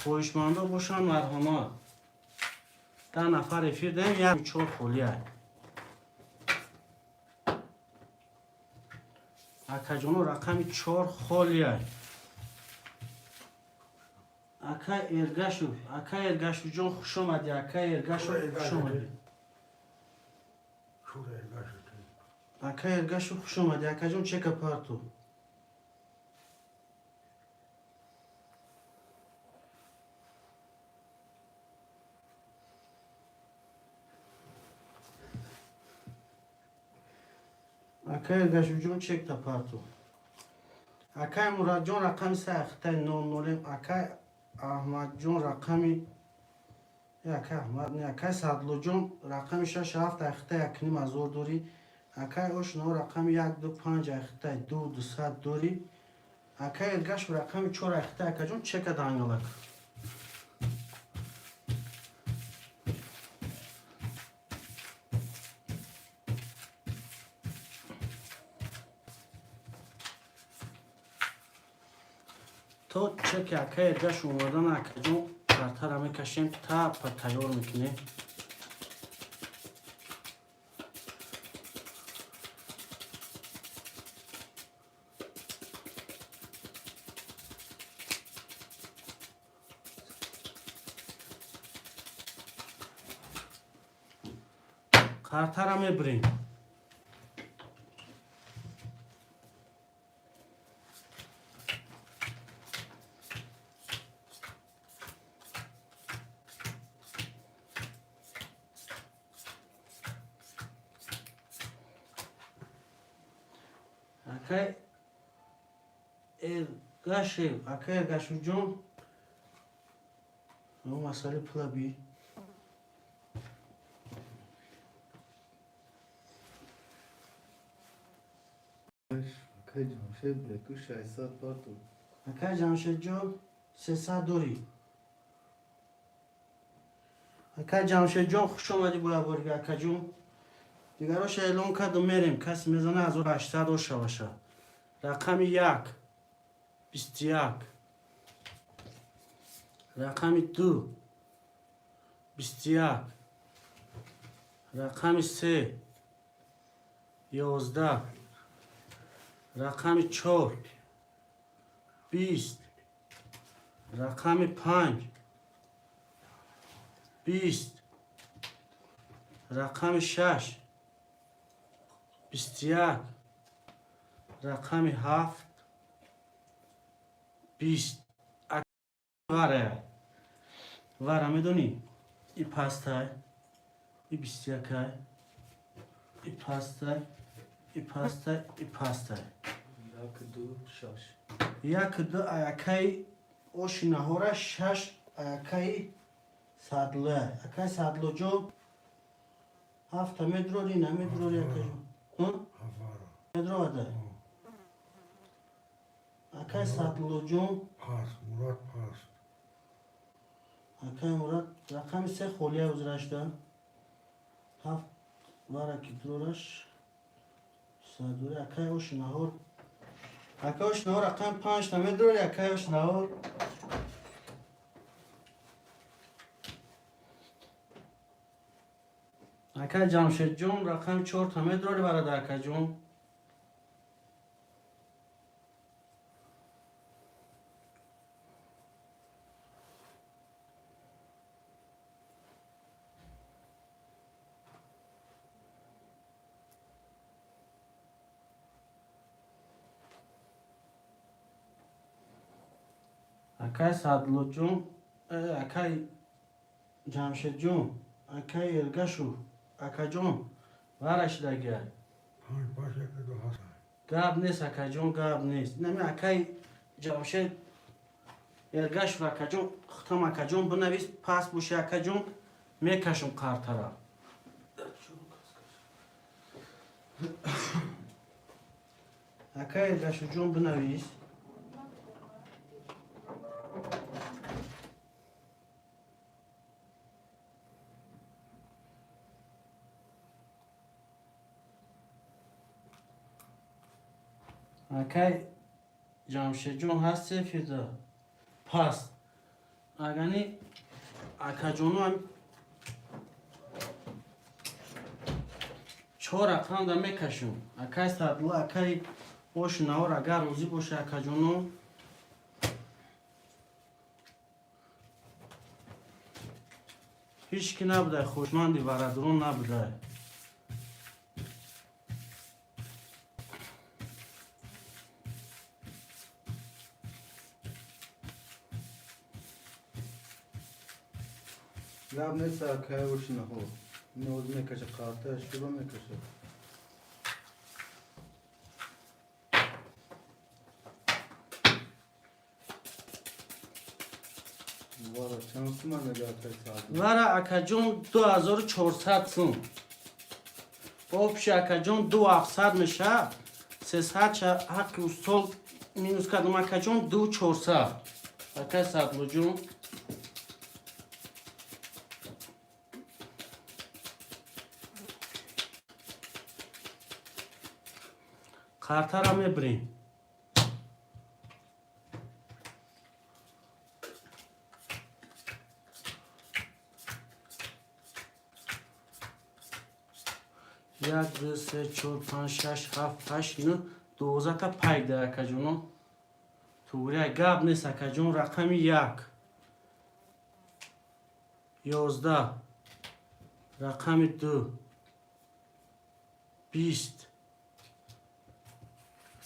Хоҳишмандо бошанд, марҳамат. 10 нафар эфир даем, як 4 холия. Акаҷоно, рақами 4 холия. Акай Эргашу, акай Эргашуҷон, хуш омадӣ, акай Эргашу, хуш омадӣ. Шура Эргашу. Акай Эргашу, хуш омадӣ, акаҷон, чека парту. Акай Эргашуҷон, чекта парту. Акай Мурадҷон, рақами се ахтай нол нолем. Акай Аҳмадҷон, рақами акай Аҳмад не, акай Садлоҷон, рақами шаш ҳафт ахтай 1,5 ҳазор дорӣ. Акай Ошно, рақами 1, 2, 5, ахтай ду дусад дорӣ. Акай Эргаш, рақами 4, ахтай, акаҷон, чека дангалак. То чеки акай Эргаш омадан, акаҷон, картара мекашем, та па тайёр мекунем. Картара мебирем. Акай Гашев, акай Гашуҷон, масъалаи пула би. Акай Ҷамшед, яку 600 парту. Акай Ҷамшедҷон, 300 дорӣ. Акай Ҷамшедҷон, хуш омадӣ бо якборига, акаҷон. Дигароша эълон кардум, мерем. Касе мезана, 1800 ошаваша. Рақами 1, 21, рақами 2, 21, рақами 3, 11, рақами 4, 20, рақами 5, 20, рақами 6, 21, рақами 7, 20. Вара, вара медонӣ, и пастай, и 21-ай, и пастай, и пастай, и пастай. Як, ду, шаш. Як, ду аякаи оши наҳора, шаш аякаи садлоя. Акаи Садлоҷон, ҳафта медрори, намедрори, акаҷон? Ҳафара. Медровада акаи Садлоҷон. Паст, Мурод паст. Акаи Мурад, рақами 3 холия узрашда. Ҳафт вара ки дурораш садури. Акаи оши наҳор, акаи оши наҳор, рақами 5 намедрори, акаи оши наҳор? Акаи Ҷамшедҷон, рақами 4 медрори, бародар, акаҷон? Акай Садлоҷон, акай Ҷамшедҷон, акай Эргашу, акаҷон, варашидагиай. Панҷ, панҷ, як, ду, ҳафт. Гап нест, акаҷон, гап нест. Нами акай Ҷамшед Эргашев, акаҷон, хутам, акаҷон, бинавис, паст боши, акаҷон, мекашам қартара. Акай Эргашуҷон, бинавис. Акай Ҷамшедҷон, ҳасте фида паст агани, акаҷону, чор рақамда мекашум. Акай Садло, акай ош наҳор, агар розӣ боша, акаҷону. Ҳеҷ ки набудай, хушманди варадурон набудай. Гап нест, акай оши наҳор. Ноз мекаша, қарта шуба мекаша. Вара чанд суман мега, акай Садло? Вара, акаҷон, 2400 сум. Общий, акаҷон, 2700 меша. 300 ча ҳаққи устол минус кардам, акаҷон, 2400. Акай Садлоҷон. Қартара мебирем. Як, ду, се, чор, панҷ, шаш, ҳафт, ҳашт, нӯ, 12-та пайк дар, акаҷоно. Туғрия, гап нест, акаҷон. Рақами 1, 11, рақами 2, 20,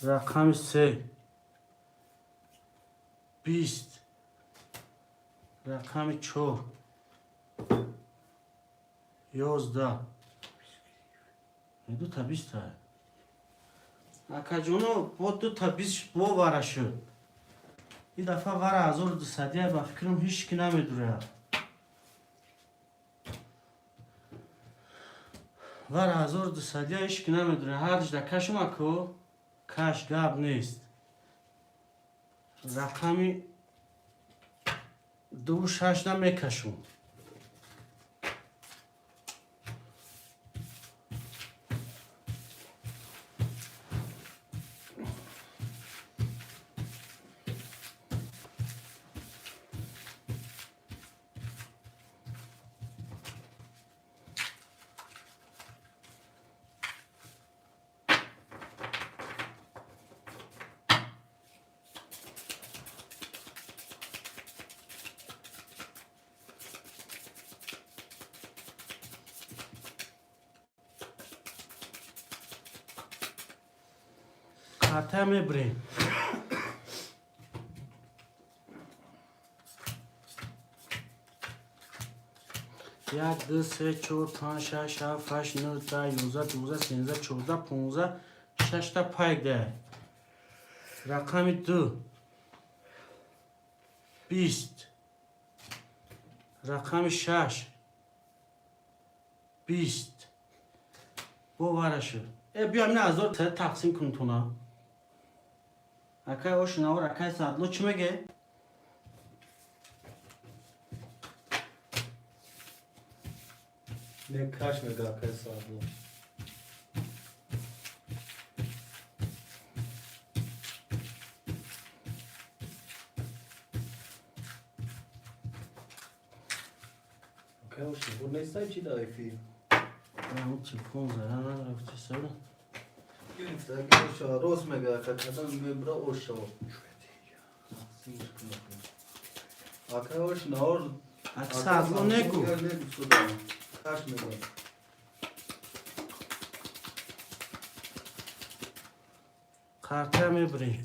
рақами 3, 20, рақами 4, 11, дута 20-та, акаҷоно, бо дута 20 бовара шуд. Ин дафъа вара 1200-я, ба фикрам, ҳеҷ ки намедурад. Вара 1200-я ҳеҷ ки намедурад. Ҳардишда кашума ку каш, гап нест. Рақами ду шашда мекашум. Карта мебирем. Як, ду, се, чор, панҷ, шаш, ҳафт, ҳашт, нӯ, 10, 11, 12, 13, 14, 15, шашта пайк да. Рақами ду, 20. Рақами шаш, 20. Боварашу э, биё, мина ҳазор тақсим кун туна. Акай ошинавор, акай Саадло чӣ меге? Не, каш мега акай Саадло. Акай ошинавор нестай, чи дар эфир? Телефон зарар надора, сара. Рост мега, ака, кадам мебра ошо. Акай ошинавор. Ак Саадло негу. Каш мега. Карта мебирем.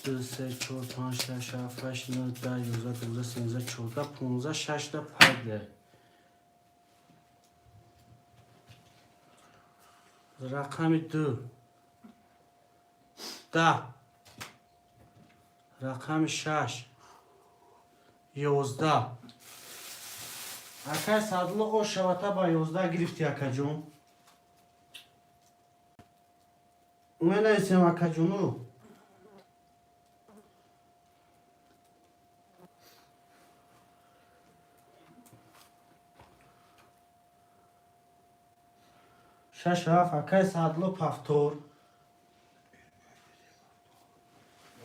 Ду, се, чор, панҷ, шаш, ҳафт, ҳашт, нӯ, 10, 11, 12, 13, 14, 15, шашта пайк да. Рақами ду, 10. Рақами шаш, 11. Акай Садло, ошавата ба 11 гирифти, акаҷон. Менависем, акаҷону. Шаш, ҳафт, акай Саадло, повтор.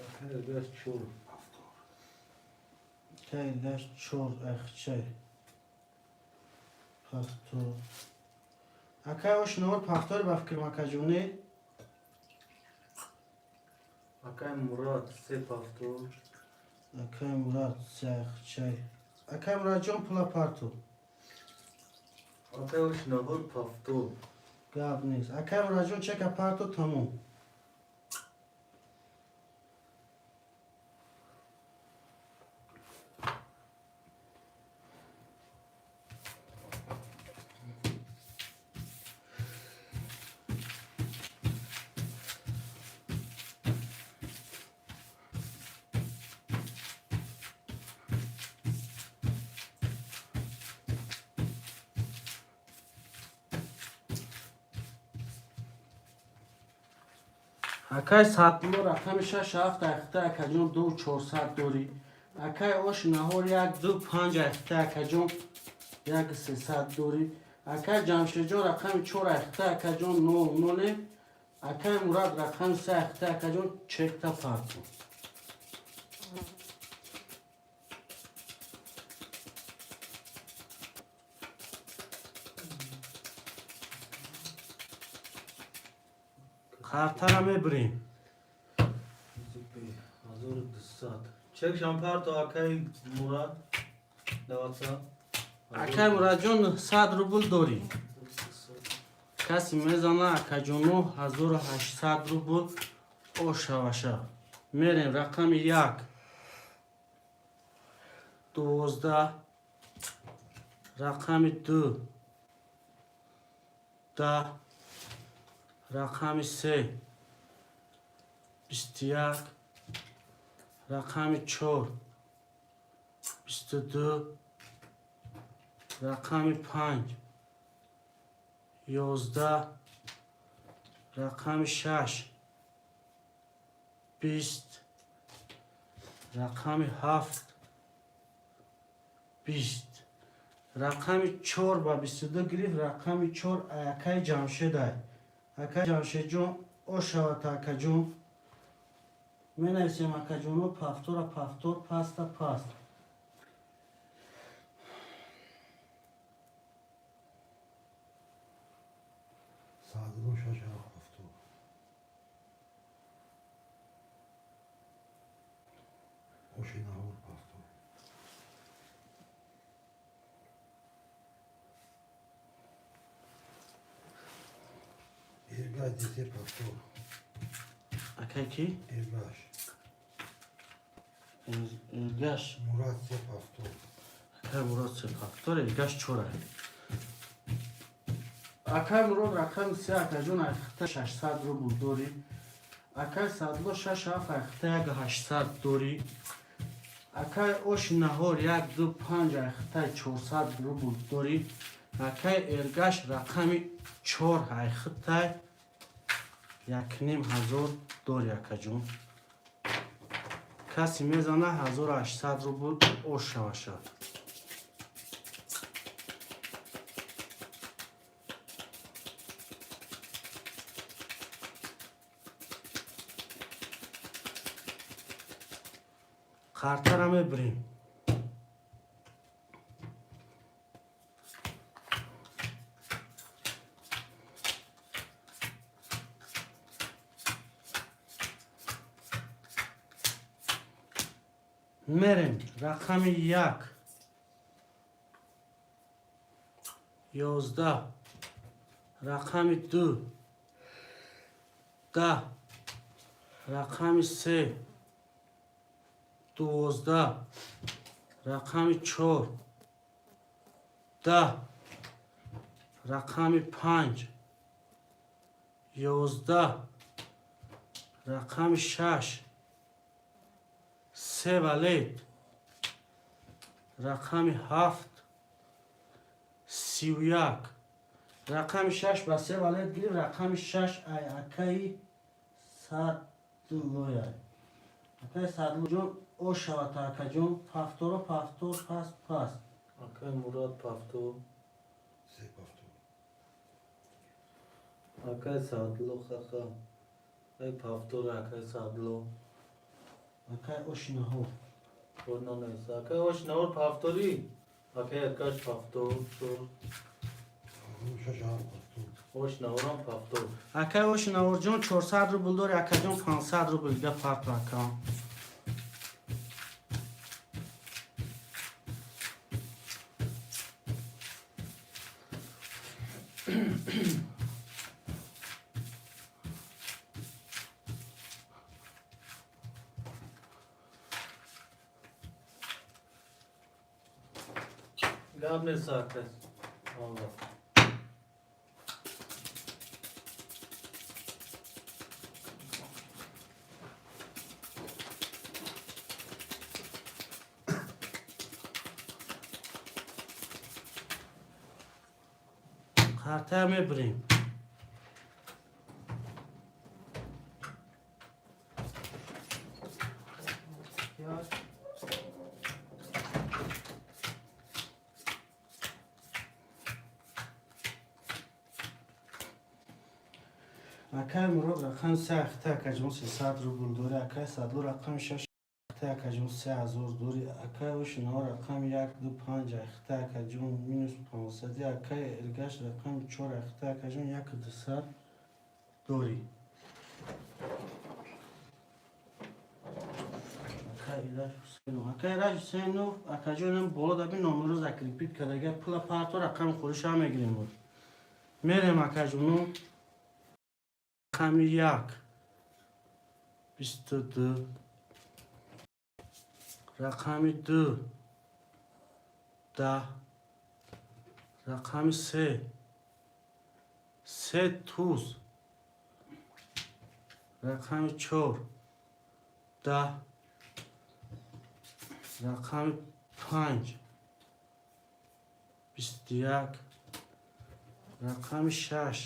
Акай Илгаш, чор. Акай Илгаш, чор, ахчай повтор. Акай ошинавор, повтор, ба фикрам, акаҷоне. Акай Мурад, се повтор. Акай Мурад, се, ахчай. Акай Мурадҷон, пула парту. Акай ошинавор, повтор. Гап нест, акай Мурадҷон, чека парту, тамом. Акай Саатулло, рақами шаш, ҳафт ахта, акаҷон, ду чорсад дорӣ. Акай ош наҳор, як, ду, панҷ ахта, акаҷон, як сесад дорӣ. Акай Ҷамшедҷон, рақами чор ахта, акаҷон, нол ноле. Акай Мурад, рақами се ахта, акаҷон, чекта парту. Картара мебирем. 1200. Чек шампарто, акай Мурад. Даватса. Акай Мурадҷон, 100 рубл дорӣ. Касе мезана, акаҷоно, 1800 рубл ошаваша. Мерем, рақами як, 12. Рақами 2, 10. Рақами 3, 21. Рақами 4, 22. Рақами 5, 11. Рақами 6, 20. Рақами 7, 20. Рақами 4 ба 22 гирифт. Рақами 4 акаи Ҷамшедай. Акаи Ҷамшедҷон, ошавад, акаҷон. Менависем, акаҷоно, повтора, повтор, паста, паст. Саъдулло 6, 7, повтор. Оши наҳор, повтор. Эргаш дисе, повтор. Акай ки? Эргаш. Эргаш. Мурад се, повтор. Акай Мурод се, повтор, Эргаш чора. Акай Мурод рақами 3, акаҷон, айхта 600 рубл дорӣ. Акай Садло 6, 7, айхта як 800 дорӣ. Акай Оши наҳор 1, 2, 5, айхта 400 рубл дорӣ. Акай Эргаш рақами 4, айхтай 1500 дорӣ, акаҷон. Касе мезана, 1800 рубл ош шаваша. Қартара мебирем. Мерем. Рақами 1, 11. Рақами 2, 10. Рақами 3, 12. Рақами 4, 10. Рақами 5, 11. Рақами 6, се валет. Рақами 7, 31. Рақами 6 ба се валет гирифт. Рақами 6 ай акаи Садлояй. Акаи Садлоҷон, ошавад, акаҷон. Повторо, повтор, паст, паст. Акай Мурод, повтор. Се, повтор. Акай Саадло, хаха. Ай, повтор, акай Саадло. Акай Ошинаҳор. Нанависа. Акай Ошинаҳор, повтори. Акай Эргаш, повтор. Чор. Саъдулло 6, 7, повтор. Ошинаҳорам, повтор. Акай Ошинаҳорҷон, 400 рубл дори, акаҷон, 500 рубл дига парту, акам. Гап нест, акай. Алло. Қартая мебирем. Акай Мурод рақами 3, ахта, акаҷон, 300 рубл дори. Акай Садло рақами 6, ахта, акаҷон, 3000 дори. Акай Ошинаҳо рақами 1, 2, 5, ахта, акаҷон, минус 500. Акай Эргаш рақами 4, ахта, акаҷон, як 200 дорӣ. Акай Ираҷ Ҳусейнов, акай Ираҷ Ҳусейнов, акаҷонам, боло даби номеро закрепить кардага. Пула парто, рақами худиша мегирем. Буд мерем, акаҷону. Рақами 1, 22. Рақами 2, 10. Рақами се, се туз. Рақами чор, 10. Рақами панҷ, 21. Рақами шаш,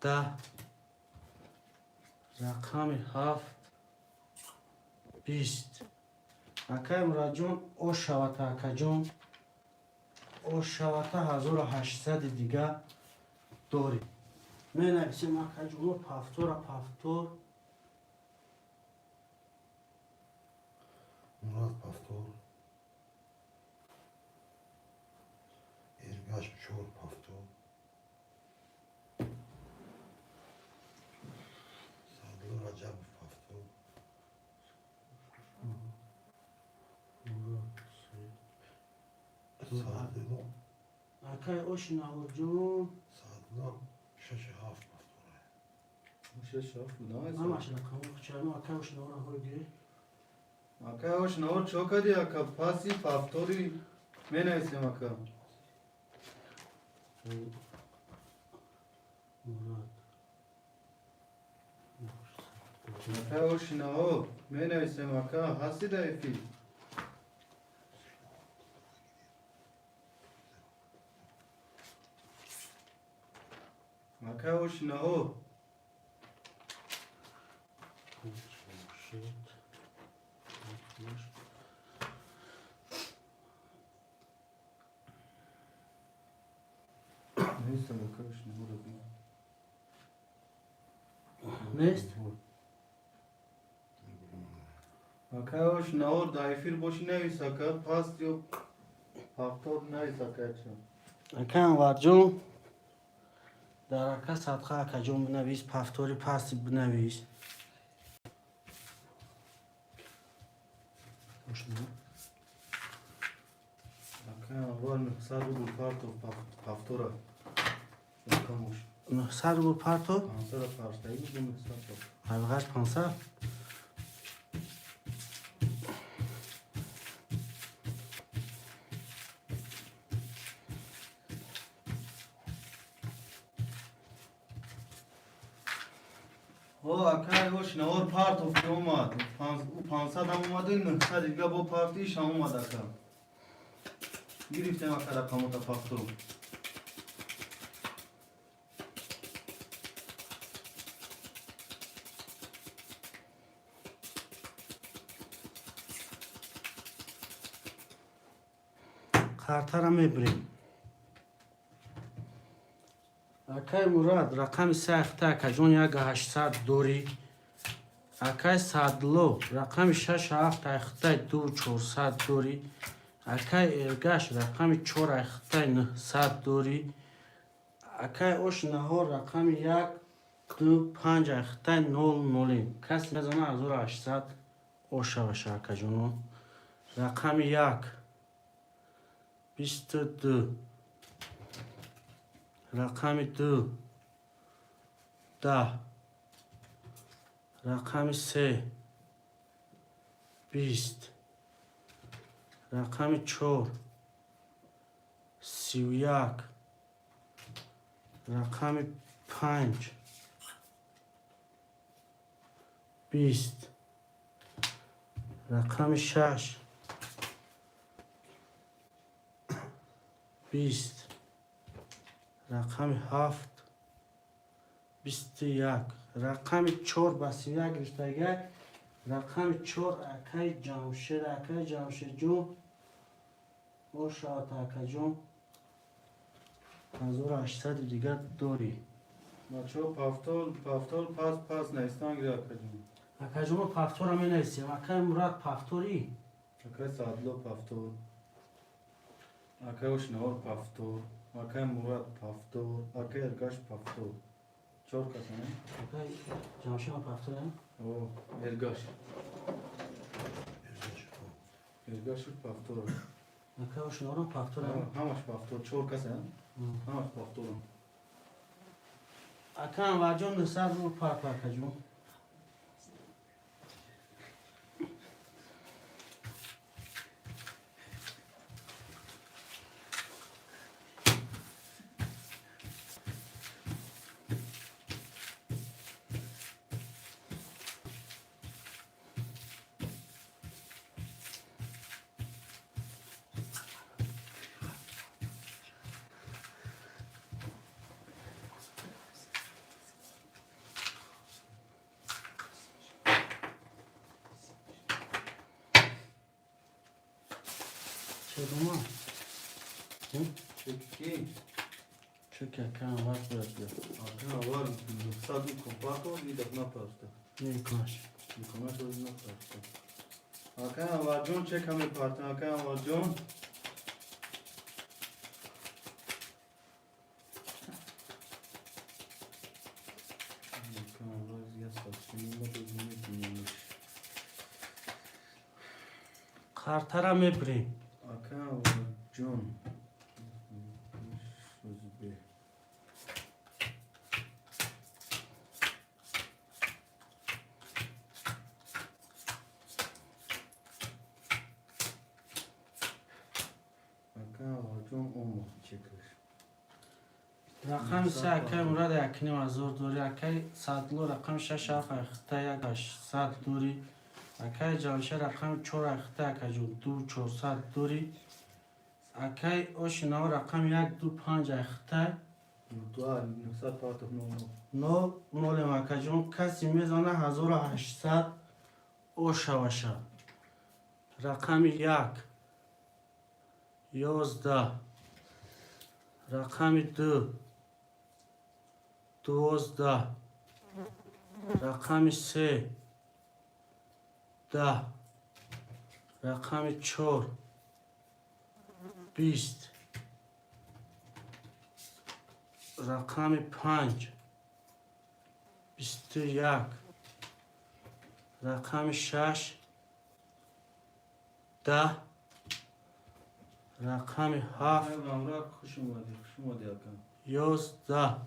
10. Рақами ҳафт, 20. Акай Мурадҷон, ошавата, акаҷон, ошавата, 1800-и дига дорем. Менависем, акаҷоно, пафтора, пафтор. Мурад пафтор. Эргаш чор пафтор. Садлу Раҷабов пафтор. Садлу Акай оши Наҳорҷон. Садлу шаши ҳафт пафтор. Шаш ҳафт буд. Ҳамаш рақамҳо хучано. Акай оши Наҳора ҳои гирӣ. Акай Ошнаор, чо кади, ака? Паси пафтори менависем, ака. Мурад. Акай Ошнаор, менависем, ака, ҳасти да эфир? Акай Ошнаор. Шуд. Ҳашт. Нестам, ака Ошнаор. Нест. Акай Ошнаор, да эфир боши, навис, ака, паст ё пафтор навис, ака ча. Акай Анварҷон, дар ака садқа, акаҷон, бинавис, пафтори пасти бинавис. Ошнаҳор. Акай Анвар, 900 рубл партов пафтора. Рақамош. 900 рубл партов. 500 партаи буд, 900 партов. Ҳалғаш 500. О, акай Ошнаор, партов ки омад. Ӯ 500 ҳам омаду 900 дига бо партиш ҳам омад, ака. Гирифтем, ака, рақамота пафтору. Қартара мебирем. Акай Мурад, рақами сахта, акаҷон, як 800 дорӣ. Акай Садло, рақами шаш ҳафт айхтай ду 400 дорӣ. Акай Эргаш, рақами чор айхтай 900 дорӣ. Акай Ош Наҳор, рақами як ду панҷ айхтай нол нолем. Касе мезана, 1800 ошаваша, акаҷоно. Рақами як, 22. Рақами ду, 10. Рақами се, 20. Рақами чор, 31. Рақами панҷ, 20. Рақами шаш, 20. Рақами ҳафт, 21. Рақами чор ба 31 гирифтага. Рақами чор, акаи Ҷамшед. Акаи Ҷамшедҷон, бошад, акаҷон, 1800 дигар дорӣ. Бачаҳо, пафтор, пафтор, пас, пас навистан гира, акаҷон. Акаҷоно, пафтора менависем. Акаи Мурад, пафторӣ. Акай Саадло пафтор. Акай Ошнаор пафтор. Акай Мурад пафтор. Акай Эргаш пафтор. Чор каса, не? Акаи Ҷамшедам пафтора. О, Эргаш. Эргаш Эргаш пафтор. Акаи Ошнаорам пафтора. Ҳамаш пафтор. Чор каса, ҳамаш пафтор. Ака Анварҷон, 900 рубл парто, акаҷон. Чек омад? Чек ки? Чек акай Анвар бояд биёд. Акай Анвар 900 компактор видав напарта. Мекунаш. Мекунаш оз напарта. Акай Анварҷон чека мепартем, акай Анварҷон. Акай Анвар я сообщение мебинемш. Қартара мебирем. Акай Анварҷон. Шузбе. Акай Анварҷон омад чекаш. Рақами се акай Мурад 1500 дорӣ, акай Садло рақами шаш ҳафт айхта як ҳаштсад дорӣ, акай Ҷамшед рақами чор айхта акаҷон ду чорсад дорӣ, акай Ошинаво рақами як ду панҷ айхта Дуа 900 партов нол нол. Но нолем акаҷон, касе мезана 1800 ошаваша. Рақами як 11, рақами ду 12, рақами се 10, рақами чор 20, рақами панҷ 21, рақами шаш 10, рақами ҳафт Акай Вамра хуш омадӣ, хуш омадӣ ака. 11.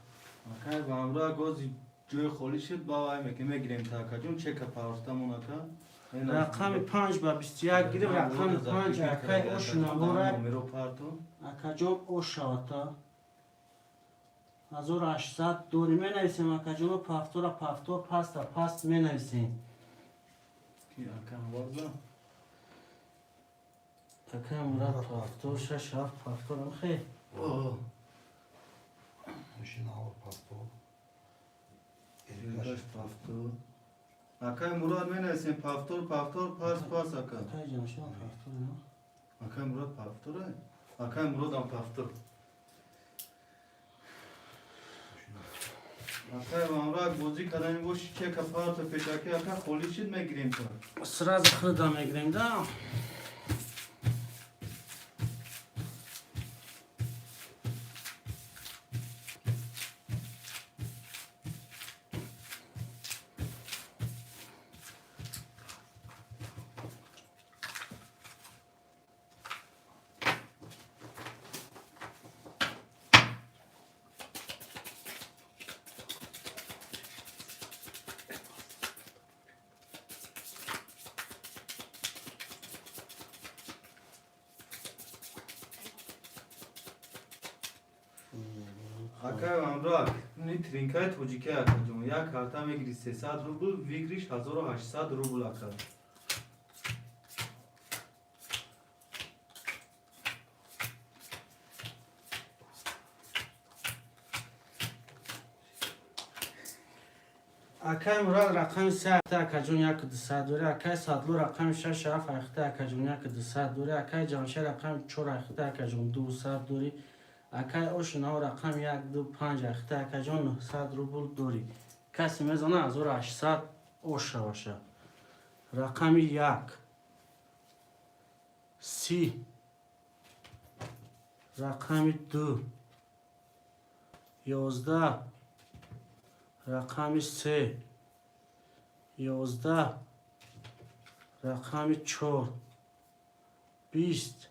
Акай Вамра гози ҷои холӣ шуд, ба вай мекунем, мегирем та акаҷон, чека партамон ака. Рақами панҷ ба 21 гирифт, рақами панҷ акай Ошинавора. Номеро парто. Акаҷон ошавата. 1800 дорӣ менависем акаҷоно, пафтора пафтор, паста паст менависем. Ки ака Анварза? Акай Мурад пафтор, шаш ҳафт пафтор хе. О, Ошинавор пафтор. Эргаш пафтор. Акай Мурад менависем пафтор, пафтор, пас, пас ака. Акай Ҷамшед пафтор на? Акай Мурад пафтор? Акай Муродам пафтор. Акай Вамра бозӣ кардани боши чека парто пешаки ака холӣ шуд мегирем та. Сразу хрда мегирем да. Акай Вамра, ни тринкаи тоҷикӣ акаҷон, як карта мегири 300 рубл, выигрыш 1800 рубл ака. Акай Мурад рақами се ахта акаҷон як дусад дорӣ, акай Садло рақами шаш ҳафт ахта акаҷон як дусад дорӣ, акай Ҷамшед рақами чор ахта акаҷон дусад дорӣ, акай Ошинаво рақами як ду панҷ ахта акаҷон 900 рубл дорӣ. Касе мезана 1800 ошаваша. Рақами як 30, рақами ду 11, рақами се 11, рақами чор 20,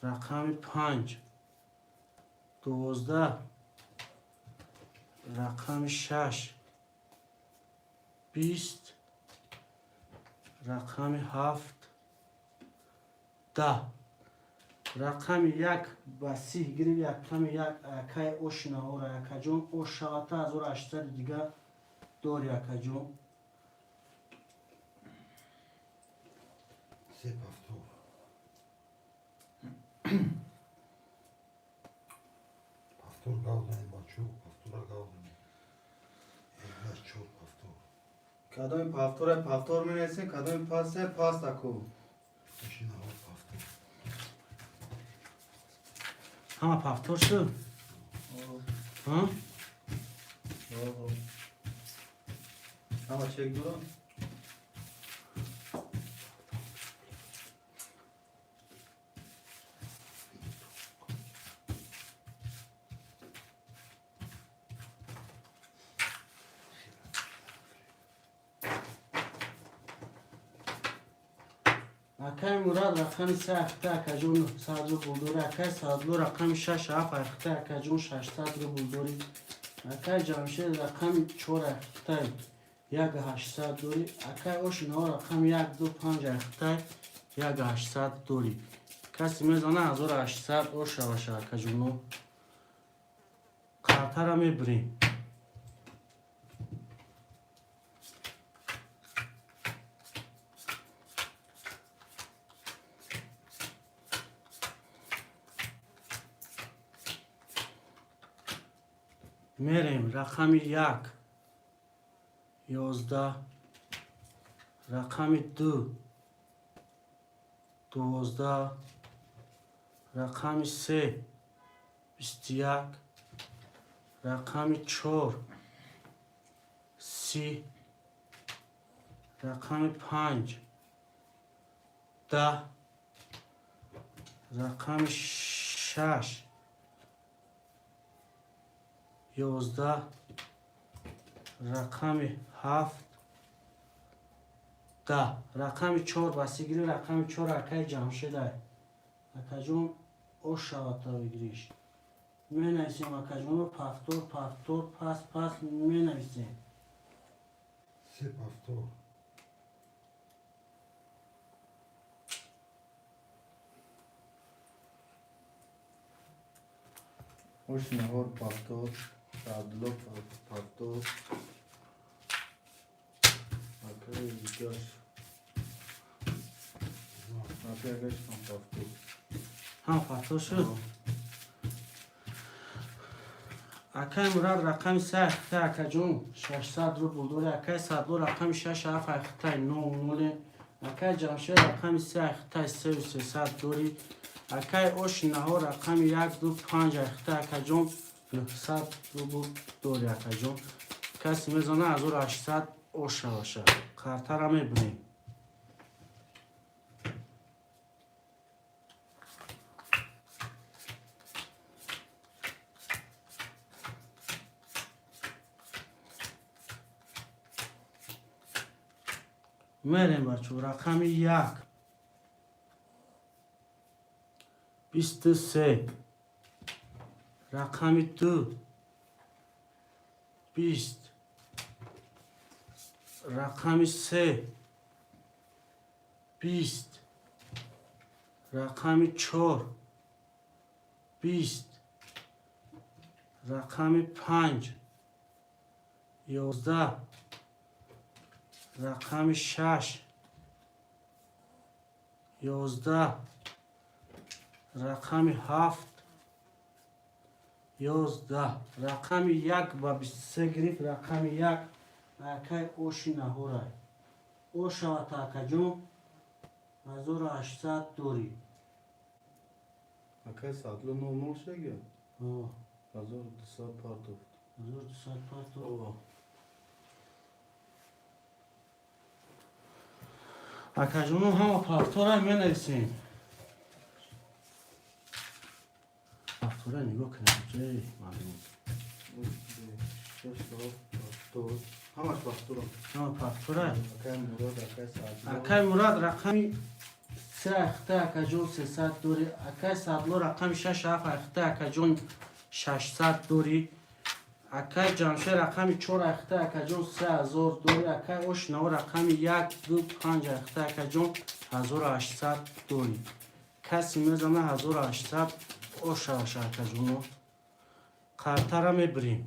рақами панҷ 12, рақами шаш 20, рақами ҳафт 10, рақами як ба 30 гирифт, рақами як акай Ошинаора акаҷон ошавата 1800 дига дори акаҷон. Се пафтор. Пафтор гавдани бачо, пафтора гавдани. Эргаш чор пафтор. Кадоми пафтора пафтор менависем, кадоми пасе паст аку. Оши наҳор повтор. Ҳама повтор шуд? Ҳа? Ҳама чек дорам. Акай Мурад рақами се ахта, акаҷон, 900 рубл дори. Акай Саадло рақами шаш ҳафт ахта, акаҷон, 600 рубл дори. Акай Ҷамшед рақами чор ахтай, як 800 дори. Акай Ошинаҳо рақами як ду панҷ ахтай, як 800 дори. Касе мезана, 1800 ошаваша, акаҷоно. Қартара мебирем. Мерем: рақами як 11, рақами ду 12, рақами се 21, рақами чор 30, рақами панҷ 10, рақами шаш 11, рақами ҳафт 10, рақами чор басигирӣ. Рақами чор акаи Ҷамшедай, акаҷон, ошавата бигириш. Менависем, акаҷоно, повтор, повтор, пас пас менависем. Се повтор. Ош наҳор повтор, Саадло повтор. Акаи гаш. Акаи гаш ҳам повтор. Ҳам повтор шуд. Акаи Мурад рақами се ахтай, акаҷон, 600 рубл дори. Акаи Саадло рақами шаш ҳафт ахтай, нол ноле. Акаи Ҷамшед рақами се ахтай, сею сесад дори. Акаи Оши наҳор рақами як ду панҷ ахтай, акаҷон, 900 рубл дори. Акаҷон, касе мезана, 1800 ошаваша. Қартара мебинем. Мерем, бачо: рақами як 23, рақами ду 20, рақами се 20, рақами чор 20, рақами панҷ 11, рақами шаш 11, рақами ҳафт 11, рақами як ба 23 гирифт. Рақами як акай Оши наҳорай. Ошавата, акаҷон, 1800 дорӣ. Акаи Саадло нол нол шага? 1200 партофт. 1200 партофт. Акаҷоно, ҳама повтора менависем. Повтора нигоҳ кунед, маълум. Шаш ҳафт повтор. Ҳамаш повторам. Ҳама повтора. Акаи Мурод, акаи Саадло. Акаи Мурад рақами се ахта, акаҷон, 300 дорӣ. Акаи Саадло рақами шаш ҳафт ахта, акаҷон, 600 дорӣ. Акаи Ҷамшед рақами чор ахта, акаҷон, 3000 дорӣ. Акаи Ошинаво рақами як ду панҷ ахта, акаҷон, 1800 дорӣ. Касе мезана, 1800 ошаваша, акаҷоно. Қартара мебирем.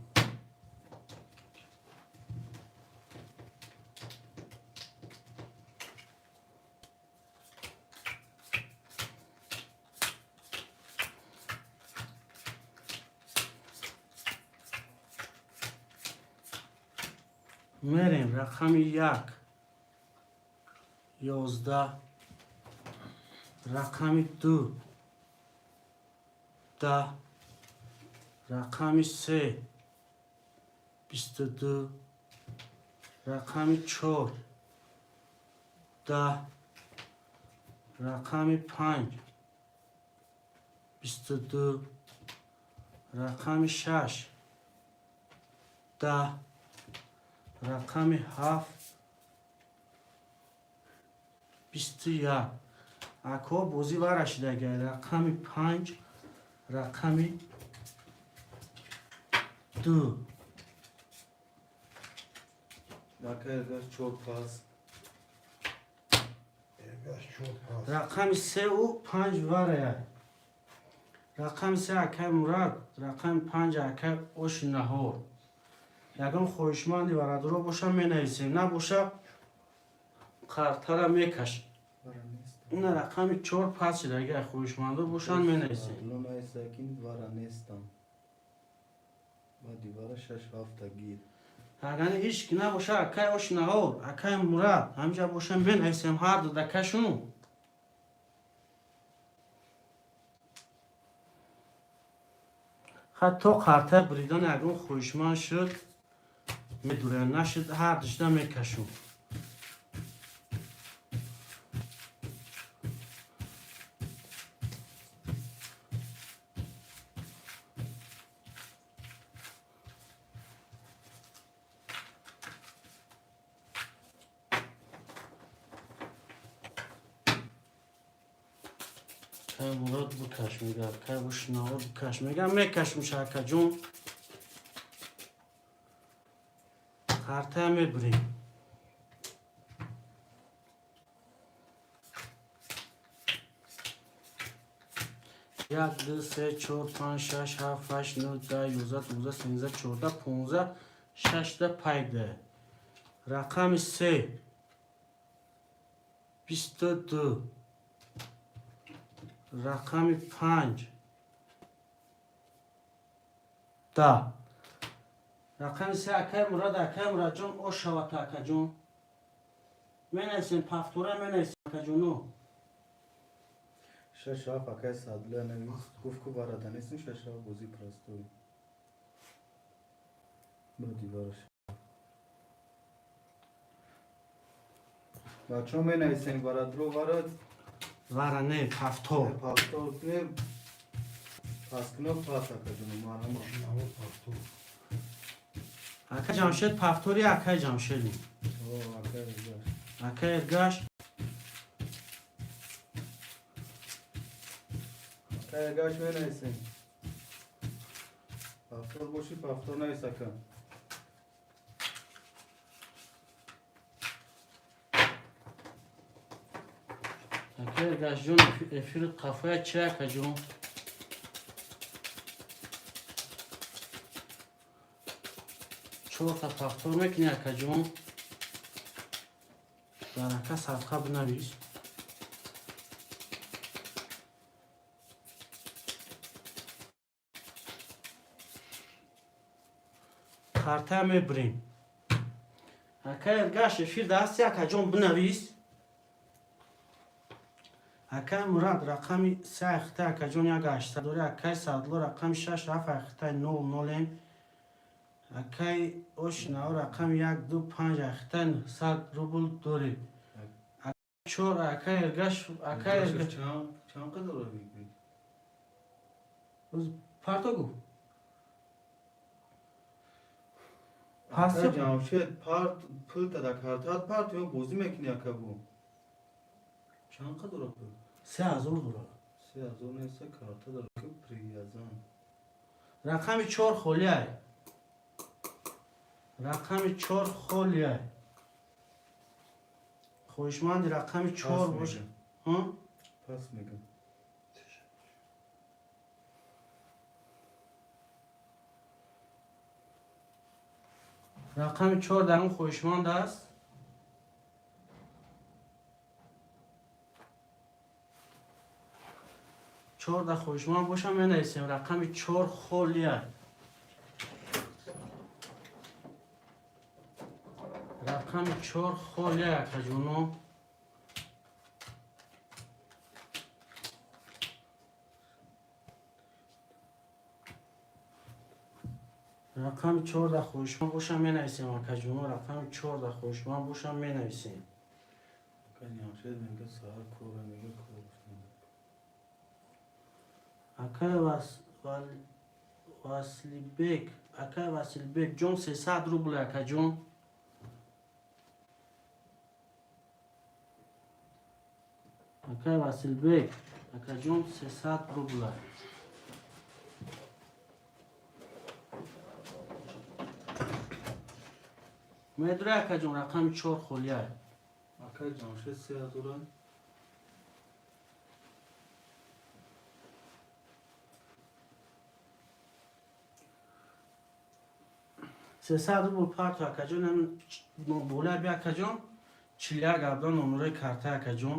Мерем: рақами як 11. Рақами 2, 10. Рақами 3, 22. Рақами 4, 10. Рақами 5, 22. Рақами 6, 10. Рақами 7, 21. Ако бозӣ вара шидагай. Рақами 5, рақами 2. Акай Эргаш чор пас. Эргаш чор пас. Рақами сеу панҷ варая. Рақами 3 акай Мурад, рақами 5 акай Оши Наҳор. Ягон хоҳишманди варадуро боша, менависем, набоша, қартара мекаш. Вара нест. Ина рақами 4 пас шидаги, хоҳишмандо бошанд, менависем. Садло наисакин вара нестам. Баъди вара шаш ҳафта гир. Агани ҳеч ки набоша, акай Оши Наҳор, акай Мурад ҳамҷа боша, менависем ҳарду дакашуну. Ҳатто қарта буридани ягон хоҳишманд шуд, медурем, нашуд, ҳар душда мекашум. Кай Мурод бикаш мега, кай Оши Наҳор бикаш мега, мекашум, шакаҷон. Қартая мебурем. Як, ду, се, чор, панҷ, шаш, ҳафт, ҳашт, нӯ, 10, 11, 12, 13, 14, 15, шашта пайда. Рақами 3, 22. Рақами 5, 10. Рақами 3 акай Мурад, акай Мурадҷон, ошавата, акаҷон. Менависем, повтора менависем, акаҷоно. Шаш ҳафт акай Садло навис. Гуфт ку варада нестим, шаш ҳафт бозӣ простой. Баъди вара. Бачаҳо, менависем варадро вара. Вара не, повтор. Повтор не, паскино пас, акаҷоно, марҳамат. Оши Наҳор повтор. Ака Ҷамшед повтори, акай Ҷамшеди. О, акай Эргаш. Акай Эргаш. Акай Эргаш, менависем. Повтор боши, повтор навис, ака. Акай Эргашҷон, эфири қафоя чи, акаҷон? Чорта повтор мекунӣ, акаҷон. Дар ака садқа бинавис. Картая мебурем. Акай Эргаш, эфир дасти, акаҷон, бинавис. Акай Мурад, рақами 3 айхита, акаҷон, як ҳаштсад дори. Акай Садло, рақами 6, ҳафт айхитаи нол нолем. Акай Ошинао, рақами 1, 2, 5 айхитаи 900 рубл дорӣ. Чор, акай Эргаш, акай Эргаш. Чанд қадр мегӯӣ? Парто гу. Пас. Акай Ҷамшед, парт пул тада картат, парт ё бозӣ мекунӣ, ака бу? Чанд қадр пул? 3000 дора. 3000 неста, карта дора ки приязан. Рақами 4 холиай. Рақами 4 холиай. Хоҳишманди рақами 4 Пас боша. мегӯм. Ҳа? Пас мегӯм. Рақами 4 дар он хоҳишманд аст. Чор дар хоҳишманд боша, менависем. Рақами 4 холиай. Рақами 4 холиай, акаҷоно. Рақами чорда хоҳишманд бошам, менависем, акаҷоно. Рақами чорда хоҳишманд бошам, менависем. Акай Ҷамшед мега, саҳар кора, мега, кор. Акай Васлибек, акай Василбек ҷон, 300 рубл, акаҷон. Акай Василбек, акаҷон, 300 рубла. Медури, акаҷон, рақами чор холия. Акай Ҷамшед 3000. 300 рубл парто, акаҷон. Бола би, акаҷон, 41 абда номерои карта, акаҷон.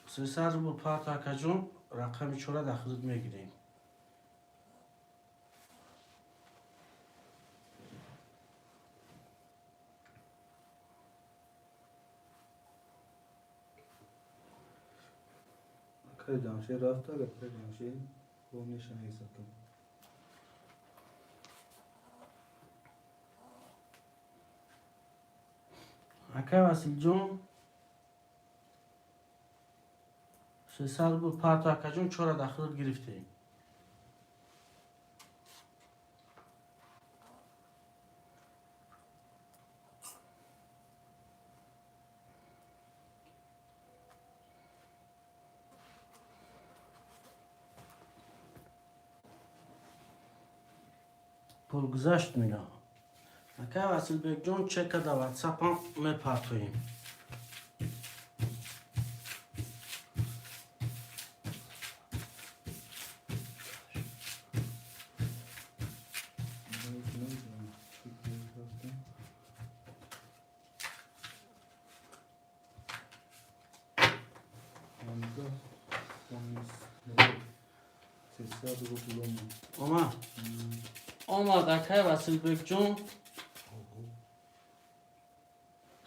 300 рубл парто, акаҷон, рақами чора дар худут мегирем. Акай Ҷамшед рафта, акай Ҷамшед бо мешанависад. Акай Василҷон, 300 рубл парто, акаҷон, чора дар худут гирифтем. Пул гузашт, мега. Акай Василбекҷон, чека дар ватсапам мепартоем. Намедонам чӣ рафта. Ҳамза Хонисмурод 300 рубл омад. Омад, омад, акай Василбекҷон.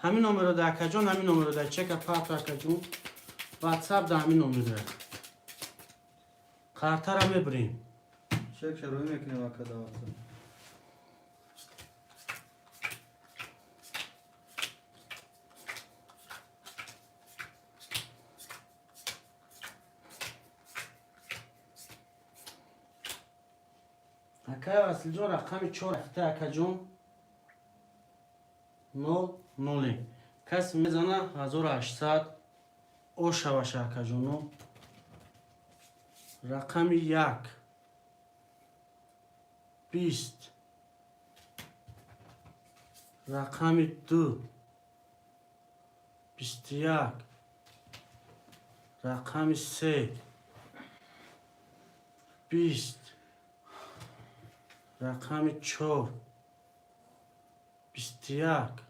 Ҳамин номеро да, акаҷон, ҳамин номеро да чека парто, акаҷон. Ватсап да ҳамин номеро картара мебирем. Чек шароӣ мекунем, ака, да ватсап. Акай Василҷон, рақами чор рафта, акаҷон. Нол ноле кас мезана, 1800 ошаваша, акаҷоно. Рақами як, 20, рақами ду, 21, рақами се, 20, рақами чор, 21,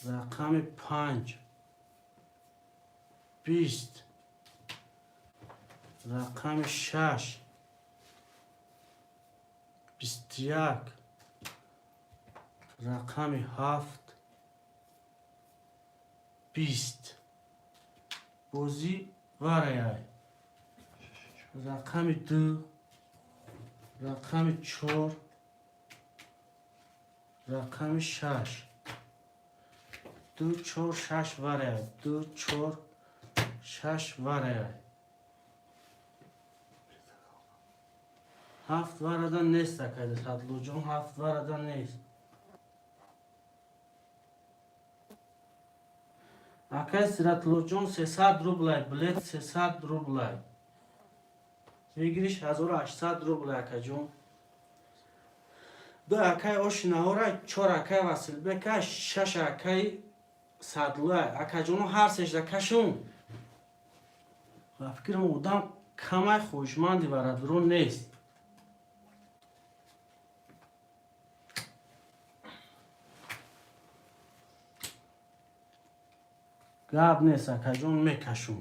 рақами панҷ, 20, рақами шаш, 21, рақами ҳафт, 20. Бозӣ вараяй. Рақами ду, рақами чор, рақами шаш. Ду, чор, шаш вараяй. Ду, чор, шаш вараяй. Ҳафт варада нест, акайда Садлуҷон, ҳафт варада нест. Акай Сиратлуҷон, 300 рублай билет, 300 рублай. Выигрыш 1800 рублай, акаҷон. Ду акай Ошинаҳора, чор акай Василбека, шаш акай Садлуай. Акаҷоно, ҳар сежда кашун. Ба фикрам, одам камай хоҳишманди варадуро нест. Гап нест, акаҷон, мекашум.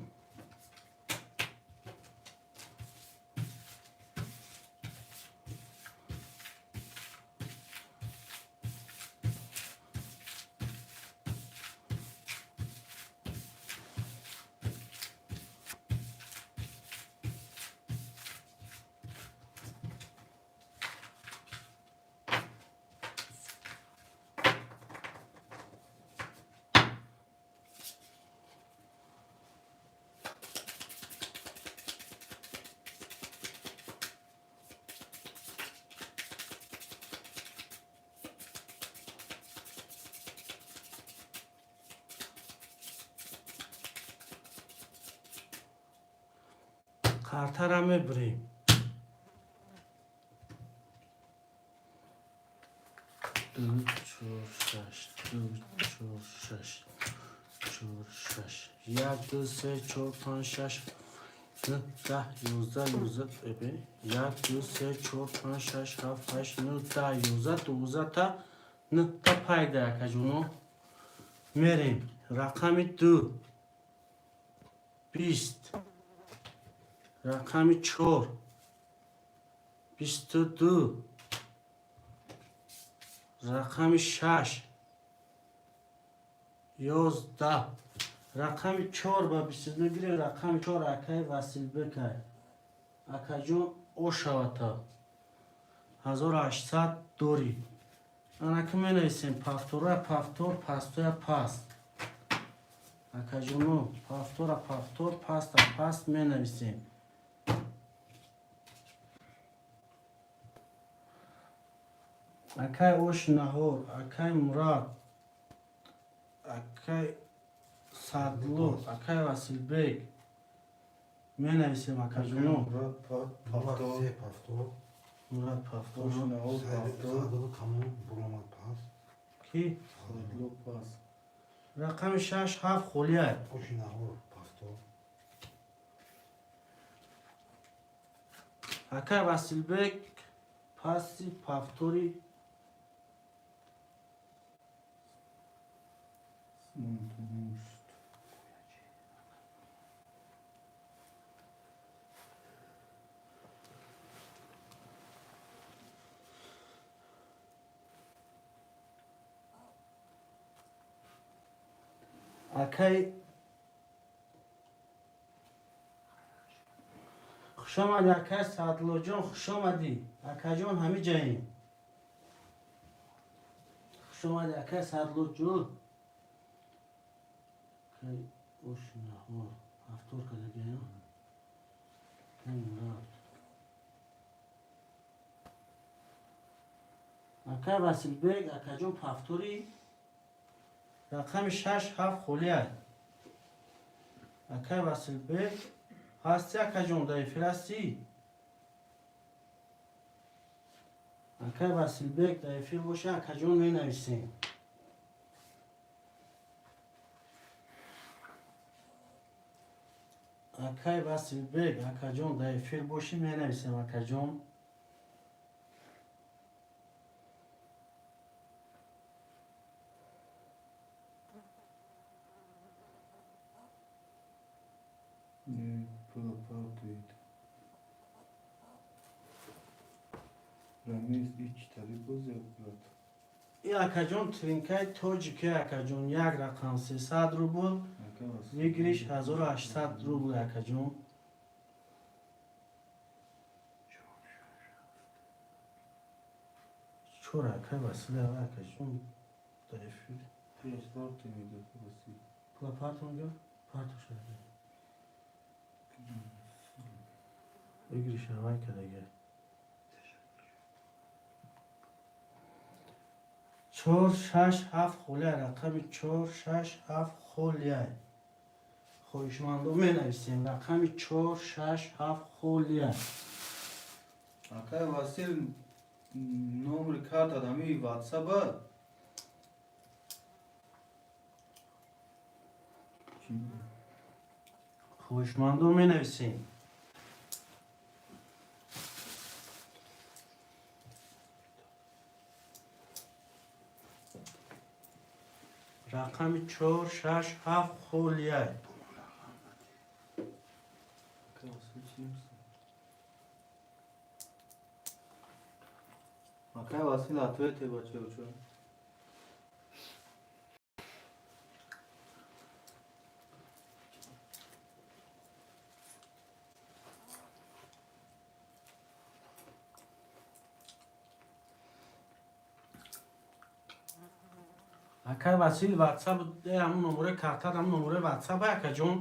Картара мебирем. Ду, чор, шаш, ду, чор, шаш, чор, шаш, як, ду, се, чор, панҷ, шаш, нӯ, 10, 11, 11, эбе, як, ду, се, чор, панҷ, шаш, ҳафт, ҳашт, нӯ, 10, 11, 12-та, нӯҳта пайда, акаҷоно. Мерем. Рақами ду, 20, рақами чор, 22, рақами шаш, 11. Рақами чор ба 22 гирем. Рақами чор акаи Василбекай, акаҷон, ошавата 1800 дорӣ. Анаки менависем: повтора повтор, пастоя паст. Акаҷоно, повтора повтор, паста паст менависем. Акай Ош Наҳор, акай Мурад, акай Садло, акай Василбек, менависем, акаҷоно. Мурад. Мурад. Повтор. Се повтор. Мурад повтор. Ош Наҳор повтор. Саъдулло тамом буромад пас. Ки? Садло пас. Рақами шаш, ҳафт холияй. Оши Наҳор повтор. Акай Василбек паси повтори. Мунтумушт. Акай, хушомадӣ, акай Садлоҷон, хушомадӣ, акаҷон, ҳами ҷаем. Хушомадӣ, акай Садлоҷон. Акай Ошнаҳор повтор кардагиам. Акай Мурад, акай Василбек, акаҷон, повтори. Рақами шаш, ҳафт холияй. Акай Василбек, ҳастӣ, акаҷон, дар эфир ҳастӣ? Акай Василбек дар эфир боша, акаҷон, менависем. Акай Василбек, акаҷон, дар эфир бошӣ, менависем, акаҷон. Пула партоид. Рамиз, ич тари боз як брат. И, акаҷон, тринкаи тоҷике, акаҷон, як рақам 300 рубл, выигрыш 1800 рубл, акаҷон. Чор, акай Василия, акаҷон, дар эфир. Пула партои мегӯяд Васил. Пула парто мегӯяд? Парто шуда. Выигрыш авай кардага. Чор, шаш, ҳафт холия. Рақами чор, шаш, ҳафт холия. Хоҳишмандо, менависем: рақами чор, шаш, ҳафт холия. Акай Васил, номери карта ҳами ватсаба. Хоҳишмандо, менависем. Рақами чор, шаш, ҳафт холия. Акай Васил чӣ нависта? Акай Васил, ответе, бачаючо. Акай Васил, ватсап, ҳамун номерои карта, ҳамун номерои ватсап, акаҷон.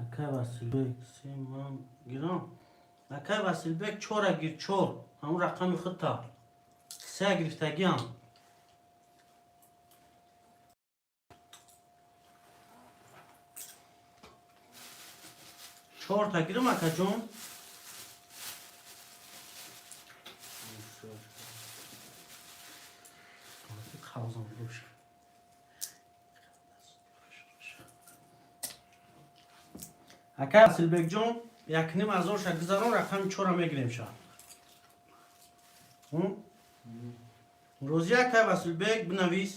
Акай Василбек, се ман гирам. Акай Василбек, чора гир, чор, ҳамун рақами худта. Се гирифтагиам. Чорта гирам, акаҷон. Қавзам бош. Ака Асилбекҷон, якним ҳазорша гузарон, рақами чора мегирем ша. Розӣ, акай Василбек, бинавис.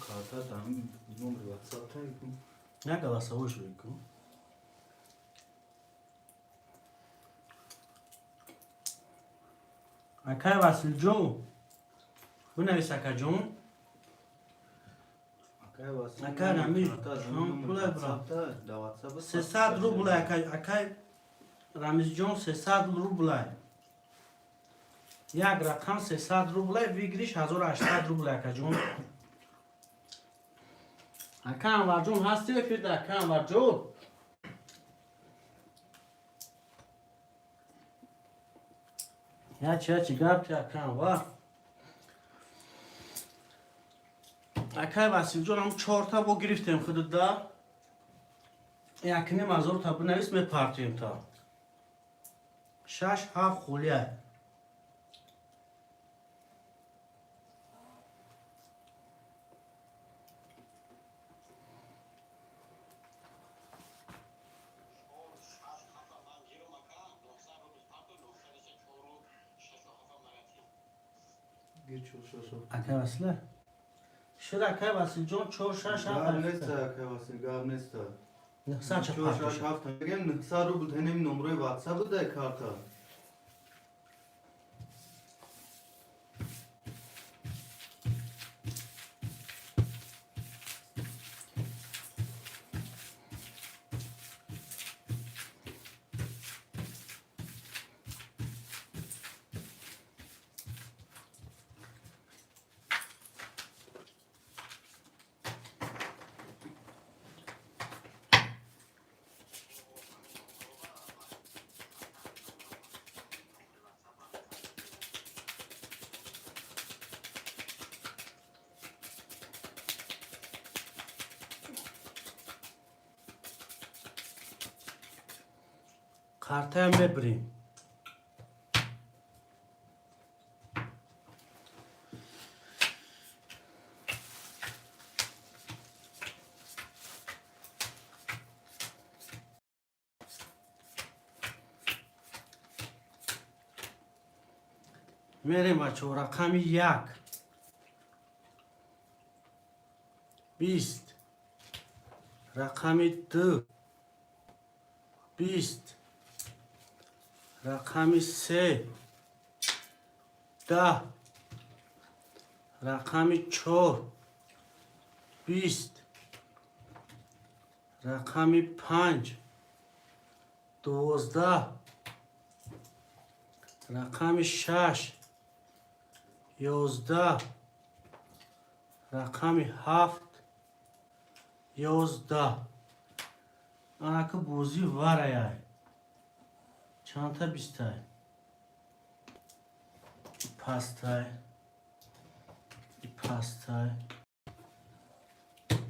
Карта там номер WhatsApp та. Як голосовой шуд ку. Акай Василҷон, бинавис, акаҷон. Акай Васил. Акай Рамиз, Карта шом номер пулай бра. WhatsApp та, да WhatsApp. 300 рублай, акай Рамизҷон, 300 рублай. Як рақам 300 рублай, выигрыш 1800 рублай, акаҷон. Ака Анварҷон, ҳасти эфирда, ака Анварҷон? Ячи, ячи гап, ака Анвар. Акай Василҷон, ҳам чорта бо гирифтем худуда. Якним ҳазорта бинавис, мепартем та. Шаш, ҳафт хулия. Гир чор шаш ҳафт. Акай Васила. Шуд, акай Василҷон, чор, шаш, Гап ҳафт. неста, акай Васил, гап неста. Нӯҳсад ча Чор шаш партоша. ҳафт. Мегем 900 рубл тенем номрои WhatsApp дай карта. Картаям мебирем. Мерем, бачаҳо, рақами як 20, рақами ду 20, рақами се 10, рақами чор 20, рақами панҷ 12, рақами шаш 11, рақами ҳафт 11. Анака бозӣ вараяй. Чандта бистай пастай, и пастай,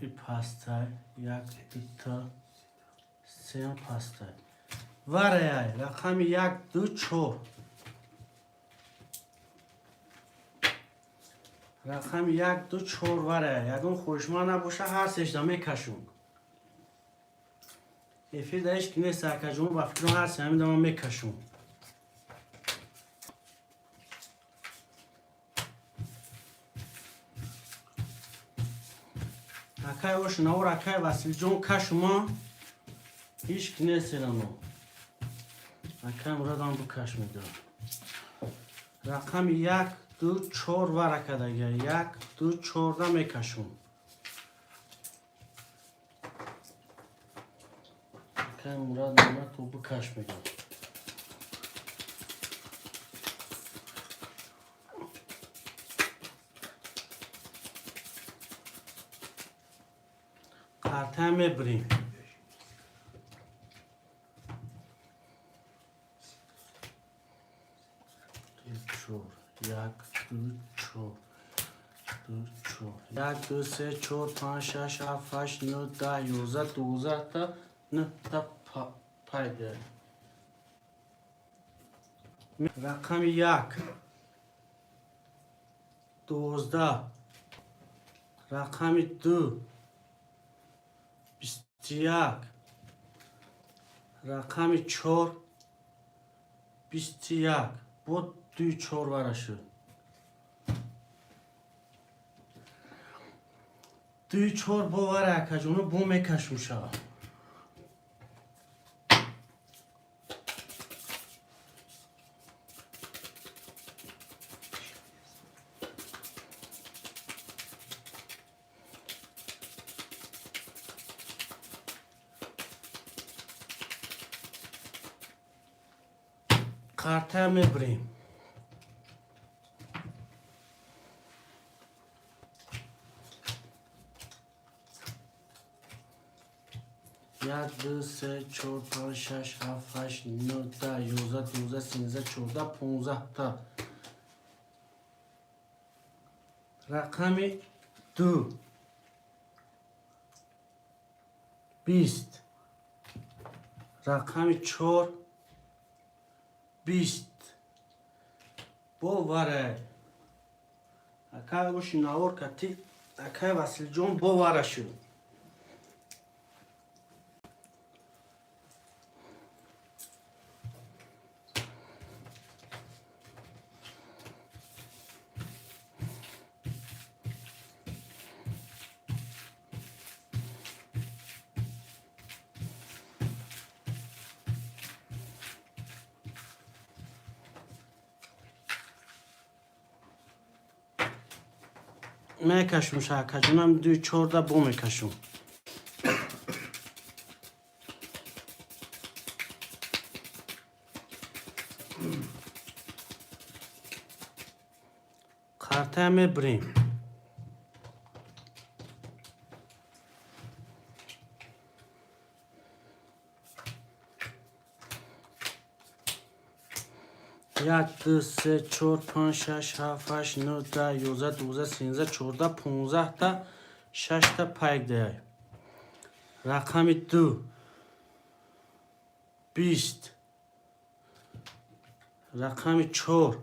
и пастай, як, дута, сеам пастай. Вараяй, рақами як, ду, чор. Рақами як, ду, чор варая. Ягон хоҳишманд набоша, ҳар сешда мекашум. Эфир да ҳеч ки нест, акаҷон, ба фикрам, ҳар се ҳамин дама мекашум. Акай ошнавор, акай Василҷон, кашума, ҳеч ки нест эрано. Акай Мурадам букаш медиҳам. Рақами як, ду, чор варакадага. Як, ду, чорда мекашум. Акай Мурад Мурад букаш мегӯям. Карта мебирем. Ду, чор, як, ду, чор, ду, чор, як, ду, се, чор, панҷ, шаш, ҳафт, ҳашт, нӯ, 10, 11, 12та, нӯҳта. Пайда. Рақами 1, 12, рақами 2, 21, рақами 4, 21. Бо дуи чор вара шуд. Дуи чор бо вара, акаҷоно, бо мекашум шава. Қарта мебирем. Як, ду, се, чор, панҷ, шаш, ҳафт, ҳашт, нӯ, 10, 11, 12, 13, 14, 15-та. Рақами 2, 20, рақами 4, 20. Боварай, акай оши навор кати, акай Василҷон, бовара шуд. Мекашум, шакаҷонам, дуи чорда бо мекашум. Қартая мебирем. Як, ду, се, чор, панҷ, шаш, ҳафт, ҳашт, нӯ, 10, 11, 12, 13, 14, 15-та, шашта пайк даяй. Рақами 2, 20, рақами 4,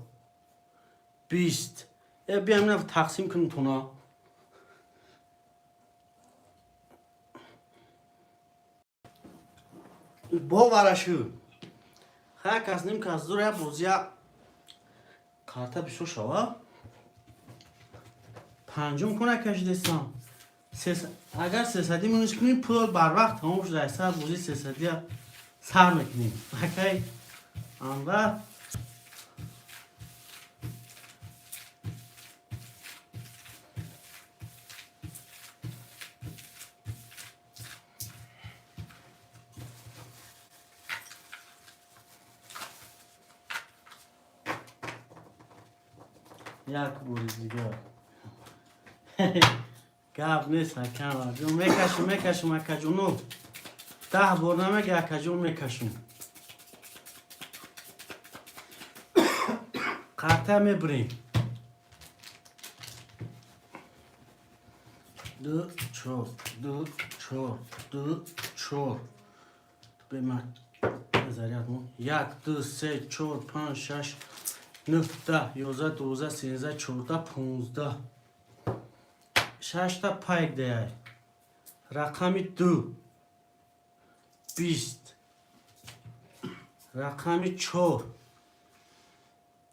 20. Э, биям, ина тақсим кунем туна. Бовара шуд. Ха, кас ним кас дур я бозия карта бисёр шава. Панҷум куна кашидестам. Агар сесадӣ минус кунем, пул барвақт тамом шуда. Сар бозии сесадия сар мекунем. Акай Анвар. Як бори дигар. Гап нест, акаҷон, мекашум, мекашум, акаҷоно. 10 бор намега, акаҷон, мекашум. Қарта мебирем. Ду, чор, ду, чор, ду, чор. Бема заряд мо. Як, ду, се, чор, панҷ, шаш, нӯҳ, 10, 11, 12, 13, 14, 15. Шашта пайк даяй. Рақами 2, 20, рақами 4,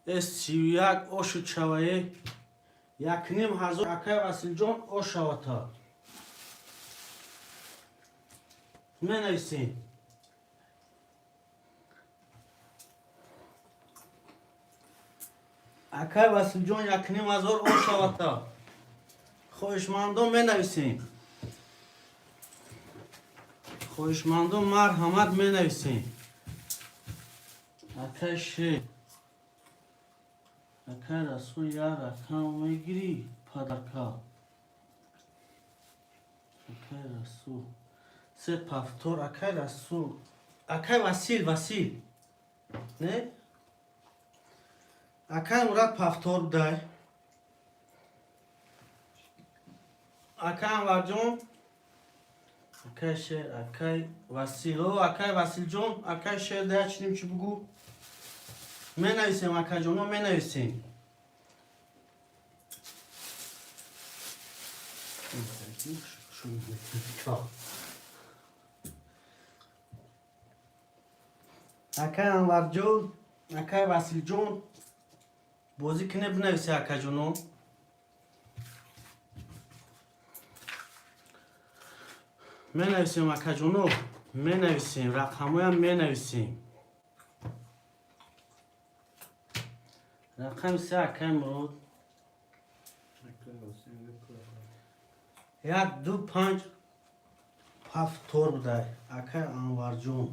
э, 31 ошуд шавае. 1500, акай Василҷон, ошавата. Менависем. Акай Василҷон, 1500 ошавата. Хоҳишмандон менависем. Хоҳишмандон, марҳамат, менависем. Акай Шер. Акай Расул, як рақам мегирӣ падарка. Акай Расул. Се повтор, акай Расул. Акай Васил, Васил. Не? Акай Мурад повтор дай. Акай Анварҷон. Акай Шер, акай Васил. О, акай Василҷон, акай Шер, да чиним чӣ бугӯ. Менависем, акаҷоно, менависем. Акай Анварҷон, акай Василҷон, бозӣ кине, бинависе, акаҷоно. Менависем, акаҷоно, менависем, рақамоям менависем. Рақами се, акай Мурод. Акай Васил пула. 1, 2, 5, 7 тор будай, акай Анварҷон.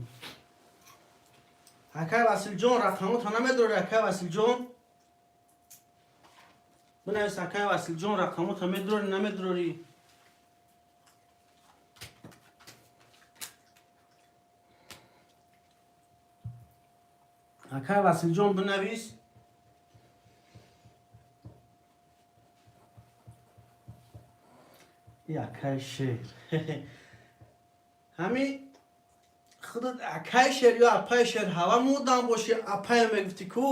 Акай Василҷон, рақамота намедорӣ, акай Василҷон? Бинавис, акай Василҷон, рақамота медорӣ, намедорӣ? Акай Василҷон, бинавис. И акай Шер, ҳами худат акай Шер ё апай Шер, ҳава мудам боши, апая мегуфтӣ ку.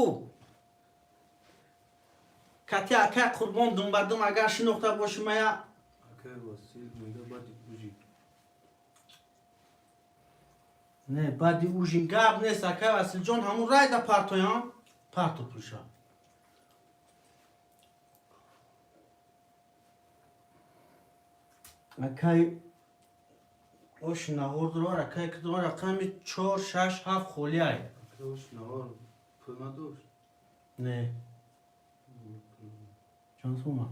Кати акай Қурбон думбадум агар шинохта боши мая. Акай Васил мега, баъди ужин. Не, баъди ужин гап нест, акай Василҷон, ҳамун райда партоям, парто пулша. Акай ош наҳор дорар, акай ки дорар, рақами 4, 6, 7 холиай. Акай ош наҳор пул надошт? Не. Чанд сума?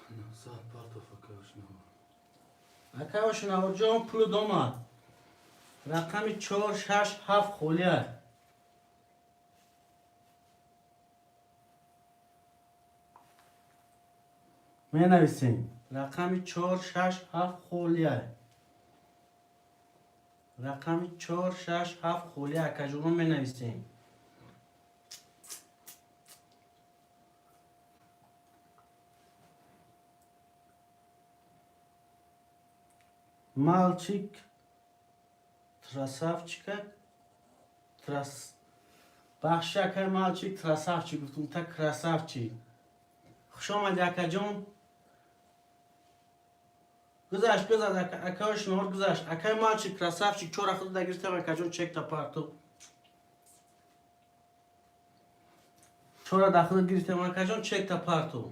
900 партоф, акай ош наҳор. Акай Ошинаҳорҷон, пулу домад. Рақами 4, 6, 7 холиай. Менависем, рақами 4, 6, 7 холиай. Рақами 4, 6, 7 холиай, акаҷоно, менависем. Мальчик красавчика трас. Бахши, акай мальчик красавчик гуфтум, та красавчик. Хуш омади, акаҷон. Гузашт, гузашт, акаи Ошинаҳор гузашт. Акай мальчик красавчик, чора худа гирифтам, акаҷон, чекта парту. Чора дахуда гирифтам, акаҷон, чекта парту.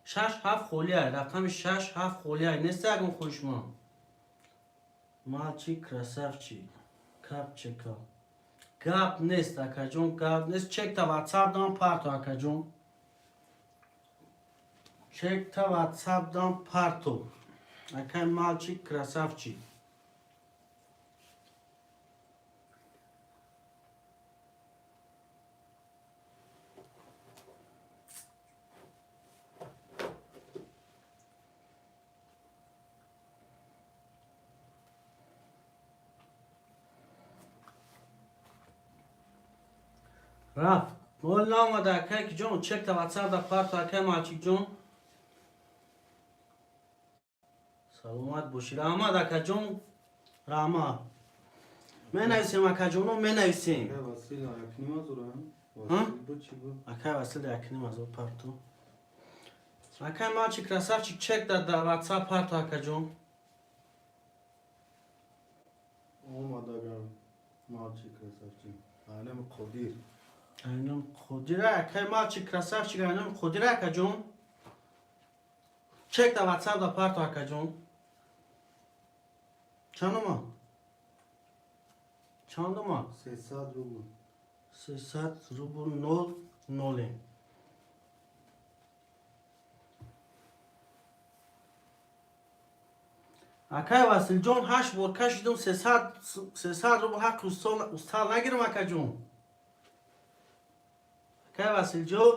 6, 7 холиай, рақами 6, 7 холиай. Нест ягон хоҳишма? Мальчик красавчик капчека. Гап нест, акаҷон, гап нест. Чекта ватсап дам парту, акаҷон. Чекта ватсап дам парту. Акай мальчик красавчик. Рафт. Гол наомада, акай ки ҷон, чекта ватсап да парту, акай мальчик ҷон. Саломат бошӣ. Раҳмат, акаҷон. Раҳмат. Менависем, акаҷоно, менависем. Акай Васил 1,5 ҳазор, Ҳа? Васил бу чӣ бу? Акай Васил 1,5 ҳазор парту. Акай мальчик красавчик, чек да ватсап парту, акаҷон. Омад агар мальчик красавчик. Айнам Қодир. Айном Қодира, акай мальчик красавчик, айном Қодира, акаҷон. Чек да ватсап да парту, акаҷон. Чанд омад? Чанд омад? 300 рубл. 300 рубл нол ноле. Акай Василҷон, ҳашт бор кашидум, 300 рубл ҳаққи устал нагирам, акаҷон. Акай Василҷон.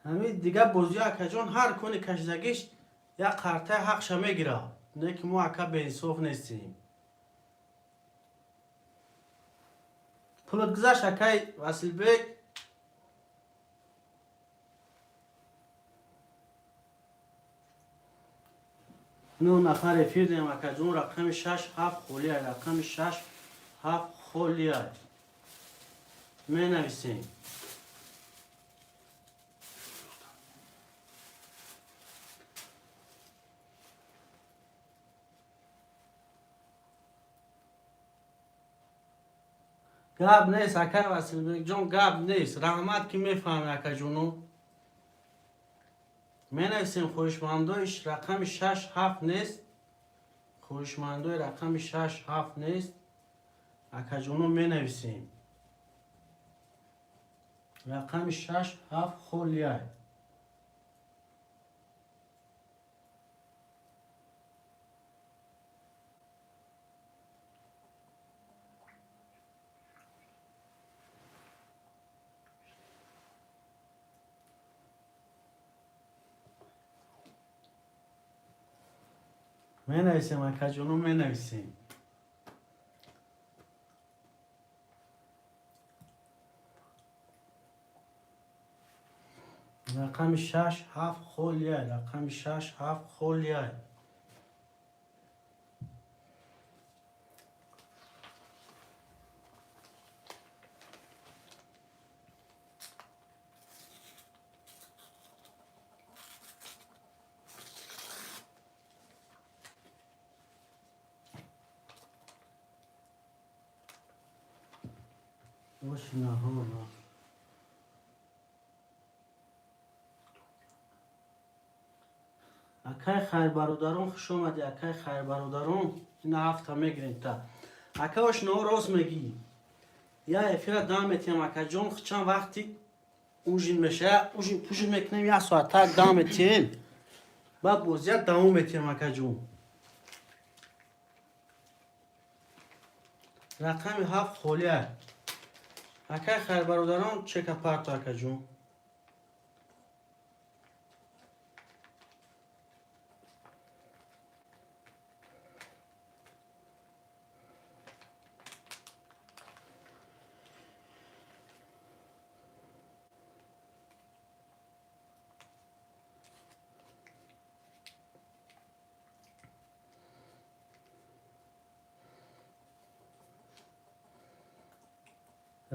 Ҳамин дига бозиҳо, акаҷон, ҳар кони кашидагиш як қартаи ҳақша мегирад. Не ки мо, ака, беинсоф нестем. Пулат гузашт, акай Василбек. Ну нафар эфир дем, акаҷон. Рақами шаш ҳафт холиай, рақами шаш ҳафт холиай, менависем. Гап нест, акай Василбекҷон, гап нест. Раҳмат, ки мефаҳми, акаҷону. Менависем, хоҳишмандои рақами шаш ҳафт нест, хоҳишмандои рақами шаш ҳафт нест, акаҷону, менависем. Рақами шаш ҳафт холиай. Менависем, акаҷону, менависем. Рақами шаш ҳафт холиай, рақами шаш ҳафт холиай. Ошинаҳоро акай Хайрбародарон, хуш омадӣ, акай Хайрбародарон. Ина ҳафта мегирем та, ака Ошинаҳо, рост мегӣ. Я эфира дам метиҳам, акаҷон. Чанд вақти ужин меша, ужин пужин мекунем, як соат так дам метиҳем, баъд бозия давом метиҳем, акаҷон. Рақами ҳафт холия, акай Хайрбародарон, чека парто, акаҷон.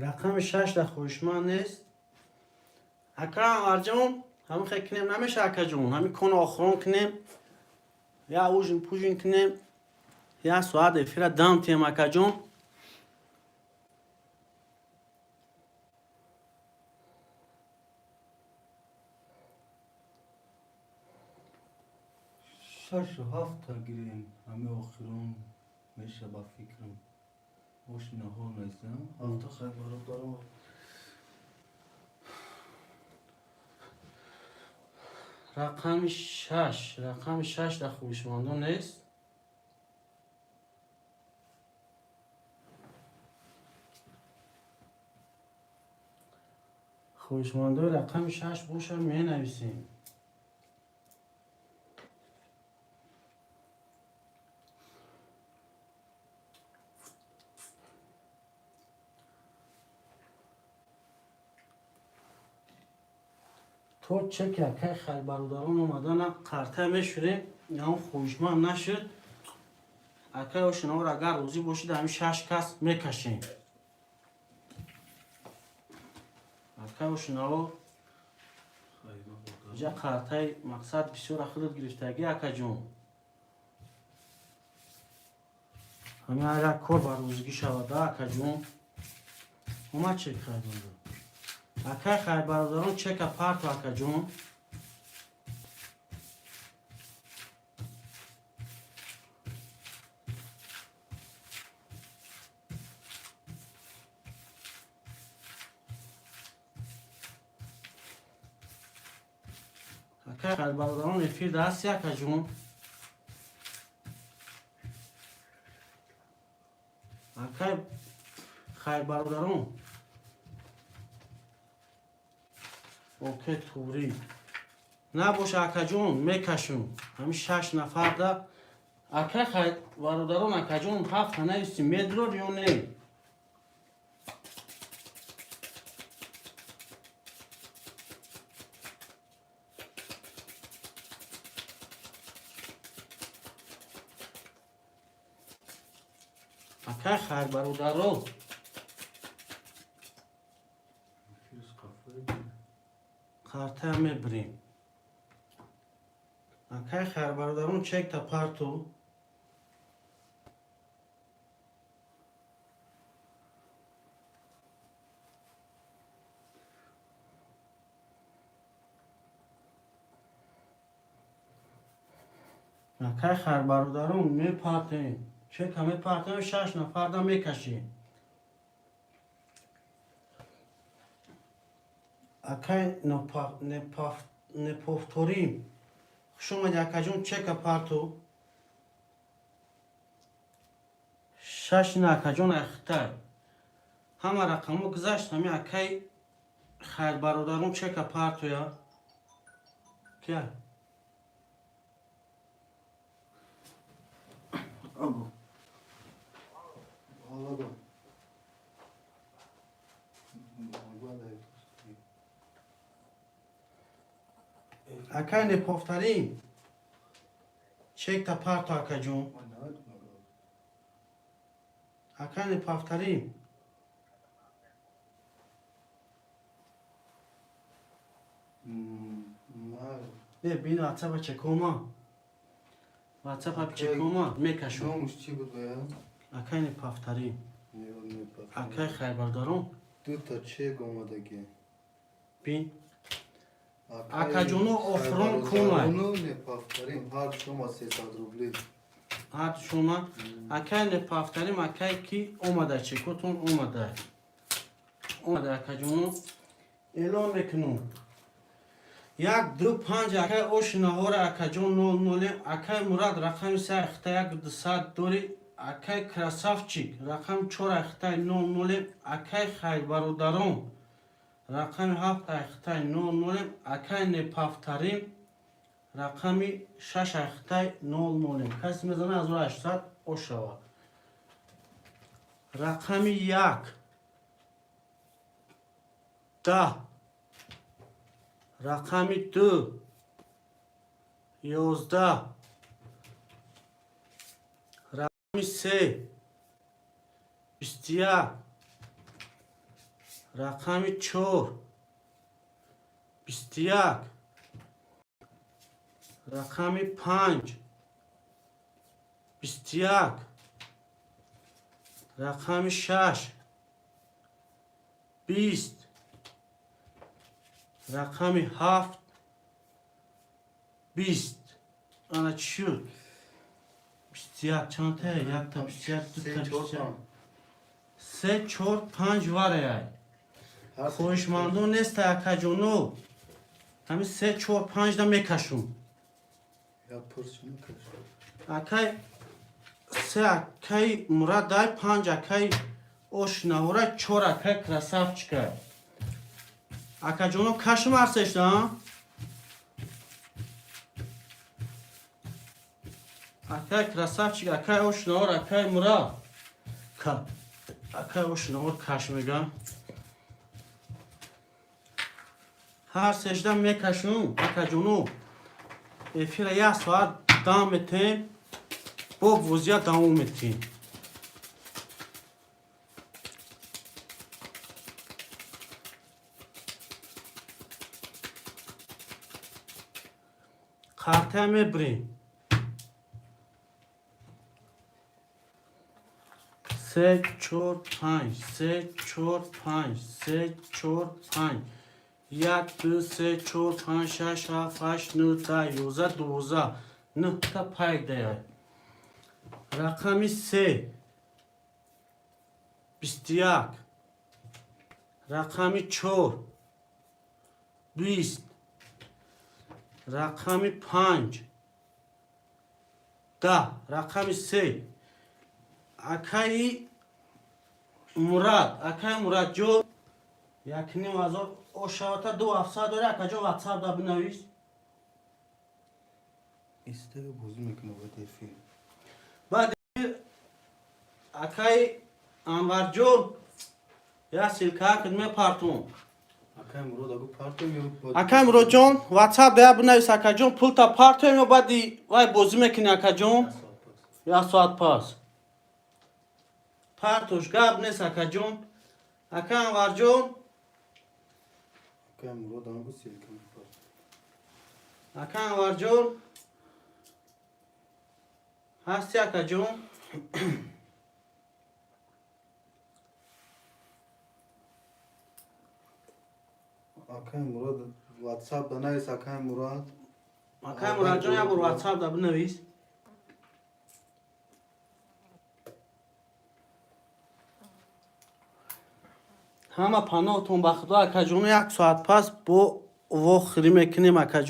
Рақами шаш дар хоҳишманд нест, ака Анварҷон. Ҳамин хел кунем, намеша, акаҷон? Ҳамин кон охирон кунем, я ужин пужин кунем, як соат эфира дам тиҳем, акаҷон. Шашу ҳафта гирем, ҳами охирон меша, ба фикрам. Ошинаҳо нест, ҳафта, хай, бародарон. Рақами шаш, рақами шаш дар хоҳишмандон нест. Хоҳишмандои рақами шаш боша, менависем. То чеки акай Хайрбародарон омадана қарта мешурем, ям хоҳишманд нашуд, акай Ошинаор, агар розӣ бошид, ҳамин шаш кас мекашем, акай Ошинаор. Иҷа қартаи мақсад бисёр ахилат гирифтагӣ, акаҷон. Ҳамин ҳар як кор ба рӯзигӣ шавада, акаҷон. Омад чек хайрбародарон, акай Хайрбародарон, чека парто, акаҷон. Акай Хайрбародарон, эфир ҳасти, акаҷон? Акай Хайрбародарон, оке турӣ набоша, акаҷон, мекашум ҳамин шаш нафарда. Акай Хайрбародарон, акаҷон, ҳафта нависти, медрор ё не? Акай хайр, бародаро. Фирс қафа. Қартая мебирем. Акай хайр, бародарон, чекта парту. Акай хайр, бародарон, мепартем, чека мепартем, шаш нафарда мекашем. Акай неповторим, хуш омади, акаҷон, чека парту. Шашина, акаҷон, айхитай ҳама рақамҳо гузашт. Ҳами акай хайрбародарон, чека партуя кия. Абу. Алло. Баъд. Акай неповторим, чекта парту, акаҷон. Акай неповторим. Не, бин, ватсапа чекома, ватсапа чекома, мекашум. Номуш чӣ буд бая? Акай неповторим, акай хайрбародарон. Дута чек омадагӣ. Бин, акаҷоно, охирон кумай. Неповторим, ҳар шума 300 рубли. Ҳар шума, акай неповторим, акай ки омада, чекотон омада, омада, акаҷоно, эълон мекунум: як, ду, панҷ. Акай ошинаҳора, акаҷон, нол нолем. Акай Мурад, рақами се, ахта як дусад дори. Акай Красавчик, рақами чор, ахтай нол нолем. Акай хайрбародарон, рақами ҳафт, ахтай нол нолем. Акай неповторим, рақами шаш, ахтай нол нолем. Касе мезана, 1800 ошава. Рақами як, 10, рақами ду, 11, рақами се, 21, рақами чор, 21, рақами панҷ, 21, рақами шаш, 20, рақами ҳафт, 20. Ана, чӣ шуд? 21 чандта? Якта 21, дута 21, се, чор, панҷ вараяй. Хоҳишмандон неста, акаҷоно. Ҳамин се, чор, панҷда мекашум. Акай се, акай Мурад дай, панҷ, акай ошнаҳора, чор, акай Красавчика. Акаҷоно, кашм арсешда. Акай Красавчик, акай ошнаҳор, акай Мурад, акай ошнаҳор каш мегам. Ҳар сежда мекашум, акаҷоно. Эфира як соат дам метем, бо бозия давом метем. Қартая мебирем: се, чор, панҷ, се, чор, панҷ, се, чор, панҷ, як, ду, се, чор, панҷ, шаш, ҳафт, ҳашт, нӯ, 10, 11, 12, нӯҳта пайк даяд. Рақами се, 21, рақами чор, 20, рақами панҷ, 10, рақами се. Акаи Мурад, акаи Мурадҷон, 1500 ошавата, ду ҳафтсад дори, акаҷон, ватсап да бинавис. Истага бозӣ мекунад бояд эфир. Баъд, акаи Анварҷон, як ссылка мепартум. Акай Мурод, агу партом ё? Акаи Муродҷон, ватсап да як бинавис, акаҷон, пулта партоем ё баъди вай бозӣ мекунӣ, акаҷон? Як соат пас. Партош, гап нест, акаҷон. Ака Анварҷон. Акай Мурод ам ссылка мепарт. Ака Анварҷон, ҳасти, акаҷон? Акай Мурод, WhatsApp да навис, акай Мурод. Акай Мурадҷон, як бор WhatsApp да бинавис. Ҳама паноҳтон ба Худо, акаҷону. Як соат пас бо вохӯрӣ мекунем, акаҷон.